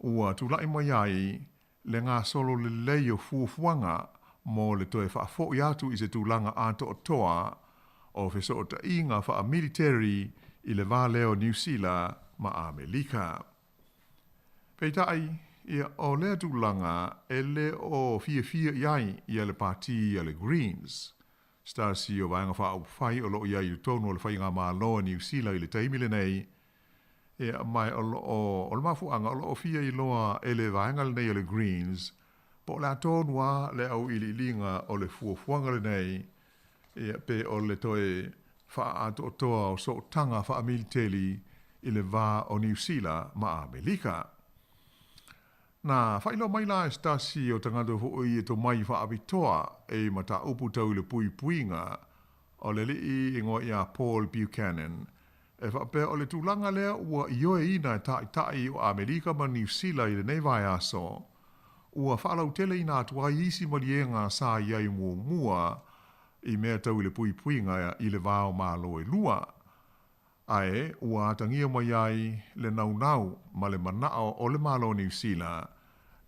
ua tulai mai ai le gasolo lelei o fuafuaga mo le toe faafoi atu i se tulaga atoatoa o fesootaiga faamiliteri i le va lea o Niu Sila ma Amerika. Peitai, ia, o lea tulaga e le o fiafia i ai ia le pati a le Greens, se tasi o Vaega Faaupufai o lo o i ai i totonu o le Faigamalo a Niu Sila i le taimi lenei, Ia, ma o lo o, o le mafuaaga o lo o fia iloa e le vaega lenei o le Greens, po o le a tonu lava le auiliiliga o le fuafuaga lenei, ia, pe o le toe faaatoatoa o sootaga faamiliteli i le va o Niu Sila ma Amerika. Na faailoa mai la e se tasi o tagata foi e tomai faapitoa e mataupu tau i le puipuiga o le alii igoa ia Paul Buchanan. E faapea o le tulaga lea ua ioeina e Taitai o Amerika ma Niu Sila i lenei vaiaso, ua faalauteleina atu ai isi maliega sa i ai muamua i mea tau i le puipuiga i le va o Malo e lua, ae ua atagia mai ai le naunau ma le manao o le Malo o Niu Sila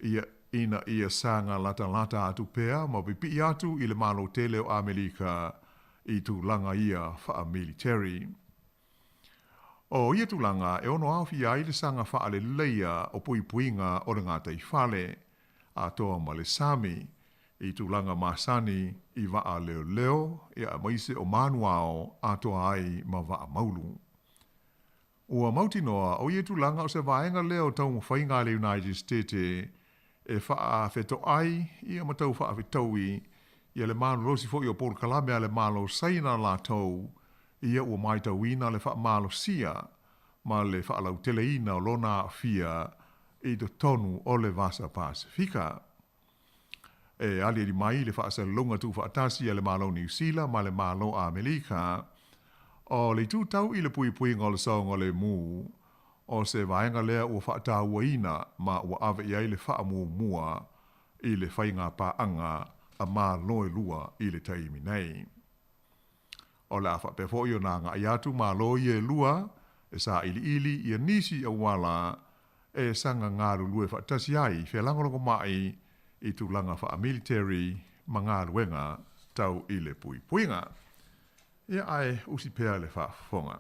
ia ina ia saga latalata atu pea ma pipii atu i le Malo tele o Amerika i tulaga ia faamiliteri. O ia tulaga e ono aofia ai le saga faaleleia o puipuiga o le gataifale, atoa ma le sami, i tulaga masani i vaa leoleo ia aemaise o manuao atoa ai ma vaa maulu. Ua mautinoa o ia tulaga o se vaega lea o taumafaiga a le United States e faafetoai ia ma tau faafetaui ia le malolosi foi o polokalame a le Malo o Saina latou ia ua matauina le faamalosia ma le faalauteleina o lona aafia i totonu o le Vasa Pasefika. E aliali mai le faasalalauga tuufaatasi a le Malo o Niu Sila ma le Malo o Amerika, o le itu tau i le puipuiga o le saogalemu, o se vaega lea ua faatauaina ma ua ave i ai le faamuamua i le faiga paaga a Malo e lua i le taimi nei. O le a faapea foi ona agai atu Malo ia e lua e sailiili ia nisi auala e saga galulue faatasi ai felagolagomai i tulaga faamiliteri ma galuega tau i le puipuiga. Ia ae usi pea le faafofoga.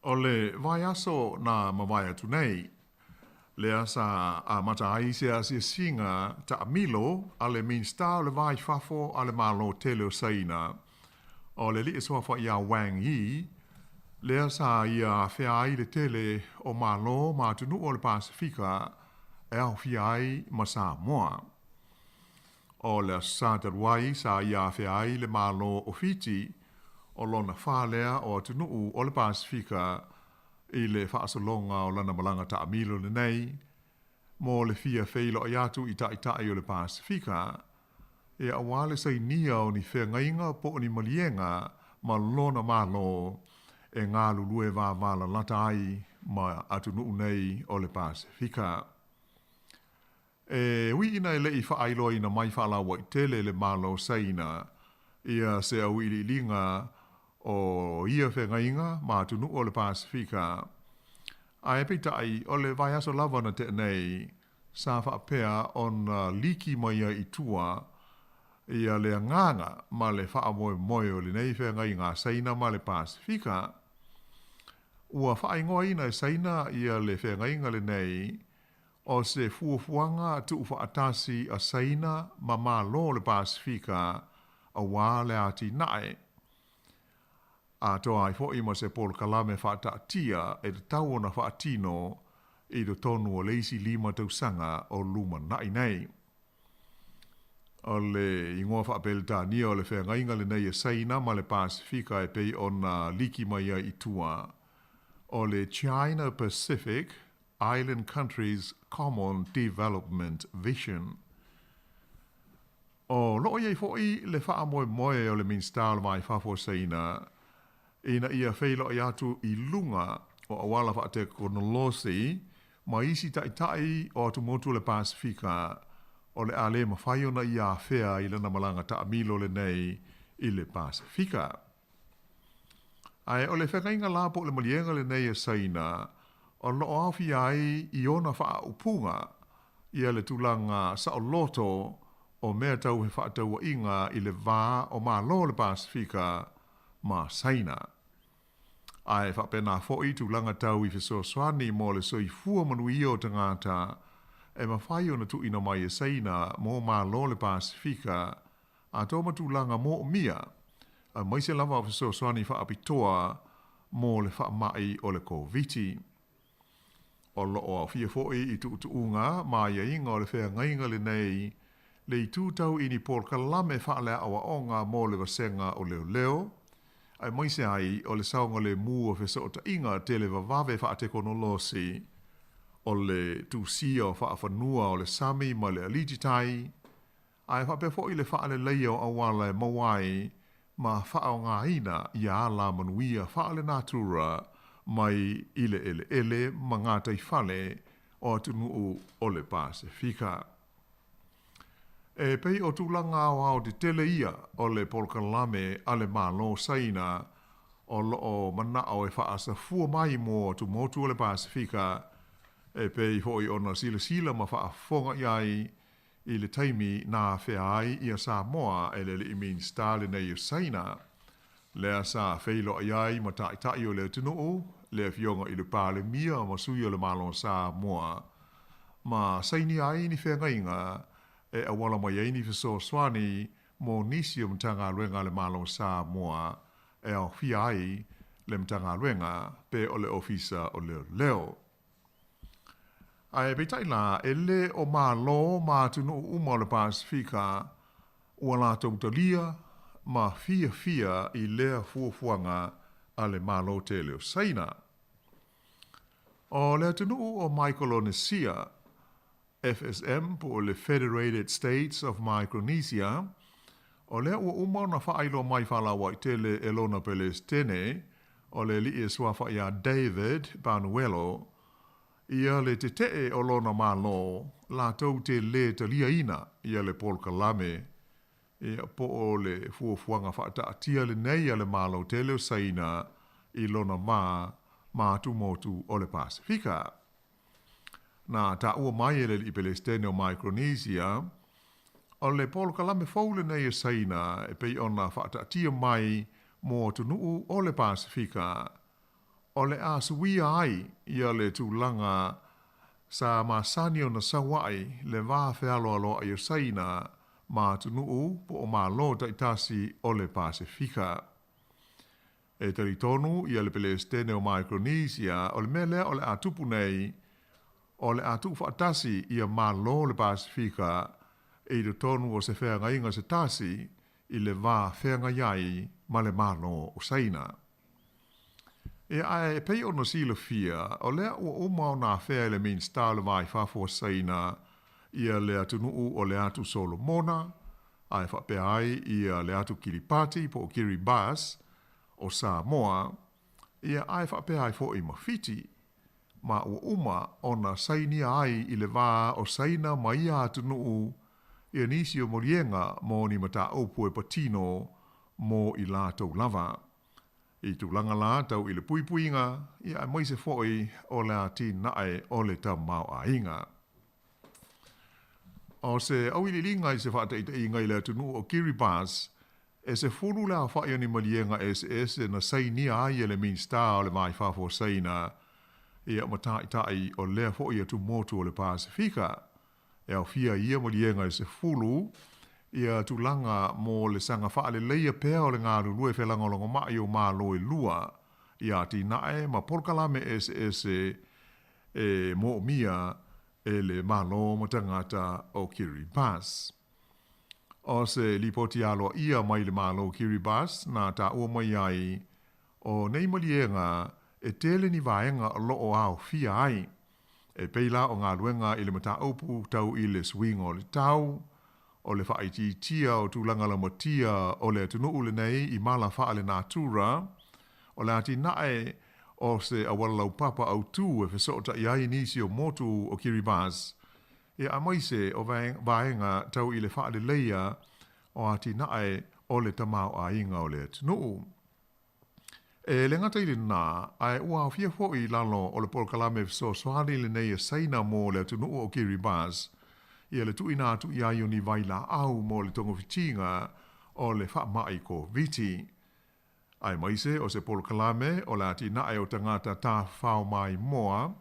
O le vaiaso na mavae atu nei, lea sa amata ai se asiasiga taamilo a le Minisita o le Va i Fafo a le Malo tele o Saina, o le alii suafa ia Wang Yi, lea sa ia afea ai le tele o Malo ma atunuu o le Pasefika e aofia ai ma Samoa. O le Aso Sa talu ai sa ia afea ai le Malo o Fiti, o lona fa lea o atunuu o le Pasefika i le faasologa o lana malaga taamilo lenei, mo le fia feiloai atu i taitai o le Pasefika, e aua le sainia o ni feagaiga po o ni maliega ma lona Malo e galulue vavalalata ai ma atunuu nei o le Pasefika. E ui ina e le i faailoaina mai faalauaitele e le Malo o Saina ia se auiliiliga o ia feagaiga ma atunuu o le Pasefika, ae peitai o le vaiaso lava na tea nei sa faapea ona liki mai ai i tua ia le agaga ma le faamoemoe o lenei feagaiga a Saina ma le Pasefika. Ua faaigoaina e Saina ia le feagaiga lenei o se fuafuaga tuufaatasi a Saina ma Malo o le Pasefika aua le atinae atoa ai foi ma se polokalame faataatia e tatau ona faatino i totonu o le isi lima tausaga o lumanai nei. O le igoa faa-Peretania o le feagaiga lenei a Saina ma le Pasefika e pei ona liki mai ai i tua, o le China Pacific Island Countries Common Development Vision. O lo o i ai foi le faamoemoe o le Minisita o le Va i Fafo o Saina ina ia feiloai atu i luga o auala faatekonolosi ma isi taitai o atumotu o le Pasefika o le a le mafai ona ia afea i lana malaga taamilo lenei i le Pasefika. Ae o le feagaiga la po o le maliega lenei a Saina o lo o aofia ai i ona faaupuga ia le tulaga saoloto o mea tau fefaatauaiga i le va o Malo o le Pasefika ma Saina. Ae faapena foi tulaga tau i fesoasoani mo le soifua manuia o tagata e mafai ona tuuina mai e Saina mo Malo o le Pasefika atoa ma tulaga moomia, aemaise lava o fesoasoani faapitoa mo le faamai o le Koviti. O lo o aofia foi i tuutuuga ma aiaiga o le feagaiga lenei le itu tau i ni polokalame faaleaoaoga mo le vasega o leoleo, aemaise ai o le saogalemu o fesootaiga televavave faatekonolosi, o le tusia o faafanua o le sami ma le alititai, ae faapea foi le faaleleia o auala e maua ai ma faaaogaina ia alamanuia faalenatura mai i le eleele ma gataifale o atunuu o le Pasefika. E pei o tulaga aoao tetele ia o le polokalame a le Malo o Saina o lo o manao e faasafua mai mo atumotu o le Pasefika, e pei foi ona silasila ma faafofoga i ai i le taimi na afea ai ia Samoa e le alii Minisita lenei o Saina, lea sa feiloai ai ma taitai o le atunuu, le Afioga i le Palemia ma sui o le Malo o Samoa, ma sainia ai ni feagaiga e auala mai ai ni fesoasoani mo nisi o Matagaluega a le Malo o Samoa e aofia ai le Matagaluega pe o le Ofisa o Leoleo. Ae peitai la, e le o Malo ma atunuu uma o le Pasefika ua latou talia ma fiafia i lea fuafuaga a le Malo tele o Saina. O le atunuu o Maikolonesia, FSM po o le Federated States of Micronesia, o lea ua uma ona faailoa mai faalauaitele e lona Pelesitene, o le alii e suafa ia David Panuelo, ia le tetee o lona Malo latou te lē taliaina ia le polokalame, ia po o le fuafuaga faataatia lenei a le Malo tele o Saina i lona va ma atumotu o le Pasefika. Na taua mai e le alii Pelesitene o Micronesia, o le polokalame fou lenei a Saina e pei ona faataatia mai mo atunuu o le Pasefika, o le a suia ai ia le tulaga sa masani ona sau ai le va fealoaloai o Saina ma atunuu po o Malo taitasi o le Pasefika. E talitonu ia le Pelesitene o Micronesia o le mea lea o le a tupu nei, o le a tuufaatasi ia Malo o le Pasefika i totonu o se feagaiga se tasi i le va feagai ai ma le Malo o Saina. Ia ae pei ona silafia, o lea ua uma ona afea e le Minisita o le Va i Fafo o Saina ia le atunuu o le Atu Solomona, ae faapea ai ia le atu Kiripati po o Kiribati o Samoa, ia ae faapea ai foi ma Fiti, ma ua uma ona sainia ai i le va o Saina ma ia atunuu ia nisi o moliega mo ni mataupu e patino mo i latou lava. I tulaga la tau i le puipuiga, ia aemaise foi o le atinae o le tamaoaiga. O se auiliiliga i se faataitaiga i le atunuu o Kiribati, e 10 le aofai o ni maliega eseese na sainia ai e le Minisita o le Va i Fafo o Saina ia ma taitai o lea foi atumotu o le Pasefika. E aofia i ia maliega e 10 ia tulaga mo le saga faaleleia pea o le galulue felagolagomai o Malo e lua i atinae ma polokalame eseese e moomia e le Malo ma tagata o Kiribati. O se lipoti aloaia mai le Malo o Kiribati na taua mai ai, o nei maliega e tele ni vaega o lo o aofia ai, e pei la o galuega i le mataupu tau i le suiga o le tau, o le faaitiitia o tulaga lamatia o le atunuu lenei i mala faalenatura, o le atinae o se auala laupapa autū e fesootai ai nisi o motu o Kiribati, ia aemaise o vaega tau i le faaleleia o atinae o le tamaoaiga o le atunuu. E le gata i lenā, ae ua aofia foi i lalo o le polokalame fesoasoani lenei a Saina mo le atunuu o Kiribati, ia le tuuina atu i ai o ni vailaau mo le togafitiga o le faamai Koviti. Aemaise o se polokalame o le atinae o tagata tafafao maimoa,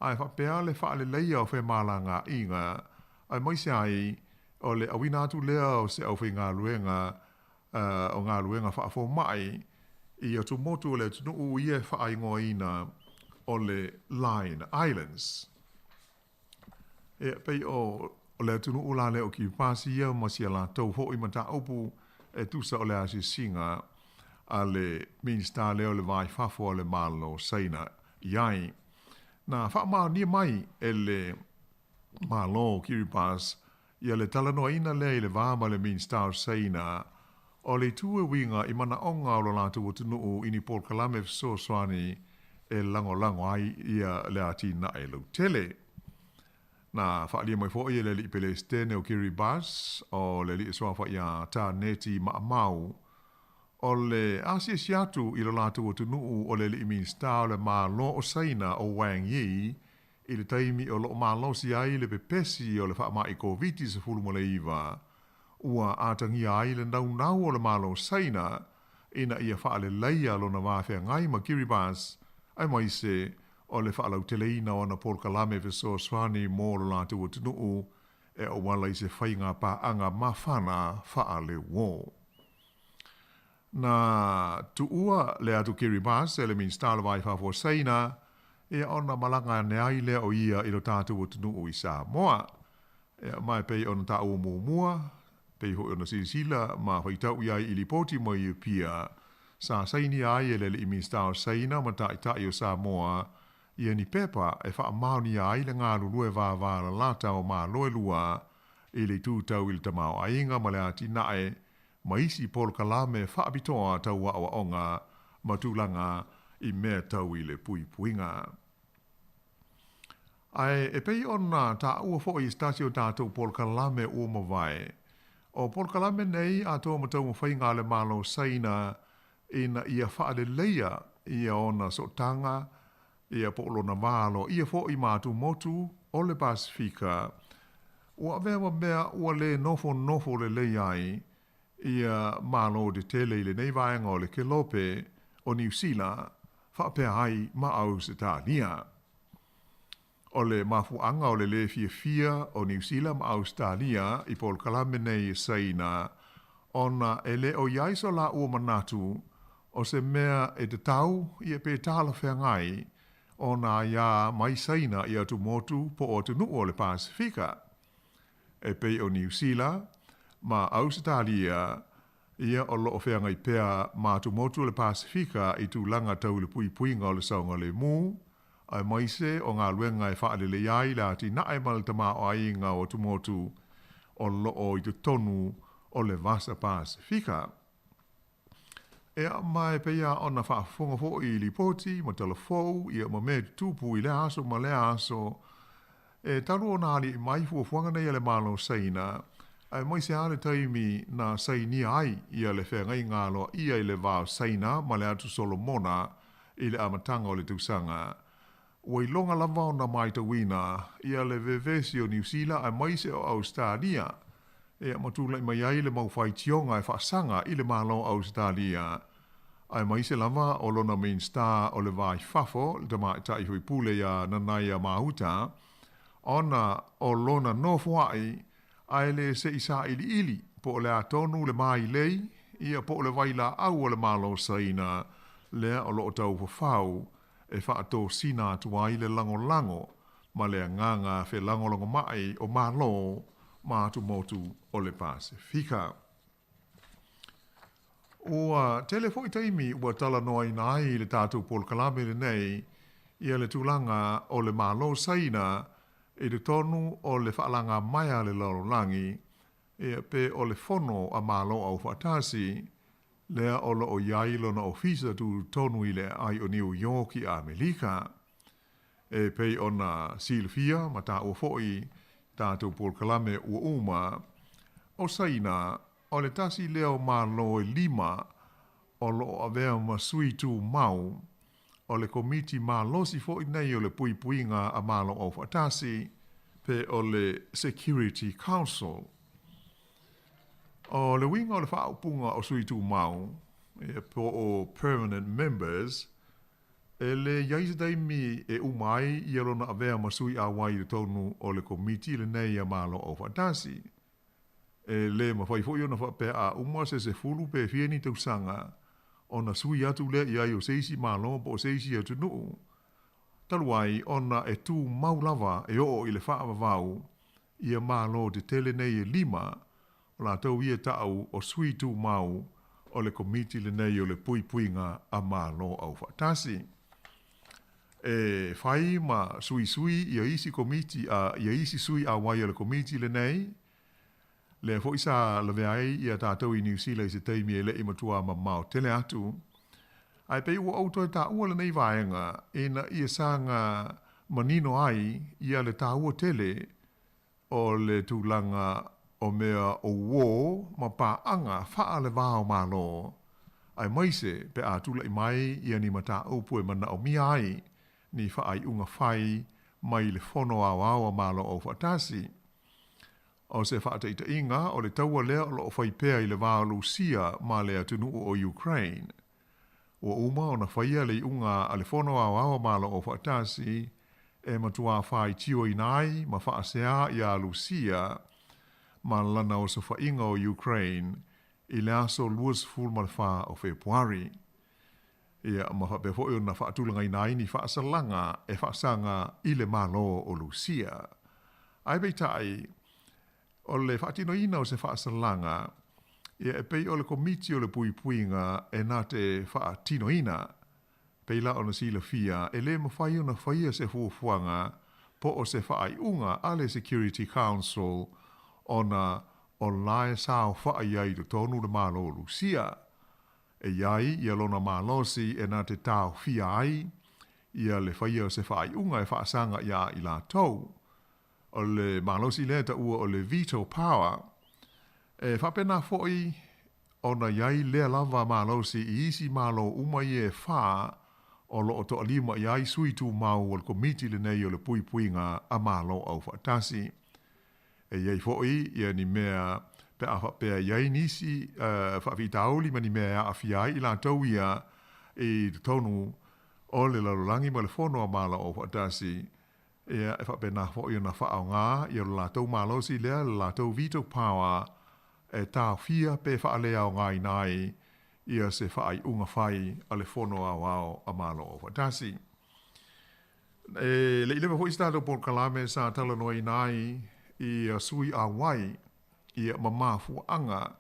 ae faapea le faaleleia o femalagaaiga, aemaise ai o le auina atu lea o se aufaigaluega o galuega faafomai i atumotu o le atunuu ia e faaigoaina o le Line Islands. Ia, pei o le atunuu la lea o Kiribati ia ma si a latou foi mataupu e tusa o le asiasiga a le Minisita lea o le Va i Fafo a le Malo o Saina i ai. Na faamaonia mai e le Malo o Kiribati ia le talanoaina lea i le va ma le Minisita o Saina o le itu e uiga i manaoga o lo latou atunuu i ni polokalame fesoasoani e lagolago ai ia le atinae lautele. Na faaalia mai foi e le Alii Pelesitene o Kiribati, o le Alii Suafa ia Taneti Maamau, o le asiasi atu i lo latou atunuu o le Alii Minisita o le Malo o Saina o Wang Yi I le taimi o lo o malosi ai le pepesi o le faamai Koviti-19, ua atagia ai le naunau o le Malo o Saina ina ia faaleleia lona va feagai ma Kiribati, aemaise o le faalauteleina o ana polokalame fesoasoani mo lo latou atunuu e auala i se faiga paaga mafana faaleuo. Na tuua le atu Kiribati e le Minisita o le Va i Fafo o Saina, ia ona malaga ane ai lea o ia i lo tatou atunuu i Samoa. Ia, ma e pei ona taua muamua, pei foi ona silasila ma faitau i ai i lipoti mai Apia, sa sainia ai e le Alii Minisita o Saina ma Taitai o Samoa ia ni pepa e faamaonia ai le galulue vavalalata o Malo e lua i le itu tau i le tamaoaiga ma le atinae ma isi polokalame faapitoa tau aoaoga ma tulaga i mea tau i le puipuiga. Ae e pei ona taua foi i se tasi o tatou polokalame ua mavae, o polokalame nei atoa ma taumafaiga a le Malo o Saina ina ia faaleleia ia ona sootaga ia po o lona va aloaia foi ma atumotu o le Pasefika, ua avea ma mea ua le nofonofo lelei ai ia Malo tetele i lenei vaega o le Kelope o Niu Sila faapea ai ma Ausetalia. O le mafuaaga o le lē fiafia o Niu Sila ma Ausetalia i polokalame nei e Saina ona e le o i ai so laua manatu o se mea e tatau ia pe talafeagai ona aiā mai Saina i atumotu po o atunuu o le Pasefika e pei o Niu Sila ma Ausetalia ia o lo o feagai pea ma atumotu o le Pasefika i tulaga tau i le puipuiga o le saogalemu aemaise o galuega e faalelei ai le atinae ma le tamaoaiga o atumotu o lo o i totonu o le Vasa Pasefika. Ea, ma e pei lava ona faafofoga foi i lipoti ma tala fou, ia ma mea tutupu i lea aso ma lea aso, e talu ona ali'i mai fuafuaga nei a le Malo o Saina, aemaise lava le taimi na sainia ai ia le feagaiga aloaia i le va o Saina ma le Atu Solomona i le amataga o le tausaga. Ua iloga lava ona maitauina ia le vevesi o Niu Sila aemaise o Ausetalia, ia ma tulai mai ai le mau faitioga e faasaga i le Malo o Ausetalia, aemaise lava o lona Minisita o le Va i Fafo, le Tamaitai Faipule ia Nanaia Mahuta, ona o lona nofoa'i ae le se i sailiili po o le a tonu le mailei, ia po o le vailaau a le Malo o Saina lea o lo o taufafau e faatosina atu ai le lagolago ma le agaga felagolagomai o Malo ma atumotu o le Pasefika. Ua tele foi taimi ua talanoaina ai i le tatou polokalame lenei ia le tulaga o le Malo Saina i totonu o le faalagamaea a le lalolagi, ia pe o le Fono a Malo Aufaatasi, lea o lo o i ai lona ofisa tutotonu i le aai o Niu Ioki i Amelika. E pei ona silafia ma taua foi i tatou polokalame ua uma, o Saina, o le tasi lea o Malo e lima o lo o avea ma sui tumau o le Komiti malosi foi nei o le Puipuiga a Malo Aufaatasi, pe o le Security Council. O le uiga o le faaupuga o sui tumau, ia, po o permanent members, e le i ai se taimi e uma ai ia lona avea ma sui auai i totonu o le Komiti lenei a Malo Aufaatasi. E le mafai foi ona faapea a uma se 10 pe fia ni tausaga ona sui atu lea i ai o se isi Malo po o se isi atunuu, talu ai ona e tumau lava e oo i le faavavau ia Malo tetele nei e lima, o latou ia ta'u o sui tumau o le Komiti lenei o le Puipuiga a Malo Aufaatasi. E fai ma suisui ia isi Komiti a ia isi sui auai o le Komiti lenei, lea foi sa lavea ai ia tatou i Niu Sila i se taimi e le'i matuā mamao tele atu. Ae pei ua ou toe taua lenei vaega ina ia saga manino ai ia le taua tele o le tulaga o mea o uō ma paaga faale-va-o-Malo, aemaise pe a tula'i mai ia ni mataupu e manaomia ai ni faaiuga fai mai le Fono Aoao a Malo Aufaatasi. O se faataitaiga, o le taua lea o lo o fai pea i le va o Lusia ma le atunuu o Ukraine. Ua uma ona faia le iuga a le Fono Aoao a Malo Aufaatasi e matuā faitioina ai ma faaseā iā Lusia ma lana osofaiga o Ukraine i le aso 24 o Fepuari. Ia, ma faapea foi ona faatulagaina ai ni faasalaga e faasaga i le Malo o Lusia. Ae peitai, O le faatinoina o se faasalaga, ia e pei o le Komiti o le Puipuiga e na te faatinoina. Pei la ona silafia, e le mafai ona faia se fuafuaga po o se faaiuga a le Security Council ona o la e saofa'i ai i totonu le Malo o Lusia. E i ai ia lona malosi e na te taofia ai ia le faia o se faaiuga e faasaga iā i latou. O le malosi lea e taua o le veto power. E faapena foi ona i ai lea lava malosi i isi Malo uma ia e fā o lo o toalima i ai sui tumau o le Komiti lenei o le Puipuiga a Malo Aufaatasi. E i ai foi ia ni mea pe a faapea i ai nisi faafitauli ma ni mea e aafia ai i latou ia i totonu o le lalolagi ma le Fono a Malo Aufaatasi. Ia, e faapena foi ona faaaoga ia lo latou malosi lea, le latou veto power, e taofia pe faaleaogaina ai ia se faaiuga fai a le Fono Aoao a Malo Aufaatasi. E le i leva foi se tatou polokalame sa talanoaina ai ia sui auai ia ma mafuaaga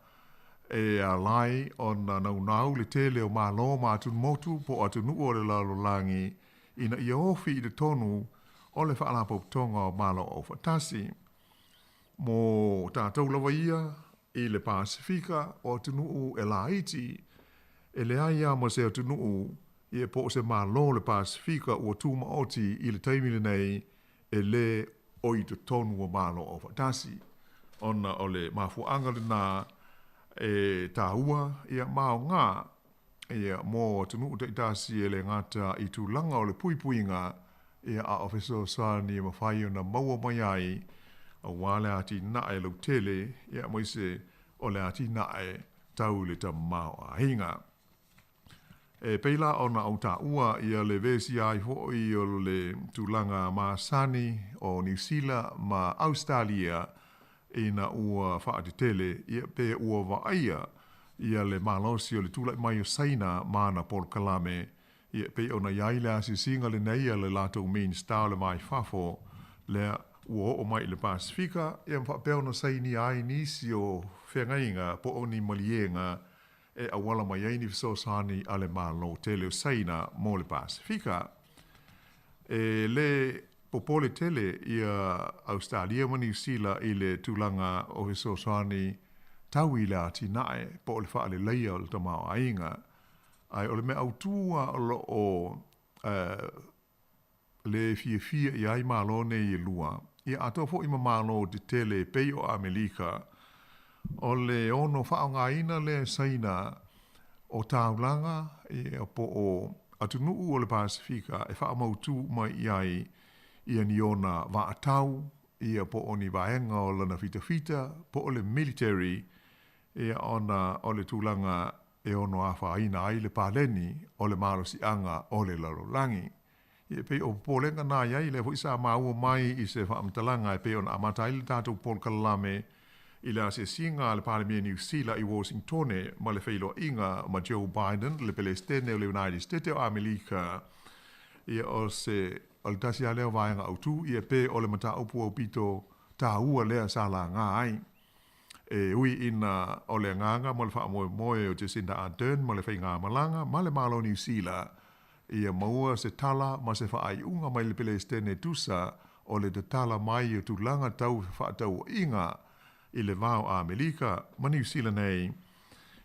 e ala ai ona naunau le tele o Malo ma atumotu po o atunuu o le lalolagi ina ia ofi i totonu o le Faalapotopotoga o Malo Aufaatasi. Mo tatou lava ia i le Pasefika, o atunuu e laiti, e leai lava ma se atunuu ia po o se Malo o le Pasefika ua tumaoti i le taimi lenei e lē o i totonu o Malo Aufaatasi, ona o le mafuaaga lenā e tāua ia ma aoga ia mo atunuu taitasi e le gata i tulaga o le puipuiga ia a o fesoasoani e mafai ona maua mai ai aua le atinae lautele ia aemaise o le atinae tau i le tamaoaiga. E pei la ona ou taua ia le vesia ai foi o le tulaga masani o Niu Sila ma Ausetalia ina ua faatetele ia pe ua vaaia ia le malosi o le tulai mai o Saina ma ana polokalame ia e pei ona i ai le asiasiga lenei a le latou Minista o le Va i Fafo lea ua oo mai i le Pasefika ia ma faapea ona sainia ai nisi o feagaiga po o ni maliega e auala mai ai ni fesoasoani a le Malo tele o Saina mo le Pasefika. E lē popole tele ia Ausetalia ma Niu Sila i le tulaga o fesoasoani tau i le atinae po o le faaleleia o le tamaoaiga, ae o le mea autū a o lo o lē fiafia i ai Malo nei e lua, ia atoa foi ma Malo tetele e pei o Amelika, o le ono faaaogaina lea e Saina. o taulaga ia po o atunuu o le Pasefika e faamautū uma i ai ia ni ona vaatau ia po o ni vaega o lana fitafita po o le military ia ona o le tulaga e ono afaina ai le paleni o le malosiaga o le lalolagi. Ia e pei o popolega na i ai, lea foi sa maua mai i se faamatalaga e pei ona amata ai le tatou polokalame i le asiasiga a le Palemia Niu Sila i Washingtone ma le feiloaiga ma Joe Biden, le Pelesitene o le United State o Amelika. Ia o se o le tasi lava lea o vaega autu, ia pe o le mataupu aupito taua lea sa laga ai. E ui ina o le agaga ma le faamoemoe o Jacinda Ardern ma le faigamalaga ma le Malo o Niu Sila ia maua se tala ma se faaiuga mai le Pelesitene tusa o le tatala mai o tulaga tau fefaatauaiga i le va o Amelika ma Niu Sila nei,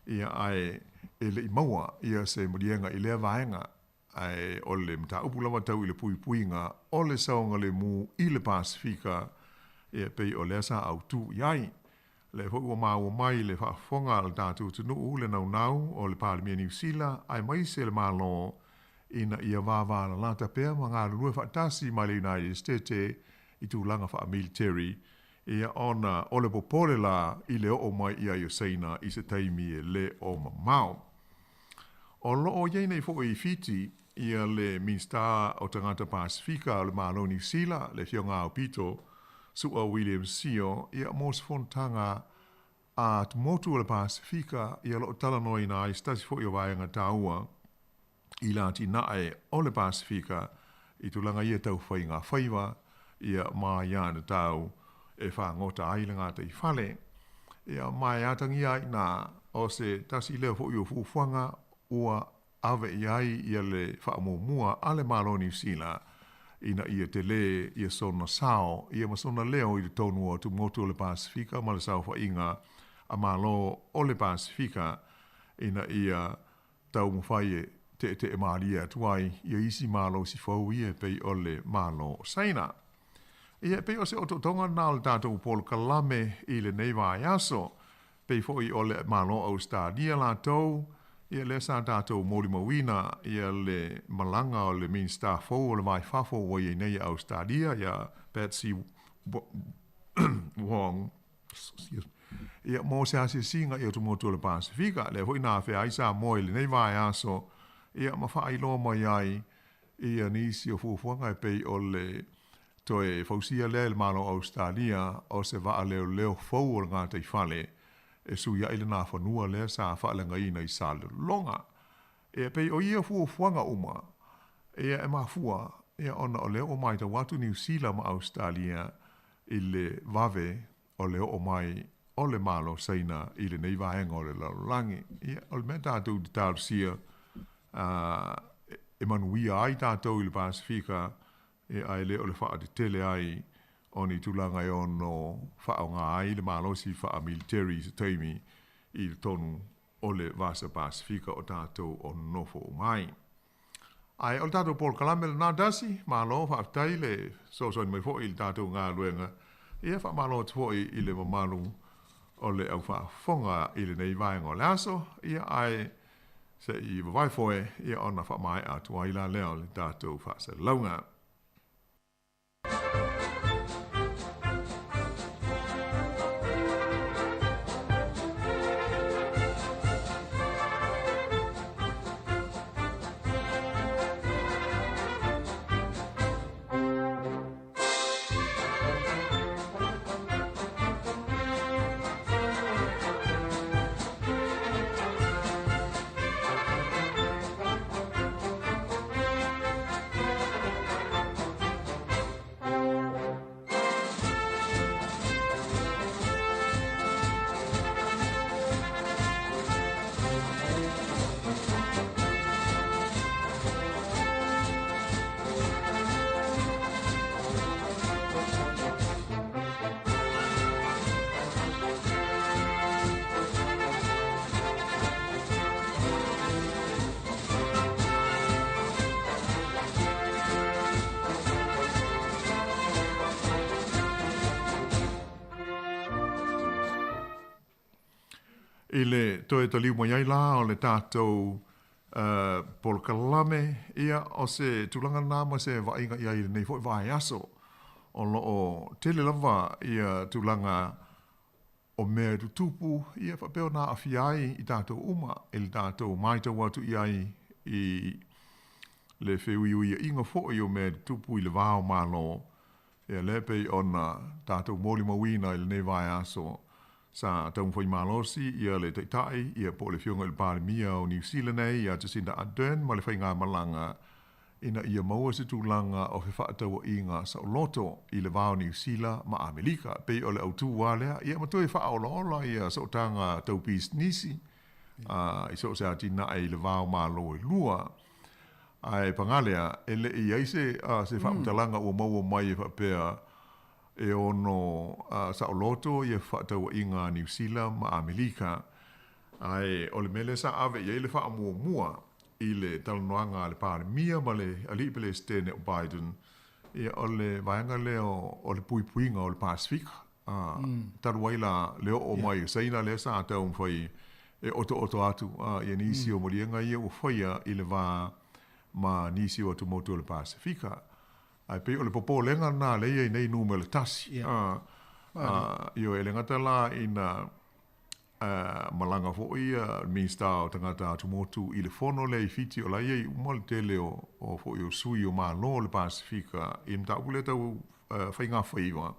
ia ae e le i maua ia se maliega i lea vaega. Ae o le mataupu lava tau i le puipuiga o le saogalemu i le Pasefika, ia pei o lea sa autū i ai. Lea foi ua maua mai le faafofoga a le tatou atunuu le naunau o le Palemia Niu Sila aemaise le Malo ina ia vavalalata pea ma galulue faatasi ma le United Stete i tulaga faamiliteri, ia ona o le popole la i le oo mai i ai o Saina i se taimi e le o mamao. O lo o i ai nei foi i Fiti ia le Minisita o Tagata Pasefika o le Malo Niu Sila, le Afioga Aupito Su'a William Sio, ia mo se fonotaga a motu o le Pasefika, ia o lo o talanoaina ai se tasi foi o vaega taua i le atinae o le Pasefika i tulaga ia tau faiga faiva ia ma aiatatau e fagota ai le gataifale. Ia ma e atagia ai i ina o se tasi lea foi o fuafuaga ua ave i ai ia le faamuamua a le Malo o Niu Sila ina ia telē ia sona sao ia ma sona leo i totonu o atumotu o le Pasefika ma le saofaiga a Malo o le Pasefika ina ia taumafai e teʻeteʻe malie atu ai ia isi malosi fou ia e pei o le Malo o Saina. Ia e pei o se otootoga lena o le tatou polokalame i lenei vaiaso. Pei foi o le Malo o Ausetalia latou, ia lea sa tatou molimauina ia le malaga o le Minisita fou o le Va i Fafo ua i ai nei i Ausetalia, ia Patsy Wong, ia mo se asiasiga i atumotu o le Pasefika. Lea foi na afea ai Samoa i lenei vaiaso, ia ma faailoa mai ai ia nisi o fuafuaga e pei o le toe fausia lea e le Malo o Ausetalia o se vaa leoleo fou o le gataifale e suiaʻi le nafanua lea sa faaleagaina i Salelologa. E pei o ia fuafuaga uma ia e mafua ia ona o lea ua matau atu Niu Sila ma Ausetalia i le vave o le oo mai o le Malo Saina i lenei vaega o le lalolagi. Ia, o le mea tatou te talosia e manuia ai tatou i le Pasefika, ia, ae le o le faatetele ai o ni tulaga e ono faaaoga ai le malosi faamiliteri i se taimi i totonu o le Vasa Pasefika o tatou o nonofo uma ai. Ae o le tatou polokalame lena Darcy, malo faafetai le fesoasoani mai foi i le tatou galuega. Ia faamalo atu foi i le mamalu o le au faafofoga i lenei vaega o le aso, ia ae se i vavae foe ia ona faamaea atu ai la lea o le tatou faasalalauga. I le toe taliu mai ai la o le tatou polokalame, ia, o se tulaga lena ma se vaaiga i ai i lenei foi vaiaso. O lo o tele lava ia tulaga o mea e tutupu, ia faapea ona aafia ai i tatou uma i le tatou matau atu i ai i le feuiuiaiga foi o mea e tutupu i le va o Malo, ia lea e pei ona tatou molimauina i lenei vaiaso sa taumafai malosi ia le Taitai ia po o le Afioga i le Palemia o Niu Sila nei ia Jacinda Ardern ma le faigamalaga ina ia maua se tulaga o fefaatauaiga saoloto i le va o Niu Sila ma Amerika. E pei o le autū lava lea, ia ma toe faaolaola ia sootaga tau pisinisi i so o se atinae i le va o Malo e lua. Ae paga lea, e le i i ai se, se faamatalaga ua maua mai e faapea e ono saoloto ia fefaatauaiga a Niu Sila ma Amerika. Ae o le mea lea sa ave i ai le faamuamua i le talanoaga a le Palemia ma le Alii Peresetene o Biden, ia o le vaega lea o le puipuiga o le Pasefika. Talu ai la le oo mai o Saina lea sa taumafai e otooto atu ia nisi o maliega ia ua faia i le va ma nisi o atumotu o le Pasefika. Ae pei o le popolega lena lea e i ai nei numera tasi. Ioe, e le gata la ina malaga foi le Minisita o Tagata Atumotu i le fono lea i Fiti o la e i ai uma le tele o foi o sui o Malo o le Pasefika i le mataupu lea tau faigafaiva.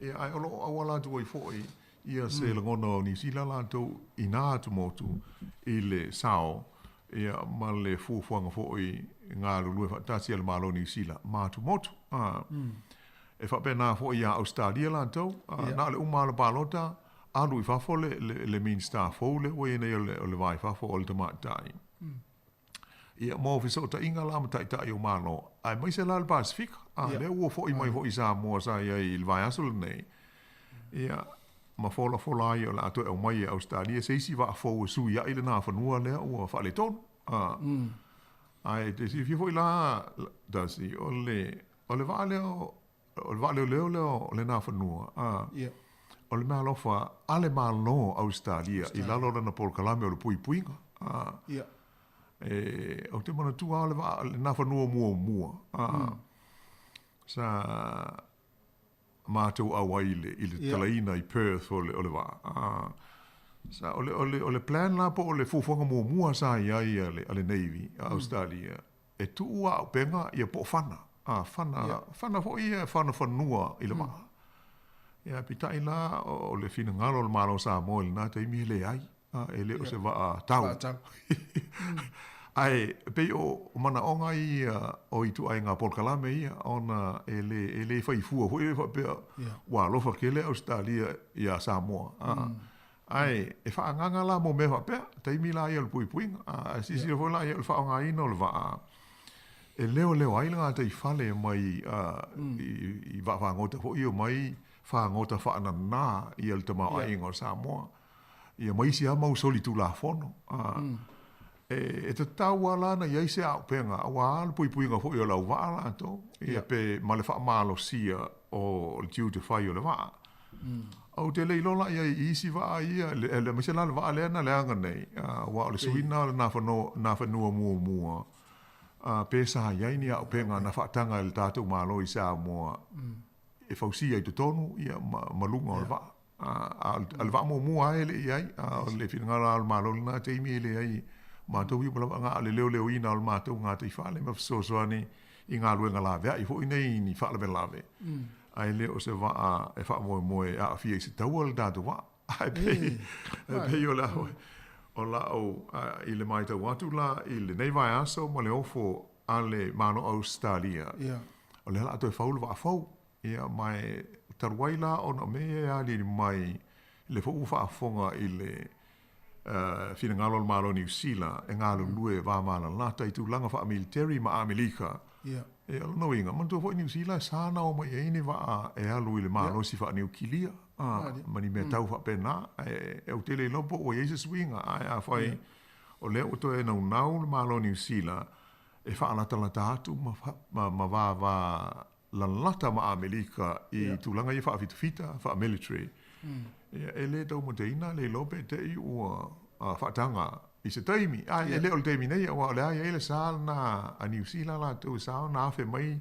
Ia, ae o lo o auala atu ai foi ia se lagona o Niu Sila latou i nā atumotu i le sao ia ma le fuafuaga foi galulue faatasi a le Malo o Niu Sila ma atumotu. E faapena foi ia Ausetalia latou, na o le uma lava o le palota, alu i fafo le, le, le Minisita fou lea ua i ai nei o le, o le Va i Fafo o le tamaitai. Ia, mo fesootaiga la ma taitai o Malo, aemaise la le Pasefika, a, lea ua foi mai foi i Samoa sa i ai i le vaiaso lenei, ia, ma folafola ai o le a toe aumai e Ausetalia se isi vaa fou e suiai le nafanua lea ua faaletonu. A, ae te silafia foi la, Darcy, o le, o le vaa lea o, O le vaa leoleo lea o le Nafanua, a, o le meaalofa a le Malo o Ausetalia i lalo o lana polokalame o le puipuiga. A, e, ou te manatua lava o le vaa, le Nafanua muamua, a, sa matou auai i le, i le talaina i Perth o le, o le vaa. A, sa, o le, o le, o le plan la po o le fuafuaga muamua sa i ai a le, a le Navy a Ausetalia, e tuu auupega ia po o fana, a, fana, yeah. fana foi ia fana fanua i le mm. vaa. Ia, peitai la, o le finagalo o le Malo o Samoa i lena taimi e leai, a, e le o se vaa tau. Tau. Ae, pei o manaoga ia o ituaiga polokalame ia, ona e le, e le fai fua foi e faapea, yeah. ua alofa tele Ausetalia iā Samoa. A, mm. Ae e faaagaaga la mo mea faapea, taimi la ia o le puipuiga. Ae silasila foi la ia o le faaaogaina o le vaa e leoleo ai le gataifale mai i vaa fagota foi ia mai fagota faanana ia le tamaoaiga o Samoa. Ia ma isi lava mau solitulafono. E tatau lava la ona i ai se auupega aua le puipuiga foi o le auvaa latou, ia pe ma le faamalosia o le tiute fai o le vaa. Ou te le iloa la i ai i isi vaa ia, aemaise la le vaa lea na leaga nei, aua o le sui lena o le Nafanua muamua, pe sa i ai ni auupega na faataga e le tatou Malo i Samoa e fausia i totonu ia ma luga o le vaa. A o le vaa muamua lava e le i ai, a o le finagalo lava o le Malo i lena taimi e leai, matou ia ua lava na o le leoleoina o le matou gataifale ma fesoasoani i galuega laveai foi nei i ni faalavelave, ae le o se vaa e faamoemoe e aafia i se taua le tatou vaa. Ae pei, pei o le o lau i le matau atu la i lenei vaiaso ma le ofo a le Malo o Ausetalia, o lea o le a toe fau le vaa fou. Ia, ma e talu ai la ona o mea ia e aliali mai, lea foi ua faafofoga i le finagalo o le Malo o Niu Sila e galulue vavalalata i tulaga faamiliteri ma Amerika. Ia, o lona uiga, manatua foi Niu Sila e sa ona o mai ai ni vaa e alu i le malosi faaniukilia, ma ni mea tau faapena. Ae ou te le iloa po ua i ai se suiga, ae afai o lea ua toe naunau le Malo o Niu Sila e faalatalata atu ma vavalalata ma Amerika i tulaga ia faafitafita, faa-military. Ia, e lē taumateina le iloa pe te'i ua faataga i se taimi, ae e le o le taimi nei, auā o le a i ai le sa lena a Niu Sila latou e sa ona afe mai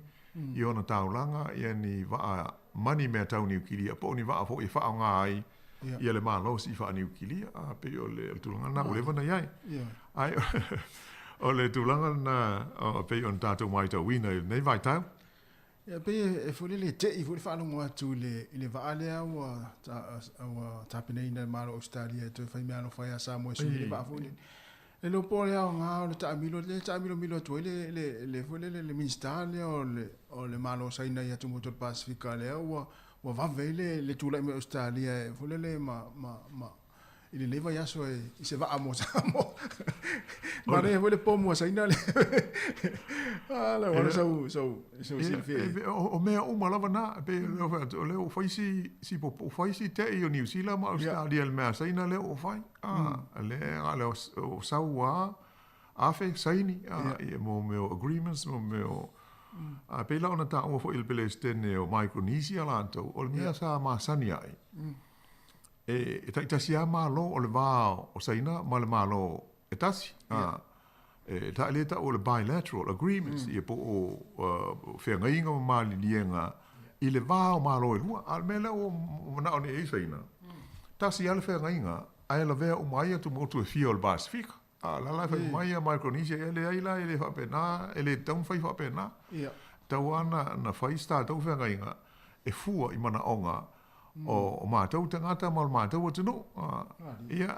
i ona taulaga ia ni vaa ma ni mea tau niukilia po o ni vaa foi e faaaoga ai ia le malosi faaniukilia, a pei o le tulaga lena ua leva ona i ai. Ae o le tulaga lena e pei ona tatou matauina i lenei vaitau. Ia, pei e foi lele e te'i foi le faalogo atu i le, i le vaa lea ua, ua tapenaina e le Malo o Ausetalia e toe fai meaalofa ai ia Samoa e sui le vaa foi lele. Le iloa po o le aoga o le taamilo lea e taamilomilo atu ai le, le, le foi lele le Minisita lea o le, o le Malo o Saina i atumotu o le Pasefika lea ua, ua vave ai le, le tulai mai o Ausetalia e foi lele ma, ma, ma, i lenei vaiaso e, i se vaa mo Samoa. Manaia foi le pomu a Saina le. Ah, le wana sau sau sau silafia. O mea uma lava na, pe o lea o lea ua fai si si popo fai si te'i o Niu Sila ma Australia le mea a Saina lea ua fai. Ah, lea le o sau a afe saini a ia mo mea o agreements mo mea o a pei la ona taua foi i le Pelesitene o Micronesia latou, o le mea sa masani ai. E taitasi lava Malo o le va o Saina ma le Malo e tasi. E ta le ta'u o le bilateral agreements, ia po o feagaiga ma maliliega i le va o Malo e lua. A o le mea lea ua mana'o nei i ai Saina, tasi lava le feagaiga ae lavea uma ai atumotu e fia o le Pasefika. A o la la e fai mai a Micronesia, ia leai la e le faapena, e le tatau ona fai faapena. E tatau lava ona fai se tatou feagaiga e fua i manaoga o matou tagata ma o le matou atunuu. Ia,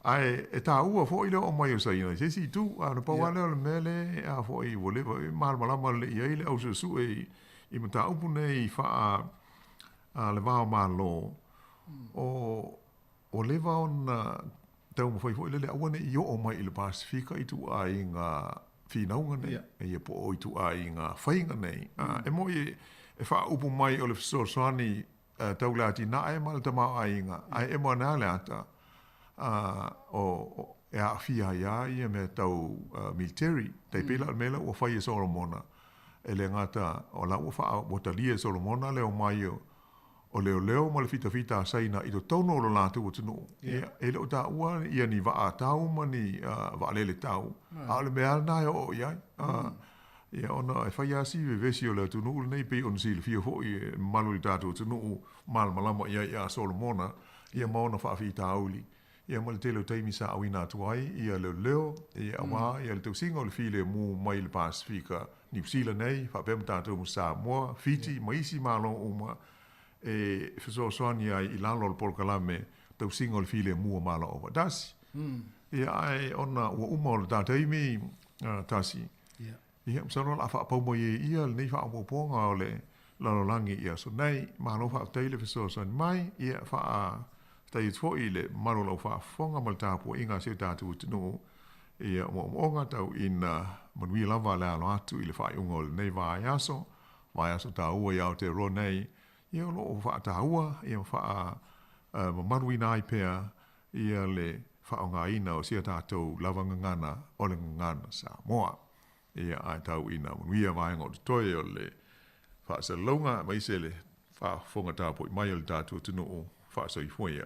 ae e taua foi le oo mai o Saina i se isi itu, a na pau lava lea o le mea lea a foi ua leva e malamalama lelei i ai le au suesue i mataupu nei faa le va o Malo, o ua leva ona taumafai foi lele aua ne i oo mai i le Pasefika ituaiga finauga nei, ia po o ituaiga faiga nei. E moni e faaupu mai o le fesoasoani tau le atinae ma le tamaoaiga, ae emo ane lava le ata o e aafia ai lava ia mea tau military. Tai pei la o le mea lea ua fai e Solomona, e le gata o la ua faa ua talia e Solomona le omai o o leoleo ma le fitafita a Saina i totonu o lo latou atunuu. Ia, e le o taua ia ni vaa tau ma ni vaalele tau, a o le mea lava lena e oo i ai. Ia, ona e fai lava si vevesi o le atunuu lenei, pei ona silafia foi e le mamalu o le tatou atunuu malamalama i ai ia Solomona, ia ma ona faafitauli. Ia ma le tele o taimi sa auina atu ai ia leoleo, ia auā ia le tausiga o le filemu mai le Pasefika, Niu Sila nei, faapea ma tatou ma Samoa, Fiti ma isi Malo uma e fesoasoani ai i lalo o le polokalame tausiga o le filemu o Malo Aufaatasi. Ia ae ona ua uma o le ta taimi, tasi, Ia, masalo o le a faapau mai ai ia lenei faaopoopoga o le lalolagi i aso nei. Malo faafetai le fesoasoani mai. Ia, faafetai atu foi i le mamalu o lau faafofoga ma le tapuaiga a si o tatou atunuu. Ia, moomooga tau ina manuia lava le alo atu i le faaiuga o lenei vaiaso, vaiaso taua i Aotearoa nei, ia o lo o faataua ia ma faamamaluina ai pea ia le faaaogaina o si a tatou lava gagana o le gagana Samoa. Ia, ae tau ina manuia vaega o totoe o le faasalalauga aemaise le faafofoga tapuai mai o le tatou atunuu faasoifua ia.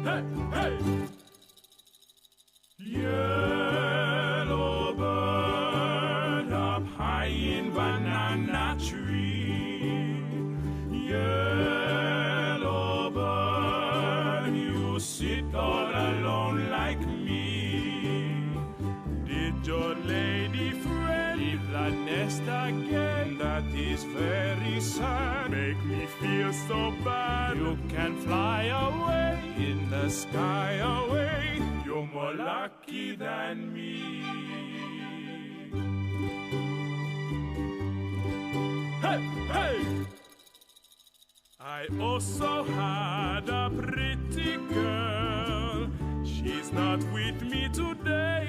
Hey, hey! Yellow bird up high in banana tree. Yellow bird, you sit all alone like me. Did your lady friend leave the nest again? That is very sad. Make me feel so bad. You can fly away in the sky away. You're more lucky than me. Hey, hey! I also had a pretty girl. She's not with me today.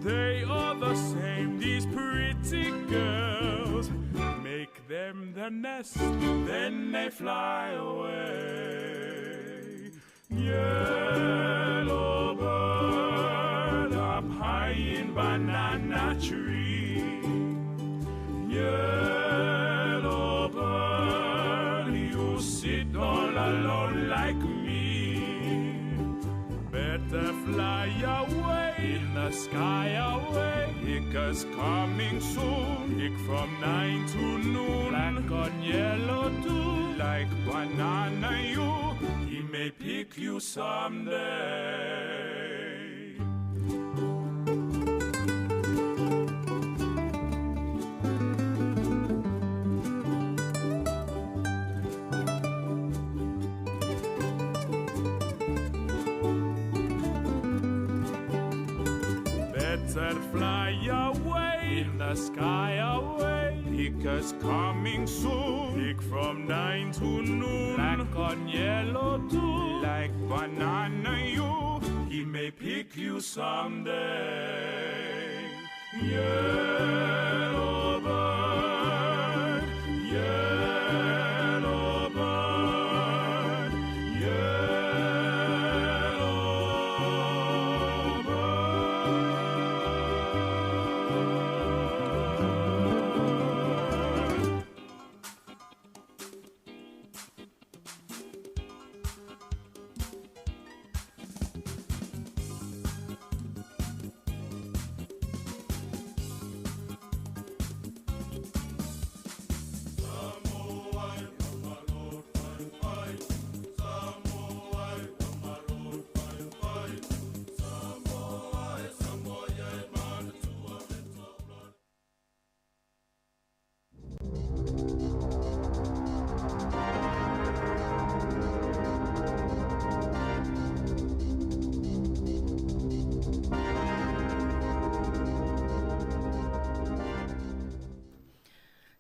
They are the same, these pretty girls. Make them a nest, then they fly away. Yellow bird up high in banana tree. Yellow bird, you sit all alone like me. Better fly away in the sky away. Hicker's coming soon. Hick from 9 to noon. Black on yellow too. Like banana you. He may pick you someday. Better fly away in the sky away. Hicker's coming soon. Hick from 9 to noon. Black on yellow too. Like banana you. He may pick you someday. Yellow bird, yellow bird, yellow bird.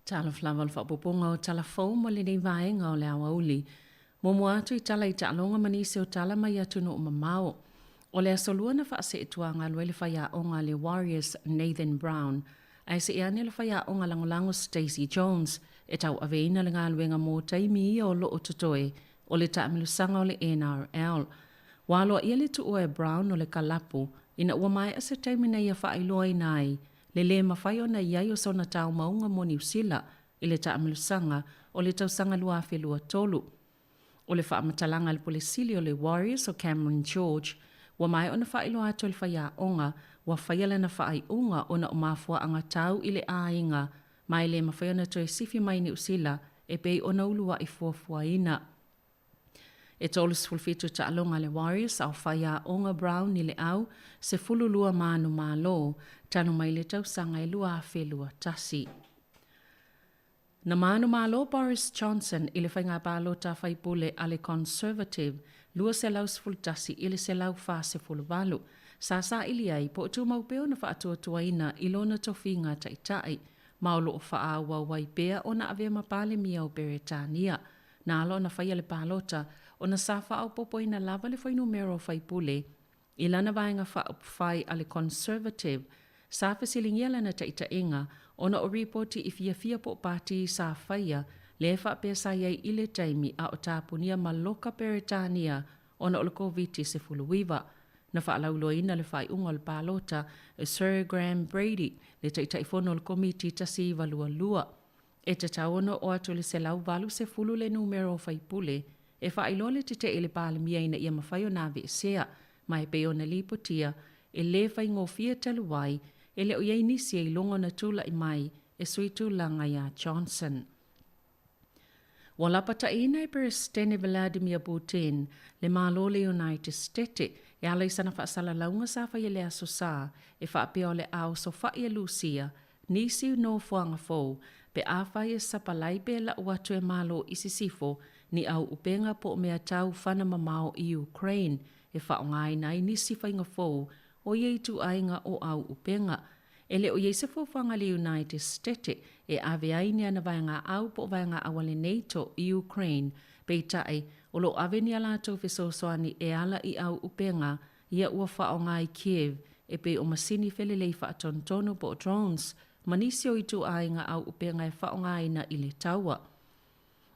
Talofa lava o le faaopoopoga o tala fou mo lenei vaega o le aoauli. Muamua atu i tala i taaloga ma nisi o tala mai atunuu mamao. O le Aso Lua na faaseetuaga alu ai le faiaoga a le Warriors Nathan Brown ae see ane le faiaoga lagolago Stacey Jones e tauaveina le galuega mo taimi ia o loo totoe o le taamilosaga o le NRL. Ua aloaia le tuua e Brown o le kalapu ina ua maea se taimi na ia faailoaina ai le lē mafai ona i ai o sona taumauga mo Niu Sila i le taamilosaga o le tausaga 2023. O le faamatalaga a le Pule Sili o le Warriors o Cameron George, ua maea ona faailoa atu e le faiaoga ua faia lana faaiuga ona o mafuaaga tau i le aiga ma e lē mafai ona toe sifi mai Niu Sila e pei ona uluai fuafuaina. E 37 taaloga a le Warriors a o faiaoga Brown i le au 12 manumalo talu mai le tausaga e 2021. Na manumalo Boris Johnson i le faiga palota a faipule a le Conservative 211 i le 148, sa saili ai po o tumau pea ona faatuatuaina i lona tofiga taitai, ma o lo o faaauau ai pea ona avea ma Palemia o Peretania. Na ala ona faia le palota ona sa faaopoopoina lava le fuainumera o faipule i lana vaega faaupufai a le Conservative sa fesiligia lana taitaiga ona o ripoti i fiafia po o pati sa faia lea faapea sa i ai i le taimi a o tapunia maloka Peretania ona o le Koviti-19. Na faalauiloaina le faaiuga o le palota e Sir Graham Brady, le Taitaifono o le Komiti 1922. E tatau ona oo atu i le 180 le numera o faipule e faailoa le tetee i le Palemia ina ia mafai ona aveesea, ma e pei ona lipotia, e lē faigofie talu ai, e le o i ai nisi e iloga ona tulai mai e sui tulaga iā Johnson. Ua lapataiina e Peresetene Vladimir Putin le Malo o le United Stete e ala i sana faasalalauga sa faia i le Aso Sa e faapea o le a osofai e Lusia nisi nofoaga fou pe afai e sapalai pe lau atu e Malo i Sisifo ni au upega po o mea tau fana mamao i Ukraine e faaaogaina ai nisi faiga fou o ia ituaiga o au upega. E le o i ai se fuafuaga a le United Stete e ave ai ni ana vaegaau po o vaegaau a le NATO i Ukraine, peitai, o lo o ave ni a latou fesoasoani e ala i au upega ia ua faaaoga i Kiev e pei o masini felelei faatonutonu po o drones ma nisi o ituaiga au upega e faaaogaina i le taua.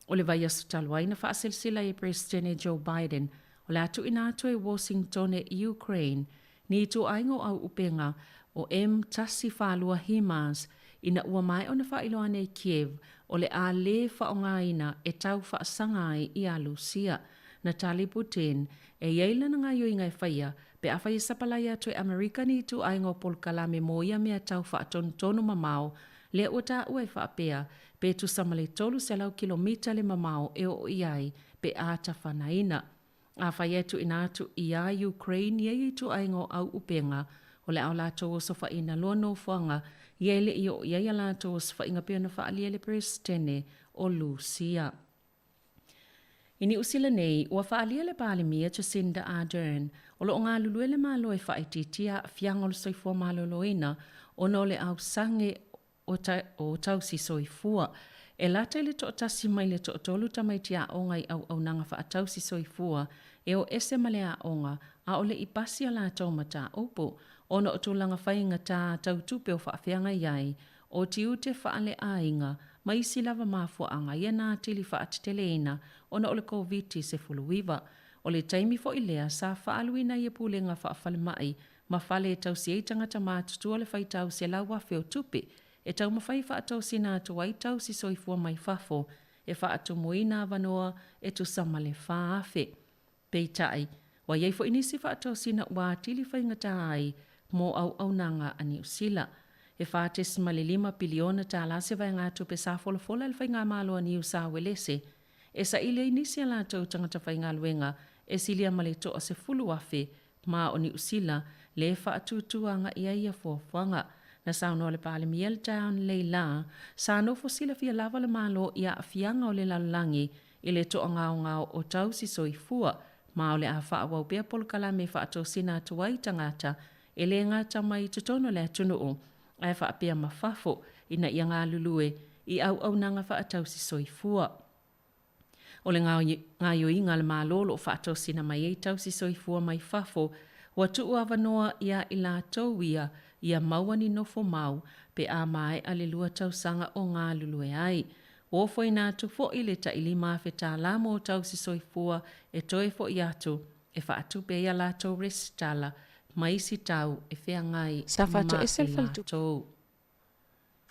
O le vaiaso talu ai na faaselasela ai e Peresetene Joe Biden o le a tuuina atu e Washington i Ukraine ni ituaiga o auupega o M142 HIMARS ina ua maea ona faailoa ane e Kiev o le a lē faaaogaina e tau faasaga ai iā Lusia. Na tali Putin, e i ai lana gaoioiga e faia pe afai e sapalai atu e Amerika ni ituaiga o polokalame mo ia mea tau faatonutonu mamao lea ua taua e faapea pe tusa ma le 300 kilomita le mamao e oo i ai pe a tafanaina. Afai e tuuina atu iā Ukraine ia ituaiga o auupega, o le a o latou osofaiina loa nofoaga ia e le i oo i ai a latou osofaiga pei ona faaalia e le Peresetene o Lusia. I Niu Sila nei, ua faaalia le Palemia Jacinda Ardern, o lo o galulue le Malo e faaitiitia aafiaga o le soifua maloloina ona o le ausage o tausi soifua. E lata i le toatasi mai le toatolu tamaiti aoga i auaunaga faatausi soifua e o ese ma le aoga a o le i pasi a latou mataupu ona o tulaga faigata tau tupe o faafeagai ai o tiute faaleaiga ma isi lava mafuaaga ia na atili faateteleina ona o le Koviti-19. O le taimi foi lea sa faaaluina ai e Pulega Faafalemai ma fale e tausi ai tagata matutua le faitau 100,000 o tupe e taumafai e faatosina atu ai tausi soifua mai fafo e faatumuina avanoa e tusa ma le 4,000. Peitai, ua i ai foi nisi faatosina ua atili faigata ai mo auaunaga a Niu Sila. E $4.5 piliona tālā se vaegatupe sa folafola e le Faigamalo a Niu Sauelese e saili ai nisi a latou tagata faigaluega e silia ma le 10,000 ma o Niu Sila le faatūtū agai ai ia fuafuaga. Na saunoa le Palemia i le taeao nei lā, sa nofo silafia lava le Malo i aafiaga o le lalolagi i le toagaogao o tausi soifua, ma o le a faaauau pea polokalame e faatosina atu ai tagata e le gata mai i totonu o le atunuu ae faapea ma fafo ina ia galulue i auaunaga faatausi soifua. O le gaoioiga a le Malo o lo o faatosina mai ai tausi soifua mai fafo, ua tuu avanoa iā i latou ia ia maua ni nofo mau pe a maea le lua tausaga o galulue ai. Ua ofoina atu foi le tai $5,000 mo tausi soifua e toe foi atu e faatupe ai a latou resitala ma isi tau e feagai Sa ma faatoese i le faletupe. latou.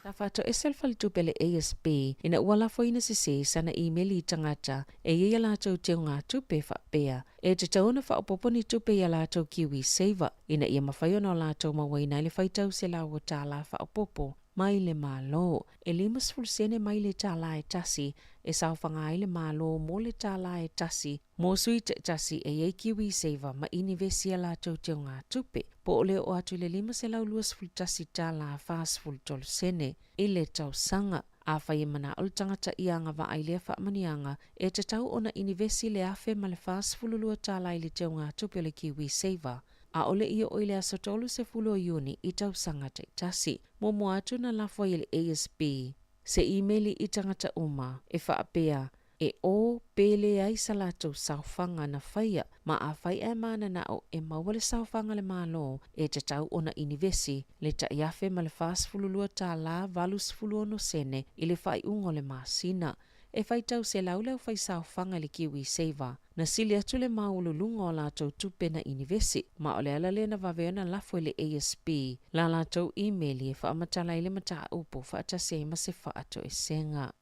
Sa faatoese le faletupe a le ASB ina ua lafoina sese sana imeli i tagata e i ai a latou teugatupe faapea e tatau ona faaopoopo ni tupe i a latou KiwiSaver ina ia mafai ona o latou mauaina ai le faitau $100 faaopoopo mai le Malo. E 50 sene mai le $1 e tasi e saofaga ai le Malo mo le $1 e tasi mo sui taitasi e i ai KiwiSaver ma inivesi a latou teugatupe, po o le oo atu i le $521 43 sene i le tausaga. Afai e manao le tagata ia agavaa i lea faamanuiaga, e tatau ona inivesi le $1,042 i le teugatupe o le KiwiSaver. ʻAʻole i oo i le aso 30 o Iuni i tausaga taitasi. Muamua atu na lafo ai e le ASB se imeli i tagata uma e faapea e ō pe leai sa latou saofaga na faia ma afai ae mananao e maua le saofaga a le Malo e tatau ona inivesi le $1,042 86 sene i le faaiuga o le masina. E faitau selau le aufaisaofaga i le KiwiSaver. Na sili atu le maualuluga o latou tupe na inivesi, ma o le ala lea na vave ona lafo e le ASB la latou imeli e faamatala ai le mataupu faatasi ai ma se faatoesega.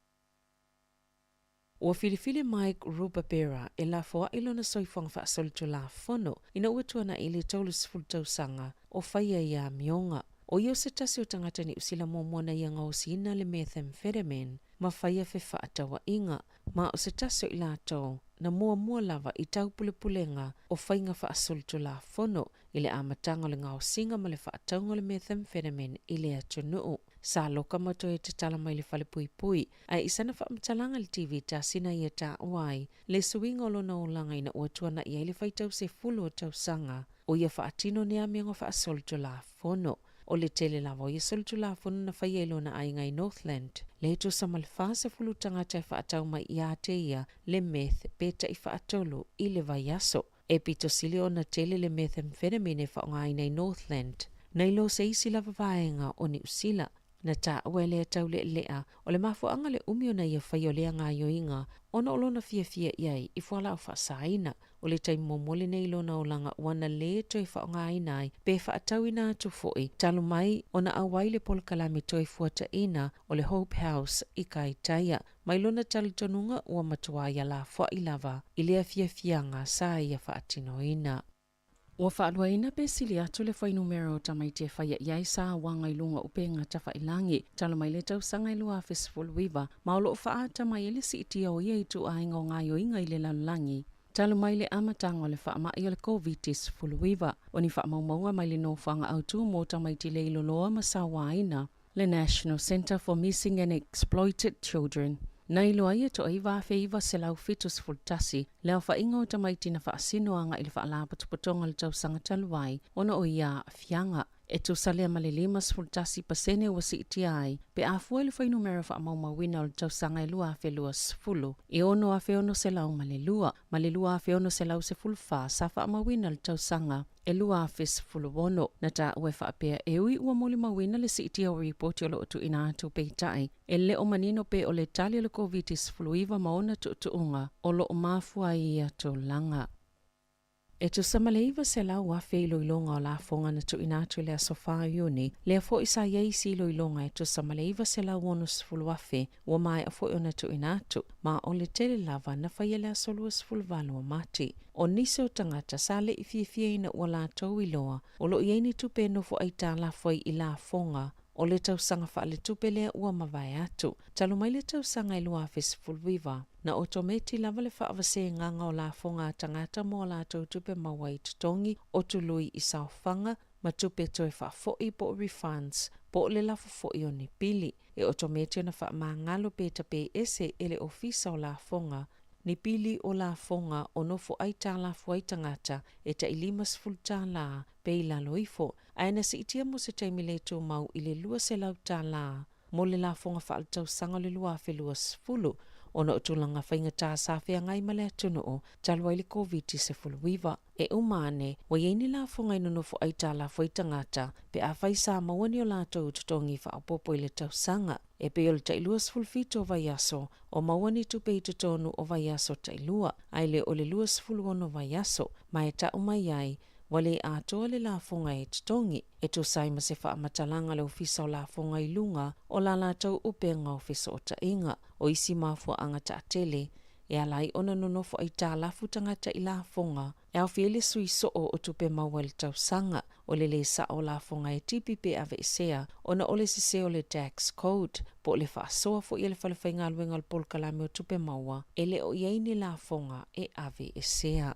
Ua filifili Mike Rubabera e lafoai lona soifuaga faasolitulafono ina ua tuanai i le 30 tausaga o faia ia amioga. ʻO ia o se tasi o tagata Niu Sila muamua na ia gaosiina le methamphetamine ma faia fefaatauaiga, ma o se tasi o i latou na muamua lava i taupulepulega o faiga faasolitulafono i le amataga o le gaosiga ma le faatauga o le methamphetamine i le atunuu. Sa loka ma toe tatala mai le falepuipui, ae i sana faamatalaga i le TV tasi na ia taua ai le suiga o lona olaga ina ua tuanai ai le faitau sefulu o tausaga o ia faatino ni amioga faasolitulafono. O le tele lava o ia solitulafono na faia i lona aiga i Northland, le tusa ma le 40 tagata e faatau mai ia te ia le meth pe tai faatolu i le vaiaso. E pito sili ona tele le methamphetamine e faaaogaina i Northland nai lo se isi lava vaega o Niu Sila. Na taua e lea taulealea, o le mafuaaga o le umi ona ia faia o lea gaoioiga ona o lona fiafia i ai i fualaau faasaina. O le taimi muamua lenei i lona olaga ua na lē toe faaaogaina ai pe faatauina atu foi talu mai ona auai le polokalame toe fuataina o le Hope House i Kaitaia. Mai lona talitonuga ua matuā ia lafoai lava i le afiafiaga sa ia faatinoina. Ua faaluaina pe sili atu le fuainumera o tamaiti e faia i ai sauaga i luga o upega tafailagi talu mai le tausaga e 2019, ma o lo o faaata mai ai le siitia o ia ituaiga o gaoioiga i le lalolagi talu mai le amataga o le faamai o le Koviti-19. O ni faamaumauga mai le nofoaga autu mo tamaiti leiloloa ma sauaina, le National Centre for Missing and Exploited Children, na iloa ai e toaiva 1971 le aofaiga o tamaiti na faasino agai i le Faalapotopotoga o le tausaga talu ai ona o ia aafiaga. E tusa lea ma le 51% ua siitia ai pe a fua i le fuainumera faamaumauina o le tausaga e 2020, e 6,602 ma le 2,614 sa faamauina i le tausaga e 2016. Na taua e faapea e ui ua molimauina le siitia o ripoti o lo o tuuina atu peitai, e le o manino pe o le tali o le Koviti-19 ma ona tuutuuga o lo o mafua ai ia tulaga. E tusa ma le 900,000 iloiloga o lafoga na tuuina atu i le aso 4 Iuni, lea foi sa i ai isi iloiloga e tusa ma le 960,000 ua maea foi ona tuuina atu, ma o le tele lava na faia i le aso 28 o Mati. O nisi o tagata sa le i fiafia ina ua latou iloa o lo o i ai ni tupe e nofo aitalafu ai i lafoga o le tausaga faaletupe lea ua mavae atu. Talu mai le tausaga e 2019, na otometi lava le faavasegaga o lafoga a tagata mo a latou tupe maua i totogi o tului i saofaga ma tupe toe faafoi po o refunds, po o le lafo foi o ni pili. E otometi ona faamagalo pe tape ese e le Ofisa o Lafoga ni pili o lafoga o nofo aitalafu ai tagata e tai $50 pe i lalo ifo, ae na siitia mo se taimi le tumau i le $200 mo le lafoga faaletausaga o le 2020 ona o tulaga faigata sa feagai ma le atunuu talu ai le Koviti-19. E uma ane, ua i ai ni lafoga e nonofo aitalafu ai tagata pe afai sa maua ni o latou totogi faaopoopo i le tausaga, e pei o le tai 27 o vaiaso o maua ni tupe i totonu o vaiaso tailua, ae le o le 26 vaiaso, ma e tau mai ai ua le atoa le lafoga e totogi, e tusa ai ma se faamatalaga a le Ofisa o Lafoga i luga o la latou upega o fesootaiga. O isi mafuaaga taatele e ala ai ona nonofo aitalafu tagata i lafoga, e aofia ai le sui soo o tupe maua i le tausaga, o le lē sao o lafoga e tipi pe aveesea ona o le sese o le tax code, po o le faasoa foi a le Fale Faigaluega o le Polokalame o Tupe Maua e le o i ai ni lafoga e aveesea.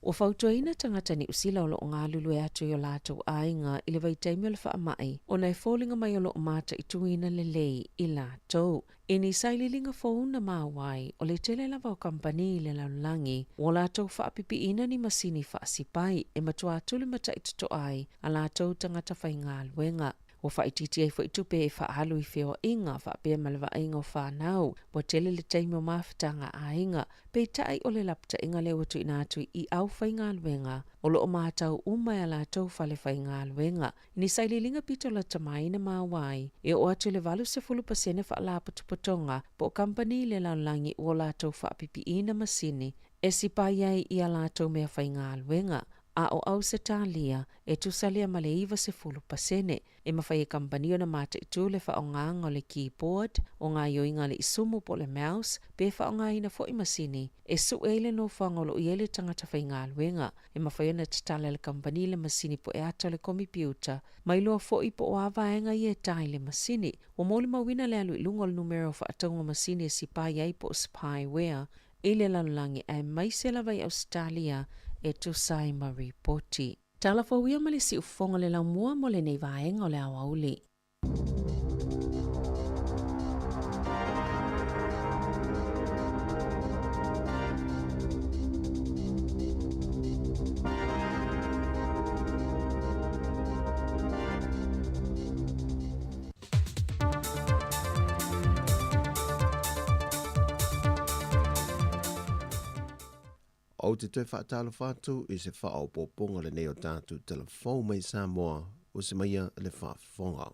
Ua fautuaina tagata Niu Sila o lo o galulue atu i o latou aiga i le vaitaimi o le faamai ona e foliga mai o lo o mataituina lelei i latou. I ni sailiiliga fou na maua ai, o le tele lava o kamupani i le lalolagi ua latou faapipiina ni masini faasipai e matua tulimatai totoa ai a latou tagata faigaluega. Ua faaitiitia ai foi tupe e faaalu i feoaiga faapea ma le vaaiga o fanau. Ua tele le taimi o mafutaga aiga. Peitai o le lapataiga lea ua tuuina atu i aufaigaluega o lo o matau uma e a latou fale faigaluega. I ni sailiiliga pito lata mai na maua ai, e oo atu i le 80% faalapotopotoga po o kamupani i le lalolagi ua latou faapipiina masini e sipai ai i a latou meafaigaluega, a o Ausetalia e tusa lea ma le 90%. E mafai e kamupani ona mataitu le faaaogaga o le keyboard, o gaoioiga a le isumu po o le mouse, pe faaaogaina foi masini e sue ai le nofoaga o lo o i ai le tagata faigaluega. E mafai ona tatala e le kamupani le masini po e ata o le komipiuta, ma iloa foi po o a vaega ia e ta i le masini. Ua molimauina le alu i luga o le numera o faatauga masini e sipai ai po o spyware i le lalolagi aemaise lava i Ausetalia e tusa ai ma ripoti. Tala fou ia ma le siufofoga o le laumua mo lenei vaega o le aoauli. Ou te toe faatalofa atu i se faaopoopoga lenei o tatou tala fou mai Samoa, ua se maia le faafofoga.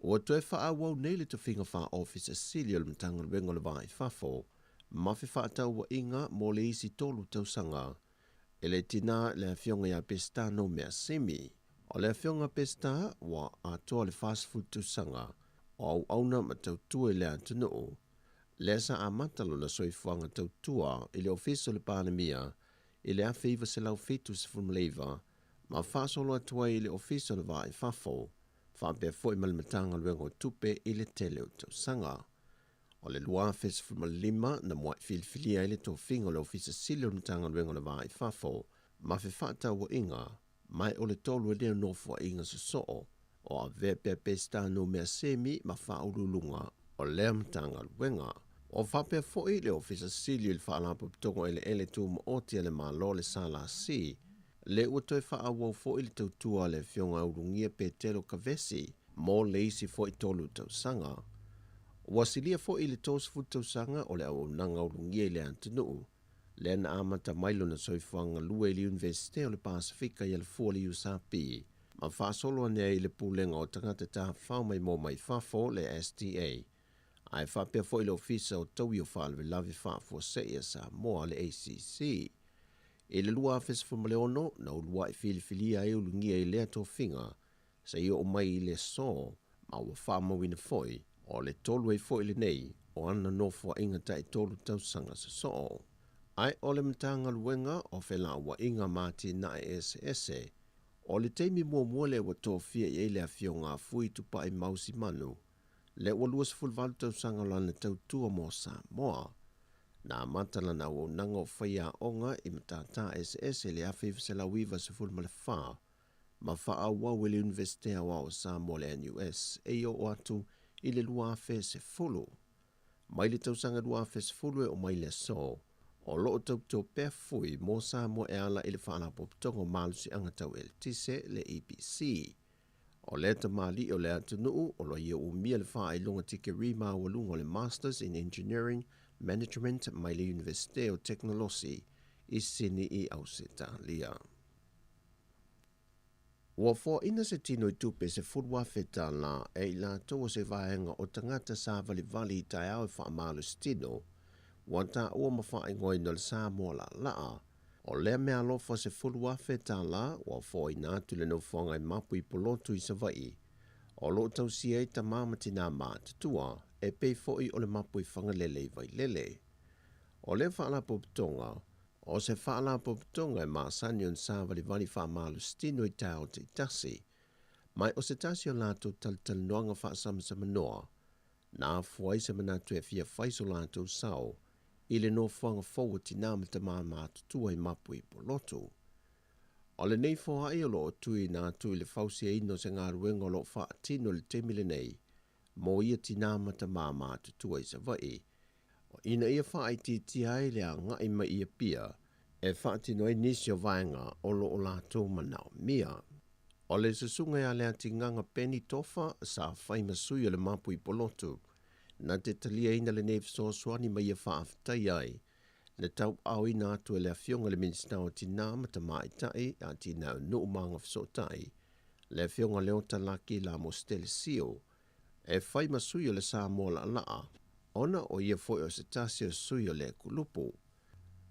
Ua toe faaauau nei le tofiga faa-Ofisa Sili o le Matagaluega o le Va i Fafo ma Fefaatauaiga mo le isi tolu tausaga e le tinā le Afioga ia Peseta Noumea Simi. O le Afioga Peseta ua atoa le 40 tausaga o auauna ma tautua i le atunuu, lea sa amata lona soifuaga tautua i le Ofisa o le Palemia i le 1979 ma faasolo atu ai i le Ofisa o le Va i Fafo faapea foi ma le Matagaluega o Tupe i le tele o tausaga. O le 2015 na mua'i filifilia ai le tofiga o le Ofisa Sili o le Matagaluega o le Va i Fafo ma Fefaatauaiga, ma o le tolu ai lea nofoaiga sosoo o avea pea Peseta Noumea Semi ma Faauluuluga o lea Matagaluega. O faapea foi le Ofisa Sili o le Faalapotopotoga Eleele Tumaoti a le Malo le SLC, le ua toe faaauau foi le tautua a le Afioga Ulugia Petelo Kavesi mo le isi foi tolu tausaga. Ua silia foi i le 30 tausaga o le auaunaga ulugia i le atunuu, lea na amata mai lona soifuaga galue i le Iunivesite o le Pasefika i Alafua le USP, ma faasolo ane ai i le Pulega o Tagata Tafafao Maimoa Mai Fafo le STA, ae faapea foi le Ofisa o Taui o Faalavelave Faafuasei a Samoa le ACC. I le 2016, na ulua'i filifilia ai Ulugia i lea tofiga, seia oo mai i le aso, ma ua faamauina foi, o le tolu ai foi lenei o ana nofoaiga taitolu tausaga sosoo. Ae o le Matagaluega o Felauaiga ma Atinae Eseese, o le taimi muamua lea ua tofia i ai le Afioga a Fui Tupai Mausi Manu, lea ua 28 tausaga o lana tautua mo Samoa. Na amata lana auaunaga o faiaoga i matata eseese i le 1994 ma faaauau i le Iunivesite Aoao o Samoa le NUS e i oo atu i le 2010. Mai le tausaga 2010 e oo mai le aso, o lo o tautua pea Fui mo Samoa e ala i le Faalapotopotoga o Malosiaga Tau Eletise le EPC. O lea tamalii o le atunuu o lo o ia umia le faailoga tikeri maualuga o le Masters in Engineering Management mai le Iunivesite o Tekonolosi i Sini i Ausetalia. Ua foaina se tino i tupe $10,000 e i latou o se vaega o tagata savalivali i taeao e faamalositino, ua taua ma faaigoaina o le Samoa Laalaa. O lea meaalofa $10,000 ua foaina atu i le nofoaga i Mapu i Pulotu i Savaii, o lo o tausia ai tamā ma tinā matutua, e pei foi o le mapu i Fagalele i Vailele. O lea faalapotopotoga, o se faalapotopotoga e masani ona savalivali faamalositino i taeao taitasi, ma o se tasi o latou talatalanoaga faasamasamanoa, na afua ai se manatu e fia fai so latou sao i le nofoaga fou o tinā ma tamā matutua i Mapu i Pulotu. O lenei foai o lo o tuuina atu i le fausiaina o se galuega o lo o faatino i le taimi lenei mo ia tinā ma tamā matutua i Savaii, ina ia faaitiitia ai le agai mai i Apia e faatino ai nisi o vaega o lo o latou manaomia. O le susuga ia Leatigaga Peni Tofa sa fai ma sui o le Mapu i Pulotu, na te taliaina lenei fesoasoani ma ia faafetai ai na tauaaoina atu e le Afioga i le Minisita o Tinā ma Tamaitai, Atinae o Nuu ma Agafesootai, le Afioga Leota Laki Lamositele Sio, e fai ma sui o le Samoa Laalaa, ona o ia foi o se tasi o sui o lea kulupu.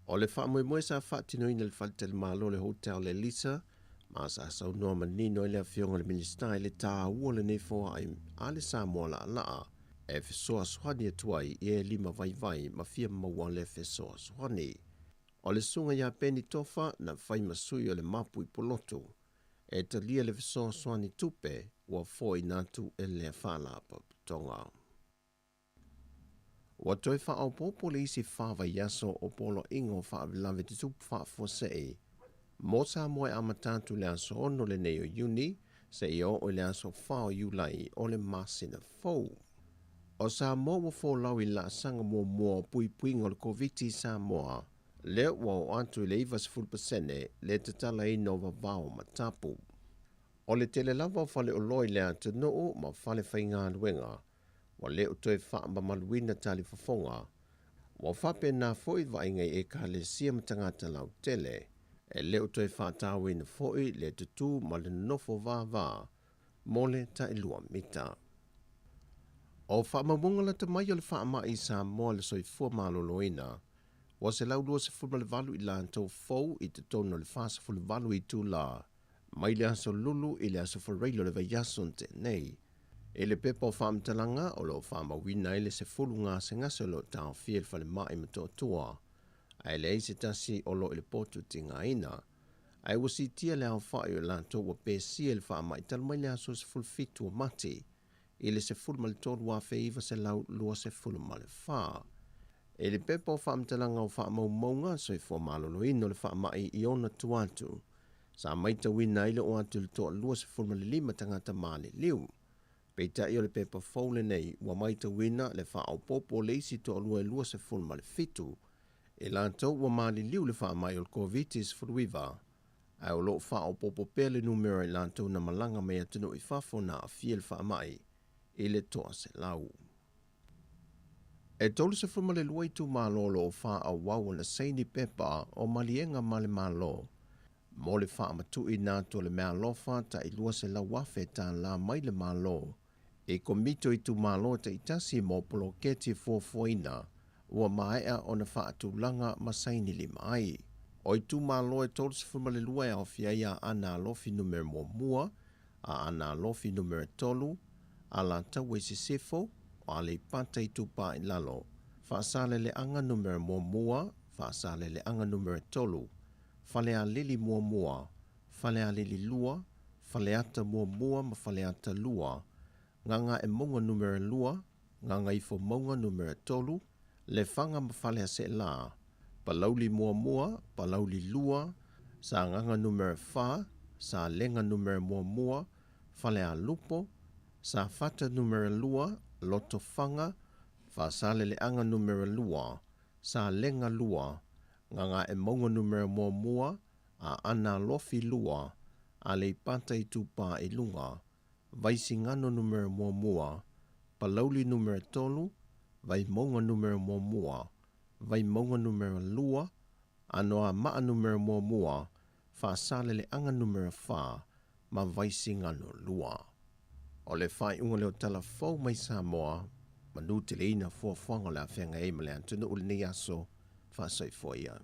O le faamoemoe sa faatinoina i le faletalimalo le Hotel Lelisa, ma sa saunoa manino ai le Afioga i le Minisita i le taua o lenei foai a le Samoa Laalaa e fesoasoani atu ai i e lima vaivai ma fia maua le fesoasoani. O le susuga ia Peni Tofa na fai ma sui o le Mapu i Pulotu e talia le fesoasoani tupe ua foaina atu e lea faalapotopotoga. Ua toe faaopoopo le isi fa vaiaso o Poloaiga o Faalavelave Tutupu Faafuasei mo Samoa e amata atu i le aso 6 lenei o Iuni seia oo i le aso 4 o Iulai o le masina fou. O Samoa ua folau i le laasaga muamua o puipuiga o le Koviti i Samoa, lea ua oo atu i le 90% le tatalaina o vavao ma tapu. O le tele lava o faleoloa i le atunuu ma fale faigaluega ua le o toe faamamaluina talifofoga. Ua faapena foi vaaiga i ekalesia ma tagata lautele, e le o toe faatauaina foi le tutū ma le nonofo vavā mo le tailua mita. O faamaumauga lata mai o le faamai i Samoa i le soifua maloloina, ua 128 i latou fou i totonu o le 48 itula mai le aso Lulu i le aso Faraile o le vaiaso na tea nei. I le pepa o faamatalaga o lo o faamauina ai le 10 gasegase o lo o taofia i le falemai i Motootua, ae leai se tasi o lo o i le potu tigaina. Ae ua siitia le aofai o i latou ua pesia i le faamai talu mai le aso 17 o Mati i le 13,924. I le pepa o faamatalaga o faamaumauga soifua maloloina o le faamai i ona tua atu, sa maitauina ai le oo atu i le toa 25 tagata maliliu. Peitai o le pepa fou lenei ua maitauina le faaopoopo o le isi toalua e 27 i latou ua maliliu i le faamai o le Koviti-19, ae o lo o faaopoopo pea le numera i latou na malaga mai atunuu i fafo na aafia i le faamai i le 100. E 32 itumalo o lo o faaauau ona saini pepa o maliega ma le Malo mo le faamatuuina atu o le meaalofa tai $200,000 mai le Malo i Komiti o Itumalo taitasi mo poloketi fuafuaina ua maea ona faatulaga ma saini lima ai. O itumalo e 32 e aofia ai Aana Alofi Numera 1, Aana Alofi Numera 3, Alataua i Sisifo, o Aleipata Itupa i Lalo, Faasaleleaga Numera 1, Faasaleleaga Numera 3, Falealili 1, Falealili 2, Faleata 1 ma Faleata 2, Gagaemauga Numera 2, Gagaifomauga Numera 3, Lefaga ma Faleaseela, Palauli 1, Palauli 2, Sagaga Numera 4, Salega Numera 1, Falealupo, Safata Numera 2, Lotofaga, Faasaleleaga Numera 2, Salega 2, Gagaemauga Numera 1, Aana Alofi 2, Aleipata Itupa i Luga, Vaisigano Numera 1, Palauli Numera 3, Vaimauga Numera 1, Vaimauga Numera 2, Anoamaa Numera 1, Faasaleleaga Numera 4 ma Vaisigano 2. O le faaiuga lea o tala fou mai Samoa, manuteleina fuafuaga o le a feagai ai ma le atunuu i lenei aso, faasoifua ia.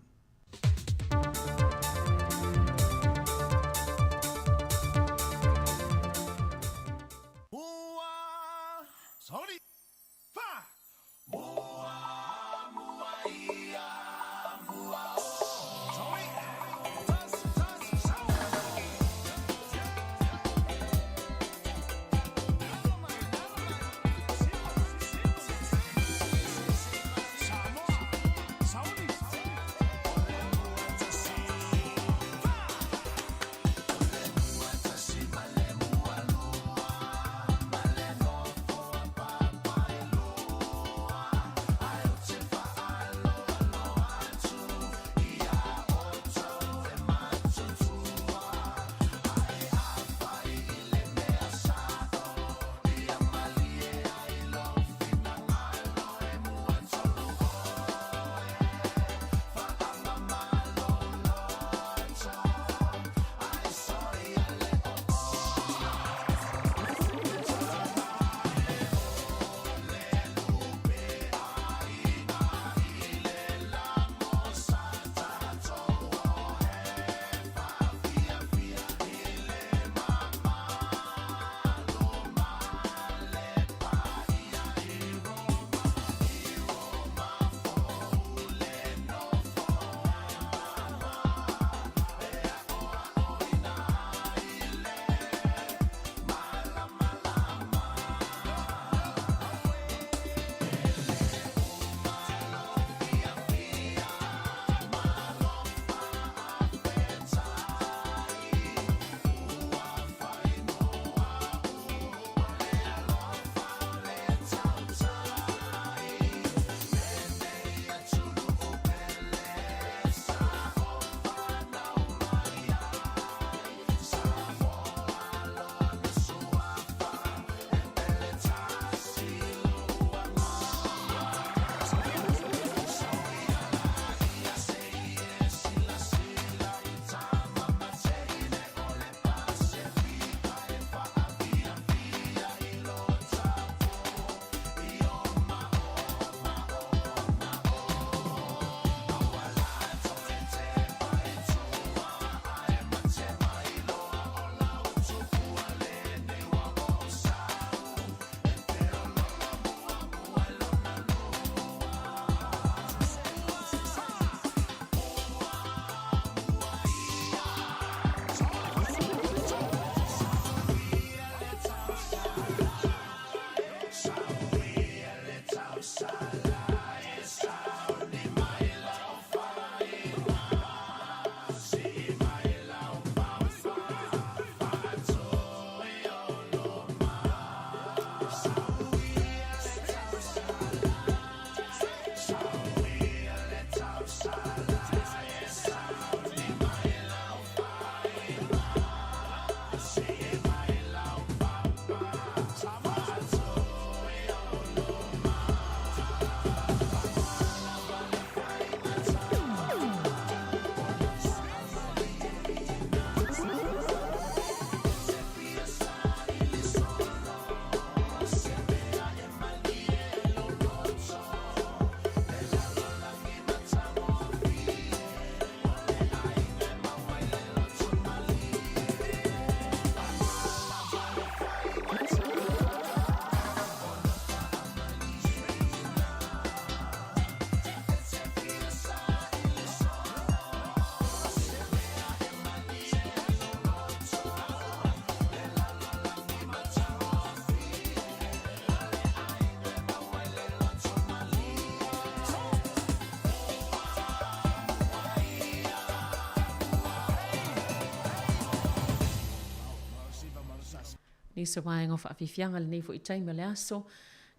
Nisi o vaega o faafiafiaga i lenei foi taimi o le aso,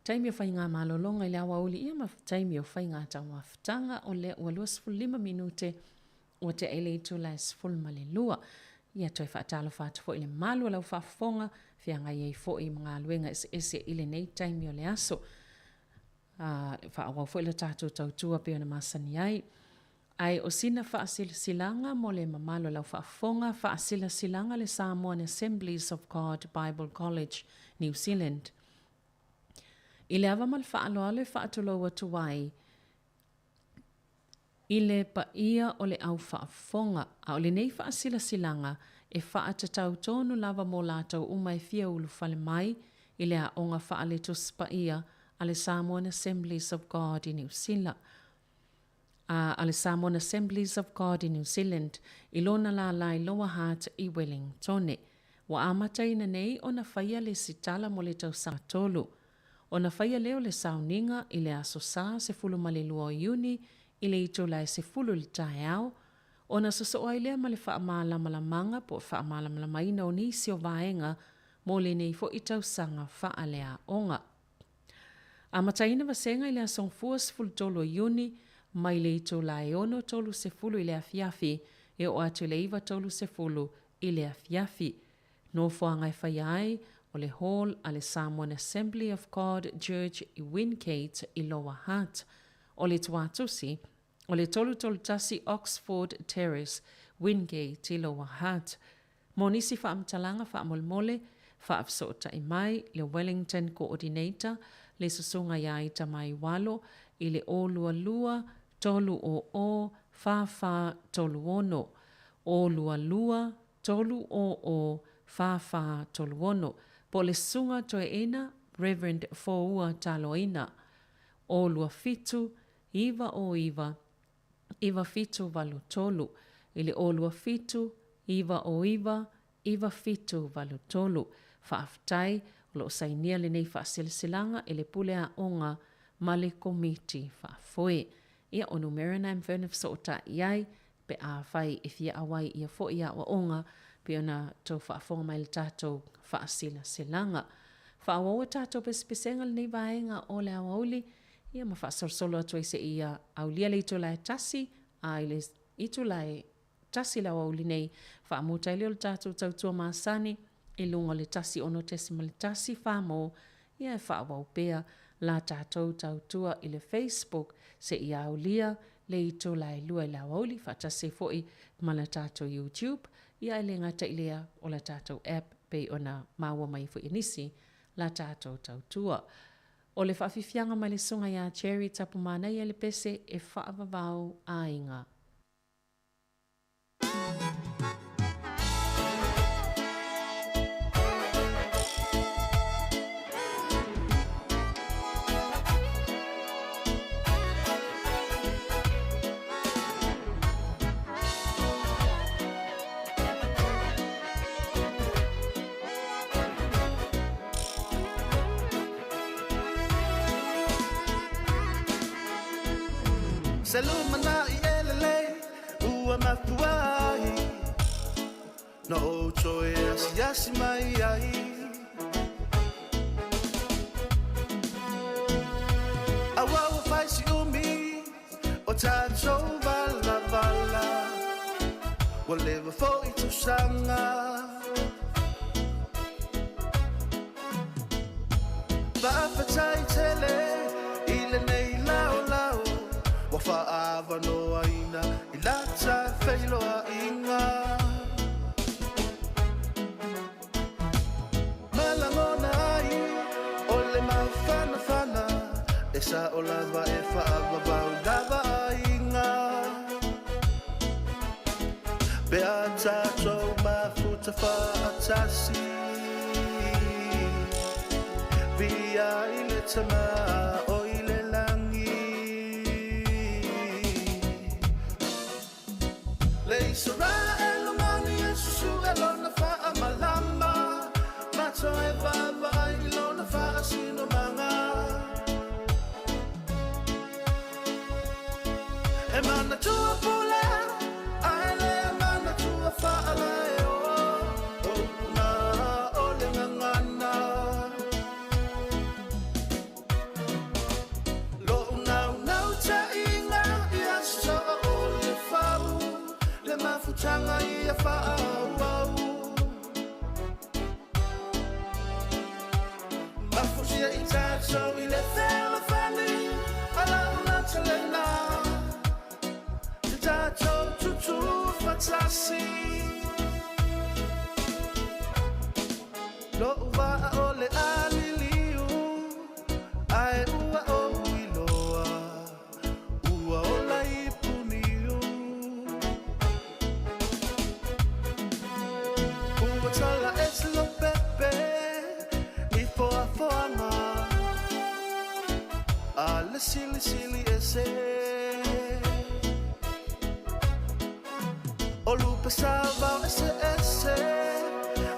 taimi o faiga malologa i le aoauli ia ma taimi o faiga taumaafutaga o lea ua 25 minute ua tea i le itula e 12. Ia toe faatalofa atu foi i le malu o lau faafofoga, feagai ai foi ma galuega eseese i lenei taimi o le aso. A faaauau foi le tatou tautua pei ona masani ai. Ae o sina faasilasilaga mo le mamalu o lau faafofoga, faasilasilaga le Samoan Assemblies of God Bible College, New Zealand. I le ava ma le faaaloalo e faatulou atu ai i le paia o le au faafofoga, a o lenei faasilasilaga e faatatau tonu lava mo latou uma e fia ulufale mai i le aoga faale Tusi Paia a le Samoan Assemblies of God i Niu Sila, a a le Samoan Assemblies of God i New Zealand i lona lālā i Lower Hutt i Wellingtone. Ua amataina nei ona faia le sitala mo le tausaga tolu. Ona faia lea o le sauniga i le aso Sa 12 o Iuni i le itula e 10 i le taeao, ona sosoo ai lea ma le faamalamalamaga po o faamalamalamaina o nisi o vaega mo lenei foi tausaga faaleaoga. Amataina vasega i le aso Gafua 13 o Iuni mai le itula e 6:30 i le afiafi e oo atu i le 9:30 i le afiafi. Nofoaga e faia ai o le Hall a le Samoan Assembly of God Church i Wingate i Lower Hutt. O le tuatusi, o le 331 Oxford Terrace, Wingate i Lower Hutt. Mo nisi faamatalaga faamolemole, faafesootai mai le Wellington Coordinator, le Susuga ia Aitamaiwalo, i le 022 300 4436, 022 300 4436, po o le Susuga Toeaina Reverend Foua Taloina, 027 909 9783, i le 027 909 9783. Faafetai, o lo o sainia lenei faasilasilaga e le Pule Aoga ma le Komiti Faafoe. Ia, o numera na e mafai ona fesootai i ai pe afai e fia auai ia foi aoaoga pei ona tou faafofoga mai i le tatou faasilasilaga. Faaauau a tatou pesepesega lenei vaega o le aoauli, ia ma faasolosolo atu ai seia aulia le itula e tasi, a i le itula e tasi le aoauli nei, faamuta ai lea o le tatou tautua masani i luga o le 106.1 Farmore, ia e faaauau pea la tatou tautua i le Facebook seia aulia le itula e lua i le aoauli faatasi ai foi ma la tatou YouTube, ia ae le gata i lea o la tatou app pei ona maua mai ai foi e nisi la tatou tautua. O le faafiafiaga mai le Susuga ia Jerry Tapumanaia le pese e faavavau aiga. Se lumanai e lelei ua mafua ai Na ou toe asiasi mai ai Aua ua fai si umi o tatou valavala Ua leva foi tausaga Faafetai tele i lenei laolao Ua faaavanoaina i la ta feiloaiga Ma lagona ai o le mafanafana E sao lava e faavavau lava aiga Pe a tatou mafuta faatasi Viia ai le Tama o i le lagi Le Isaraelu moni e susue lona faamalama Ma toe vaavaai i lona faasinomaga E manatua pule ae le manatua faalaeo O upu na o le gagana. mafutanga ia fa'aauau Mafusia i tatou i le fealofani Ala una talena Te tatou tutu fatasi Lo'u va'a o le aliliu Ae ua ou iloa Ua ola i puniu Ua tala ese lo pepe I foafoaga A le silisili ese O lupe savao ese ese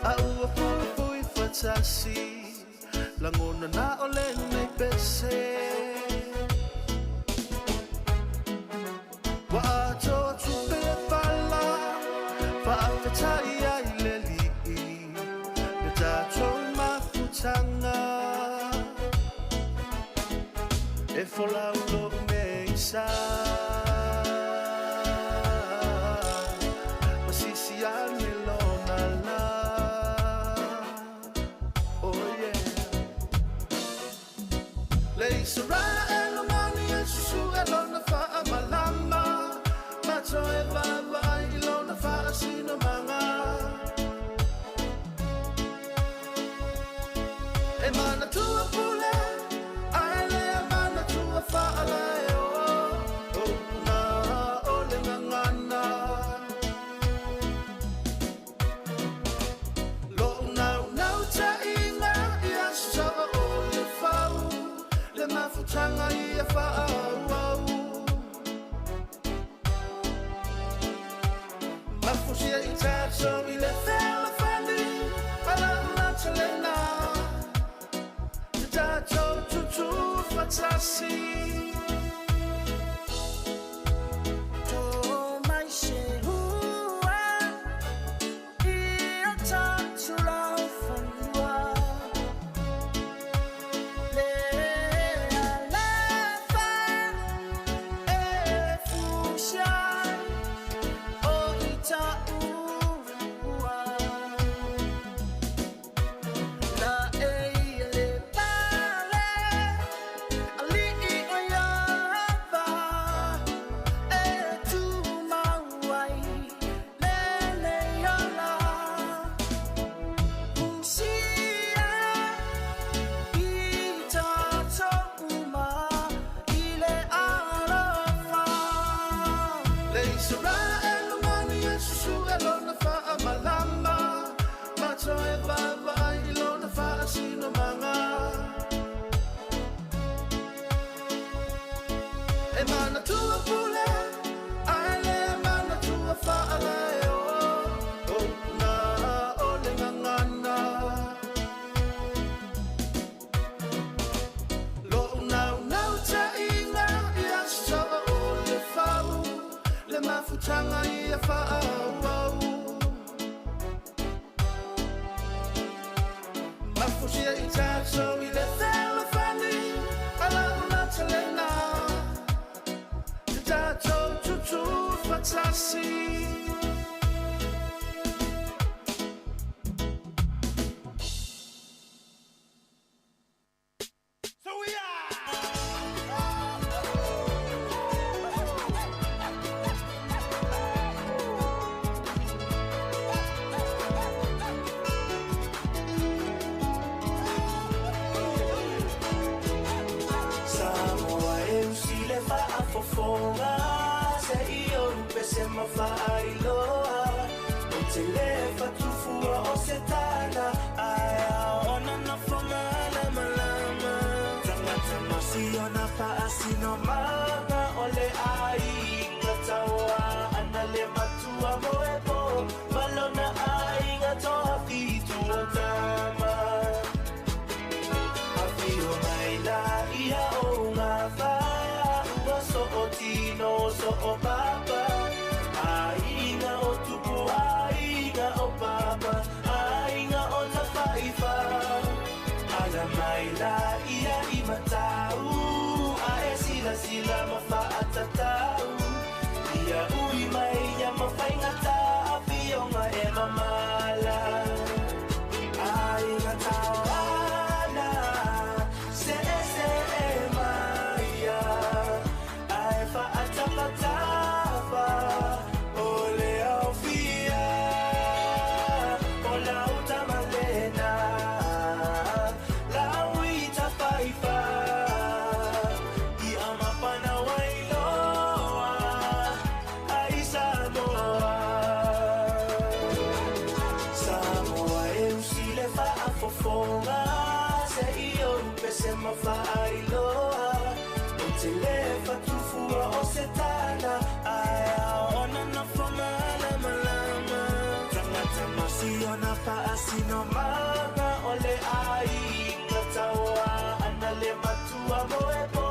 A ua fuifui fatasi Lagona na o lenei pese Ua atoa tupe e pala Faafetai ai le Alii Le tatou mafutaga E folau lo'u meisa Masisi ane lona la Oh yeah Le Israel mani e susu e lona faamalama Mato e vaavaai i lona faasinomaga E manatua pule ae le manatua faalae o Upu o le gagana Lo'u naunautaiga ia sasaa o le fau Le mafutaga ia fa'aauau Mafusia i tatou i le fealofani Ala una talena Te tatou tutu fatasi To mai se hua I o tātou lau whanua Le alofa e fusia O i tāua La e ia le pale Ali'i o Iava E tu mau ai le nei ola Fusia i tātou uma i le alofa Le Israel mani e susu e lona faamalama Mato e vaavaai i lona faasinomaga E manatua pule ae le manatua faalae o Upu o le gagana Lo'u naunautaiga ia sasaa o le fau Le mafutaga ia fa'aauau Mafusia i tatou i le fealofani Ala una talena Te tatou tutu fatasi Samoa e usi le faafofoga Se i ou pese ma faailoa O te le fatufua o se tala Ae a ona nofo malamalama Tagata masi ona faasinomaga O le aiga tauā ana le matua mo e po Malona aiga toafitu o tama Afio mai la ia o ngā wha Ua so o tino so o papa Aiga o tupu, aiga o papa Aiga o tawhaiwha Ala mai la ia i matau A e sila sila ma whaatatau Ia ui mai ia ma whaingatau fa'afofoga se'i ou pese ma fa'ailoa ou te lē fatufua o se tala ae aona nofo malamalama tagata masiona fa'asinomaga o le aiga tauā ana le matua moepo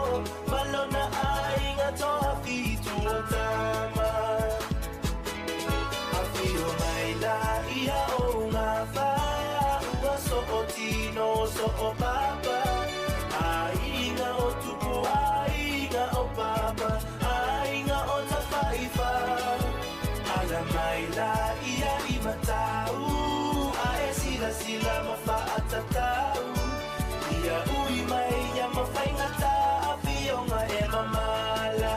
malona aiga toafitu o tama afio mai la ia o gafa ua so'otino so'opapa aiga o tupu aiga o papa aiga o tafaifa ala mai la ia i matau ae silasila ma fa'atatau ia ui mai ia mafaigata afioga e mamala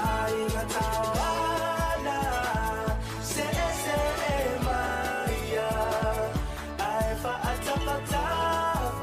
aiga taoana se'ese'e maia ae fa'atafatafa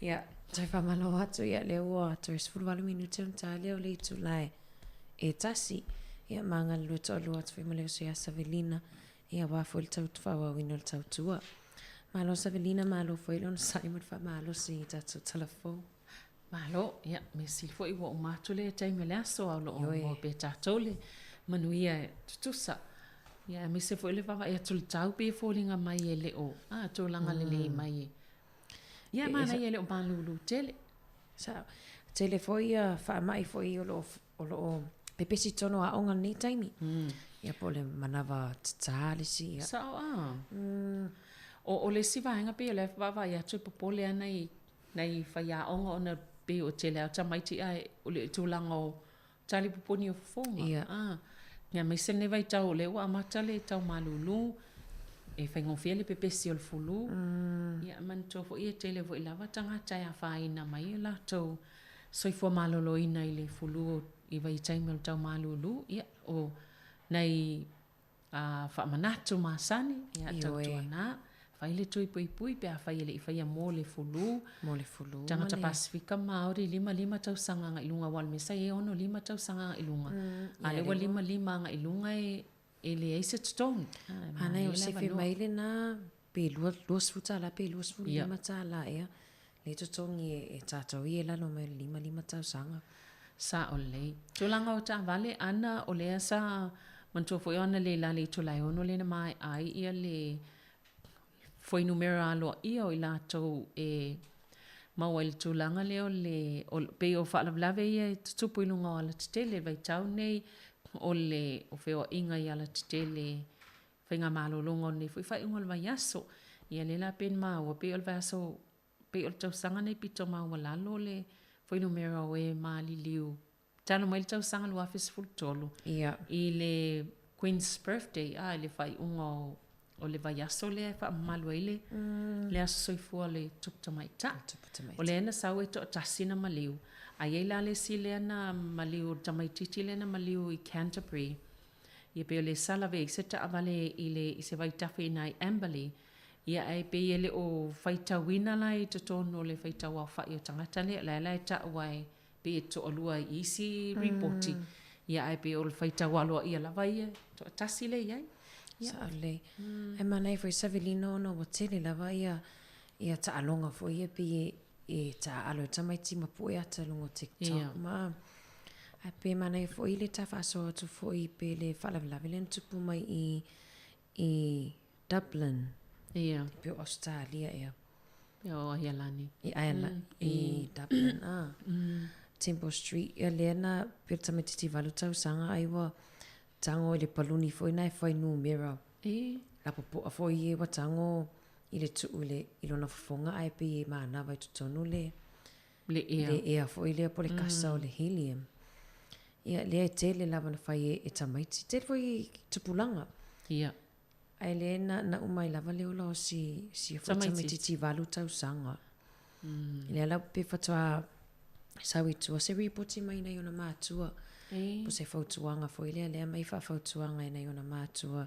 Ia, toe faamalo atu, ia lea ua toe 18 minute ona ta lea o le itula e tasi. Ia, ma galulue toalua atu foi ma le uso ia Savelina, ia aua foi le tau faaauauina o le tautua. Malo Savelina, malo foi le onosai ma le faamalosi i tatou tala fou. Malo, ia, mea sili foi ua uma atu lea taimi o le aso, a o lo o maua pea tatou le manuia e tutusa. Ia, aemaise foi le vaavaai atu i le tau pei e foliga mai e le o, a, tulaga lelei mai e. Ia, e manaia e le o malūlū tele. Sao. Tele foi ia faamai foi o lo o, o lo o pepesi i totonu o aoga i lenei taimi. Ia po o le manava tatā le isi. Ia. Sao a. O, o le isi vaega pei o lea e vaavaai atu e popole ana i nai faiaoga ona pei o tele lava o tamaiti ae o le tulaga o tali pupuni o fofoga. Ia. A, aemaise lenei vaitau o lea ua amata le tau malūlū, e faigofie le pepesi o le fulu. Ia, manatua foi e tele foi lava tagata e afaina mai o latou soifua maloloina i le fulu i vaitaimi o le tau malūlū. Ia, o nai A faamanatu masani, ia tautuana, fai le tui puipui pe afai e le i faia mo le fulu. Mo le fulu. Tagata Pasifika Maori 55 tausaga agai i luga aua o le mea sa i ai e 65 tausaga agai i luga. A lea ua 55 agai i luga e leai se totogi. Manaia o le sefe mai lena pe $20 pe $25 ea le totogi e tatou ia i lalo mai o le 55 tausaga. Sao lelei. Tulaga o taavale ana o lea sa manatua foi o analeila le itula e 6 lea na maea ai ia le fuainumera aloaia o i latou e maua i le tulaga lea o le pei o faalavelave ia e tutupu i luga o alatetele i le vaitau nei o le o feoaiga i alatetele faigamalologa o lenei foi faaiuga o le vaiaso. Ia lea la pei ona maua pei o le vaiaso pei o le tausaga nei pito maualalo le fuainumera o e maliliu talu mai le tausaga 2013 i le Queen's Birthday, a, i le faaiuga o le vaiaso lea e faamamalu ai le, le aso soifua o le Tupu Tamaitai. O lea na sau e toatasi na maliu. A i ai la le isi lea na maliu, le tamaitiiti lea na maliu i Canterbury, Ia pei o le sa lawe ai se taavale i le i se vaitafe i ina i Amberley, ia ae pei e le o faitauina la i totonu o le faitau aofai o tagata lea, o la e la e tau lava pei e toalua i isi ripoti, ia ae pei o le faitau aloaia lava ia, toatasi lea e i ai. Ia. Sao lelei. Ae manaia foi Savelina ona ua tele lava ia ia taaloga foi ia pei e e taaalo e tamaiti ma pue ata i luga o TikTok ma ae pe manaia foi le ta faasoa atu foi pe le faalavelave lea na tupu mai i i Dublin. Ia. Pe o Australia ea. Pe o Aialani. I Ireland, i Dublin, ah. Temple Street, ia lea na pe le tamaititi 8 tausaga ai ua tago i le paluni foi na e fuainumera. E. Lapopoa foi e ua tago i le tuu i le i lona fofoga ae pei e manava i totonu le Le ea. Le ea foi lea po o le kasa o le helium. Ia lea e tele lava na fai e, e tamaiti. Tele foi i tupulaga. Ia. Ae lea na, na uma ai lava le ola o si, si foi tamaititi 8 tausaga. Lea la pe faatoa sau i tua se ripoti mai nai ona matua. E. Po se fautuaga foi lea, lea mai faafautuaga e nai ona matua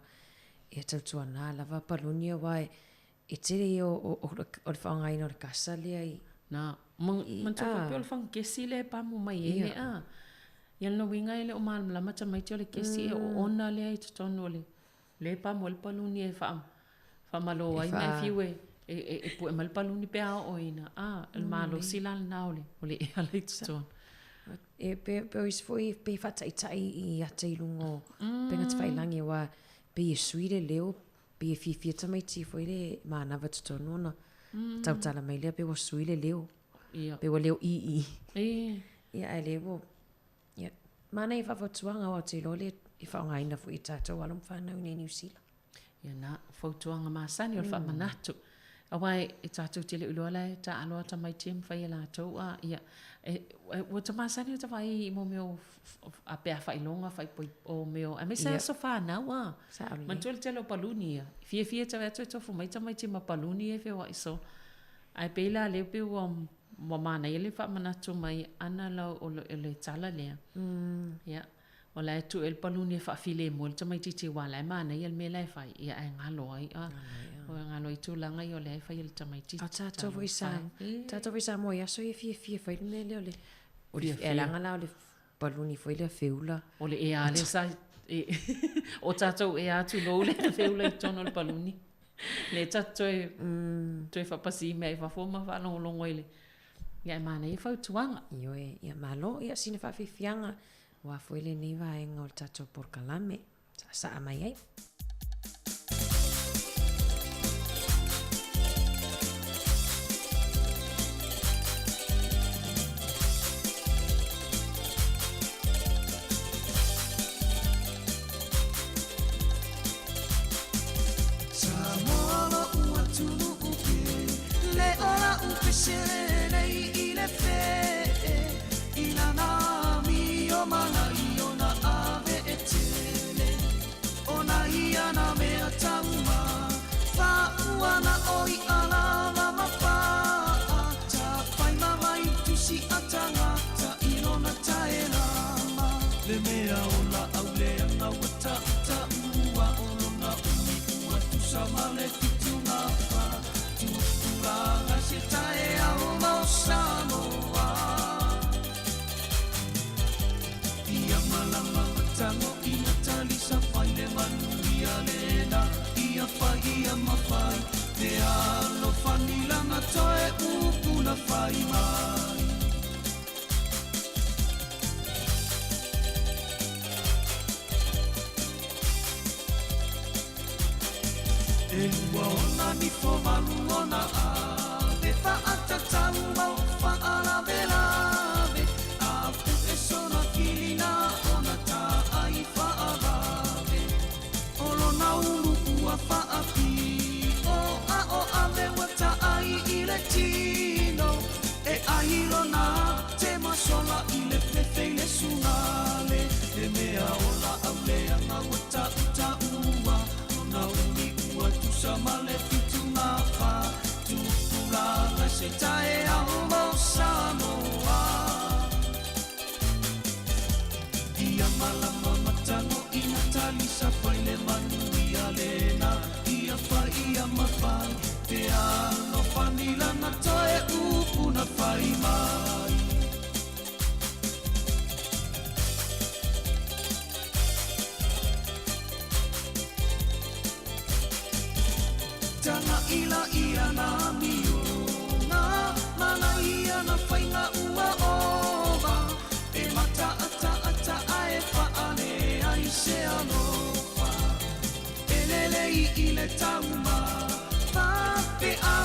e tautuana lava paluni aua e, e tele ia o, o, o, o le faaaogaina o le kasa lea i Na, manatua foi pei o le fagukesi lea e pamu mai ai le a. Ia lona uiga e le o malamalama tamaiti o le kesi e oona lea i totonu o le lea e pamu ai le paluni e faa faamalo ai ma e fiu e e pue mai le paluni pe a oo ina a, o le malosi la lena o le o le ea la i totonu. E pe pe o isi foi pe faataitai i ata i luga o upega tafailagi aua pei e sui le leo, pei e fiafia tamaiti foi le manava i totonu ona tautala mai lea pei ua sui le leo. Pei ua leo ii. Ia ae lea ua ia manaia faafautuaga aua ou te iloa lea e faaaogaina foi e tatou alo ma fanau i inei i Niu Sila. Ia na, o fautuaga masani o le faamanatu. Aua e tatou te le o iloa la e taaalo ata mai te mafai e latou a ia e, ua ta masani o ta vaai i mo mea o a pe a faailoga faipoi o mea o aemaise aso fanau a. Manatua le tele o paluni ia. Fiafia tau atu e tofu mai tamaiti ma paluni e feoai so. Ae pei la lea pei ua ua manaia le faamanatu mai ana lau o le tala lea. Ia. O la e tuu ai le paluni e faafilemu ai le tamaitiiti aua o la e manaia le mea la e fai, ia ae galo ai a. Galo ai tulaga ia o lea e fai e le tamaitiiti. A tatou foi sa, tatou foi Samoa i aso ia fiafia fai le mea lea o le, o le, e leaga la o le paluni foi lea feula. O le ea lea sa, e, o tatou ea tulou le feula i totonu o le paluni. Lea tatou toe, toe faapasi mea i fafo ma faalogologo i le, ia e manaia fautuaga. Ioe, ia malo, ia sina faafiafiaga Ua foi lenei vaega o le tatou polokalame. Saasaa mai ai. Samoa lo'u atunuu pe le o la'u pese lenei i le fee i lana amio mana i ona ave e tele ona ia na mea tauma fa'auana o i'a lava ma pa'a tafai ma vai tusi a tagata i lona taelama le mea o la'au leaga ua ta'uta'ua o lona umi ua tusa ma le 74 tupulaga se taeao mo Samoa. Ia malama matago ina talisa fai le manuia lena ia fai ia mafai te alofani lana toe upu na fai mai. E lua ona nifo valu ona ave fa'atatau mau fa'alavelave a pu'e sona kilina ona ta'ai fa'avave o lona ulu ua fa'api'o a o ave ua ta'ai i le tino e ai lona tema sola i le fefe i le sugale le mea o la'au leaga ua ta'uta'ua lona umi ua tusa ma le 74 tupulaga se taeao mo Samoa. Ia malama matago ina talisa fai le manuia lena ia fai ia mafai te alofani lana toe upu na fai mai. Taga'ila ia na amioga mana ia na faiga ua ova e mata'ata'ata'a e fa'ale ai se alofa e lelei i le tauma fape a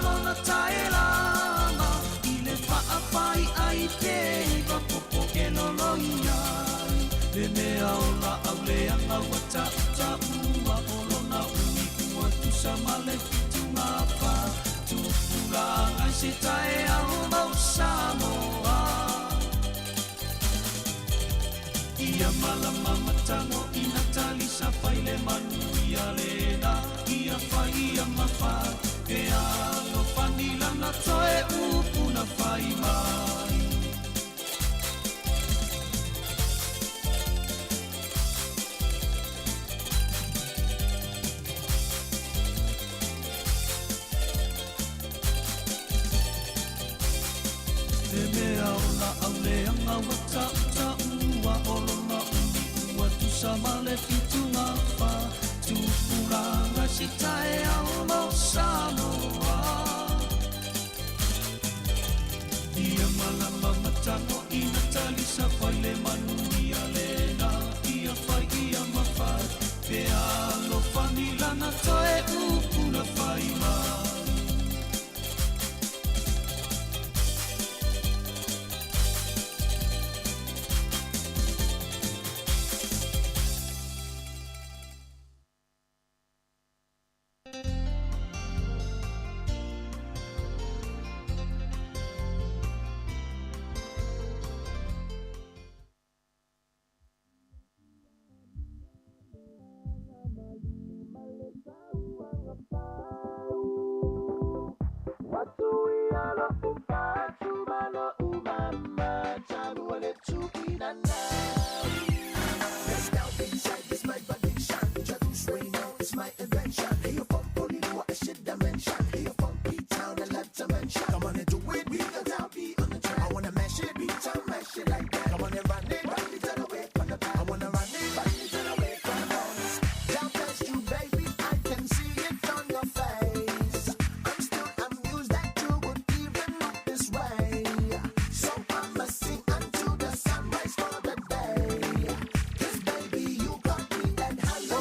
lona taelama i le fa'afai ai pe iva popo e loloi ai le mea o la'au leaga ua ta'uta'ua o lona umi ua tusa ma le 74 tupulaga i se taeao mo Samoa. Ia malama matago ina talisa fai le manuia lena ia fai ia mafai te alofani lana toe upu na fai mai. Le mea o la'au leaga ua ta'uta'ua o lona umi ua tusa ma le 74 tupulaga se taeao mo Samoa. Ia malama matago ina talisa fai le manuia lena ia fai ia mafai te alofani lana toe upu na fai mai. attention. Come on and do it, we got down be on the track. I wanna mash it, beat down, mash it like that. Come on and run it, run it to the way from the back. I wanna run it, run it to the way from the back. God bless you, baby, I can see it on your face. I'm still amused that you would even look this way. So I'ma sing until the sunrise for the day. 'Cause baby, you got me and hello,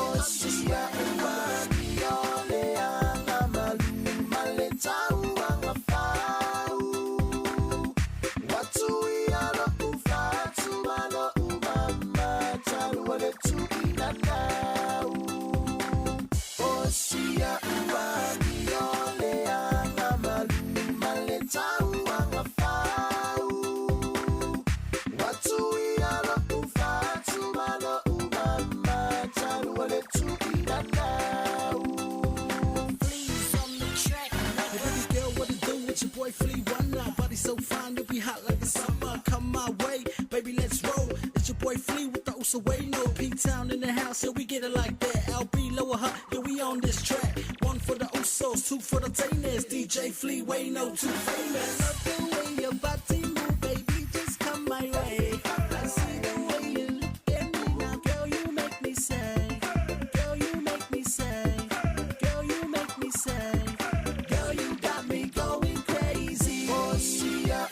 Hey baby girl, what it do with your boy Flea One now? Body so fine, you'll be hot like the summer. Come my way, baby, let's roll. It's your boy Flea with the Osa way, no P Town in the house, yeah, we get it like that. LB lower her, yeah, we on this track. One for the Usos, two for the Tainers. DJ Flea, way no too famous. Love the way your body move, baby, just come my way. I see the way you look at me now, girl, you make me say, girl, you make me say, girl, you make me say. Girl, you got me going crazy. Oh, she a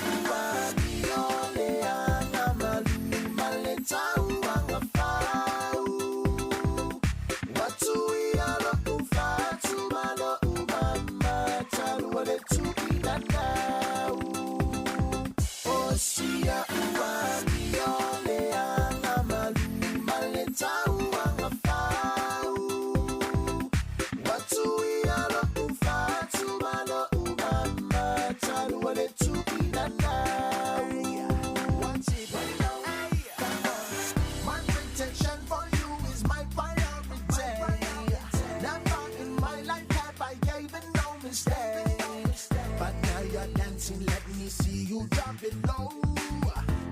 My protection for you is my priority. Never in my life have I given no mistake. But now you're dancing, let me see you drop it low.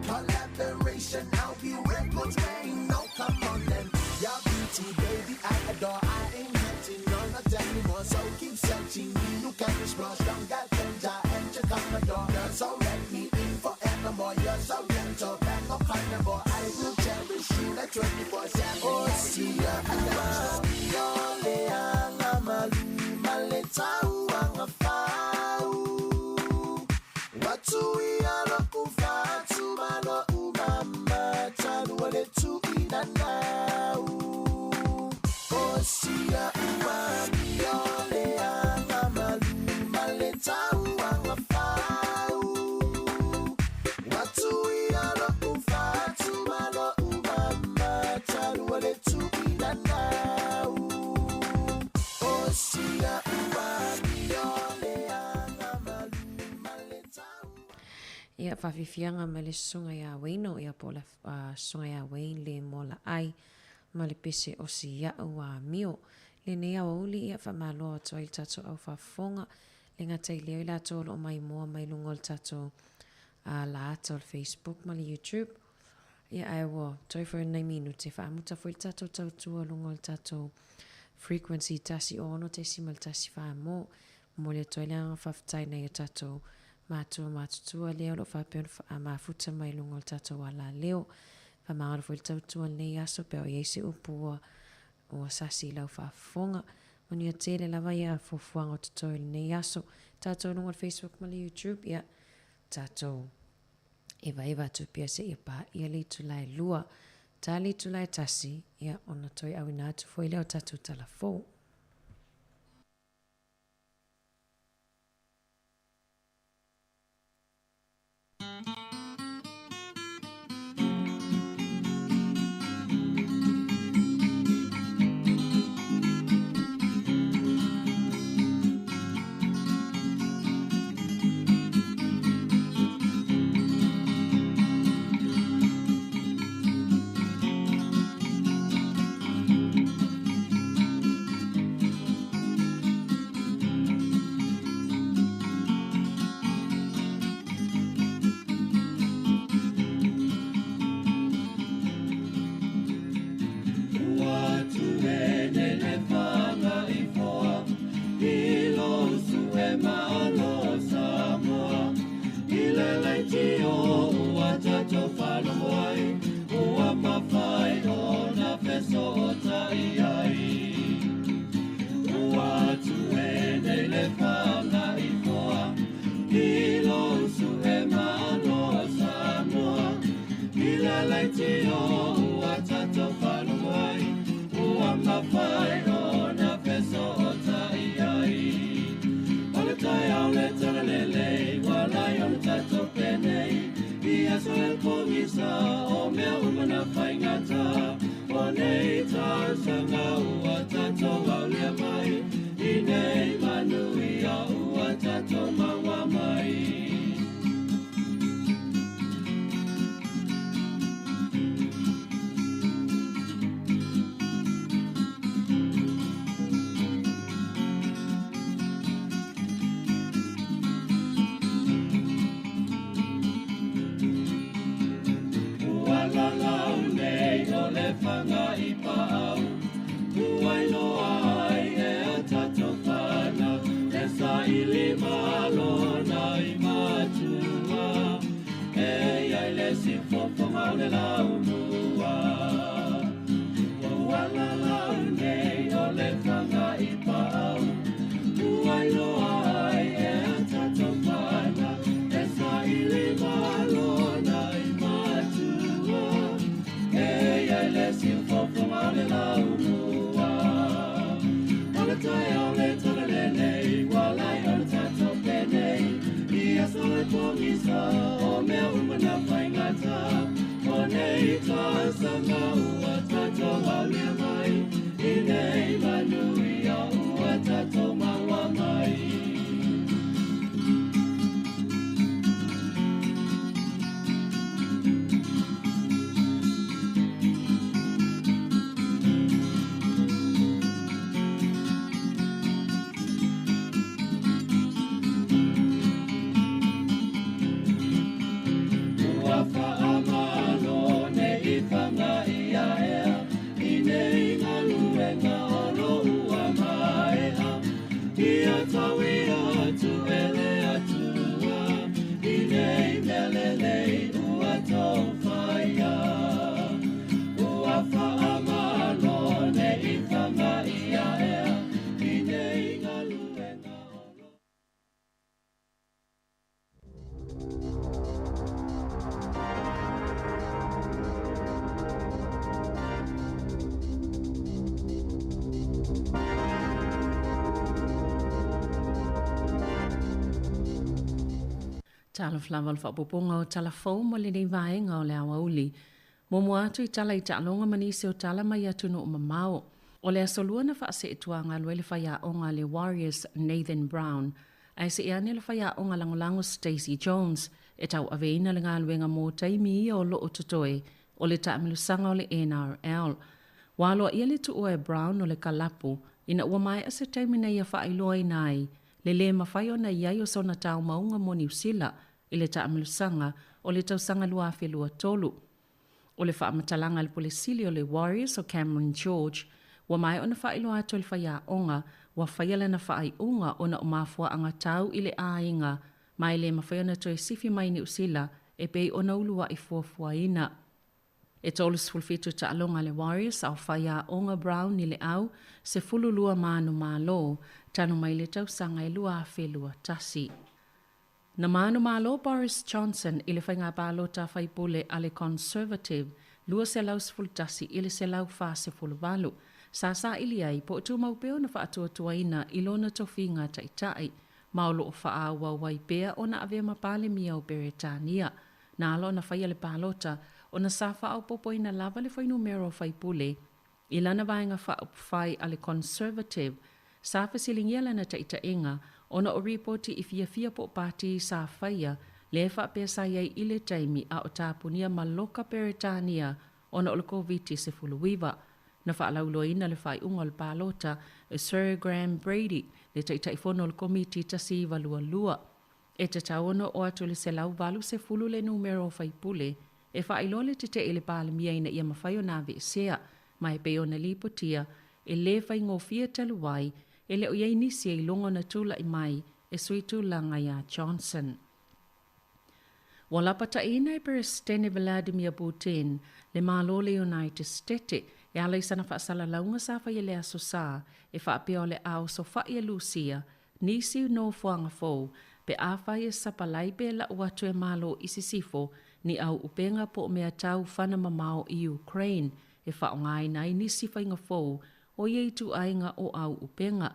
Collaboration, I'll be records, man. No, come on then. Your beauty, baby, I adore. I ain't hurting, no, not anymore. So keep searching me, you can explore. Stronger danger and your commodore. Girl, so let me in forevermore. You're so gentle, bang or carnivore. I will cherish you like 24/7. Oh, see ya, Ia, faafiafiaga mai le susuga iā Wayno, ia po o le susuga iā Wayne le Molaai ma le pese osi ia'u amio. Lenei aoauli, ia, faamalo atu ai le tatou au faafofoga, le gata i lea o i latou o lo o maimoa mai luga o le tatou laata o le Facebook ma le YouTube. Ia, ae ua toe foi nai minute e faamuta foi le tatou tautua i luga o le tatou frequency 106.1 mo. Momoli atu ai le agaga faafetai nai o tatou matua matutua lea o lo o faapea ona mafuta mai i luga o le tatou alaleo. Faamagalo foi le tautua i lenei aso pe a o i ai se upu ua ua sasi i lau faafofoga. Manuia tele lava ia fuafuaga o totoe i lenei aso. Tatou i luga o le Facebook ma le YouTube, ia tatou evaeva atu pea seia paia le itula e lua. Ta le itula e tasi, ia ona toe auina atu foi lea o tatou tala fou. pogisa o mea uma na faigata o nei tausaga ua tatou aulia mai i nei manuia ua tatou maua mai. Ua lalau nei o le fanga i paau, ua iloa ai e a tatou fanau, e saili malo na i matua, e iai le sifofoga o le laumua. Ua lalau nei o le fanga i paau, ua iloa ai e a tatou fanau, e saili malo na i matua, e iai le sifofoga o le laumua. O le taeao le tala lenei, ua lai o le tatou penei, ia so e pogisa o mea uma na faigata, o nei tausaga ua tatou aulia mai, i nei manuia ua tatou maua mai. Ua faamalo nei fanga ia ea, i nei galuega o lo ua maea. Ia tau ia atu e le Atua, i nei mea lelei ua tou faia. Ua faamalo nei fanga ia ea, i nei galuega o lo. Talofa lava o le faaopoopoga o tala fou mo lenei vaega o le aoauli. Muamua atu i tala i taaloga ma nisi o tala mai atunuu mamao. O le aso lua na faaseetuagalu ai le faiaoga a le Warriors Nathan Brown, ae see ane le faiaoga lagolago Stacey Jones e tauaveina le galuega mo taimi ia o loo totoe o le taamilosaga o le NRL. Ua aloaia le tuua e Brown o le kalapu ina ua maea se taimi na ia faailoaina ai le lē mafai ona i ai o sona taumauga mo Niusila i le taamilosaga o le tausaga 2023. O le faamatalaga a le Pule Sili o le Warriors o Cameron George, ua maea ona faailoa atu e le faiaoga ua faia lana faaiuga ona o mafuaaga tau i le aiga ma e lē mafai ona toe sifi mai Niusila e pei ona uluai fuafuaina. E 37 taaloga a le Warriors a o faiaoga Brown i le au 12 manumalo talu mai le tausaga e 2021. Na manumalo Boris Johnson i le faiga palota a faipule a le Conservative 211 i le 148, sa saili ai po o tumau pea ona faatuatuaina i lona tofiga taitai, ma o loo faaauau ai pea ona avea ma Palemia o Peretania. Na ala ona faia le palota ona sa faaopoopoina lava le fuainumera o faipule i lana vaega faaupufai a le Conservative sa fesiligia lana taitaiga ona o ripoti i fiafia po o pati sa faia lea faapea sa i ai i le taimi a o tapunia maloka Peretania ona o le Koviti-19. Na faalauiloaina le faaiuga o le palota e Sir Graham Brady, le Taitaifono o le Komiti 1922. E tatau ona oo atu i le 180 le numera o faipule e faailoa le tetee i le Palemia ina ia mafai ona aveesea, ma e pei ona lipotia e lē faigofie talu ai e le o i ai nisi e iloga ona tulai mai e sui tulaga iā Johnson. Ua lapataiina e Peresetene Vladimir Putin le Malo o le United Stete e ala i sana faasalalauga sa faia i le aso Sa e faapea o le a osofai e Lusia nisi nofoaga fou pe afai e sapalai pe lau atu e Malo i Sisifo ni au upega po o mea tau fana mamao i Ukraine e faaaogaina ai nisi faiga fou o ia ituaiga o au upega.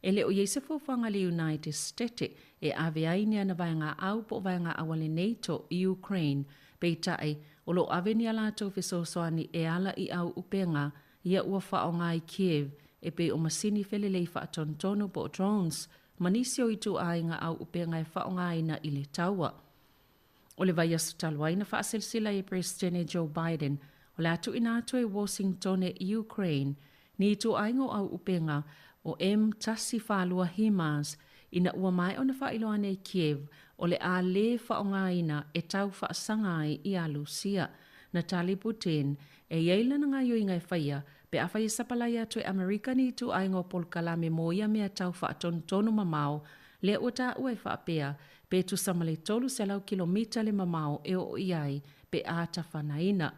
E le o i ai se fuafuaga a le United Stete e ave ai ni ana vaegaau po o vaegaau a le NATO i Ukraine, peitai, O lo o ave ni a latou fesoasoani e ala i auupega ia ua faaaoga i Kiev e pei o masini felelei faatonutonu po o drones ma nisi o ituaiga auupega e faaaogaina i le taua. O le vaiaso talu ai na faaselasela ai e Peresetene Joe Biden o le a tuuina atu e Washington i Ukraine ni ituaiga o auupega o M142 HIMARS ina ua maea ona faailoa ane e Kiev o le a lē faaaogaina e tau faasaga ai iā Lusia. Na tali Putin, e i ai lana gaoioiga e faia pe afai e sapalai atu e Amerika ni ituaiga o polokalame mo ia mea tau faatonutonu mamao lea ua taua e faapea pe tusa ma le 300 kilomita le mamao e oo i ai pe a tafanaina.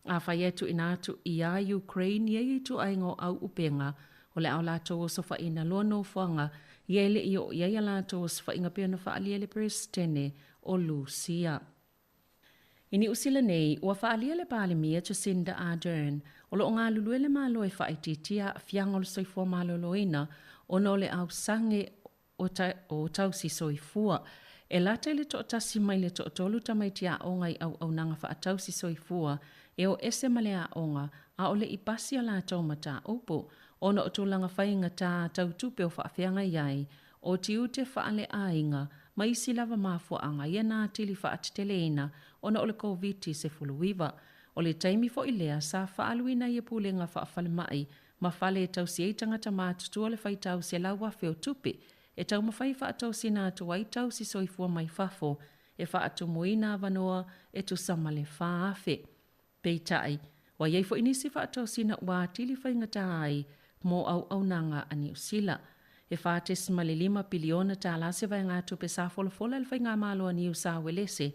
Afai e tuuina atu iā Ukraine ia ituaiga o auupega, o le a o latou osofaiina loa nofoaga ia e le i oo i ai a latou osofaiga pei ona faaalia e le Peresetene o Lusia. I Niu Sila nei, ua faaalia le Palemia Jacinda Ardern, o lo o galulue le Malo e faaitiitia aafiaga o le soifua maloloina ona o le ausage o tausi soifua. E lata i le toatasi mai le toatolu tamaiti aoga i auaunaga faatausi soifua e o ese ma le aoga a o le i pasi a latou mataupu ona o tulaga faigata tau tupe o faafeagai ai, o tiute faaleaiga ma isi lava mafuaaga ia na atili faateteleina ona o le Koviti-19. O le taimi foi lea sa faaaluina ai e pulega faafalemai ma fale e tausi ai tagata matutua le faitau 100,000 o tupe e taumafai e faatosina atu ai tausi soifua mai fafo e faatumuina avanoa e tusa ma le 4,000. Peitai, ua i ai foi nisi faatosina ua atili faigata ai mo auaunaga a Niu Sila. E $4.5 piliona tālā se vaegatupe sa folafola e le Faigamalo a Niu Sa Uelese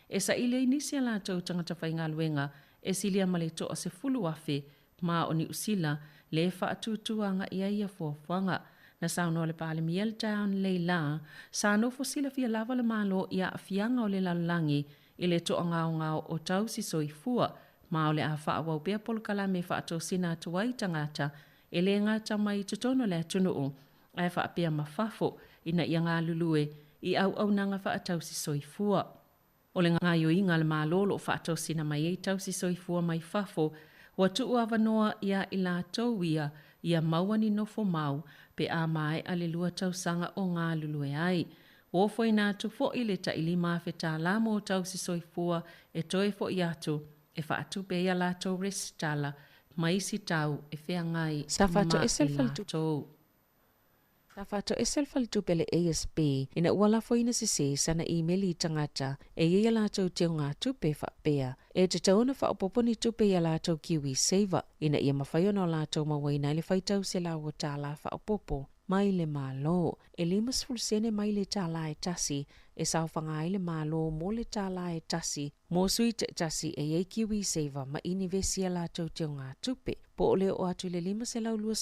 e saili ai nisi a latou tagata faigaluega e silia ma le 10,000 ma o Niu Sila le faatūtū agaʻi ai ia fuafuaga. Na saunoa le Palemia i le taeao ananei lā, sa nofo silafia lava le Malo i aafiaga o le lalolagi i le toagaogao o tausi soifua, ma o le a faaauau pea polokalame e faatosina atu ai tagata e lē gata mai i totonu o le atunuu ae faapea ma fafo ina ia galulue i auaunaga faatausi soifua. O le gaoioiga a le Malo o lo o faatosina mai ai tausi soifua mai fafo, ua tuu avanoa iā i latou ia ia maua ni nofo mau pe a maea le lua tausaga o galulue ai. Ua ofoina atu foi le tai $5,000 mo tausi soifua e toe foi atu e faatupe ai a latou resitala ma isi tau e feagai Sa ma faatoese i le faletupe. latou. Sa faatoese le faletupe a le ASB ina ua lafoina sesē sana imeli i tagata e i ai a latou teugatupe faapea e tatau ona faaopoopo ni tupe i a latou KiwiSaver ina ia mafai ona o latou mauaina ai le faitau $100 faaopoopo mai le Malo. E 50 sene mai le tālā e tasi e saofaga ai le Malo mo le tālā e tasi mo sui taitasi e i ai KiwiSaver ma inivesi a latou teugatupe, po o le oo atu i le $521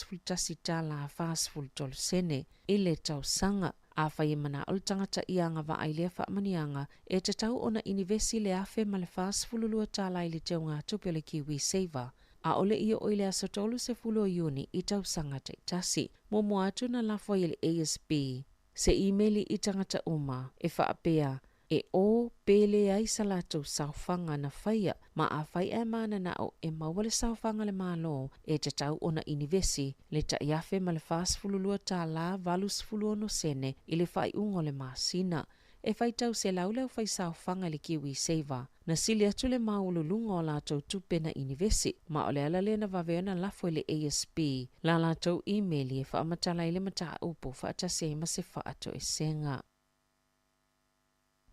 43 sene i le tausaga. Afai e manao le tagata ia agavaa i lea faamanuiaga, e tatau ona inivesi le $1,042 i le teugatupe o le KiwiSaver. ʻAʻole i oo i le aso 30 o Iuni i tausaga taitasi. Muamua atu na lafo ai e le ASB se imeli i tagata uma e faapea e ō pe leai sa latou saofaga na faia ma afai ae mananao e maua le saofaga a le Malo e tatau ona inivesi le $1,042 86 sene i le faaiuga o le masina. E faitau selau le aufaisaofaga i le KiwiSaver. Na sili atu le maualuluga o latou tupe na inivesi, ma o le ala lea na vave ona lafo e le ASB la latou imeli e faamatala ai le mataupu faatasi ai ma se faatoesega.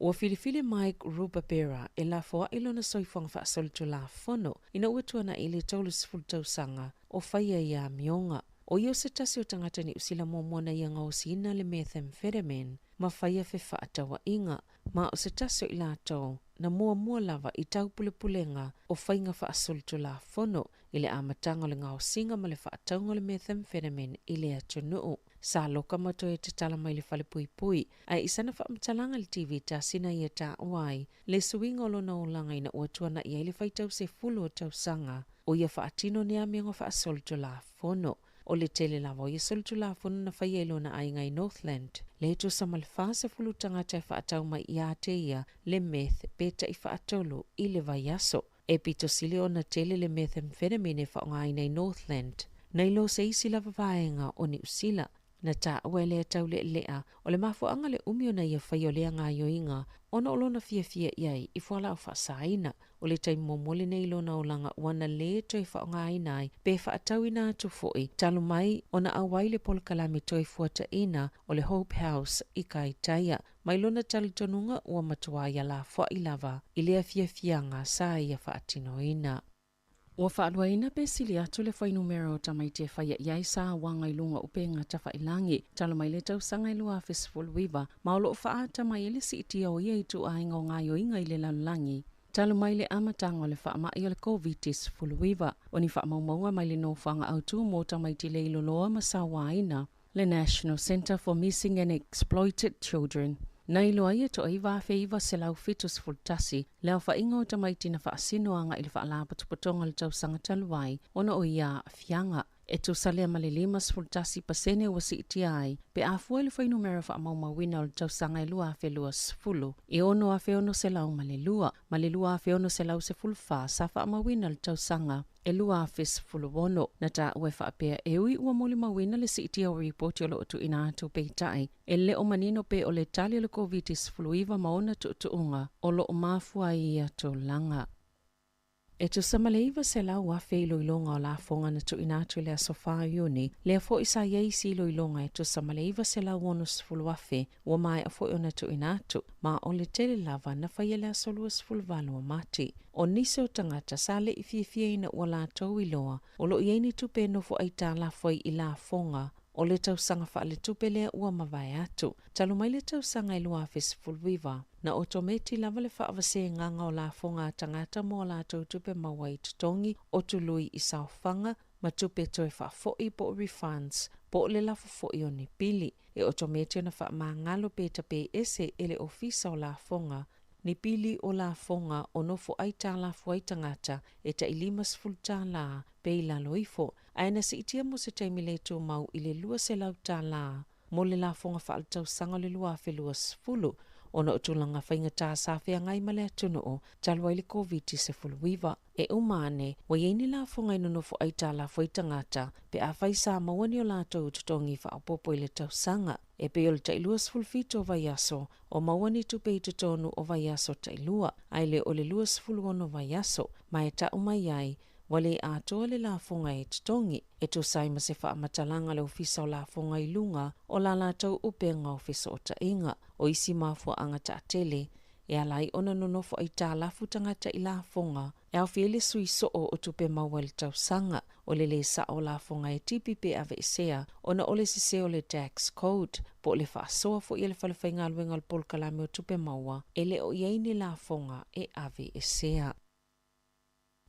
Ua filifili Mike Rubabera e lafoaʻi lona soifuaga faasolitulafono ina ua tuanaʻi i le 30 tausaga o faia ia amioga. ʻO ia o se tasi o tagata Niu Sila muamua na ia gaosiina le methamphetamine ma faia fefaatauaiga, ma o se tasi o i latou na muamua lava i taupulepulega o faiga faasolitulafono i le amataga o le gaosiga ma le faatauga o le methamphetamine i le atunuu. Sa loka ma toe tatala mai le falepuipui, ae i sana faamatalaga i le TV tasi na ia taua ai le suiga o lona olaga ina ua tuanaʻi ai le faitau sefulu o tausaga o ia faatino ni amioga faasolitulafono. O le tele lava o ia solitulafono na faia i lona aiga i Northland, le tusa ma le 40 tagata e faatau mai ia te ia le meth pe tai faatolu i le vaiaso. E pito sili ona tele le methamphetamine e faaaogaina i Northland nai lo se isi lava vaega o Niu Sila. Na taua e lea taulealea o le mafuaaga le umi ona ia faia o lea gaoioiga ona o lona fiafia i ai i fualaau faasaina. O le taimi muamua lenei i lona olaga ua na lē toe faaaogaina ai pe faatauina atu foʻi talu mai ona auai le polokalame toe fuataʻina o le Hope House i Kaitaia. Mai lona talitonuga ua matuā ia lafoaʻi lava i lea fiafiaga sa ia faatinoina. Ua faaluaina pe sili atu le fuainumera o tamaiti e faia i ai sauaga i luga o upega tafailagi talu mai le tausaga e 2019, ma o loo faaata mai ai le siitia o ia ituaiga o gaoioiga i le lalolagi talu mai le amataga o le faamai o le Koviti-19. O ni faamaumauga mai le nofoaga autū mo tamaiti leiloloa ma sauaina, le National Centre for Missing and Exploited Children, na iloa ai e toa-9,971 le aofaiga o tamaiti na faasino agaʻi le faalapotopotoga o le tausaga talu ai ona o ia aafiaga. E tusa lea ma le 51% ua siitia ai pe a fua i le fuainumera faamaumauina o le tausaga e 2020 e 6,602 ma le 2,614 sa faamauina le tausaga e 2016. Na taua e faapea e ui ua molimauina le siitia o ripoti o loo tuuina atu, peitai e le o manino pe o le tali o le Koviti-19 ma ona tuutuuga o loo mafua ai ia tulaga. E tusa ma le 900,000 iloiloga o lafoga na tuuina atu i le aso 4 Iuni, lea foʻi sa iai isi iloiloga e tusa ma le 960,000 ua maea foʻi ona tuuina atu, ma o le tele lava na faia le aso 28 o Mati. O nisi o tagata sa leʻi fiafia ina ua latou iloa o loo iai ni tupe e nofo aitalafu ai i lafoga o le tausaga faaletupe lea ua mavae atu. Talu mai le tausaga e 2019, na otometi lava le faavasegaga o lafoga a tagata mo a latou tupe maua i totogi o tului i saofaga ma tupe toe faafoʻi po o refunds po o le lafo foʻi o ni pili. E otometi ona faamagalo pe tape ese e le ofisa o lafoga ni pili o lafoga o nofo aitalafu ai tagata e tai $50 pe i lalo ifo, ae na siitia mo se taimi le tumau i le $200 mo le lafoga faaletausaga o le 2020 ona o tulaga faigata sa feagai ma le atunuu talu ai le Koviti-19. E uma ane ua iai ni lafoga e nonofo aitalafu ai tagata pe afai sa maua ni o latou totogi faaopoopo i le tausaga e pei o le tai 27 o vaiaso o maua ni tupe i totonu o vaiaso tailua, ae le o le 26 vaiaso, ma e tau mai ai ua le atoa le lafoga e totogi. E tusa ai ma se faamatalaga le ofisa o lafoga i luga o la latou upega o fesootaiga, o isi mafuaaga taatele e ala ai ona nonofo aitalafu tagata i lafoga e aofia ai le sui soo o tupe maua i le tausaga, o le lē sao o lafoga e tipi pe aveesea ona o le sesē o le tax code, po o le faasoa foʻi a le falefaigaluega o le polokalame o tupe maua e le o i ai ni lafoga e aveesea.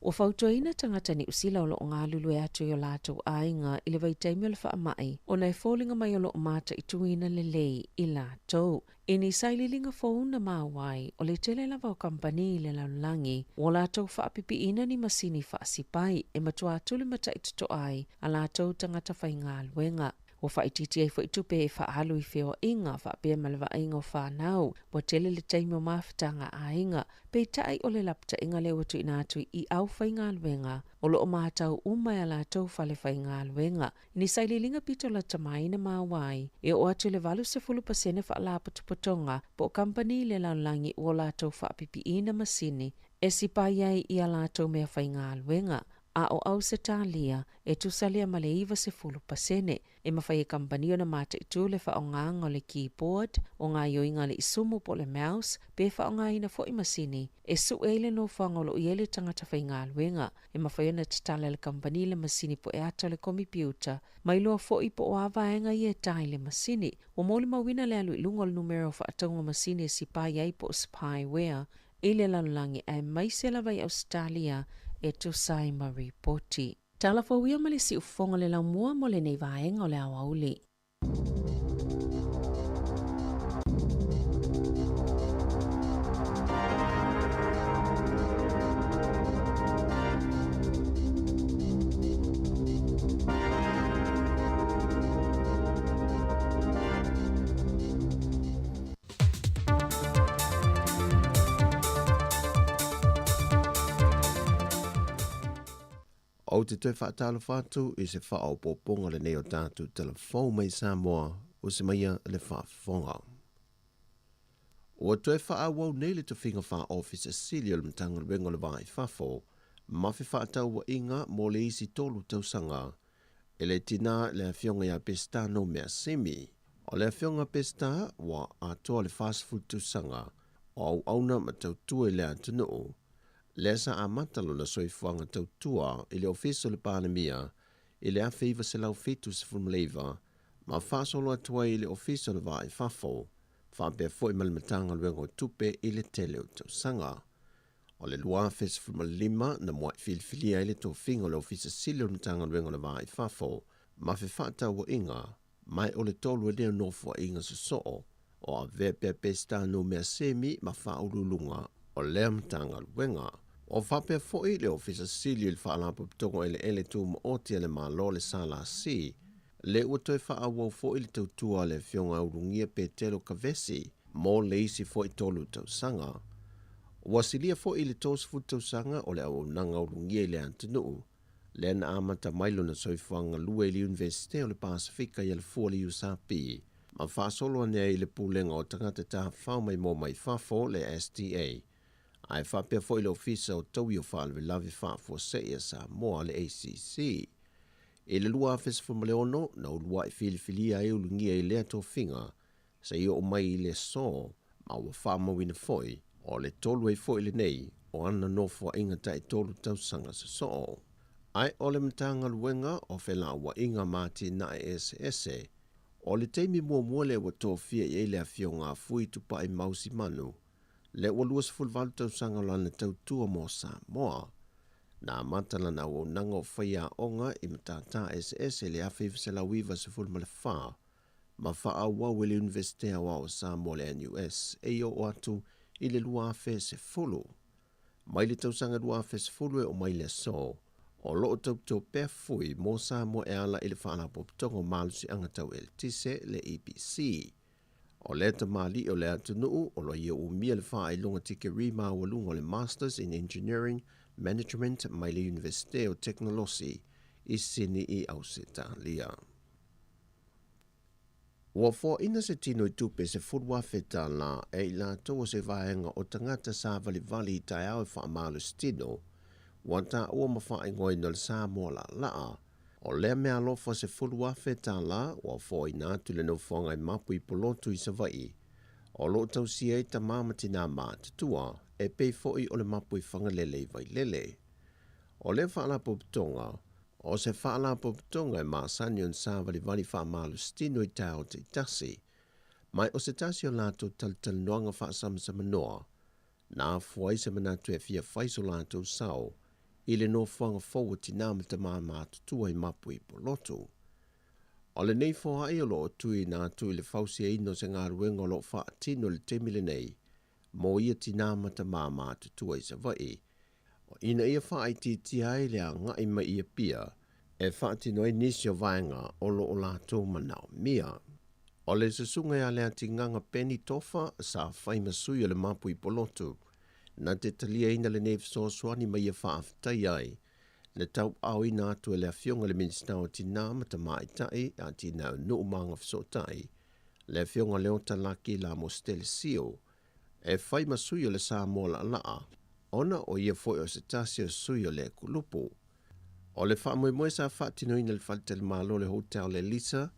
Ua fautuaina tagata Niu Sila o loo galulue atu i o latou aiga i le vaitaimi o le faamai ona e foliga mai o loo mataituina lelei i latou. I ni sailiiliga fou na maua ai o le tele lava o kamupani i le lalolagi ua latou faapipiina ni masini faasipai e matuā tulimataitotoa ai a latou tagata faigaluega. Ua faaitiitia ai foʻi tupe e faaalu i feoaiga faapea ma le vaaiga o fanau. Ua tele le taimi o mafutaga aiga, peitai o le lapataiga lea ua tuuina atu i aufaigaluega o loo matau uma e a latou falefaigaluega. Ni sailiiliga pito lata mai na maua ai e oo atu i le 80% faalapotopotoga po o kamupani i le lalolagi ua latou faapipiina masini e sipai ai i a latou meafaigaluega, a o Ausetalia e tusa lea ma le 90%. E mafai e kamupani ona mataitū le faaaogaga o le keyboard, o gaoioiga a le isumu po o le mouse, pe faaaogaina foʻi masini e sue ai le nofoaga o loo i ai le tagata faigaluega. E mafai ona tatala e le kamupani le masini po e ata o le komipiuta ma iloa foʻi po o a vaega ia e ta i le masini. Ua molimauina le alu i luga o le numera o faatauga masini e sipai ai po o spyware i le lalolagi aemaise lava i Ausetalia e tusa ai ma ripoti. Tala fou ia ma le siufofoga le laumua mo lenei vaega o le aoauli. Ou te toe faatalofa atu i se faaopoopoga lenei o tatou tala fou mai Samoa o se maia le faafofoga. Ua toe faaauau nei le tofiga faa-Ofisa Sili o le Matagaluega o le Va i Fafo ma Fefaatauaiga mo le isi tolu tausaga e le tinā le Afioga ia Peseta Nomeasemi. O le Afioga Peseta ua atoa le 40 tausaga o auauna ma tautua i le atunuu lea sa amata lona soifuaga tautua i le Ofisa o le Palemia i le 1979 ma faasolo atu ai i le Ofisa o le Va i Fafo faapea foi ma le Matagaluega o Tupe i le tele o tausaga. O le 2015 na mua'i filifilia ai le tofiga o le Ofisa Sili o le Matagaluega o le Va i Fafo ma Fefaatauaiga ma o le tolu e lea nofoaiga sosoo o avea pea Peseta Nomeasemi ma Faauluuluga o lea Matagaluega. O faapea foi le Ofisa Sili o le Faalapotopotoga Eleele Tumaoti a le Malo le SLC, le ua toe faaauau foi le tautua a le Afioga Ulugia Petelo Kavesi mo le isi foi tolu tausaga. Ua silia foi i le 30 tausaga o le auaunaga ulugia i le atunuu, lea na amata mai lona soifuaga galue i le Iunivesite o le Pasefika i Alafua le USP, ma faasolo ane ai i le Pulega o Tagata Tafafao Maimoa Mai Fafo le STA, ae faapea foi le Ofisa o Taui o Faalavelave Faafuasei a Samoa le ACC. I le 2016, na ulua'i filifilia ai Ulugia i lea tofiga seia oo mai i le aso, ma ua faamauina foi, o le tolu ai foi lenei o ana nofoaiga taitolu tausaga sosoo. Ae o le Matagaluega o Felauaiga ma Atinae Eseese, o le taimi muamua lea ua tofia i ai le Afioga a Fui Tupai Mausimanu, lea ua 28 tausaga o lana tautua mo Samoa. Na amata lana auaunaga o faiaoga i matata eseese i le 1994 ma faaauau e le Iunivesite Aoao o Samoa le NUS e i oo atu i le 2010. Mai le tausaga 2010 e oo mai le aso, o lo o tautua pea Fui mo Samoa e ala i le Faalapotopotoga o Malosiaga Tau Eletise le EPC. O lea tamalii o le atunuu o lo ia umia le faailoga tikeri maualuga o le Masters in Engineering Management mai le Iunivesite o Tekonolosi i Sini i Ausetalia. Ua foaina se tino i tupe $10,000 e i latou o se vaega o tagata savalivali i taeao e faamalositino, ua taua ma faaigoaina o le Samoa Laalaa. O lea meaalofa $10,000 ua foaina atu i le nofoaga i Mapu i Pulotu i Savaii, o lo o tausia ai tamā ma tinā matutua, e pei foi o le mapu i Fagalele i Vailele. O lea faalapotopotoga, O se faalapotopotoga e masani ona savalivali faamalositino i taeao taitasi, mai o se tasi o latou talatalanoaga faasamasamanoa, na afua ai se manatu e fia fai so latou sao i le nofoaga fou o tinā ma tamā matutua i Mapu i Pulotu. O lenei foai o lo o tuuina atu i le fausiaina o se galuega o lo o faatino i le taimi lenei mo ia tinā ma tamā matutua i Savaii, ina ia faaitiitia ai le agai mai i Apia e faatino ai nisi o vaega o lo o latou manaomia. O le susuga ia Leatigaga Penny Tofa sa fai ma sui o le mapu i Pulotu, na te taliaina lenei fesoasoani ma ia faafetai ai le tauaaoina atu e le Afioga i le Minisita o Tinā ma Tamaitai, Atinae o Nuu ma Agafesootai, le Afioga Leota Laki Lamositele Sio, e fai ma sui o le Samoa Laalaa, ona o ia foi o se tasi o sui o lea kulupu. O le faamoemoe sa faatinoina i le faletalimalo o le Hotel Lelisa,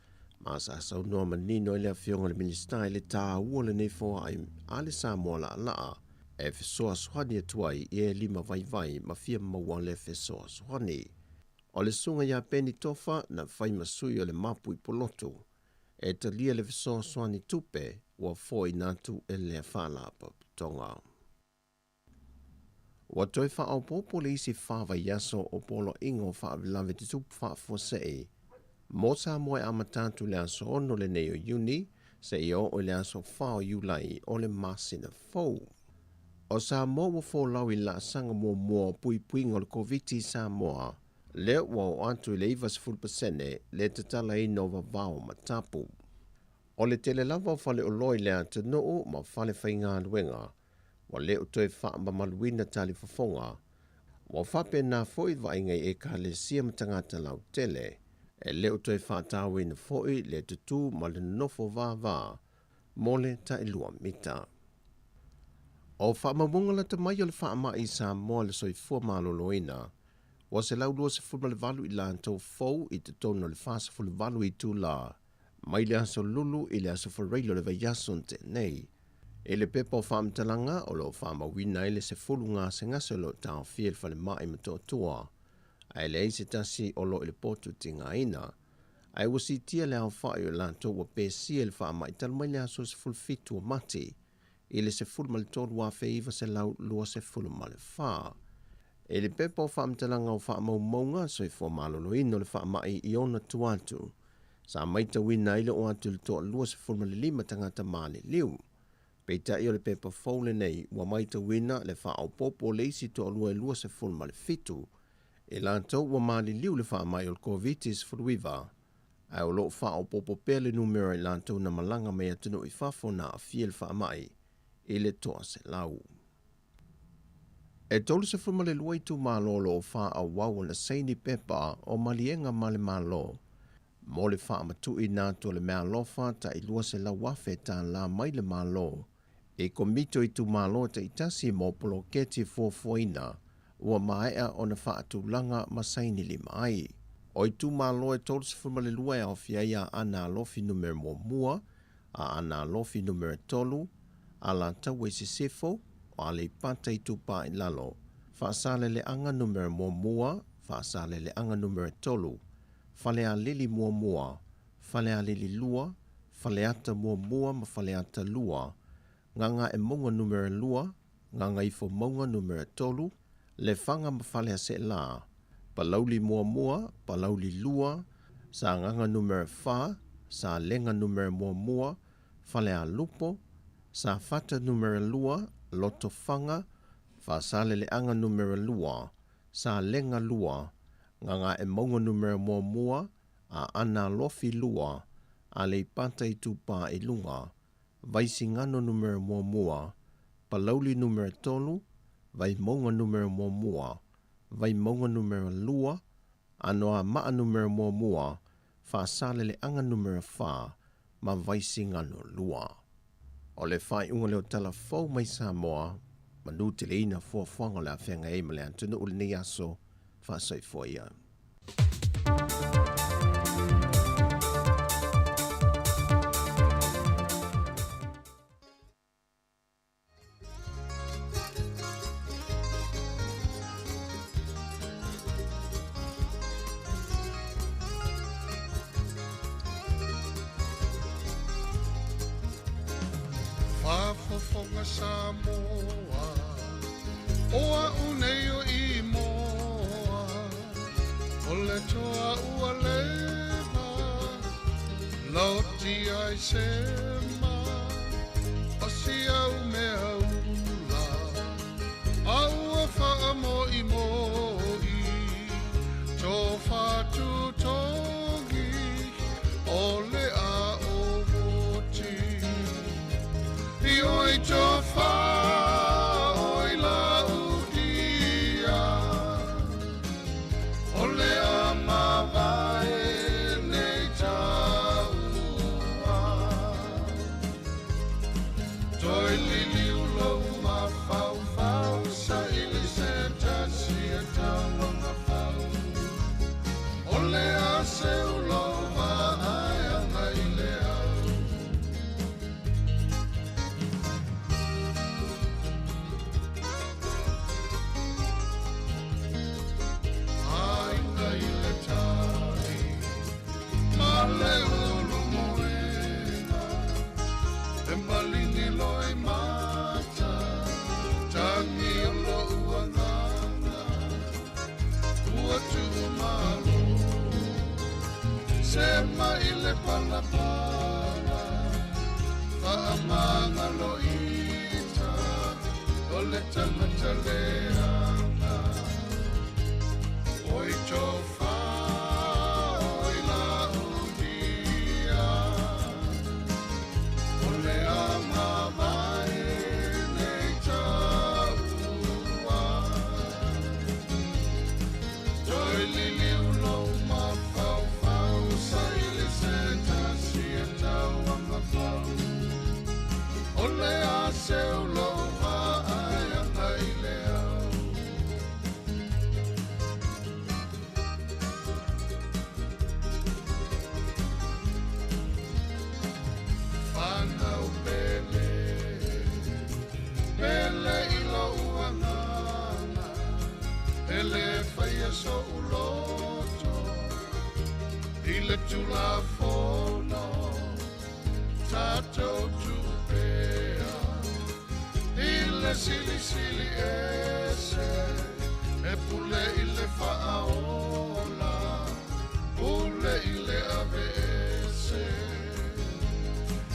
ma sa saunoa manino ai le Afioga i le Minisita i le taua o lenei foai a le Samoa Laalaa e fesoasoani atu ai i e lima vaivai ma fia maua le fesoasoani. O le susuga ia Penny Tofa na fai ma sui o le mapu i Pulotu, e talia le fesoasoani tupe ua foaina atu e lea faalapotopotoga. Ua toe faaopoopo le isi fa vaiaso o Poloaiga o Faalavelave Tutupu Faafuasei mo Samoa e amata atu i le aso 6 lenei o Iuni seia oo i le aso 4 o Iulai o le masina fou. O Samoa ua folau i le laasaga muamua o puipuiga o le Koviti i Samoa, lea ua oo atu i le 90% le tatalaina o vavao ma tapu. O le tele lava o faleoloa i le atunuu ma fale faigaluega ua le o toe faamamaluina talifofoga. Ua faapena foi vaaiga i ekalesia ma tagata lautele, e le o toe faatauaina foi le tutū ma le nonofo vāvā mo le tailua mita. O faamaumauga lata mai o le faamai i Samoa le soifua maloloina, ua 128 i latou fou i totonu o le 48 itulā mai le aso Lulu i le aso Faraile o le vaiaso na tea nei. I le pepa o faamatalaga o lo o faamauina ai le 10 gasegase o lo o taofia i le falemai i Motootua, ae leai se tasi o lo o i le potu tigaina, ae ua siitia le aofai o i latou ua pesia i le faamai talu mai le aso 17 o Mati i le 13,924. I le pepa o faamatalaga o faamaumauga soifua maloloina o le faamai i ona tua atu, sa maitauina ai le oo atu i le toa 25 tagata maliliu. Peitai o le pepa fou lenei ua maitauina le faaopoopo o le isi toalua e 27 i latou ua maliliu i le faamai o le Koviti-19, ae o lo o faaopoopo pea le numera i latou na malaga mai atunuu i fafo na aafia i le faamai i le 100. E 32 itumalo o lo o faaauau ona saini pepa o maliega ma le Malo mo le faamatuuina atu o le meaalofa tai $200,000 mai le Malo i Komiti o Itumalo taitasi mo poloketi fuafuaina ua maea ona faatulaga ma saini lima ai. O itumalo e 32 e aofia ai Aana Alofi Numera 1, Aana Alofi Numera 3, Alataua i Sisifo, o Aleipata Itupa i Lalo, Faasaleleaga Numera 1, Faasaleleaga Numera 3, Falealili 1, Falealili 2, Faleata 1 ma Faleata 2, Gagaemauga Numera 2, Gagaifomauga Numera 3, Lefaga ma Faleaseela, Palauli 1, Palauli 2, Sagaga Numera 4, Salega Numera 1, Falealupo, Safata Numera 2, Lotofaga, Faasaleleaga Numera 2, Salega 2, Gagaemauga Numera 1, Aana Alofi 2, Aleipata Itupa i Luga, Vaisigano Numera 1, Palauli Numera 3, Vaimauga Numera 1, Vaimauga Numera 2, Anoamaa Numera 1, Faasaleleaga Numera 4 ma Vaisigano 2. O le faaiuga lea o tala fou mai Samoa, manuteleina fuafuaga o le a feagai ai ma le atunuu i lenei aso faasoifua ia. Faafofoga Samoa, o a'u nei o Imoa, o le toa ua leva, loti ai sema, o si au mea ula, a ua faamo'imo'i, tofatutogi, o le a o moti. I oi tofa oi la udia, o le a mavae nei taua. Toi lili ulo ma fau fau, sa ili se tasi e tauanga fau. O le a se ulo va ai anga i le au. Aiga i le tai, ma le ulu moena, e malini loi mata, tangi o lo uanganga, ua tuu malo, se mai le palapala, faamanga lo ita, o le tangata leaga. Oi tofa, oi la udia, o le ama vai nei taua. ia so'u loto i le Tulafono tatou tuupea i le Silisili Ese e pule i le faaola pule i le aveese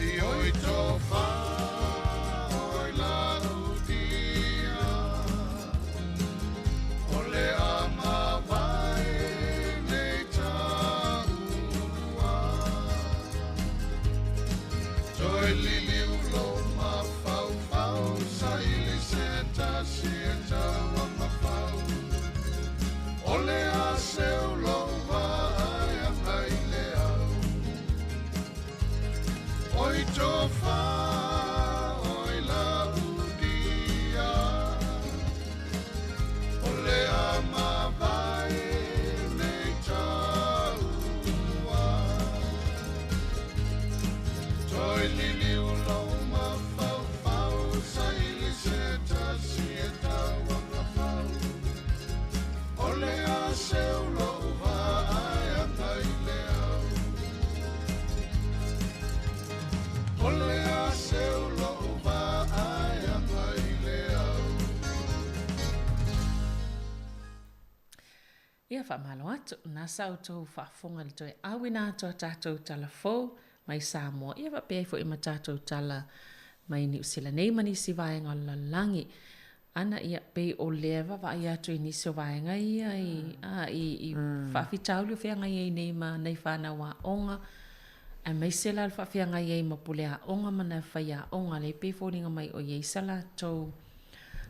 i oi tofa oi lautia o le a mavae nei taua toe liliu lou mafaufau saili se tasi e tauamafau o le a seu lou vaai agai le au oi tofa oi laudia o le a mavae nei taua toe liliu lou mafaufau saili se tasi e tauamafau o le a seu lou vaai agai le au o le a seu lou vaai agai le au. Ia faamalo atu na sa outou faafofoga i le toe auina atu a tatou tala fou mai Samoa ia faapea ai foi ma tatou tala mai Niu Sila nei ma nisi vaega o le lalolagi. Ana ia pei o lea e vaavaai atu i nisi o vaega ia i a i i faafitauli o feagai ai nei ma nai fanau aoga aemaise la le faafeagai ai ma pule aoga ma nai faiaoga lea e pei e foliga mai o i ai sa latou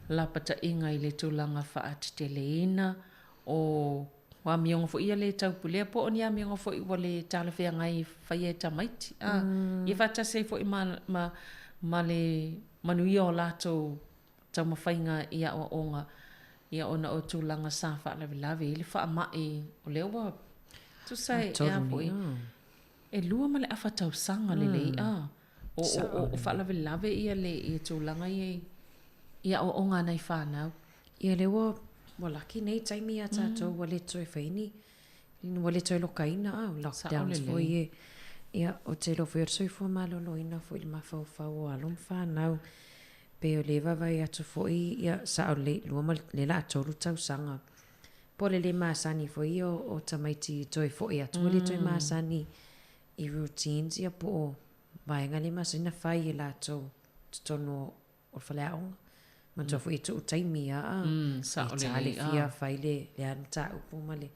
lapataiga i le tulaga faateteleina o amioga foi ia le taupulea po o ni amioga foi ua le talafeagai e faia e tamaiti a ia faatasi ai foi ma, ma, ma le manuia o latou taumafaiga i aoaoga ia ona o tulaga sa faalavelave ai le faamai o lea ua tusa e a foi e lua ma le afa tausaga lelei a o, o, o, o faalavelave ia le ia tulaga ia i aoaoga a nai fanau. Ia lea ua ua laki nei taimi ia tatou ua le toe fai ni ua le toe lokaina a lockdowns foi e ia ou te iloa foi o le soifua maloloina foi i le mafaufau o alo ma fanau pei o lea e vaavaai atu foi ia sao lelei lua ma lea la a tolu tausaga po o le le masani foi ia o tamaiti toe foi atu ua le toe masani i routines ia po o vaega le masani na fai e latou totonu o le faleaoga. Manatua foi e tuu taimi a a. Sao E tā le fia fai le le a mataupu ma le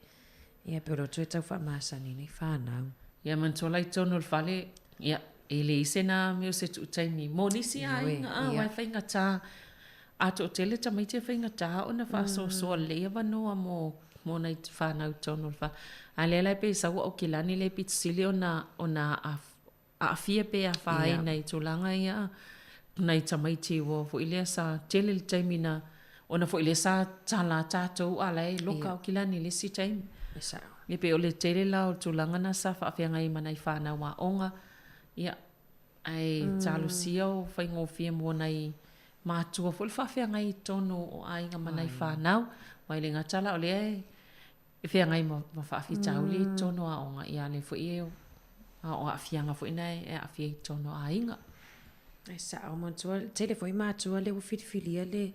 ia pe o lea toe tau faamasani nei whanau. Ia manatua la i totonu o le fale, ia, e leai se na mea o se tuu taimi mo nisi aiga a, aua e faigata. A toatele tamaiti e faigata ona faasoasoa lelei avanoa mo mo nai fanau i totonu o le fale. A o lea la e pei e sau Aukilani lea e pito sili ona ona aafia pe afaina i tulaga ia nai tamaiti ua foi lea sa tele le taimi na ona foi lea sa tala tatou a la e loka Aukilani i le isi taimi. E sao. E pei o le tele la o tulaga na sa faafeagai ma nai fanau aoga, ia, ae talosia o faigofie mo nai matua foi le faafeagai i totonu o aiga ma nai fanau. Aua e le gata la o lea e e feagai ma, ma faafitauli i totonu o aoga, ia a o lea foi e, a o aafiaga foi na e aafia i totonu o aiga. E sao, manatua, tele foi matua lea ua filifilia le,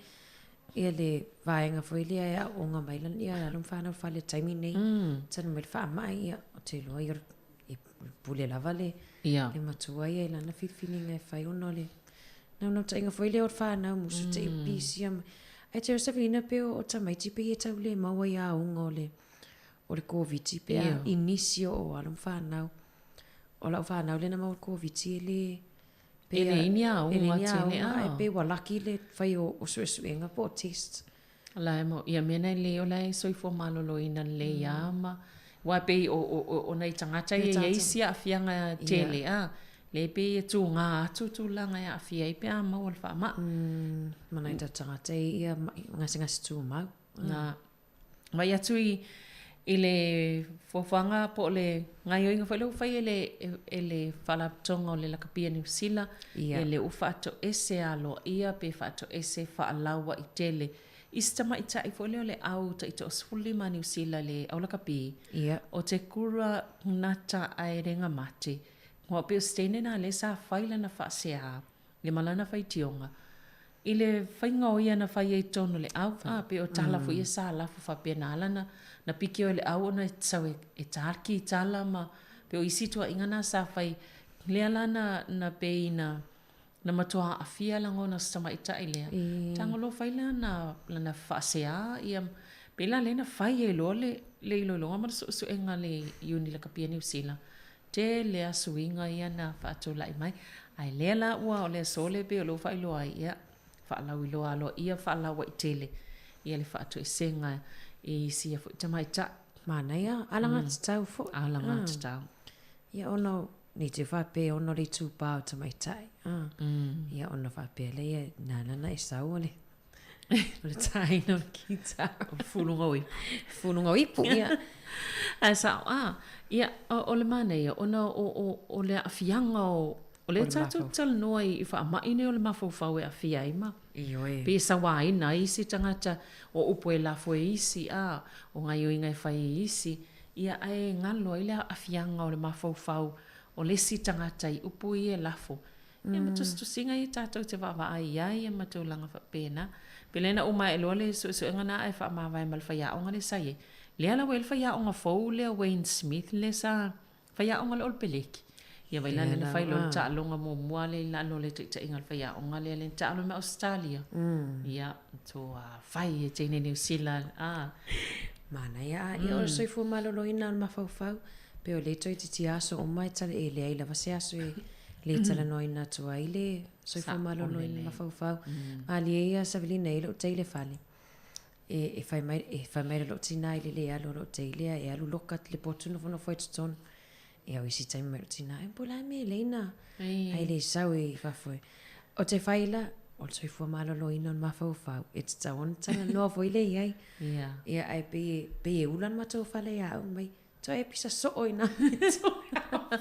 ia le vaega foi lea e aooga mai lana, ia alo ma fanau i le fale i le taimi lenei. Talu mai le faamai, ia, ou te iloa ia, e pule lava le, le matua ia i lana filifiliga e fai ona o le naunautaiga foi lea o le fanau musu te i pisia ma Ae te Josephina pe o tamaiti pei e tau le maua i auga o le o le Koviti pe a i nisi o o alo ma fanau. O lau fanau lea na maua i le Koviti e le pe E leai ni auga e leai ni tele auga ae pei ua laki le fai o o suesuega po o test. La e mau ia mea nei lelei o la e soifua maloloina lelei lava ma aua e pei o o o nai tagata ia e i ai isi aafiaga tele a lea pei e tuga atu tulaga e aafia ai pe a maua le faamai. Ma nai tagata e ia gasegase tumau. Na vaai atu i i le fuafuaga po o le gaoioiga foi lea ua fai e le e le Faalapotopotoga o le Lakapi a Niu Sila, ia lea ua faatoese aloaia pe faatoese faalauaitele. I se tamaitai foi lea o le au taitoasefululima a Niu Sila le au lakapi, Ia. o te kura nata ae mate. Ua pei o se teine lena lea sa fai lana faasea ia ma lana faitioga i le faiga o ia na fai ai i totonu o le au, a pei o tala foi ia sa lafo faapena lana na piki ai le au ona e sau e ta le kitala ma pei o isi tuuaiga na sa fai lea la na na pei na na matua aafia lagona o si tamaitai lea. Tago loa fai lana lana faasea ia pei la lea na fai ai loa le le iloiloga ma le suesuega a le Iuni Lakapi a Niu Sila. Tele lava suiga ia na faatulai mai. Ae lea la ua o le aso lea pei o lea ua faailoa ai, ia, faalauiloa aloaia, faalauaitele ia le faatoesega i isi ia foi tamaitai. Manaia, alagatatau foi. Alagatatau. Ia ona ne i te faapea ona o le itupa o tamaitai. Ia ona faapea lea, ia na ala ona e sau o le o le tāina o le kitara. O le fuluga o ipu. Fuluga o ipu, ia. Ae sao, a, ia, o le manaia, ona o, o, o le aafiaga o, o lea tatou te talanoa i faamai nei o le mafaufau e aafia ai ma. Ioe. Pe sauaina ai isi tagata, o upu e lafo e isi, a, o gaioiga e fai e isi, ia, ae galo ai le aafiaga o le mafaufau o le isi tagata i upu ia e lafo. Ia ma tusitusiga ia tatou te vaavaai i ai ma tulaga faapena. Pe lea na uma ae loa le suesuega na ae faamavae ma le faiaoga lea sa i ai. Lea la ua i ai le faiaoga fou lea Wayne Smith lea sa faiaoga lea o le peleki. Ia vaai la lea na fai loa le taaloga muamua lea i lalo o le taitaiga a le faiaoga lea lea na taalo ai ma Ausetalia. Ia, tua fai e teine Niu Sila a. Manaia a ia o le soifua maloloina o le mafaufau. Pei o lea toeitiiti aso uma e tali e leai lava se aso e le talanoaina atu ai le soifua maloloina mafaufau. Malie ia Savelina e i lou tei i le fale. E, e fai mai, e fai mai lou tina i le le alu o lou tei lea e alu loka le potu nofonofo ai totonu. Ia o isi taimi mai lou tina, e po o le a le mea e lei na ai le sau i fafo e. O te fai la, o le soifua maloloina o le mafaufau, e tatau ona talanoa foi lea i ai. Ia, ae pei e, pei e ula le matou fale ia au mai. Toe pisa soo i nā mea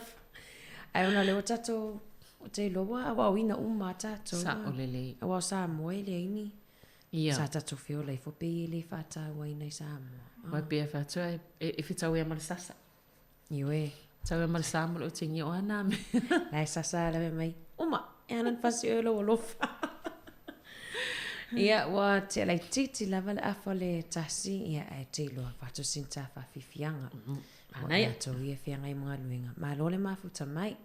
Ae ona lea ua tatou, o te iloa ua aoaoina uma a tatou. Sao lelei. Aua o Samoa e leai ni. Ia. Sa tatou feola ifo pei e le faatauaina i Samoa. Ua pei e fai atu e, e fetau ia ma le sasa. Ioe. Tau ia ma le sa ma lou tingi o ana mea. La e sasa lawe mai. Uma, e ana ni fasi oe lou alofa. Ia, ua tea laitiiti lava le afa o le tasi, ia, ae te iloa faatosi ni tā faafiafiaga. Ua tatou ia feagai ma galuega. Malo le mafuta mai.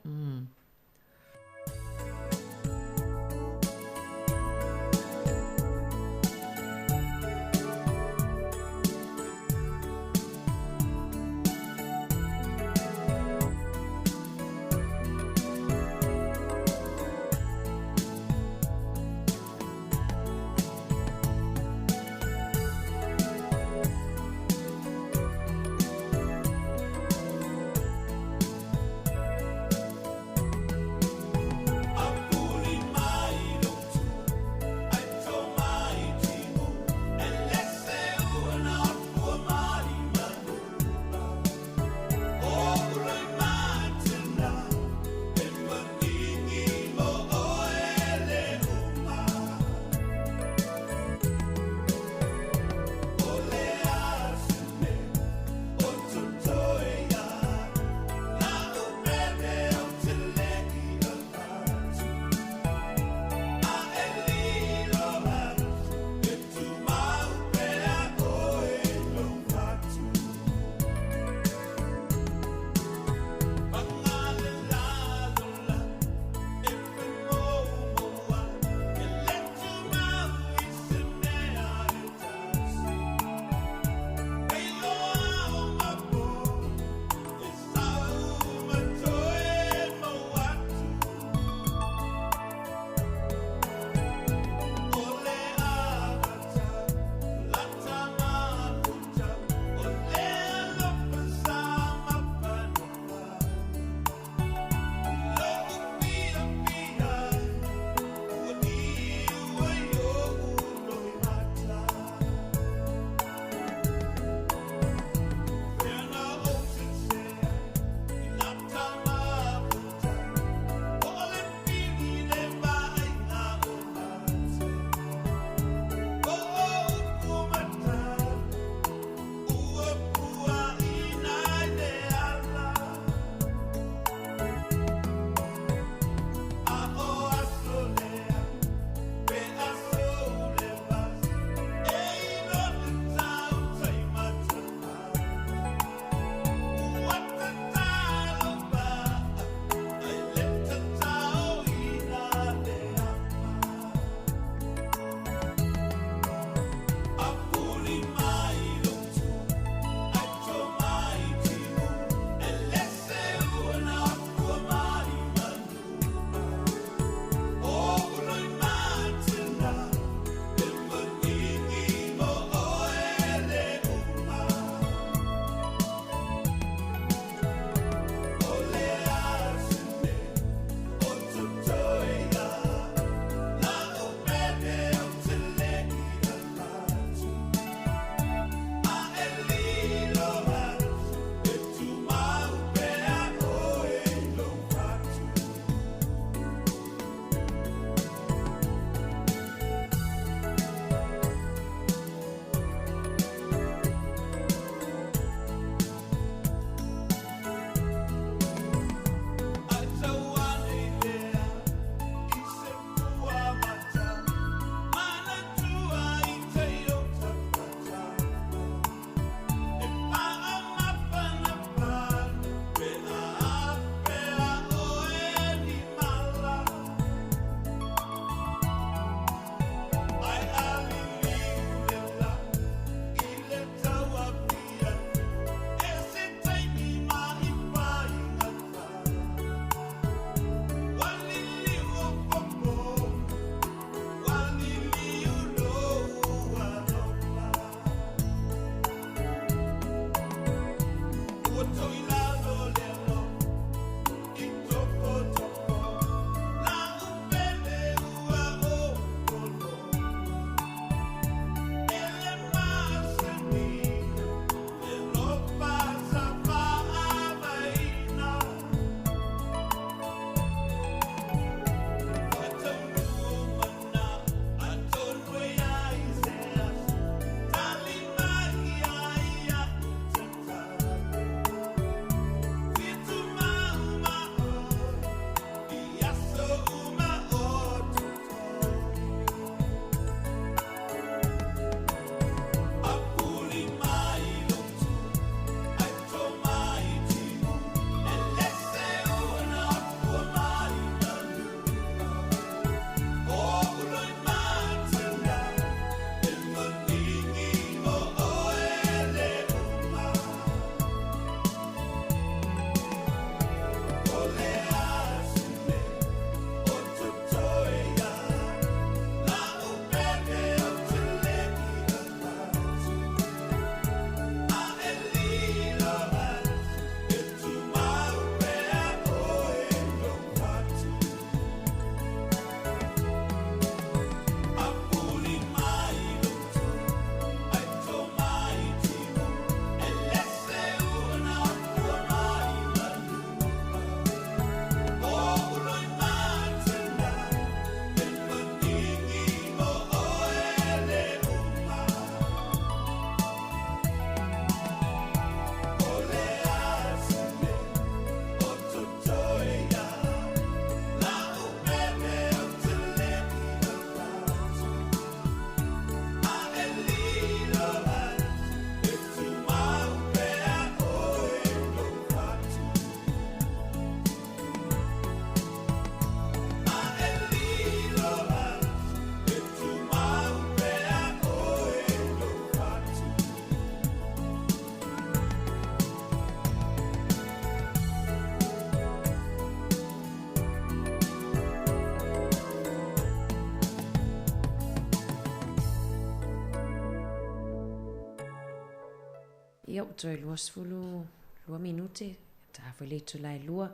Ia, ua toe 22 minute, ta foi le itula e lua.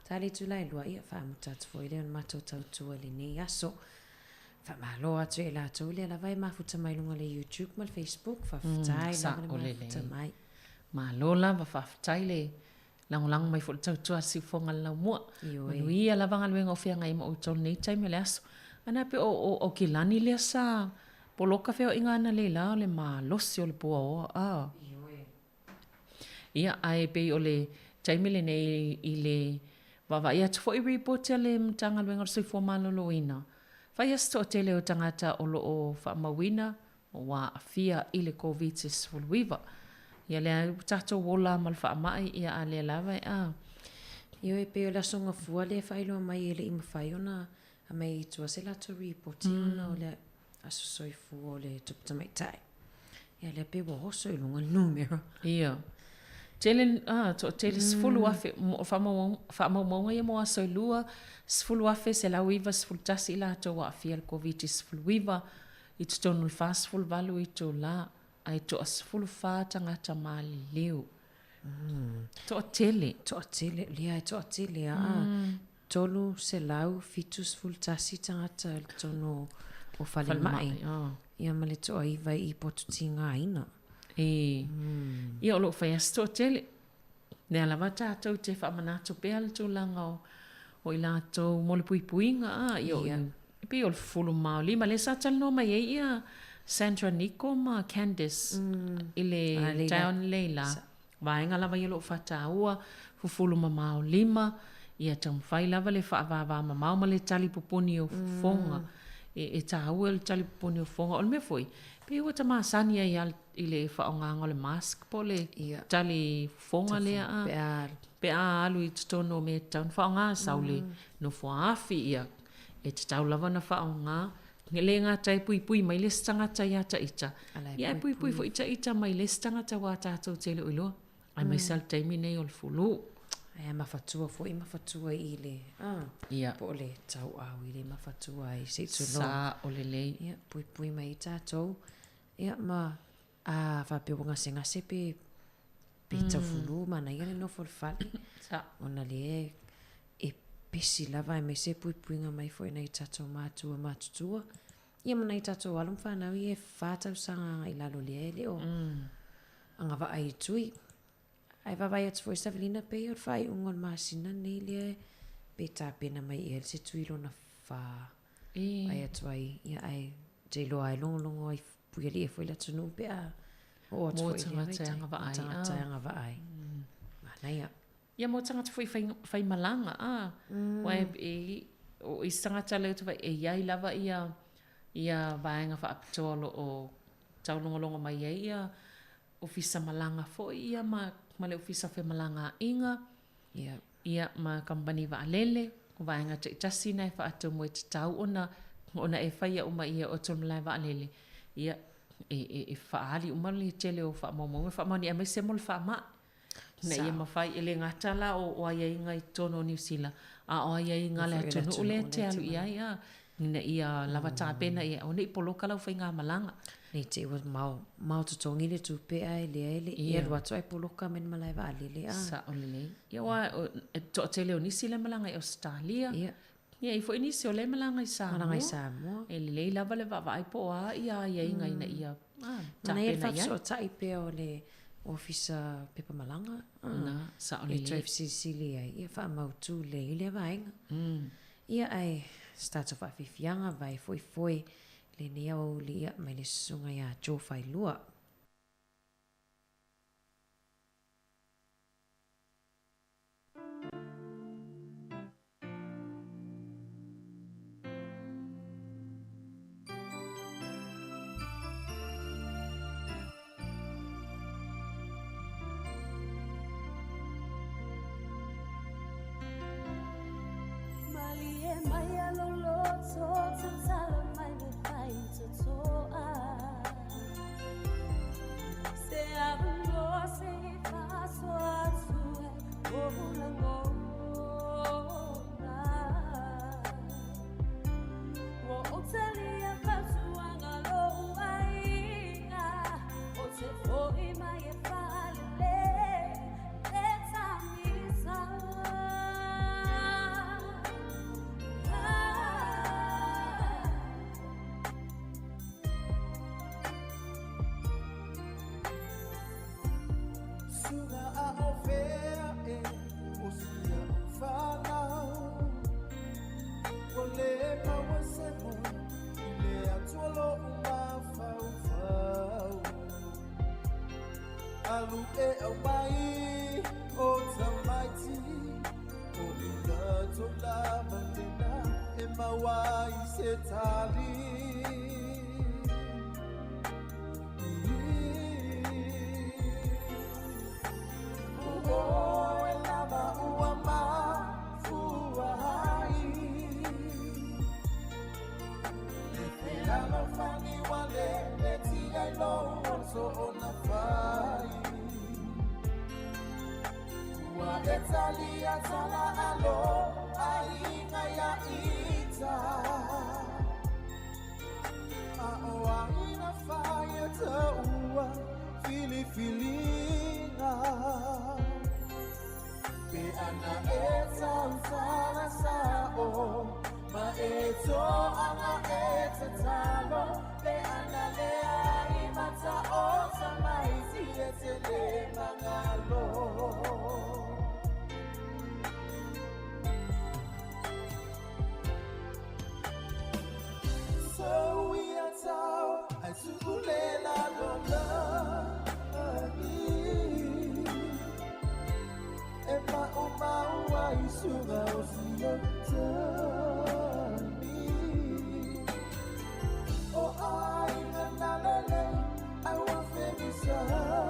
Ta le itula e lua, ia, faamuta atu foi lea o le matou tautua i lenei aso. Faamalo atu e latou lea lava e mafuta mai luga o le YouTube ma le Facebook. Faafetai lava le mafuta mai. Malo lava, faafetai le lagolago mai foi i le tautua a le siufofoga a le laumua. Manuia lava galuega o feagai ma outou i lenei taimi o le aso. Ana pe o Aukilani lea sa poloka feoaiga analeila o le malosi o le puaoa a. Ia, ae pei o le taimi lenei i le vaavaai atu foi i ripoti a le Matagaluega o le Soifua Maloloina, fai lava si toatele o tagata o lo o faamauina ua aafia i le Koviti-19. Ia lea ua tatou ola ma le faamai, ia a lea lava e a. Ioe, pei o le Aso Gafua lea e faailoa mai e le i mafai ona aumai i tua se latou ripoti ona o le aso soifua o le tupu tamaitai. Ia lea pei ua oso i luga le numera. Ia. Tele, a, toatele, 10,000, faamaumauga ia mo aso e lua, 10,191 i latou ua aafia i le Koviti-19 i totonu o le 48 itula, ae toa 14 tagata maliliu. Toatele. Toatele, lea e toatele a. 371 tagata i totonu o falemai. Ia ma le toaiva i potu tigaina. E. Ia o lo o fai lava si toatele. Lea lava tatou te faamanatu pea le tulaga o o i latou mo le puipuiga a ia o e pei o le fufulu maolima lea sa talanoa mai ai ia Sandra Niko ma Candice i le taeao analeila vaega lava ia o lo o faataua fufulu mamao lima ia taumafai lava le faavava mamao ma le tali pupuni o fofoga e taua le tali pupuni o fofoga o le mea foi pei ua ta masani ai lava i le faaaogaina o le mask po o le tali fofoga lea a pe a alu i totonu o mea e tatau ona faaaoga, sau le nofoa-afi, ia, e tatau lava ona faaaoga. E le gata e puipui mai le isi tagata ia ita, ia ae puipui foi ita mai le isi tagata aua tatou te le o iloa, aemaise lava le taimi nei o le fulu. Ae mafatua foi mafatua i le, a, po o le tauau i le mafatua ai, se i tulou. Sao lelei. Ia, puipui mai tatou, ia ma A faapea ua gasegase pe pe tau fulu manaia le nofo i le fale. Ona lea e pesi lava aemaise puipuiga mai foi nai tatou matua matutua. Ia ma nai tatou alo ma fanau ia e fa tausaga agai i lalo lea e le o agavaa i tui. Ae vaavaai atu foi Savelina pei o le faaiuga o le masina lenei lea pe tapena mai ea se tui lona fa. Vaai atu ai, ia ae te iloa ai logologo ai puialii foi le atunuu pe a oo atu foi i lea vaitaimi. Mo tagata e agavaa ai. Manaia. Ia mo tagata foi fai, fai malaga, a. Aua e, o isi tagata lea ou te vaai, e i ai lava ia, ia vaega faapitoa o lo o taulogologo mai ai ia Ofisa malaga foi ia ma, ma le Ofisa o Femalagaaiga, Ia. Ia, ma kamupani vaalele, o vaega taitasi na e faatumu e tatau ona, ona e faia uma ia o tolu malae vaalele, ia, e, e, e faaali uma le tele o faamaumauga e faamaonia aemaise mo le faamai. Ina ia mafai, e le gata la o, o aiaiga i totonu o Niu Sila, a o aiaiga a le atunuu lea e te alu i ai, a, ina ia lava tapena ia aua ne i poloka lau faigamalaga. Ne i te i ua mao, mao totogi le tupe ae lea e le i alu atu ae poloka mai le malae vaalele a. Sao lelei. Ia aua e toatele o nisi lea e malaga i Ausetalia. Ia. Ia e i ai foi nisi o lea e malaga i Samoa. Malaga i Samoa. E lelei lava le vaavaai po o a ia aiaiga ina ia tapena i ai. Manaia le faafesootai pea o le Ofisa Pepa Malaga. Na, sao lelei. E toe fesilisili ai, ia faamautu lelei lea vaega. Ia ae se tatou faafiafiaga vae foefoe lenei aoauli ia mai le susuga ia Joe Failua. Malie mai a loloto tatala mai le faitotoa Se avanoa se i faasoa atu ai ou lagona Ua ou talia fautuaga lou aiga Ou te foi mai e fale. suga a o fea e o si a'u fanau Ua lē maua se moe i le Atua lo'u mafaufau Alu e aumai o tamaiti O i latou lava lena e maua ai se tali O oe lava ua mafua ai Le fealofani ua lepeti ai lou oso ona fai Ua e talia tala alo aiga ia ita A o ai na fai e taua filifiliga Pe ana e tautala sa'o Ma e to'aga e tatalo Pe ana leai mata o tamaiti e te le magalo So we are tau ai tu'ulela lolagi E ma'uma'u ai suga o si o taimi O aiga na lelei ai ua femisa'i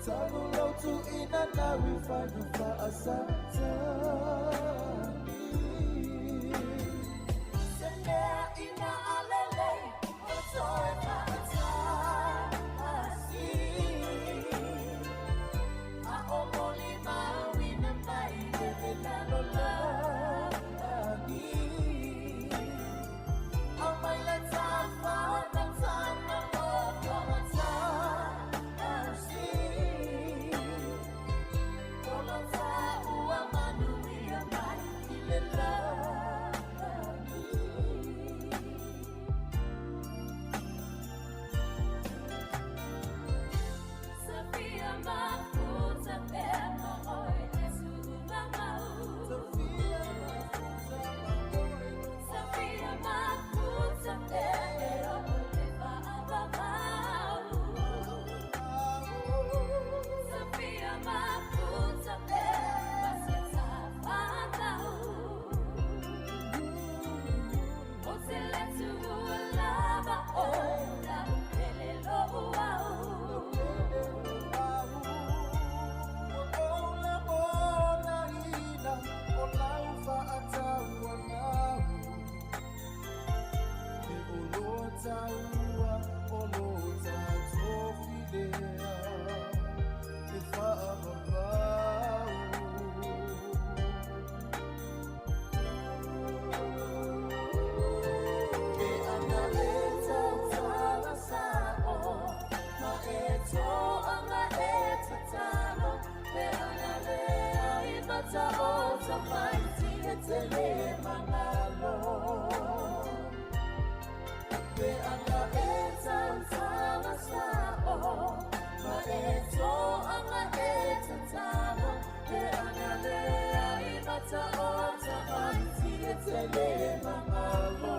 Talu lou tu'uina nau i faiga fa'asatani Se mea ina a lelei o toe fa'atasi A o molimauina mai le lalolagi Aumai le tafa na tana mo togatasi O lo tāua manuia mai i le lagi Sophia mafuta pea ma oe le su'umamau Sophia mafuta pea e o le fa'avavau Sophia mafuta pea ma se tafanau O te le tuua lava o lau pele lo'u au O le monaina o lau fa'atauanau E o lo taua o lo tatofi lea E fa'avavau Pe ana e tautala sa'o Ma e to'aga e tatalo Pe ana leai mata o tamaiti e te lē magalo Pe ana e tautala sa'o Ma e to'aga e tatalo Pe ana leai mata o tamaiti e te lē magalo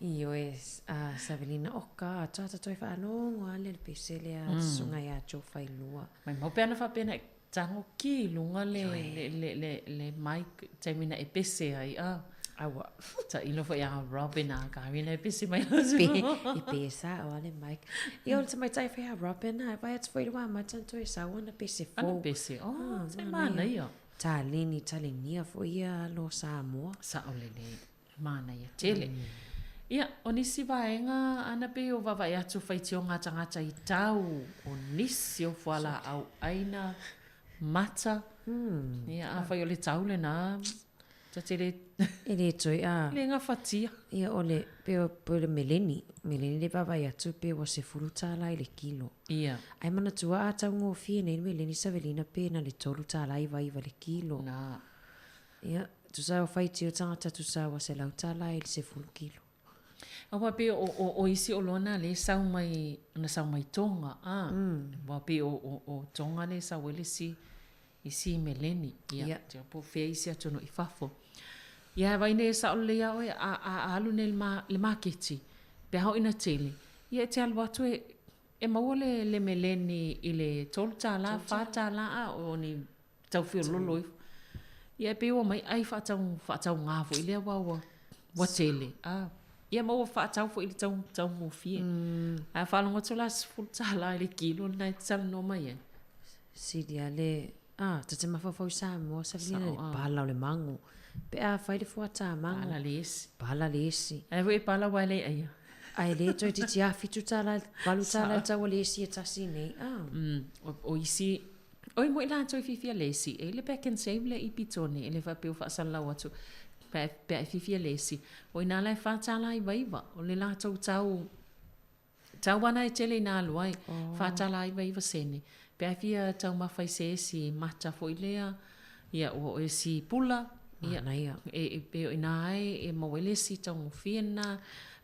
Ioe, a Savelina, oka, atoa toe faalogo lava le pese lea a le susuga ia Joe Failua. Maimau pe ana faapea na e tago ki i luga le, le, le, le, le mic taimi na e pese ai, a. Aua. Tailo foi a Robin a Karina e pese mai la Pe, e pesa o ale mic. Ia o le tamaitai fai a Robin, a vai atu foi le wā mata toe sau ana pese fou. Ana pese, oh, se manaia. Taleni, talenia foi ia alo Samoa. Sa'o lelei. Manaia tele. Ia, o nisi vaega ana pei o vavae atu faitioga a tagata i tau o nisi o fualaau aina, mata. Ia, afai o le tau lena. Ta te le... E le toe a. Le gafatia. Ia o le, pe o, pe o le meleni. Meleni le vaavaai atu pe ua $10 i le kilo. Ia. Ae manatua a taugofie nei le meleni Savelina pe na le $3.99 le kilo. Na. Ia, tusa o faitio tagata tusa ua $100 i le sefulu kilo. Aua pe o, o, o isi oloa na le sau mai, na sau mai Tonga, a. Aua pe o, o, o Tonga le sau ai le isi, isi meleni. Ia, yeah. Te po fea isi atunuu i fafo. Ia, e vaai nei e sao lelei ia oe, a, a, a alu nei i le, ma, le maketi, pe a oo ina tele, ia e te alu atu e, e maua le, le meleni i le $3, $4, a o ni tau feololo ifo. Ia e pei ua mai ai faatau, faatauga foi lea aua ua, ua tele. A, ia ma ua faatau foi i le tau, taugofie. Ae a faalogo atu la $10 i le kilo lena e te talanoa mai ai. Sili a le, a, ta te mafaufau i Samoa, sa vilina le pala o le mago. Pe a fai le fuata mago. Pala le esi. Pala le esi. Ae foi e pala aua e le aia. Ae le toeitiiti lava $7, $8 le tau o le esi e tasi nei. A. O, o isi, Oi mo i latou e fiafia lesi, e i le pack and save lea i Petone, e le faapea ua faasalalau atu pe a, pe a e fiafia lesi. O ina la e $4.99, o le latou tau, tau ana e tele ina alu ai, oh. $4.99 sene. Pe a e fia taumafa i se esi mata foi lea, ia ua o esi pula, ia, e, e, pe o ina e, e maua ai le esi taugofie lena,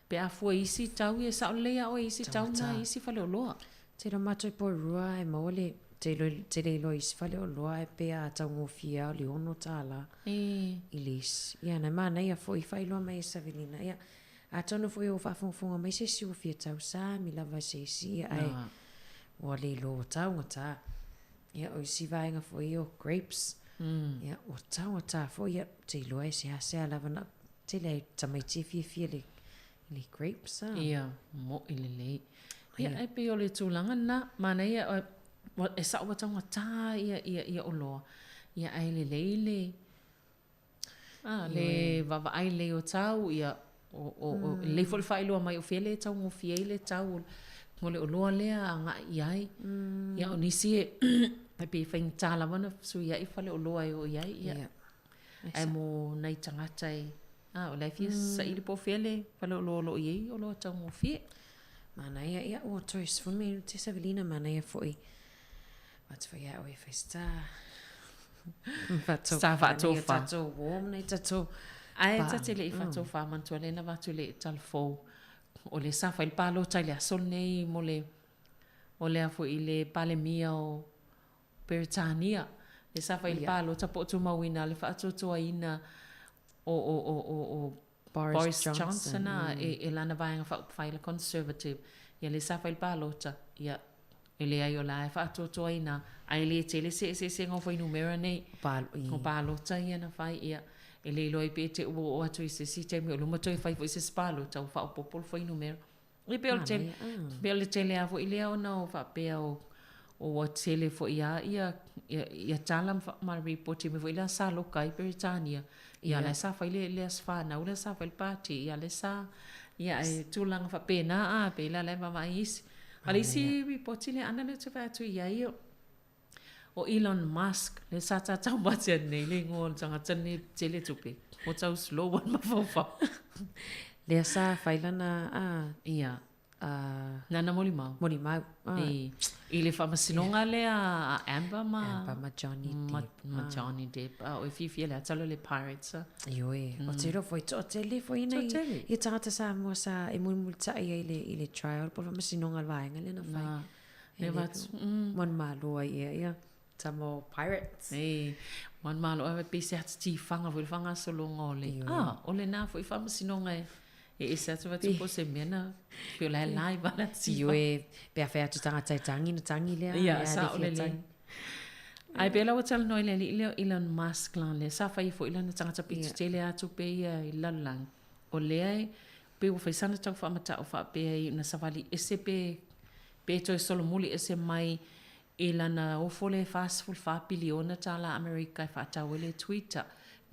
pe a fua i isi tau, ia e sao lelei lava oe i isi tau na i isi faleoloa. Tele o matou poerua e maua le tele iloa i isi faleoloa e pe a taugofie a o le $6 i le isi. Ia na manaia foi faailoa mai e Savelina. Ia atonu foi o faafogafoga mai se isi ua fia tausami lava i se isi ia ae ua le iloa ua taugata. Ia o isi vaega foi ia o grapes. Ia ua taugata foi ia te iloa e seasea lava na tele ai tamaiti e fiafia le Le grapes a. Ia, mo'i lelei. Ia, e pei o le tulaga lena, manaia, e sao ua taugata ia, ia, ia oloa, ia ae lelei le, a, le vaavaai lelei o tau, ia, o, o, o, lelei foi le faailoa mai o fea le taugofie ai le tau o le oloa lea agai i ai. Ia, o nisi e, e pei e faigata lava ona fesuiai faleoloa e o i ai, ia. Ae mo nai tagata e, A, o la e fia saili po o fea le faleoloa o lo o i ai oloa taugofie. Manaia, ia, ua toe 10 minute Savelina, manaia foi. Atu foi ia oe fai star. Star faatofa. Tatou warm nei tatou. Ae ta te le i faatofa manatua lea na avatu i le tala fou. O lea sa fai le palota i le aso lenei mo le, o lea foi i le Palemia o Peretania, lea sa fai le palota po o tumauina le faatuatuaina o, o, o, o, o Boris, Boris Johnson, Johnson a, e, e lana vaega faaupufai le Conservative. Ia lea sa fai le palota, ia, e leai o la e faatuatuaina, ae le tele se eseesega o fuainumera nei. Pal, o palota ia na fai, ia, e le iloa ai pe te ua oo atu i se isi taimi o luma toe fai foi se isi palota ua faaopoopo le fuainumera. E pei o le tele, pei o le tele lava foi lea ona o faapea o, o ua tele foi lava ia, ia, ia tala ma ripoti mea foi lea sa loka ai Peretania. Ia la sa fai le, le aso fanau lea sa fai le pati, ia lea sa, ia e tulaga faapena a, pei la la e vaavaai isi. A o le isi ripoti lea ana lea ou te vaai atu i ai, o, O Elon Musk, lea sa tatau mate atu nei le igoa o le tagata lenei e tele tupe, ua tau slow lava le mafaufau. Lea sa fai lana a. Ia. A. Nana molimau. Molimau. I, i le faamasinoga lea a Amber ma. Amber ma Johnny Depp. Ma Johnny Depp. A o e fiafia le ata le Pirates. Ioe. O te iloa foi, toatele foi nei. Toatele. Ia tagata Samoa sa e mulimulitai ai i le trial po o le faamasinoga a le vaega lea na fai. E vatu. Manumalo ai ia, ia. Tama o Pirates. E, manumalo ai pei se atu tifaga foi le faagasologa o le, ah, o lena foi faamasinoga e, e ese atu vatu po o se mea na, pei o la e live lava le atu tifaga. Ioe, pe a fai atu tagata e tagi na tagi lea. Ia, sao lelei. Ae pei la ua talanoa i le alii lea o Elon Musk la lea sa fai ai foi lana tagata pito tele atu pea ia i le lalolagi. O lea e, pei ua fai sana tau faamata'o faapea i ona savali ese pe pe toe solomuli ese mai i lana ofo lea e $44 piliona tālā Amerika e faatau ai le Twitter.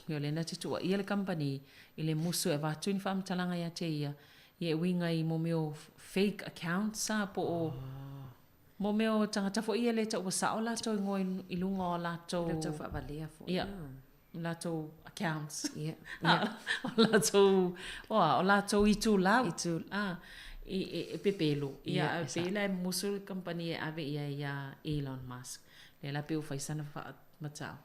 Ia o lea na te tuuaia le kamupani i le musu e avatu ni faamatalaga ia te ia, ia e uiga i mo mea o fake accounts a po o mo mea o tagata foi ia e le taua sao latou igoa i luga o latou Latou faavalea foi. Ia, latou. accounts. Yeah. Yeah. o latou, o a, o latou itulau. Itu. Ah, i, i, e pepelo. Ia, yeah, pe la e musu le company e ave ia ia Elon Musk. Le la pe o faisana fa matau.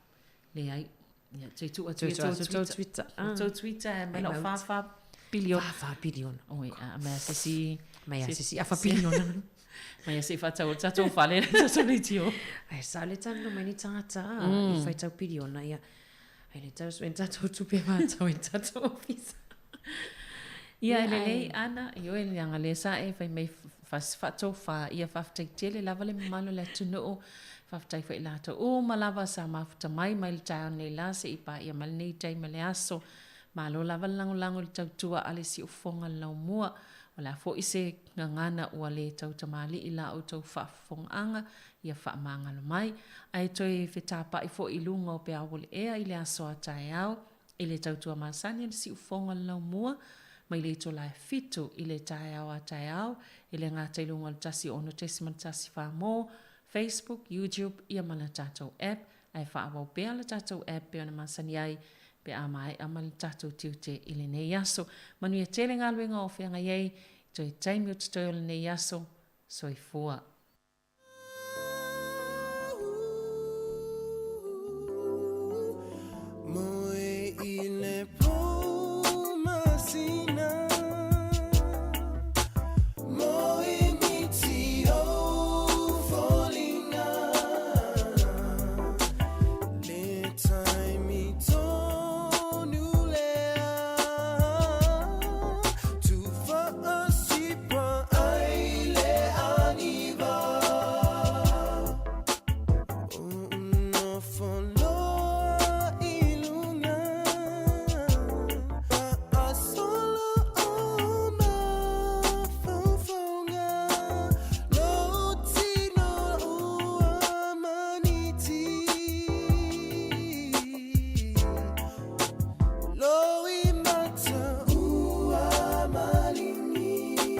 Le ai, ia, tui tu atu ia tou Twitter. Ah. Tou Twitter e mai lau fa fa piliona. Fa fa piliona. Oi, a mea se si... Mai a se si afa piliona. Mai a se whatau o tatou fale, tatou leitio. Ai, sa le tanu mai ni tangata, mm. i whaitau piliona, ia. Ai le tau suen tatou tupe mātau i tatou ofisa. Ia, e lelei ana, i oe le anga le sa e whai mai whaatau wha, ia whaftai tele lava le mamalo le atunuu, whaftai whai latou uma lava sa mafuta mai mai le taeao nei la se i paia mai lenei taimi o le aso. Malo lava le lagolago i le tautua a le siufofoga le laumua. O le a foi se gagana ua le tautamalii la outou faafofogaaga ia faamagalo mai, ae toe fetapa'i foi i luga o peau-o-le-ea i le aso a taeao i le tautua masani a le siufofoga le laumua mai le itula e fitu i le taeao a taeao e le gata i luga o le 106.1 mo Facebook, YouTube ia ma la tatou app ae faaauau pea la tatou app pei ona masani ai pe a maea ma le tatou tiute i lenei aso. Manuia tele galuega o feagai ai i toe taimi o totoe o lenei aso. Soifua. Moe i le pō masina Moe miti o foliga Le taimi tonu lea Tufaasipa ai le aniva O nofo loa i luga Faasolo o mafaufauga Lou tino ua maniti Loimata ua maligi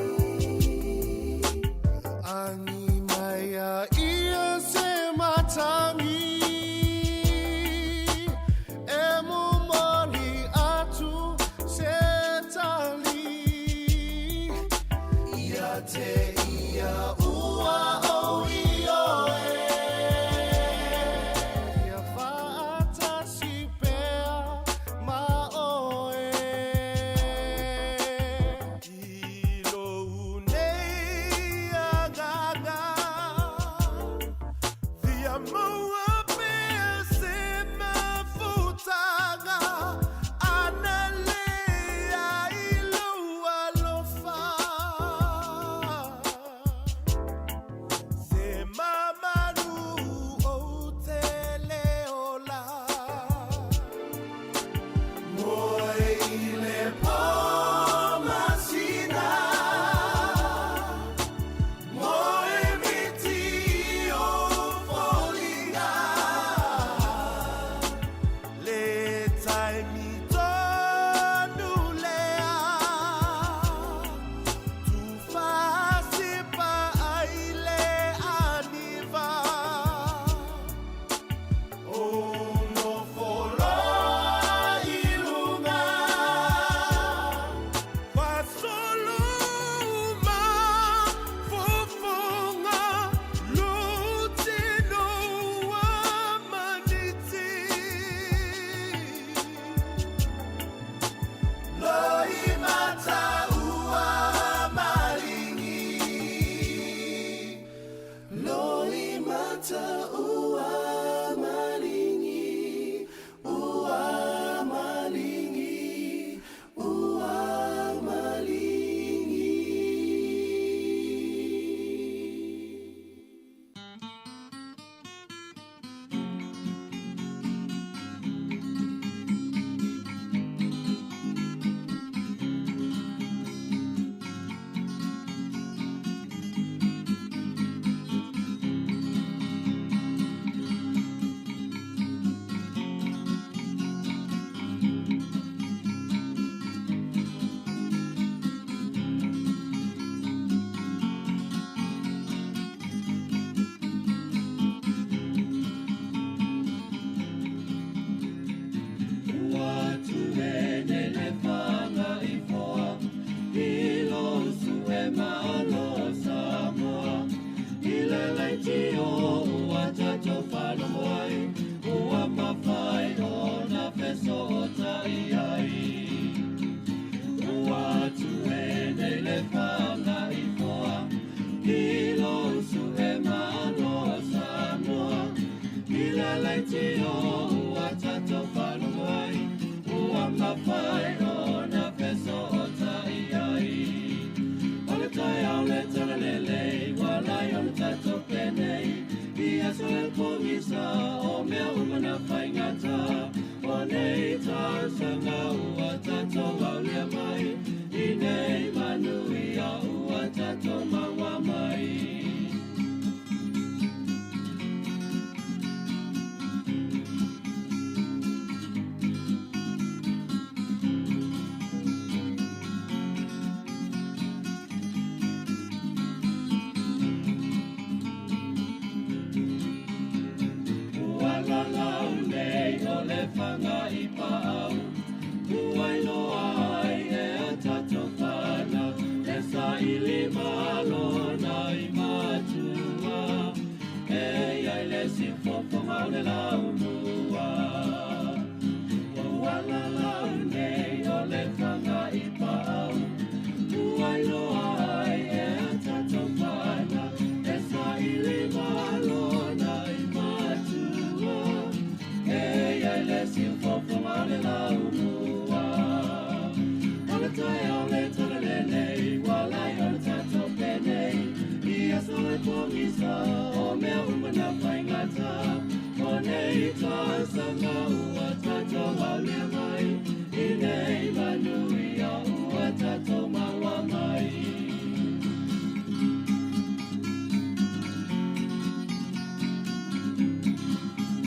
Agi mai a ia se matangi E momoli atu se tali Ia te ia ua ou ioe Ia faatasi pea ma oe I lou nei agaga Fia maua pea se mafutaga Ana lea i lou alofa Se mamalu ou te le ola Moe i le pō masina Moe miti i ou foliga Le taimi tonu lea Tufaasipa ai le aniva O nofo loa i luga Faasolo mafaufauga Lou tino ua maniti Loimata ua maligi Loimata ua maligi Ua maligi Ua maligi. I lo usu e malo Samoa. I le leitio ua tatou faalogo ai, ua mafai ona fesootai ai. O le taeao le talalelei, ua lai ona tatou penei, i aso e pogisa o mea uma na faigata. O nei tausaga ua tatou aulia mai, i nei manuia ua tatou maua mai. Ua lalau nei o le faga i paau, ua iloa ai e a tatou fanau, e saili malo na i matua, e iai le sifofoga o le laumua. Ua lalau nei o le faga i paau, ua iloa ai e a tatou fanau, e saili malo na i matua, e iai le sifofoga o le laumua. O le taeao le talalelei, ua lai ona tatou penei, i aso e pogisa o mea uma na faigata. O nei tausaga